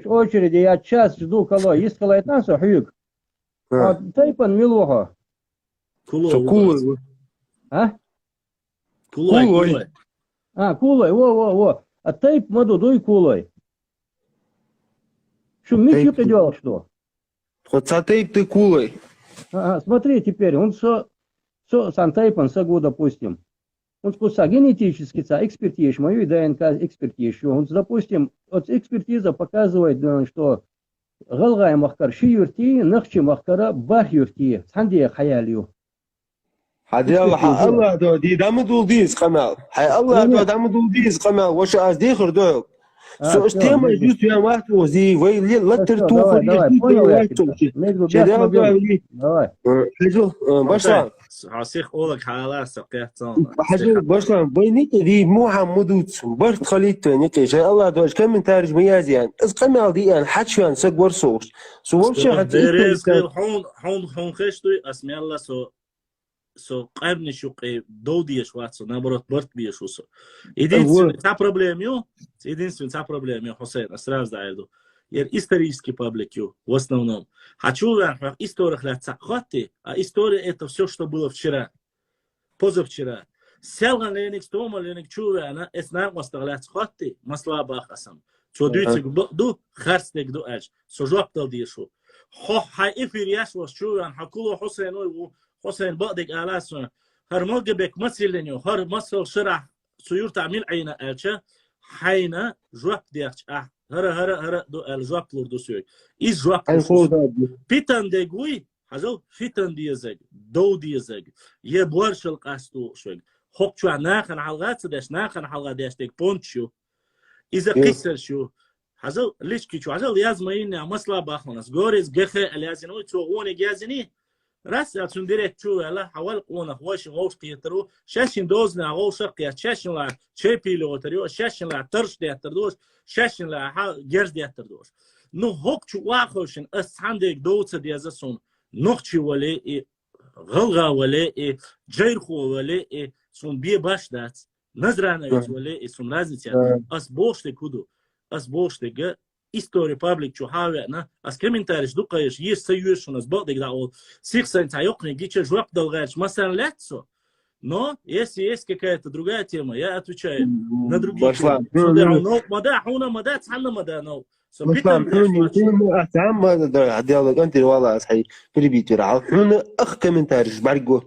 очереди я час жду, калой, йист хилайтан со хьоьга. А тайпан мила ву хьо? Кулой. Со Кулой ву. А? Кулой, Кулой. А, Кулой, во, во, во. А тайп ма ду, дуй Кулой. Шу мичи кидёлш ду? Хо ца тайп ты Кулой. А, а, смотри теперь, он со, со, сан тайпан са гу, допустим. Он куса генетически ца экспертиза, мою ДНК экспертиза. Он, допустим, вот экспертиза показывает, э, что ГӀалгӀай махкара ши юрт я, Нахчи махкара бархӀ юрт я. Цхьан дегӀа хьаяьлла ю. Хьадел, хьа Аллах до, ди дама дул диз къамел. Хьай Аллах до, дама дул диз къамел. Ваша аз дехар до. Со уж тема жус я вахт ози, вай ле латар тухар, я понял, я тебя. Меду бяхма бел. Давай. Хьажал, башла. Хьо сих олаг хьала са кхетцон. Хьажал, башла, вай никъи ди Мухаммадуц, барт халит вай никъи. Шай Аллах до, комментарий ма язъян. Аз къамел диан, хьачуян, са гвар сош. Со вообще хьац дерез историка. Хьун, хьун, хьун хеш дуй, ас мелла со, со къарниш юкъе дов деш вац со, наоборот, барт беш ву со. Единственный ца проблема ю, единственный ца проблема ю, Хусейн, ас сразу дайду. Ер исторический паблик ю, в основном. Хьачувян хьох историх лаьца хотти, а история это всё, что было вчера. Позавчера. Селган леник, стома леник чувяна, эс нан вастаг лац хотти, масла бах асам. Цо дуйцаг бу, ду, харстег ду ач. Со жоп дал диршу. Хо, хай эфир яш вас чувян, ха куло Хусейн ой ву, Хусейн бадег аласун. Хар Малгобек масилен ю, хар масал ширах, цу юрта мил айна ача, хайна жоп дяхч, а, хара, хара, хара, ду ал жоп лур ду сёй. Из жоп лур ду. Питан дег уй, Хьажал, фитан дезаг, дов дезаг, е боршал къасту швег. Хокчуа нахан хьалгъа ца деш, нахан хьалгъа деш дег понт шу. Иза кисар шу. Хьажал, лички чу, хьажал, яз ма инне, масла бахманас. Горез гехе ал язин уй, цо гъонег язини. Рас я цун директ чу вела, хьавал къонах, вайшин гъовш кхетару, шашин дозна гъовшах кхет, шашин ла чепили отарю, шашин ла тарш деттар дош, шашин ла ха герз деттар дош. Ну, хокчу вахошин, ас цхьан дег дов ца деза сун. Нохчи вале и, гӀалгӀа вале и, джайрхо вале и, сун бе баш дац. Назрановец вале и, сун разница яц. Ас бохш дег куду. Ас бохш дег история паблик чу хьавяна. Ас комментариш дукхаеш, еш са юешун, ас бакъ дег да ол. Сих сайн ца йокхне гича жоп дал гайш, масан лецо. Но, если есть какая-то другая тема, я отвечаю на другие темы. Башла. Ну, ну, ну. Мада, хуна мада, цхьанна мада, но. Со питан деш вач. Хуна, а, цхьан мада, да, диалог антир вала, ас хай перебить вира. Хуна ах комментарий барго.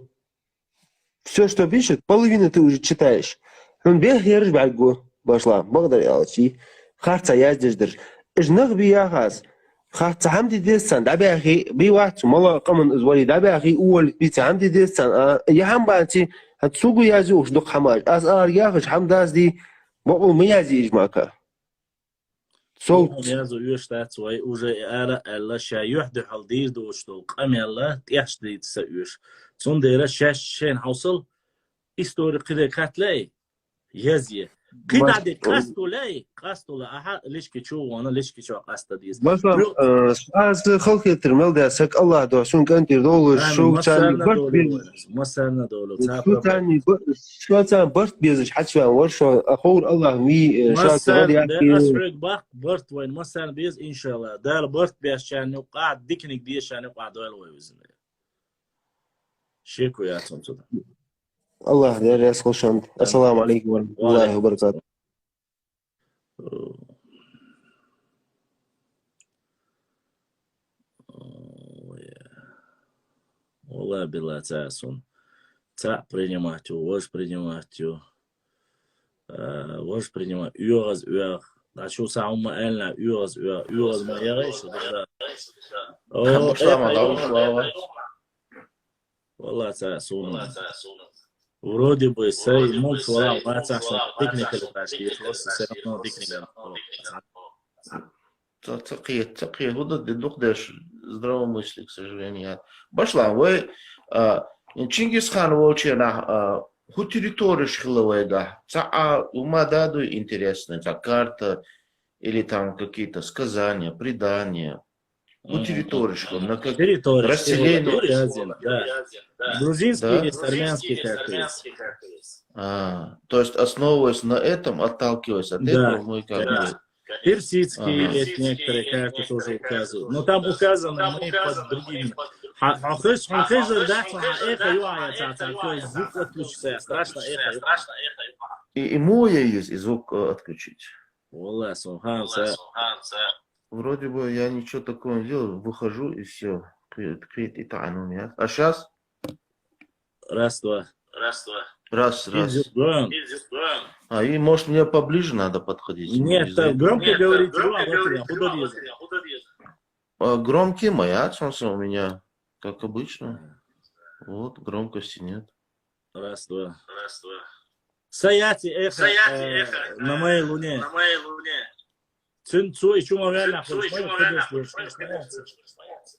Всё, что пишет, половину ты уже читаешь. Хун бех ерж барго. Башла, благодаря Алчи. Харца яздеш дер. Иж нах би яхас. Хатта хӀама де деза царна, дӀабаьхи, бий вац, мала къаман из вари, дӀабаьхи, увал, би ца хӀама де деза царна, а, я хӀама бац, хӀанз цугу язи уж дукха хӀамаш. Аз ар яхаш хӀама даз ди, бакъул ма язи ижмака. Сол. Язу уьш дац вай, уже и ара аьлла, ша юхь дуьхьал дийр доч дол, къамелла, тӀехь дийца уьш. Цундела шаьш шен хьовсал, истори кхиде катлай, язъе. КхидӀа де къастулай, къастула, аха, лишки чу вона, лишки чу къаста диз. Масалан, э, аз халкетир мел да, сак Аллах до, сун кантир долу, шу цани барт бе. Масарна долу, ца проблема. Шу цани ба-, шу цани барт безаш хачва, вар шо, а ховр Аллах ми, э, ша царад яки. Масарна да, ас хьуг бахт барт вайн, масарна без, иншаллах. Дал барт беш чан, ну, къад, дикник деш чан, ну, къад вал вай визин. Шеку яцун цуда. Аллах дер яс хушанд. Ассаламу алейкум ва рахматуллахи ва баракатух. Ола била ца сун. Ца принимать ю, вож принимать ю. Э, вож принимал, уйоагӀаз уйоагӀа. Дачу са умма эльна, уйоагӀаз уйоагӀа, уйоагӀаз ма ягӀа ишта, да. О, башлама, да, башлама. Валла, ца сунна. Вроде бы, сай мунт вала, ма ца сан техника, да, просто всё равно техника. Ца, ца кхет, ца кхет, худа де дух деш здравомыслие, к сожалению. Башла, вай, а, Чингисхан волчена, а, ху территориш хила вайга. Ца, а, ума даду интересный, ца карта или там какие-то сказания, предания. Ху территориш хила, на как Территория. расселение. Территория один, да. Грузинский Да? есть, армянский как есть. А, то есть основываясь на этом, отталкиваясь от Да, этого, мы как да. бы Персидские Ага. есть некоторые карты тоже указывают. Но там указаны мы под другими. Ха- ха- хыш- ха- хыш- да, ха- эхо юа я ца- ца- такой звук отключится, страшно эхо юа. И, и мой есть, и звук э, отключить. Валла, субхан, ца. Вроде бы я ничего такого не делал, выхожу и все. Кхет и таанум я. А сейчас? Раз, два. Раз, раз. Иди, гон. А и может мне поближе надо подходить? Не Нет, из-за так этого. Громко говорите, ну, а вот я, куда лезу? А, громкий моя, солнце у меня, как обычно. Вот, громкости нет. Раз, два. Саяти эхо, э, на моей луне. Цин цу и чума верна,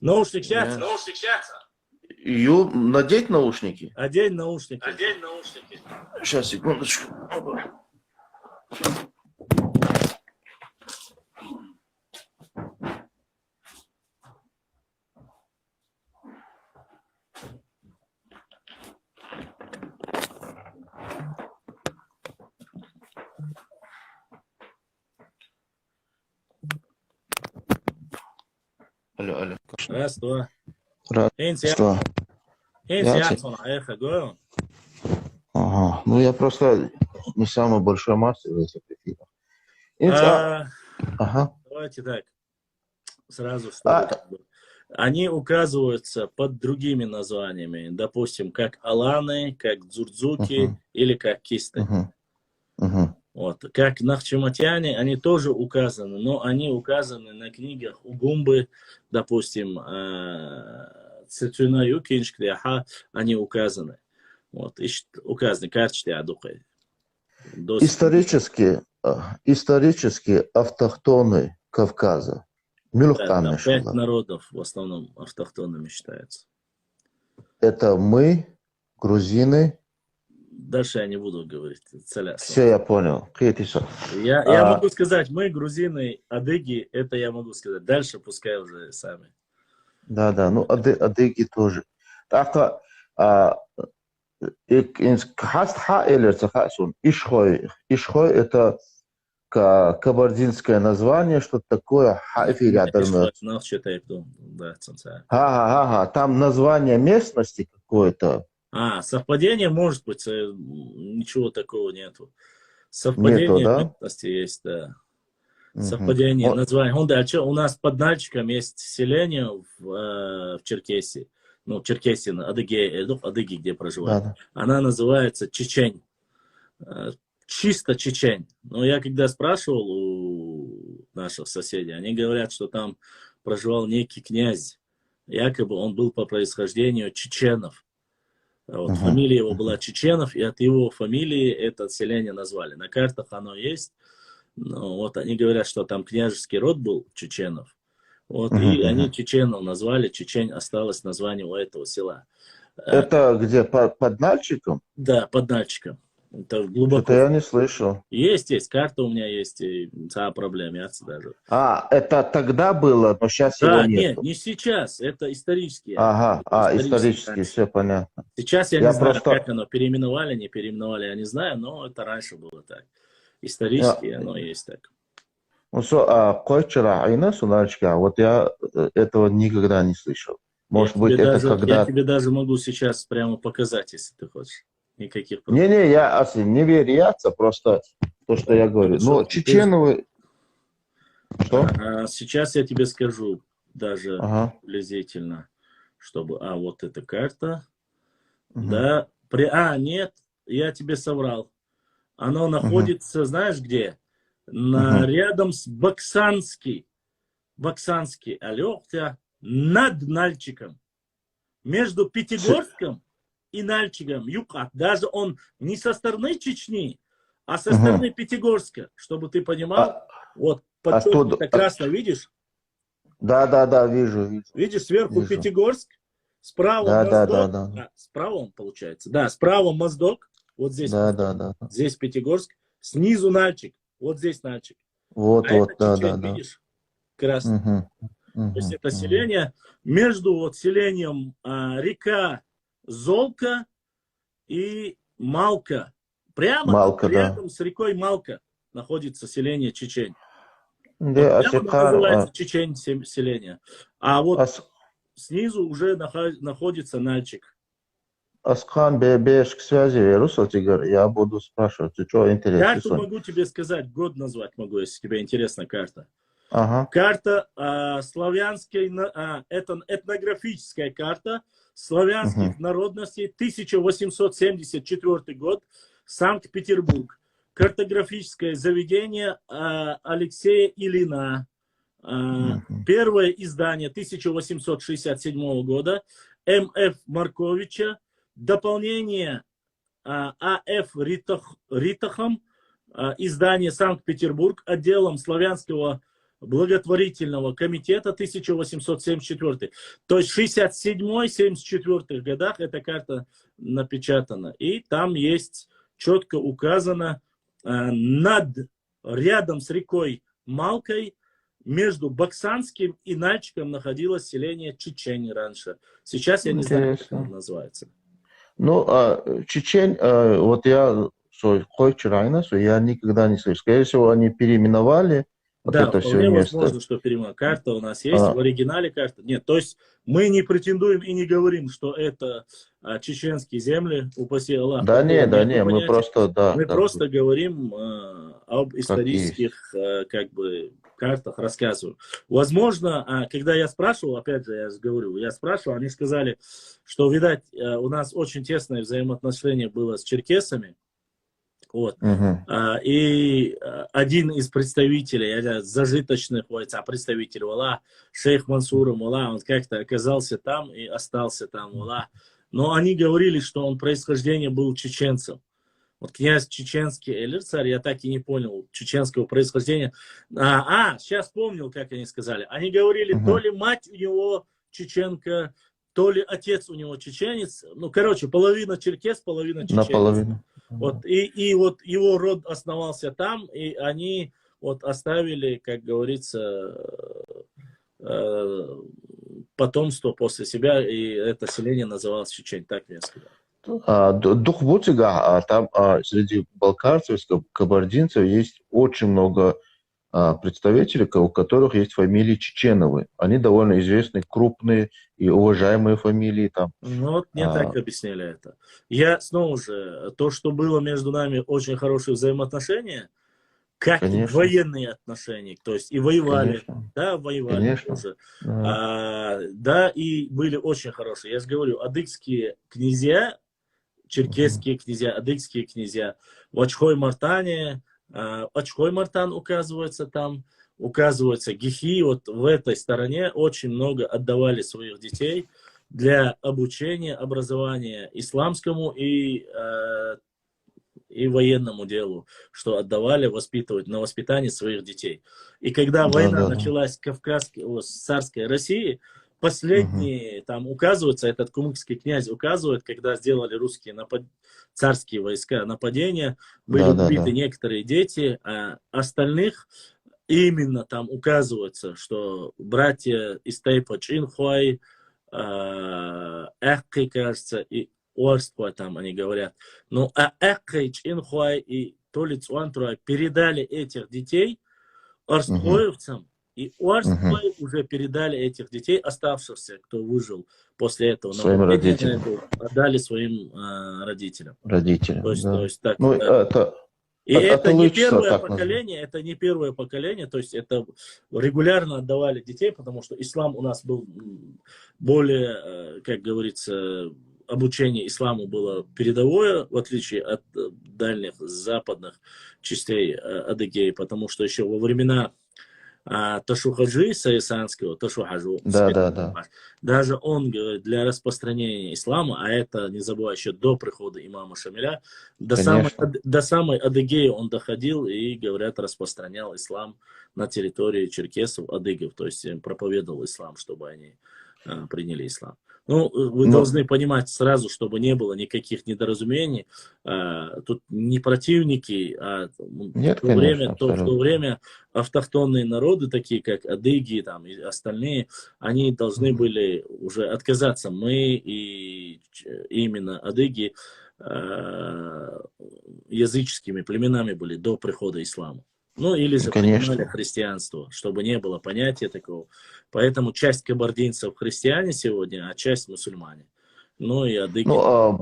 наушник сейчас. Я- Ю, надеть наушники? Одень наушники. Сейчас, секундочку. Алло, алло. Раз, два. Раз, Энси, два. Энси, Я я те- сон, а эхо, го. Ага. Ну, я просто не самый большой мастер в этих эфирах. Инс, а, А, Ага. Давайте так. Сразу что А. ли, как бы. Они указываются под другими названиями, допустим, как аланы, как дзурдзуки Мгм. или как кисты. Мгм. Мгм. Вот. Как нахчиматьяне, они тоже указаны, но они указаны на книгах у Гумбы, допустим, э, Цицуна Юкиншк, Яха, они указаны. Вот. Ищ-, указаны, карточки адукы. Дос- Исторически, э, исторически автохтоны Кавказа. Да, там Мюлхтаны пять шла. Народов в основном автохтонными считаются. Это мы, грузины. Дальше я не буду говорить. Целяса. Все, я понял. Кхетиса. Я, я А. могу сказать, мы, грузины, адыги, это я могу сказать. Дальше пускай уже сами. Да, да, ну ады-, адыги тоже. Так, а, и, и, хаст ха или ца ха сун. Ишхой. Ишхой это ка-, кабардинское название, что-то такое. Ха эфире Ишхой, адырмы. ну, что-то это, да, цанца. Ха-ха-ха. Там название местности какое-то. А, совпадение может быть, э, м, ничего такого нету. Совпадение Нету, да? Местности есть, да. Мгм. Совпадение Вот. Название. Он дальше. У нас под Нальчиком есть селение в, э, в Черкесии. Ну, Черкесия, Адыгея, э, ну, Адыги, где проживают. Да, да. Она называется Чечень. Э, Чисто Чечень. Но я когда спрашивал у наших соседей, они говорят, что там проживал некий князь. Якобы он был по происхождению чеченов. Вот, Мгм. Фамилия его была Чеченов, и от его фамилии это селение назвали. На картах оно есть. Но вот они говорят, что там княжеский род был Чеченов. Вот, и Мгм, они мгм. Чеченов назвали, Чечень осталось название у этого села. Э, Это где, по- под Нальчиком? Да, под Нальчиком. Это глубоко. Что-то я не слышал. Есть, есть, карта у меня есть, и ца проблем, я даже. А, это тогда было, но сейчас его Да, нет, нету. Не сейчас, это исторические. Ага, а, Исторические исторические, карты. Все понятно. Сейчас я, Я не знаю, просто- как оно, переименовали, не переименовали, я не знаю, но это раньше было так. Исторически Я- оно есть так. Ну, со, а, койчера, айна, сунарочка, вот я э, этого никогда не слышал. Может Я быть, тебе это даже, когда... Я тебе даже могу сейчас прямо показать, если ты хочешь. Никаких проблем. Не-не, я, Ася, не верю, я, ца, просто то, что я говорю. Хорошо, Но ты- Чеченовы... Что? А, сейчас я тебе скажу даже Ага. Приблизительно, чтобы... А, вот эта карта. Мгм. Да. При... А, нет, я тебе соврал. Оно находится, знаешь где? На, рядом с Баксанский. Баксанский, алло, хотя над Нальчиком. Между Пятигорском и Нальчиком, юг. Даже он не со стороны Чечни, а со стороны Пятигорска, чтобы ты понимал. А, Вот а подчеркнуто что, а, красной, видишь? Да, да, да, вижу, вижу. Видишь, сверху Вижу. Пятигорск, справа Да, да, Моздок, да, да. а, справа он получается. Да, справа Моздок, вот здесь Да, Моздок, да, да, да. Здесь Пятигорск, снизу Нальчик, вот здесь Нальчик. Вот, А вот, это да, Чечень, да, да. Видишь? Красный. Мгм, То есть мгм, это мгм. Селение между вот селением а, река Золка и Малка. Прямо Малка, да. Рядом с рекой Малка находится селение Чечень. Да, Вот прямо Асикар, называется а, Чечень сем- селение. А вот Ас- снизу уже нахо- находится Нальчик. Аскан, бе- беш к связи вернусь, Тигр, я буду спрашивать, ты что Карту интересуешься? Могу тебе сказать, год назвать могу, если тебе интересна карта. Ага. Карта а, славянской, на- а, это этнографическая карта славянских Мгм. народностей, тысяча восемьсот семьдесят четвёртый год, Санкт-Петербург. Картографическое заведение а, Алексея Ильина. А, Мгм. Первое издание тысяча восемьсот шестьдесят седьмого года М Ф Марковича. Дополнение а, А Ф Ритах- Ритахом. А, Издание Санкт-Петербург отделом Славянского благотворительного комитета тысяча восемьсот семьдесят четвёртый. То есть шестьдесят седьмой, семьдесят четвёртый годах эта карта напечатана. И там есть четко указано а, над, рядом с рекой Малкой, между Баксанским и Нальчиком находилось селение Чечень раньше. Сейчас я не знаю, как Интересно. Оно называется. Ну, а, Чечень, а, вот я свой хойчерайна, что я никогда не слышал. Скорее всего, они переименовали вот Да, это все вполне место. Возможно, что переименовали. Карта у нас есть, А. В оригинале карта. Нет, то есть мы не претендуем и не говорим, что это а, чеченские земли, упаси Аллах. Да Такого не, да нету не, мы понятия. Просто, да, Мы да. Просто говорим э, об есть. Исторических э, как бы картах, рассказываю. Возможно, а, когда я спрашивал, опять же, я же говорю, я спрашивал, они сказали, что, видать, э, у нас очень тесное взаимоотношение было с черкесами. Вот. Мгм. А, И а, один из представителей, это зажиточных, вот, а представитель, вала, шейх Мансура, вала, он как-то оказался там и остался там, вала. Но они говорили, что он происхождение был чеченцем. Вот князь чеченский Элирцар, я так и не понял чеченского происхождения. А, а, сейчас вспомнил, как они сказали. Они говорили, Мгм. То ли мать у него чеченка, то ли отец у него чеченец. Ну, короче, половина черкес, половина чеченец. Наполовину. Вот, и, и вот его род основался там, и они вот оставили, как говорится, э, потомство после себя, и это селение называлось Чечень, так мне сказали. А, ду- дух бутига, а, там а, среди балкарцев, каб- кабардинцев есть очень много а, представителей, ко- у которых есть фамилии Чеченовы. Они довольно известные, крупные и уважаемые фамилии там. Ну вот мне А. Так объяснили это. Я снова же, то, что было между нами очень хорошие взаимоотношения, как Конечно. Военные отношения, то есть и воевали, Конечно. Да, воевали Конечно. Тоже. Да. А, да, и были очень хорошие. Я же говорю, адыгские князья, черкесские князья, адыгские князья, в Ачхой-Мартане, а, Ачхой-Мартан указывается там, указывается Гихи, вот в этой стороне очень много отдавали своих детей для обучения, образования исламскому и, э, и военному делу, что отдавали воспитывать на воспитание своих детей. И когда Да, война да, да. Началась Кавказской, о, с царской России, последние, там указывается, этот кумыкский князь указывает, когда сделали русские напад- царские войска нападения, были Да, да, убиты да. Некоторые дети, а остальных именно там указывается, что братья из тайпа Чинхуай, а, Экки, кажется, и Уарстхуай там они говорят. Ну, а Экки, Чинхуай и то ли Цуантруай передали этих детей Орстхуевцам, и Уарстхуай уже передали этих детей, оставшихся, кто выжил после этого Своим нападения, родителям. Это отдали своим э, родителям. Родителям, То есть, да. То есть так, Ну, да. это, И от- это не отличится первое так называемый. Поколение, это не первое поколение, то есть это регулярно отдавали детей, потому что ислам у нас был м, более, э, как говорится, обучение исламу было передовое, в отличие от э, дальних западных частей э, Адыгеи, потому что еще во времена а, Ташу-Хаджи Саисанского, Ташу-Хаджу, Да, да, да. Даже он, говорит, для распространения ислама, а это, не забывай, еще до прихода имама Шамиля, до самой, Конечно. Ад- до самой Адыгеи он доходил и, говорят, распространял ислам на территории черкесов, адыгов, то есть э, проповедовал ислам, чтобы они а, приняли ислам. Ну, вы Но- должны понимать сразу, чтобы не было никаких недоразумений. А, тут не противники, а м, Нет, в то время, конечно, то, в то абсолютно. время автохтонные народы, такие как адыги там, и остальные, они должны Мгм. были уже отказаться. Мы и ч- именно адыги э, языческими племенами были до прихода ислама. Ну, или же Конечно. принимали христианство, чтобы не было понятия такого. Поэтому часть кабардинцев христиане сегодня, а часть мусульмане. Ну и адыги. Ну, а,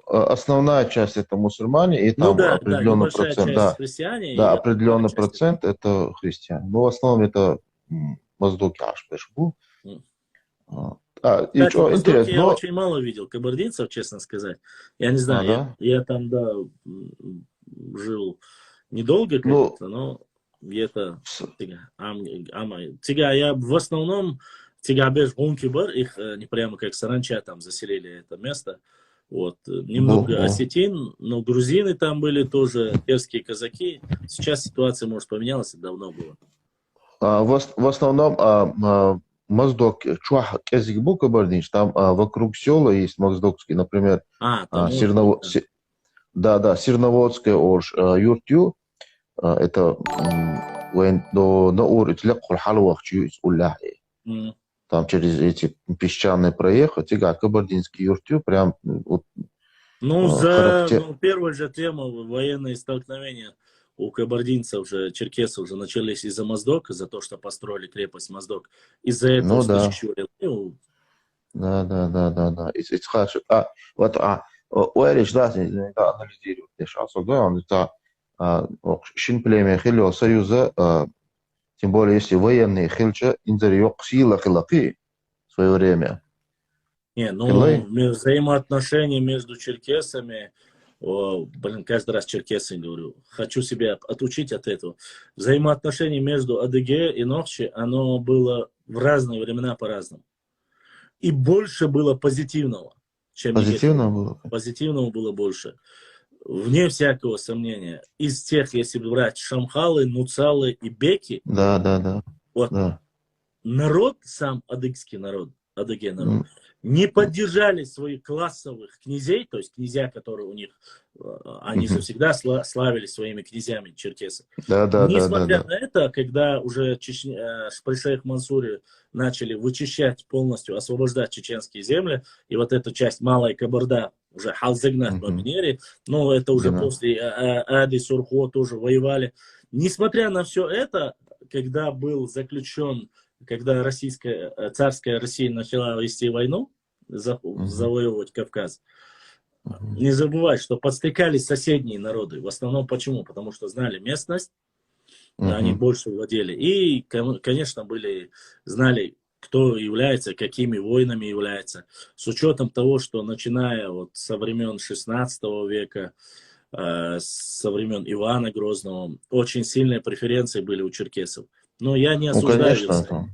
а, основная часть это мусульмане, и Ну там да, да, определенный небольшая процент, часть да, христиане. да, и определенный часть- процент это христиане. Ну, в основном это м, моздоки ашпешбу. М. А, а, и Кстати, что моздоки я интересно, очень мало видел кабардинцев, честно сказать. Я не а, знаю, я, да? я там, да, м, жил недолго, Ну, конечно, но где-то с- тига, ам- ама- тига, я в основном тига беш гунки бар, их э, не прямо как саранча там заселили это место. Вот, э, немного Бу- бу. осетин, но грузины там были тоже, терские казаки. Сейчас ситуация, может, поменялась, это давно было. А, в, ос- в основном а, а, моздок чуах кезик бу кабардинч, там а, вокруг села есть моздокский, например, А, а, там Серново- Се- да, да, Серноводская орш а, юртю, а, это м, вен- до на ур ицлек хулхалвахчу из уллахи. М. Там через эти песчаные проехать, и как кабардинский юртю, прям м, вот Ну, а, за характер- ну, первая же тема, военные столкновения у кабардинцев же, черкесов же начались из-за Моздока, за то, что построили крепость Моздок. Из-за этого Ну да. Сыщурин, ну, Да, да, да, да, да. It's, it's хорошо. А, вот, а, о- уэриш, да, не, не, да, анализировать, не, сейчас, да, он это, а, о, шин племя хилио союза, а, тем более, если военные хилча, инзари ёк сила хилакы в свое время. Не, ну, Хилы? ме- взаимоотношения между черкесами, о, блин, каждый раз черкесами говорю, хочу себя от- отучить от этого. Взаимоотношения между Адыге и Нохчи, оно было в разные времена по-разному. И больше было позитивного, чем негативного. Позитивно было. Позитивного было больше. Вне всякого сомнения. Из тех, если брать шамхалы, нуцалы и беки, Да, да, да, вот да. народ, сам адыгский народ, адыгский народ, М, не поддержали своих классовых князей, то есть князья, которые у них, э, они же мгм. всегда сла- славились своими князьями черкесы. Да, да, да, да, Несмотря да. на это, когда уже Чечня, э, при шейх Мансуре начали вычищать полностью, освобождать чеченские земли, и вот эта часть Малая Кабарда уже халзыгнат Мгм. Бабинери, но это уже Гена. после э, э, Ады Сурхо тоже воевали. Несмотря на все это, когда был заключен, когда российская, э, царская Россия начала вести войну, за- Мгм. завоевывать Кавказ, Мгм. не забывай, что подстрекались соседние народы. В основном почему? Потому что знали местность, да, они Мгм. больше владели. И, кон- конечно, были, знали, кто является, какими воинами является. С учетом того, что начиная вот со времен шестнадцатого века, э, со времен Ивана Грозного, очень сильные преференции были у черкесов. Но я не Ну, осуждаю их конечно, за там.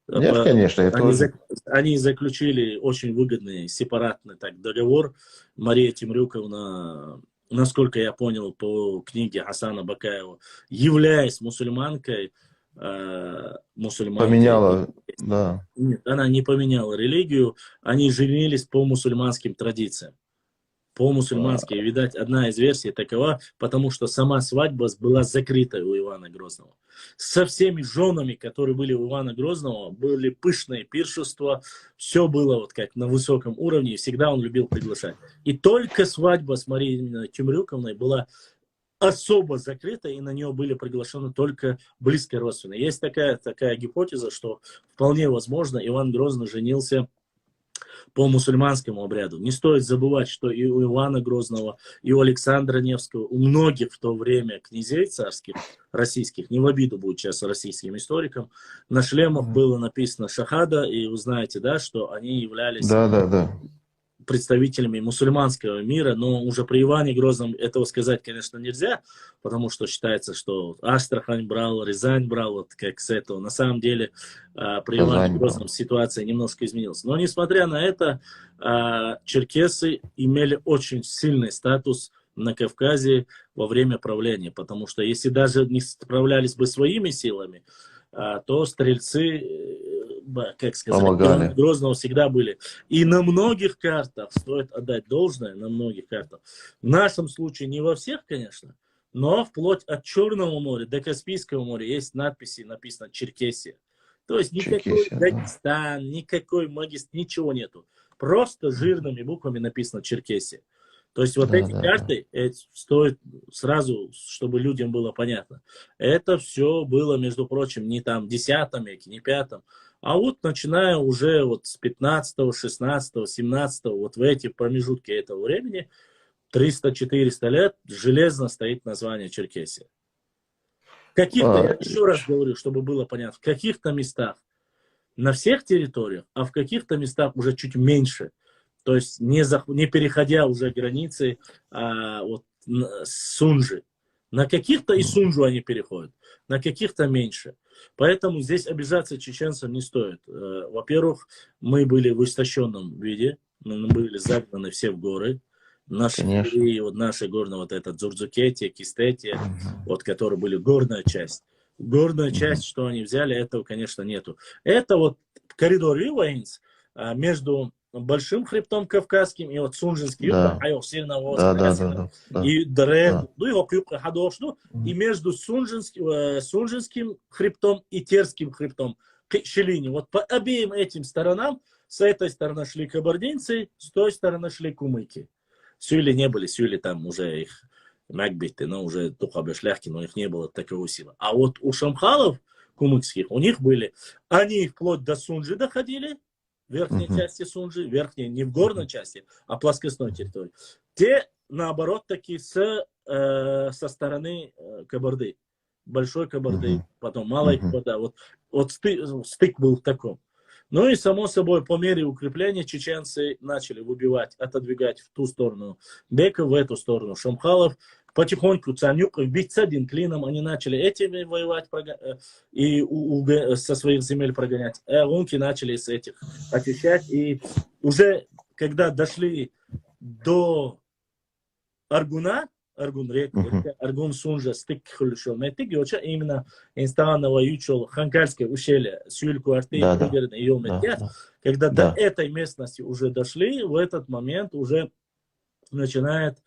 это. Нет, По- конечно, это Они, тоже. зак- они заключили очень выгодный сепаратный так договор. Мария Темрюковна, насколько я понял по книге Хасана Бакаева, являясь мусульманкой, э, мусульманкой, Поменяла, да. нет, она не поменяла религию, они женились по мусульманским традициям. По-мусульмански, видать, одна из версий такова, потому что сама свадьба была закрыта у Ивана Грозного. Со всеми женами, которые были у Ивана Грозного, были пышные пиршества, все было вот как на высоком уровне, и всегда он любил приглашать. И только свадьба с Марией Темрюковной была особо закрыта, и на нее были приглашены только близкие родственные. Есть такая, такая гипотеза, что вполне возможно Иван Грозный женился по мусульманскому обряду. Не стоит забывать, что и у Ивана Грозного, и у Александра Невского, у многих в то время князей царских, российских, не в обиду будет сейчас российским историкам, на шлемах Мгм. было написано шахада, и вы знаете, да, что они являлись Да, да, да. представителями мусульманского мира, но уже при Иване Грозном этого сказать, конечно, нельзя, потому что считается, что Астрахань брал, Рязань брал, вот как с этого. На самом деле, а, при Иване Грозном ситуация немножко изменилась. Но несмотря на это, а, черкесы имели очень сильный статус на Кавказе во время правления, потому что если даже не справлялись бы своими силами, а, то стрельцы, э, как сказать, Грозного всегда были. И на многих картах, стоит отдать должное, на многих картах, в нашем случае не во всех, конечно, но вплоть от Черного моря до Каспийского моря есть надписи, написано «Черкесия». То есть никакой Дагестан, никакой Магист, ничего нету. Просто жирными буквами написано «Черкесия». То есть вот эти карты, это стоит сразу, чтобы людям было понятно. Это все было, между прочим, не там десятом веке, не пятом, а вот начиная уже вот с пятнадцатого, шестнадцатого, семнадцатого, вот в эти промежутки этого времени, триста-четыреста лет, железно стоит название Черкесия. В каких-то, я еще раз говорю, чтобы было понятно, в каких-то местах на всех территориях, а в каких-то местах уже чуть меньше. То есть не, зах- не переходя уже границы, а, вот, н- Сунжи. На каких-то и Сунжу они переходят, на каких-то меньше. Поэтому здесь обижаться чеченцам не стоит. Э, Во-первых, мы были в истощенном виде, мы были загнаны все в горы. Наши, и вот наши горные, вот этот Дзурдзукетия, Кистетия, вот которые были горная часть. Горная часть, что они взяли, этого, конечно, нету. Это вот коридор Юваинс а, между Большим хребтом Кавказским и вот Сунжинский юг, Да. а его северного Да, да, северного, да, да. и Дре, Да. ну, его юг хадошну, и между Сунжинским, э, Сунжинским хребтом и Терским хребтом, к Шилине. Вот по обеим этим сторонам, с этой стороны шли кабардинцы, с той стороны шли кумыки. Сюйли не были, сюйли там уже их мягбиты, но уже тухабешлягки, но их не было таковой силы. А вот у шамхалов кумыкских, у них были, они вплоть до Сунжи доходили, верхней Мгм. части Сунжи, верхней, не в горной части, а плоскостной территории. Те, наоборот, такие с, э, со стороны э, Кабарды, Большой Кабарды, Мгм. потом Малая Мгм. Кабарда. Вот, вот сты- стык был в таком. Ну и, само собой, по мере укрепления чеченцы начали выбивать, отодвигать в ту сторону беков, в эту сторону шамхалов. Потихоньку цанюк, бить с одним клином, они начали этими воевать прога- э, и у- у- со своих земель прогонять. Э, Гунки начали с этих очищать. И уже когда дошли до Аргуна, Аргун рек, Мгм. Аргун Сунжа стык хулюшел метик, и вот именно инстаганово ючел Ханкальское ущелье, Сюльку Арты, Да, да. Пригородный, её Да, метке. да. Когда до Да. этой местности уже дошли, в этот момент уже начинает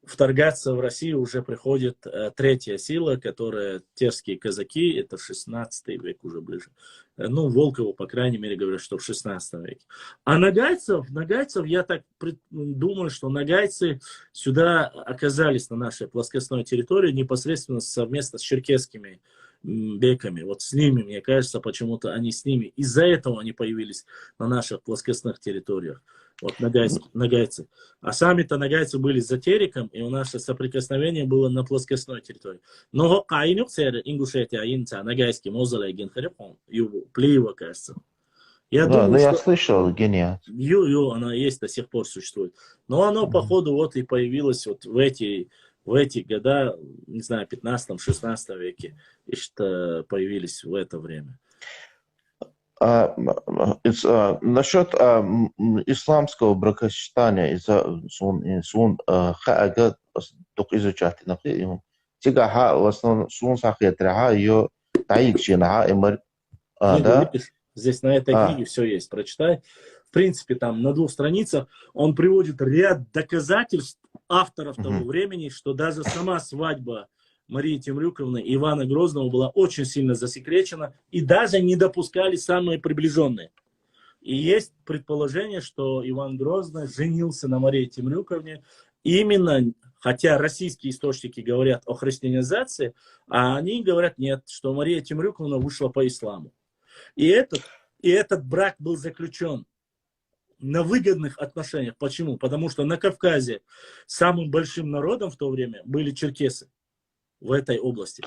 вторгаться в Россию, уже приходит э, третья сила, которая терские казаки, это шестнадцатый век уже ближе. Э, Ну, Волкову, по крайней мере, говорят, что в шестнадцатом веке. А нагайцев, нагайцев, я так пред- думаю, что нагайцы сюда оказались на нашей плоскостной территории непосредственно совместно с черкесскими м, беками. Вот с ними, мне кажется, почему-то они с ними. Из-за этого они появились на наших плоскостных территориях. Вот нагайцы, нагайцы. А сами-то нагайцы были за Тереком, и у нас соприкосновение было на плоскостной территории. Но Каинюк сэр, Ингушетия, Инца, нагайский мозолей, Генхарипон, Плиева, кажется. Я Да, думаю, ну я что слышал, Гения. Ю, ю, она есть, до сих пор существует. Но оно, Мгм. походу, вот и появилось вот в эти, в эти года, не знаю, пятнадцатом, шестнадцатом веке, и что появились в это время. А, м, м, ис- а, насчет а, м, м, исламского бракосочетания из-за сун и сун а, хаага дук изучать на хи им. Тига ха в основном сун сахетра ха ё таик шина ха имар. А, Книга, да? Видишь, здесь на этой А. Книге все есть, прочитай. В принципе, там на двух страницах он приводит ряд доказательств авторов того Мгм. времени, что даже сама свадьба Марии Темрюковны и Ивана Грозного была очень сильно засекречена, и даже не допускали самые приближенные. И есть предположение, что Иван Грозный женился на Марии Темрюковне именно, хотя российские источники говорят о христианизации, а они говорят нет, что Мария Темрюковна вышла по исламу. И этот, и этот брак был заключен на выгодных отношениях. Почему? Потому что на Кавказе самым большим народом в то время были черкесы в этой области.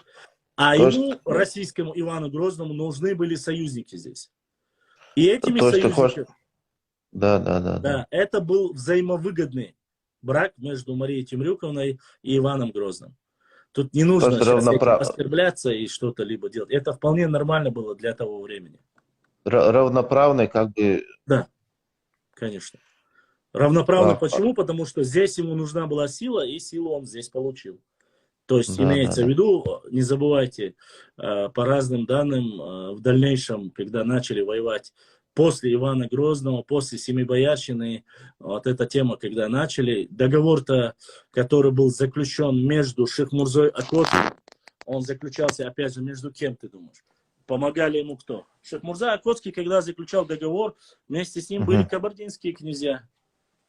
А То есть- ему, российскому Ивану Грозному, нужны были союзники здесь. И этими То есть ты союзниками... Да, да, да, да. Да, это был взаимовыгодный брак между Марией Темрюковной и Иваном Грозным. Тут не нужно Просто сейчас этим равноправ- оскорбляться и что-то либо делать. Это вполне нормально было для того времени. Ра- равноправный, как бы. Да, конечно. Равноправно А, почему? Потому что здесь ему нужна была сила, и силу он здесь получил. То есть Да, имеется да, в да. виду, не забывайте, э, по разным данным, э, в дальнейшем, когда начали воевать после Ивана Грозного, после Семибоярщины, вот эта тема, когда начали, договор-то, который был заключен между Шихмурзой Окотским, он заключался, опять же, между кем, ты думаешь? Помогали ему кто? Шихмурза Окотский, когда заключал договор, вместе с ним были Мгм. кабардинские князья.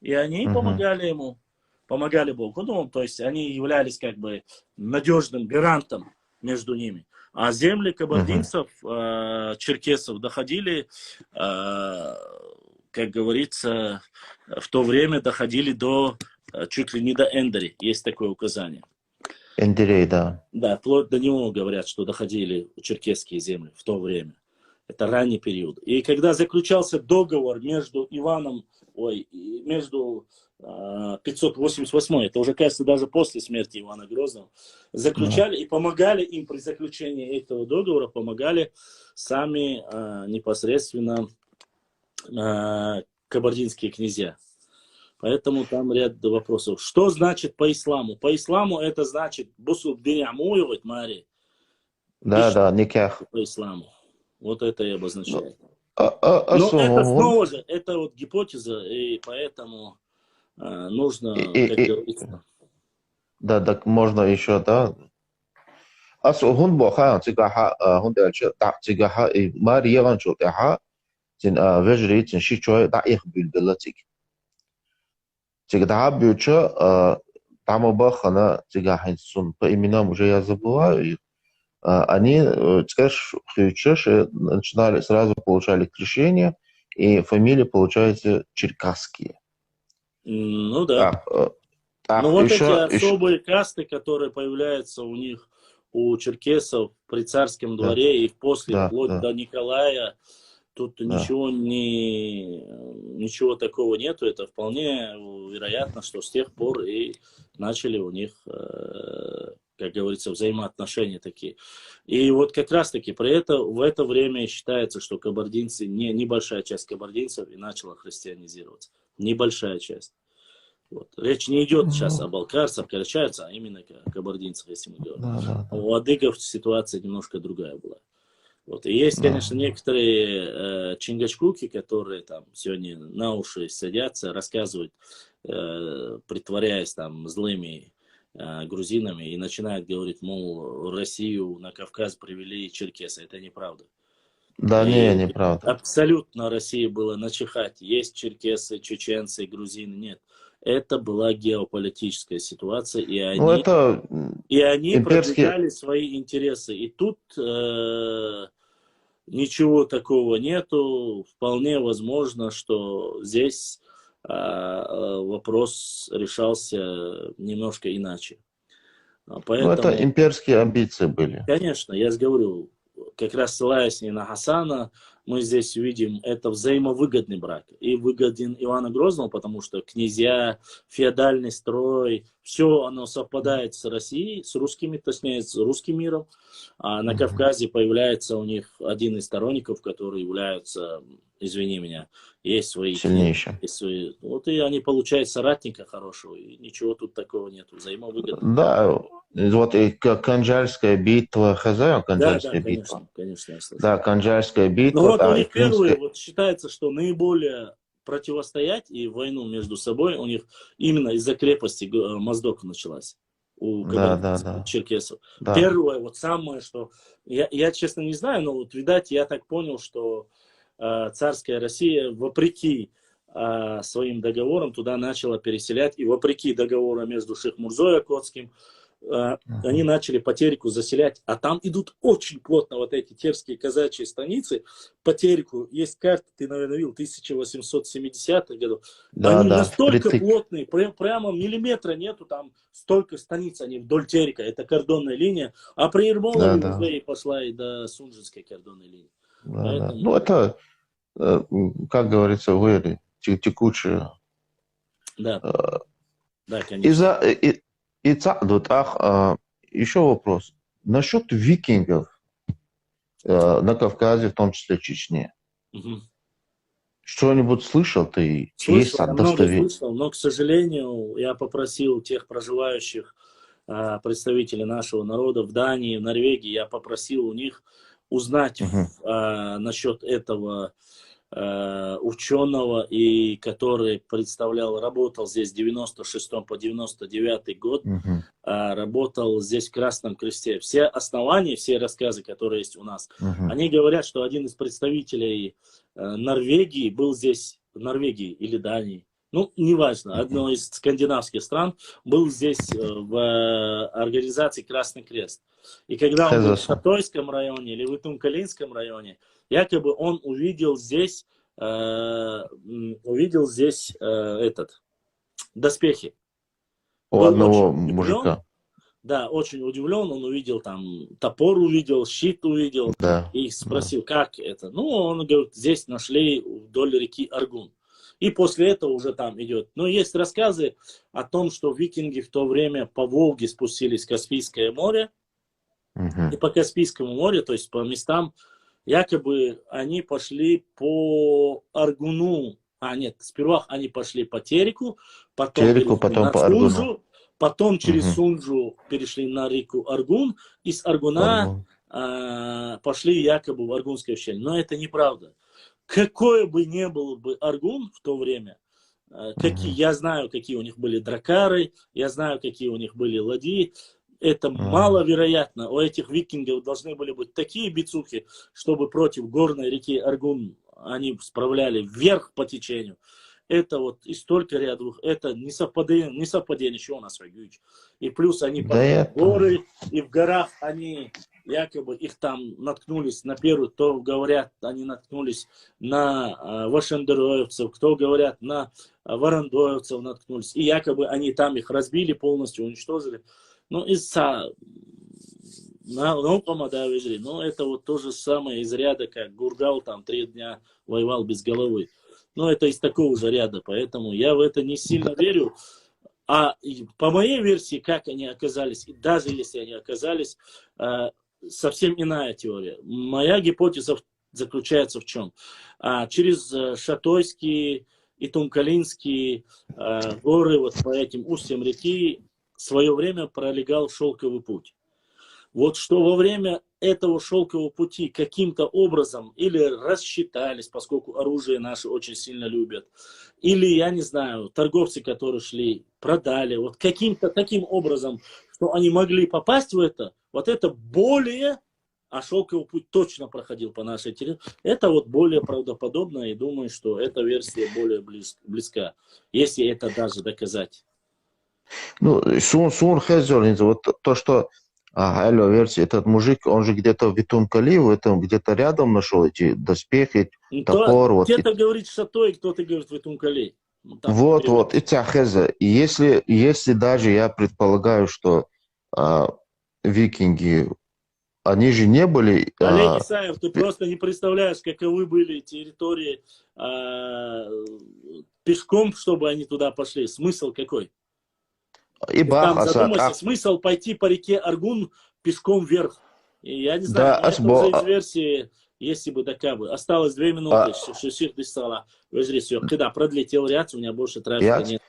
И они Мгм. помогали ему, помогали Болкунову, то есть они являлись как бы надежным гарантом между ними. А земли кабардинцев, э, черкесов доходили, э, как говорится, в то время доходили до, э, чуть ли не до Эндери, есть такое указание. Эндерей, да. Да, вплоть до него говорят, что доходили черкесские земли в то время. Это ранний период. И когда заключался договор между Иваном, ой, и между, а, пятьсот восемьдесят восьмой, это уже, кажется, даже после смерти Ивана Грозного, заключали и помогали им при заключении этого договора, помогали сами, а, непосредственно, а, кабардинские князья. Поэтому там ряд вопросов. Что значит по исламу? По исламу это значит бусубдин амуйот мари Да, Иш- да, никях. по исламу. Вот это и обозначает. А, а, а Но су- это гун- снова же, это вот гипотеза, и поэтому, э, нужно, И- и- как и- говорится, Да, так можно еще, да. Ас гун бо ха цигахьа, а, гун дальше, да, цигахьа, и Мария ган чул тяха, цин, а, вежри, цин ши чой, да, их бил бела циг. Циг да бюча, а, там бахана цигахин сун, по именам уже я забываю их. А, они, э, церш хуйча, ше начинали, сразу получали крещение, и фамилии получаются черкасские. М, ну да. Так, э, так, Ну вот ещё, эти ещё- особые касты, которые появляются у них, у черкесов при царском Да. дворе и после, Да, вплоть да. до Николая, тут Да. ничего не, ничего такого нету. Это вполне вероятно, что с тех пор и начали у них, э, как говорится, взаимоотношения такие. И вот как раз-таки про это, в это время и считается, что кабардинцы, не, небольшая часть кабардинцев и начала христианизироваться. Небольшая часть. Вот. Речь не идет сейчас Ну. о балкарцах, карачаевцах, а именно о кабардинцах, если мы говорим. Да, да, да. У адыгов ситуация немножко другая была. Вот. И есть, Да. конечно, некоторые, э, чингачгуки, которые там сегодня на уши садятся, рассказывают, э, притворяясь там злыми, э, грузинами, и начинают говорить, мол, Россию на Кавказ привели черкесы. Это неправда. Да, И не, неправда. Абсолютно России было начихать, есть черкесы, чеченцы, грузины, нет. Это была геополитическая ситуация, и они, Ну, это м, и они имперские- продвигали свои интересы. И тут, э, ничего такого нету. Вполне возможно, что здесь, а, э, вопрос решался немножко иначе. А, Ну, Поэтому, это имперские амбиции были. конечно, я же говорю, как раз ссылаясь не на Хасана, мы здесь видим, это взаимовыгодный брак. И выгоден Ивана Грозного, потому что князья, феодальный строй, все оно совпадает с Россией, с русскими, точнее, с русским миром. А на Мгм. Кавказе появляется у них один из сторонников, которые являются, извини меня, есть свои Сильнейшие. есть свои. Вот и они получают соратника хорошего, и ничего тут такого нету, взаимовыгодно. Да, вот и Ка- Канжальская битва, хозяин Да, Канжальская да, битва. Конечно, конечно, я слышал. Да, Канжальская битва, Ну вот да, у и них первые, финская. Вот считается, что наиболее противостоять и войну между собой у них именно из-за крепости Г- э, Моздока началась у Да, да, кабардинцев, да. черкесов. Да. Первое, вот самое, что я, я, честно, не знаю, но вот, видать, я так понял, что, э, царская Россия, вопреки, э, своим договорам, туда начала переселять, и вопреки договору между Шихмурзой Окотским, э, Мгм. они начали по Тереку заселять, а там идут очень плотно вот эти терские казачьи станицы. По Тереку есть карта, ты, наверное, видел, тысяча восемьсот семидесятых годов. Да, Они да, настолько впритык. Плотные, прям, прямо миллиметра нету, там столько станиц, они вдоль Терека, это кордонная линия, а при Ермолове Да, да. Уже и пошла и до Сунжинской кордонной линии. Да, да. Поэтому Ну, это, э, м, как говорится, выри. те- текучее. Да, Э, да, конечно. Из-за и, и, и ца- вот, ах, а, еще вопрос. Насчет викингов э, на Кавказе, в том числе Чечне. Мгм. Что-нибудь слышал ты? Есть Слышал, я много достоверие? Слышал, но, к сожалению, я попросил тех проживающих а, представителей нашего народа в Дании, в Норвегии, я попросил у них узнать Мгм. а, насчет этого а, ученого, и который представлял, работал здесь с девяносто шестого по девяносто девятый год, Мгм. а, работал здесь в Красном Кресте. Все основания, все рассказы, которые есть у нас, Мгм. они говорят, что один из представителей э, Норвегии был здесь, в Норвегии или Дании, ну, неважно, Мгм. одной из скандинавских стран, был здесь э, в э, организации Красный Крест. И когда он был в Хезеса. Шатойском районе или в Итункалинском районе, якобы он увидел здесь, э, м, увидел здесь э, этот, доспехи. У Был одного очень удивлён. Мужика. Да, очень удивлен, он увидел там топор, увидел щит, увидел, Да. И спросил, как это. Ну, он говорит, здесь нашли вдоль реки Аргун. И после этого уже там идет. Но есть рассказы о том, что викинги в то время по Волге спустились в Каспийское море. Мгм. И по Каспийскому морю, то есть по местам, якобы они пошли по Аргуну. А, нет, сперва они пошли по Тереку, потом Тереку, перешли потом на по Аргуну. Сунжу, потом через Мгм. Сунжу перешли на реку Аргун, и с Аргуна Аргун. а, пошли якобы в Аргунское ущелье. Но это неправда. Какое бы ни было бы Аргун в то время, а, какие, Мгм. я знаю, какие у них были дракары, я знаю, какие у них были ладьи. Это Мгм. маловероятно. У этих викингов должны были быть такие бицухи, чтобы против горной реки Аргун они справляли вверх по течению. Это вот и столько рядовых, это не совпадение, не совпадение, что у нас, Вагюич. И плюс они Да пошли я в горы, и в горах они якобы их там наткнулись на первый, кто говорят, они наткнулись на э, вашендероевцев, кто говорят на э, варандоевцев наткнулись, и якобы они там их разбили полностью, уничтожили. Ну, из са... на, наукама, да, вежри, но это вот то же самое из ряда, как Гургал там три дня воевал без головы. Но это из такого же ряда, поэтому я в это не сильно верю. А и по моей версии, как они оказались, и даже если они оказались, э, совсем иная теория. Моя гипотеза в- заключается в чем? А, через э, Шатойские и Тункалинские э, горы, вот по этим устьям реки, в свое время пролегал шелковый путь. Вот что во время этого шелкового пути каким-то образом или рассчитались, поскольку оружие наше очень сильно любят, или, я не знаю, торговцы, которые шли, продали, вот каким-то таким образом, что они могли попасть в это, вот это более, а шелковый путь точно проходил по нашей территории, это вот более правдоподобно, и думаю, что эта версия более близ- близка, если это даже доказать. Ну, сун, сун хезер, вот то, что а, алло, версия, этот мужик, он же где-то в Итумкали, в этом, где-то рядом нашел эти доспехи, Ну, то- топор, вот. Кто-то говорит Шатой, кто-то говорит Ветункали. Ну, там Вот, примерно. Вот, и тяхеза. И если, если даже я предполагаю, что а, викинги, они же не были... Олег а, Исаев, ты просто не представляешь, каковы были территории а, пешком, чтобы они туда пошли. Смысл какой? и Ты там бах, а, задумайся, а, смысл пойти по реке Аргун пешком вверх. И я не знаю, Да, но это Асбо, уже из а- версии, если бы докабы. Осталось две минуты, А- ш- ш- ших десять сала. Вежри, всё. Когда продлетел ряд, у меня больше трафика Я- нет.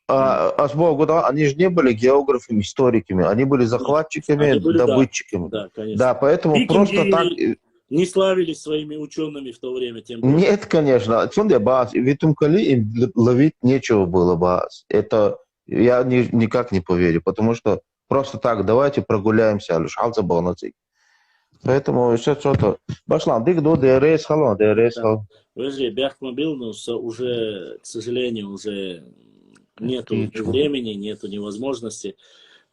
а, Асбо, вот, а, они же не были географами, историками, они были захватчиками, Они были, да. Добытчиками. Да, конечно. Да, поэтому Викинги просто так... э, не славились своими учеными в то время, тем более. Нет, конечно. Отсюда баас. Ветункали им л- ловить нечего было, баас. Это я ни- никак не поверю, потому что просто так, давайте прогуляемся, лишь халца балнацик. Поэтому все что-то. Башлан, дик до ДРС халон, ДРС Да. халон. Вежри, бяхмобил, но со- уже, к сожалению, уже нету ни Ничего. времени, нету ни возможности.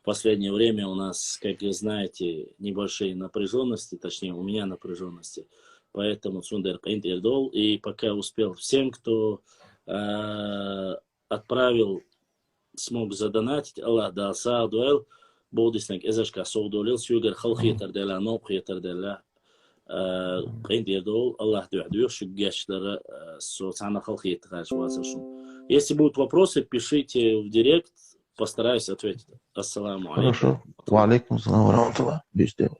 В последнее время у нас, как вы знаете, небольшие напряженности, точнее, у меня напряженности. Поэтому цундер къинтӀердол, и пока успел всем, кто э, отправил, смог задонатить, Аллах дал сагъдуэл, болдиснаг эзашка согъдуэлил, сюгер халхетар дела, нокъетар дела. Э, къинтӀера довла, Аллахь дуьхьа дойла шуьга гечдар, э, со цхьанне халахетта гӀерташ вацар шуна. Если будут вопросы, пишите в директ, постараюсь ответить. Ассаламу алейкум. Хорошо. Ва алейкум салам ва рахматуллах. Бисмилла.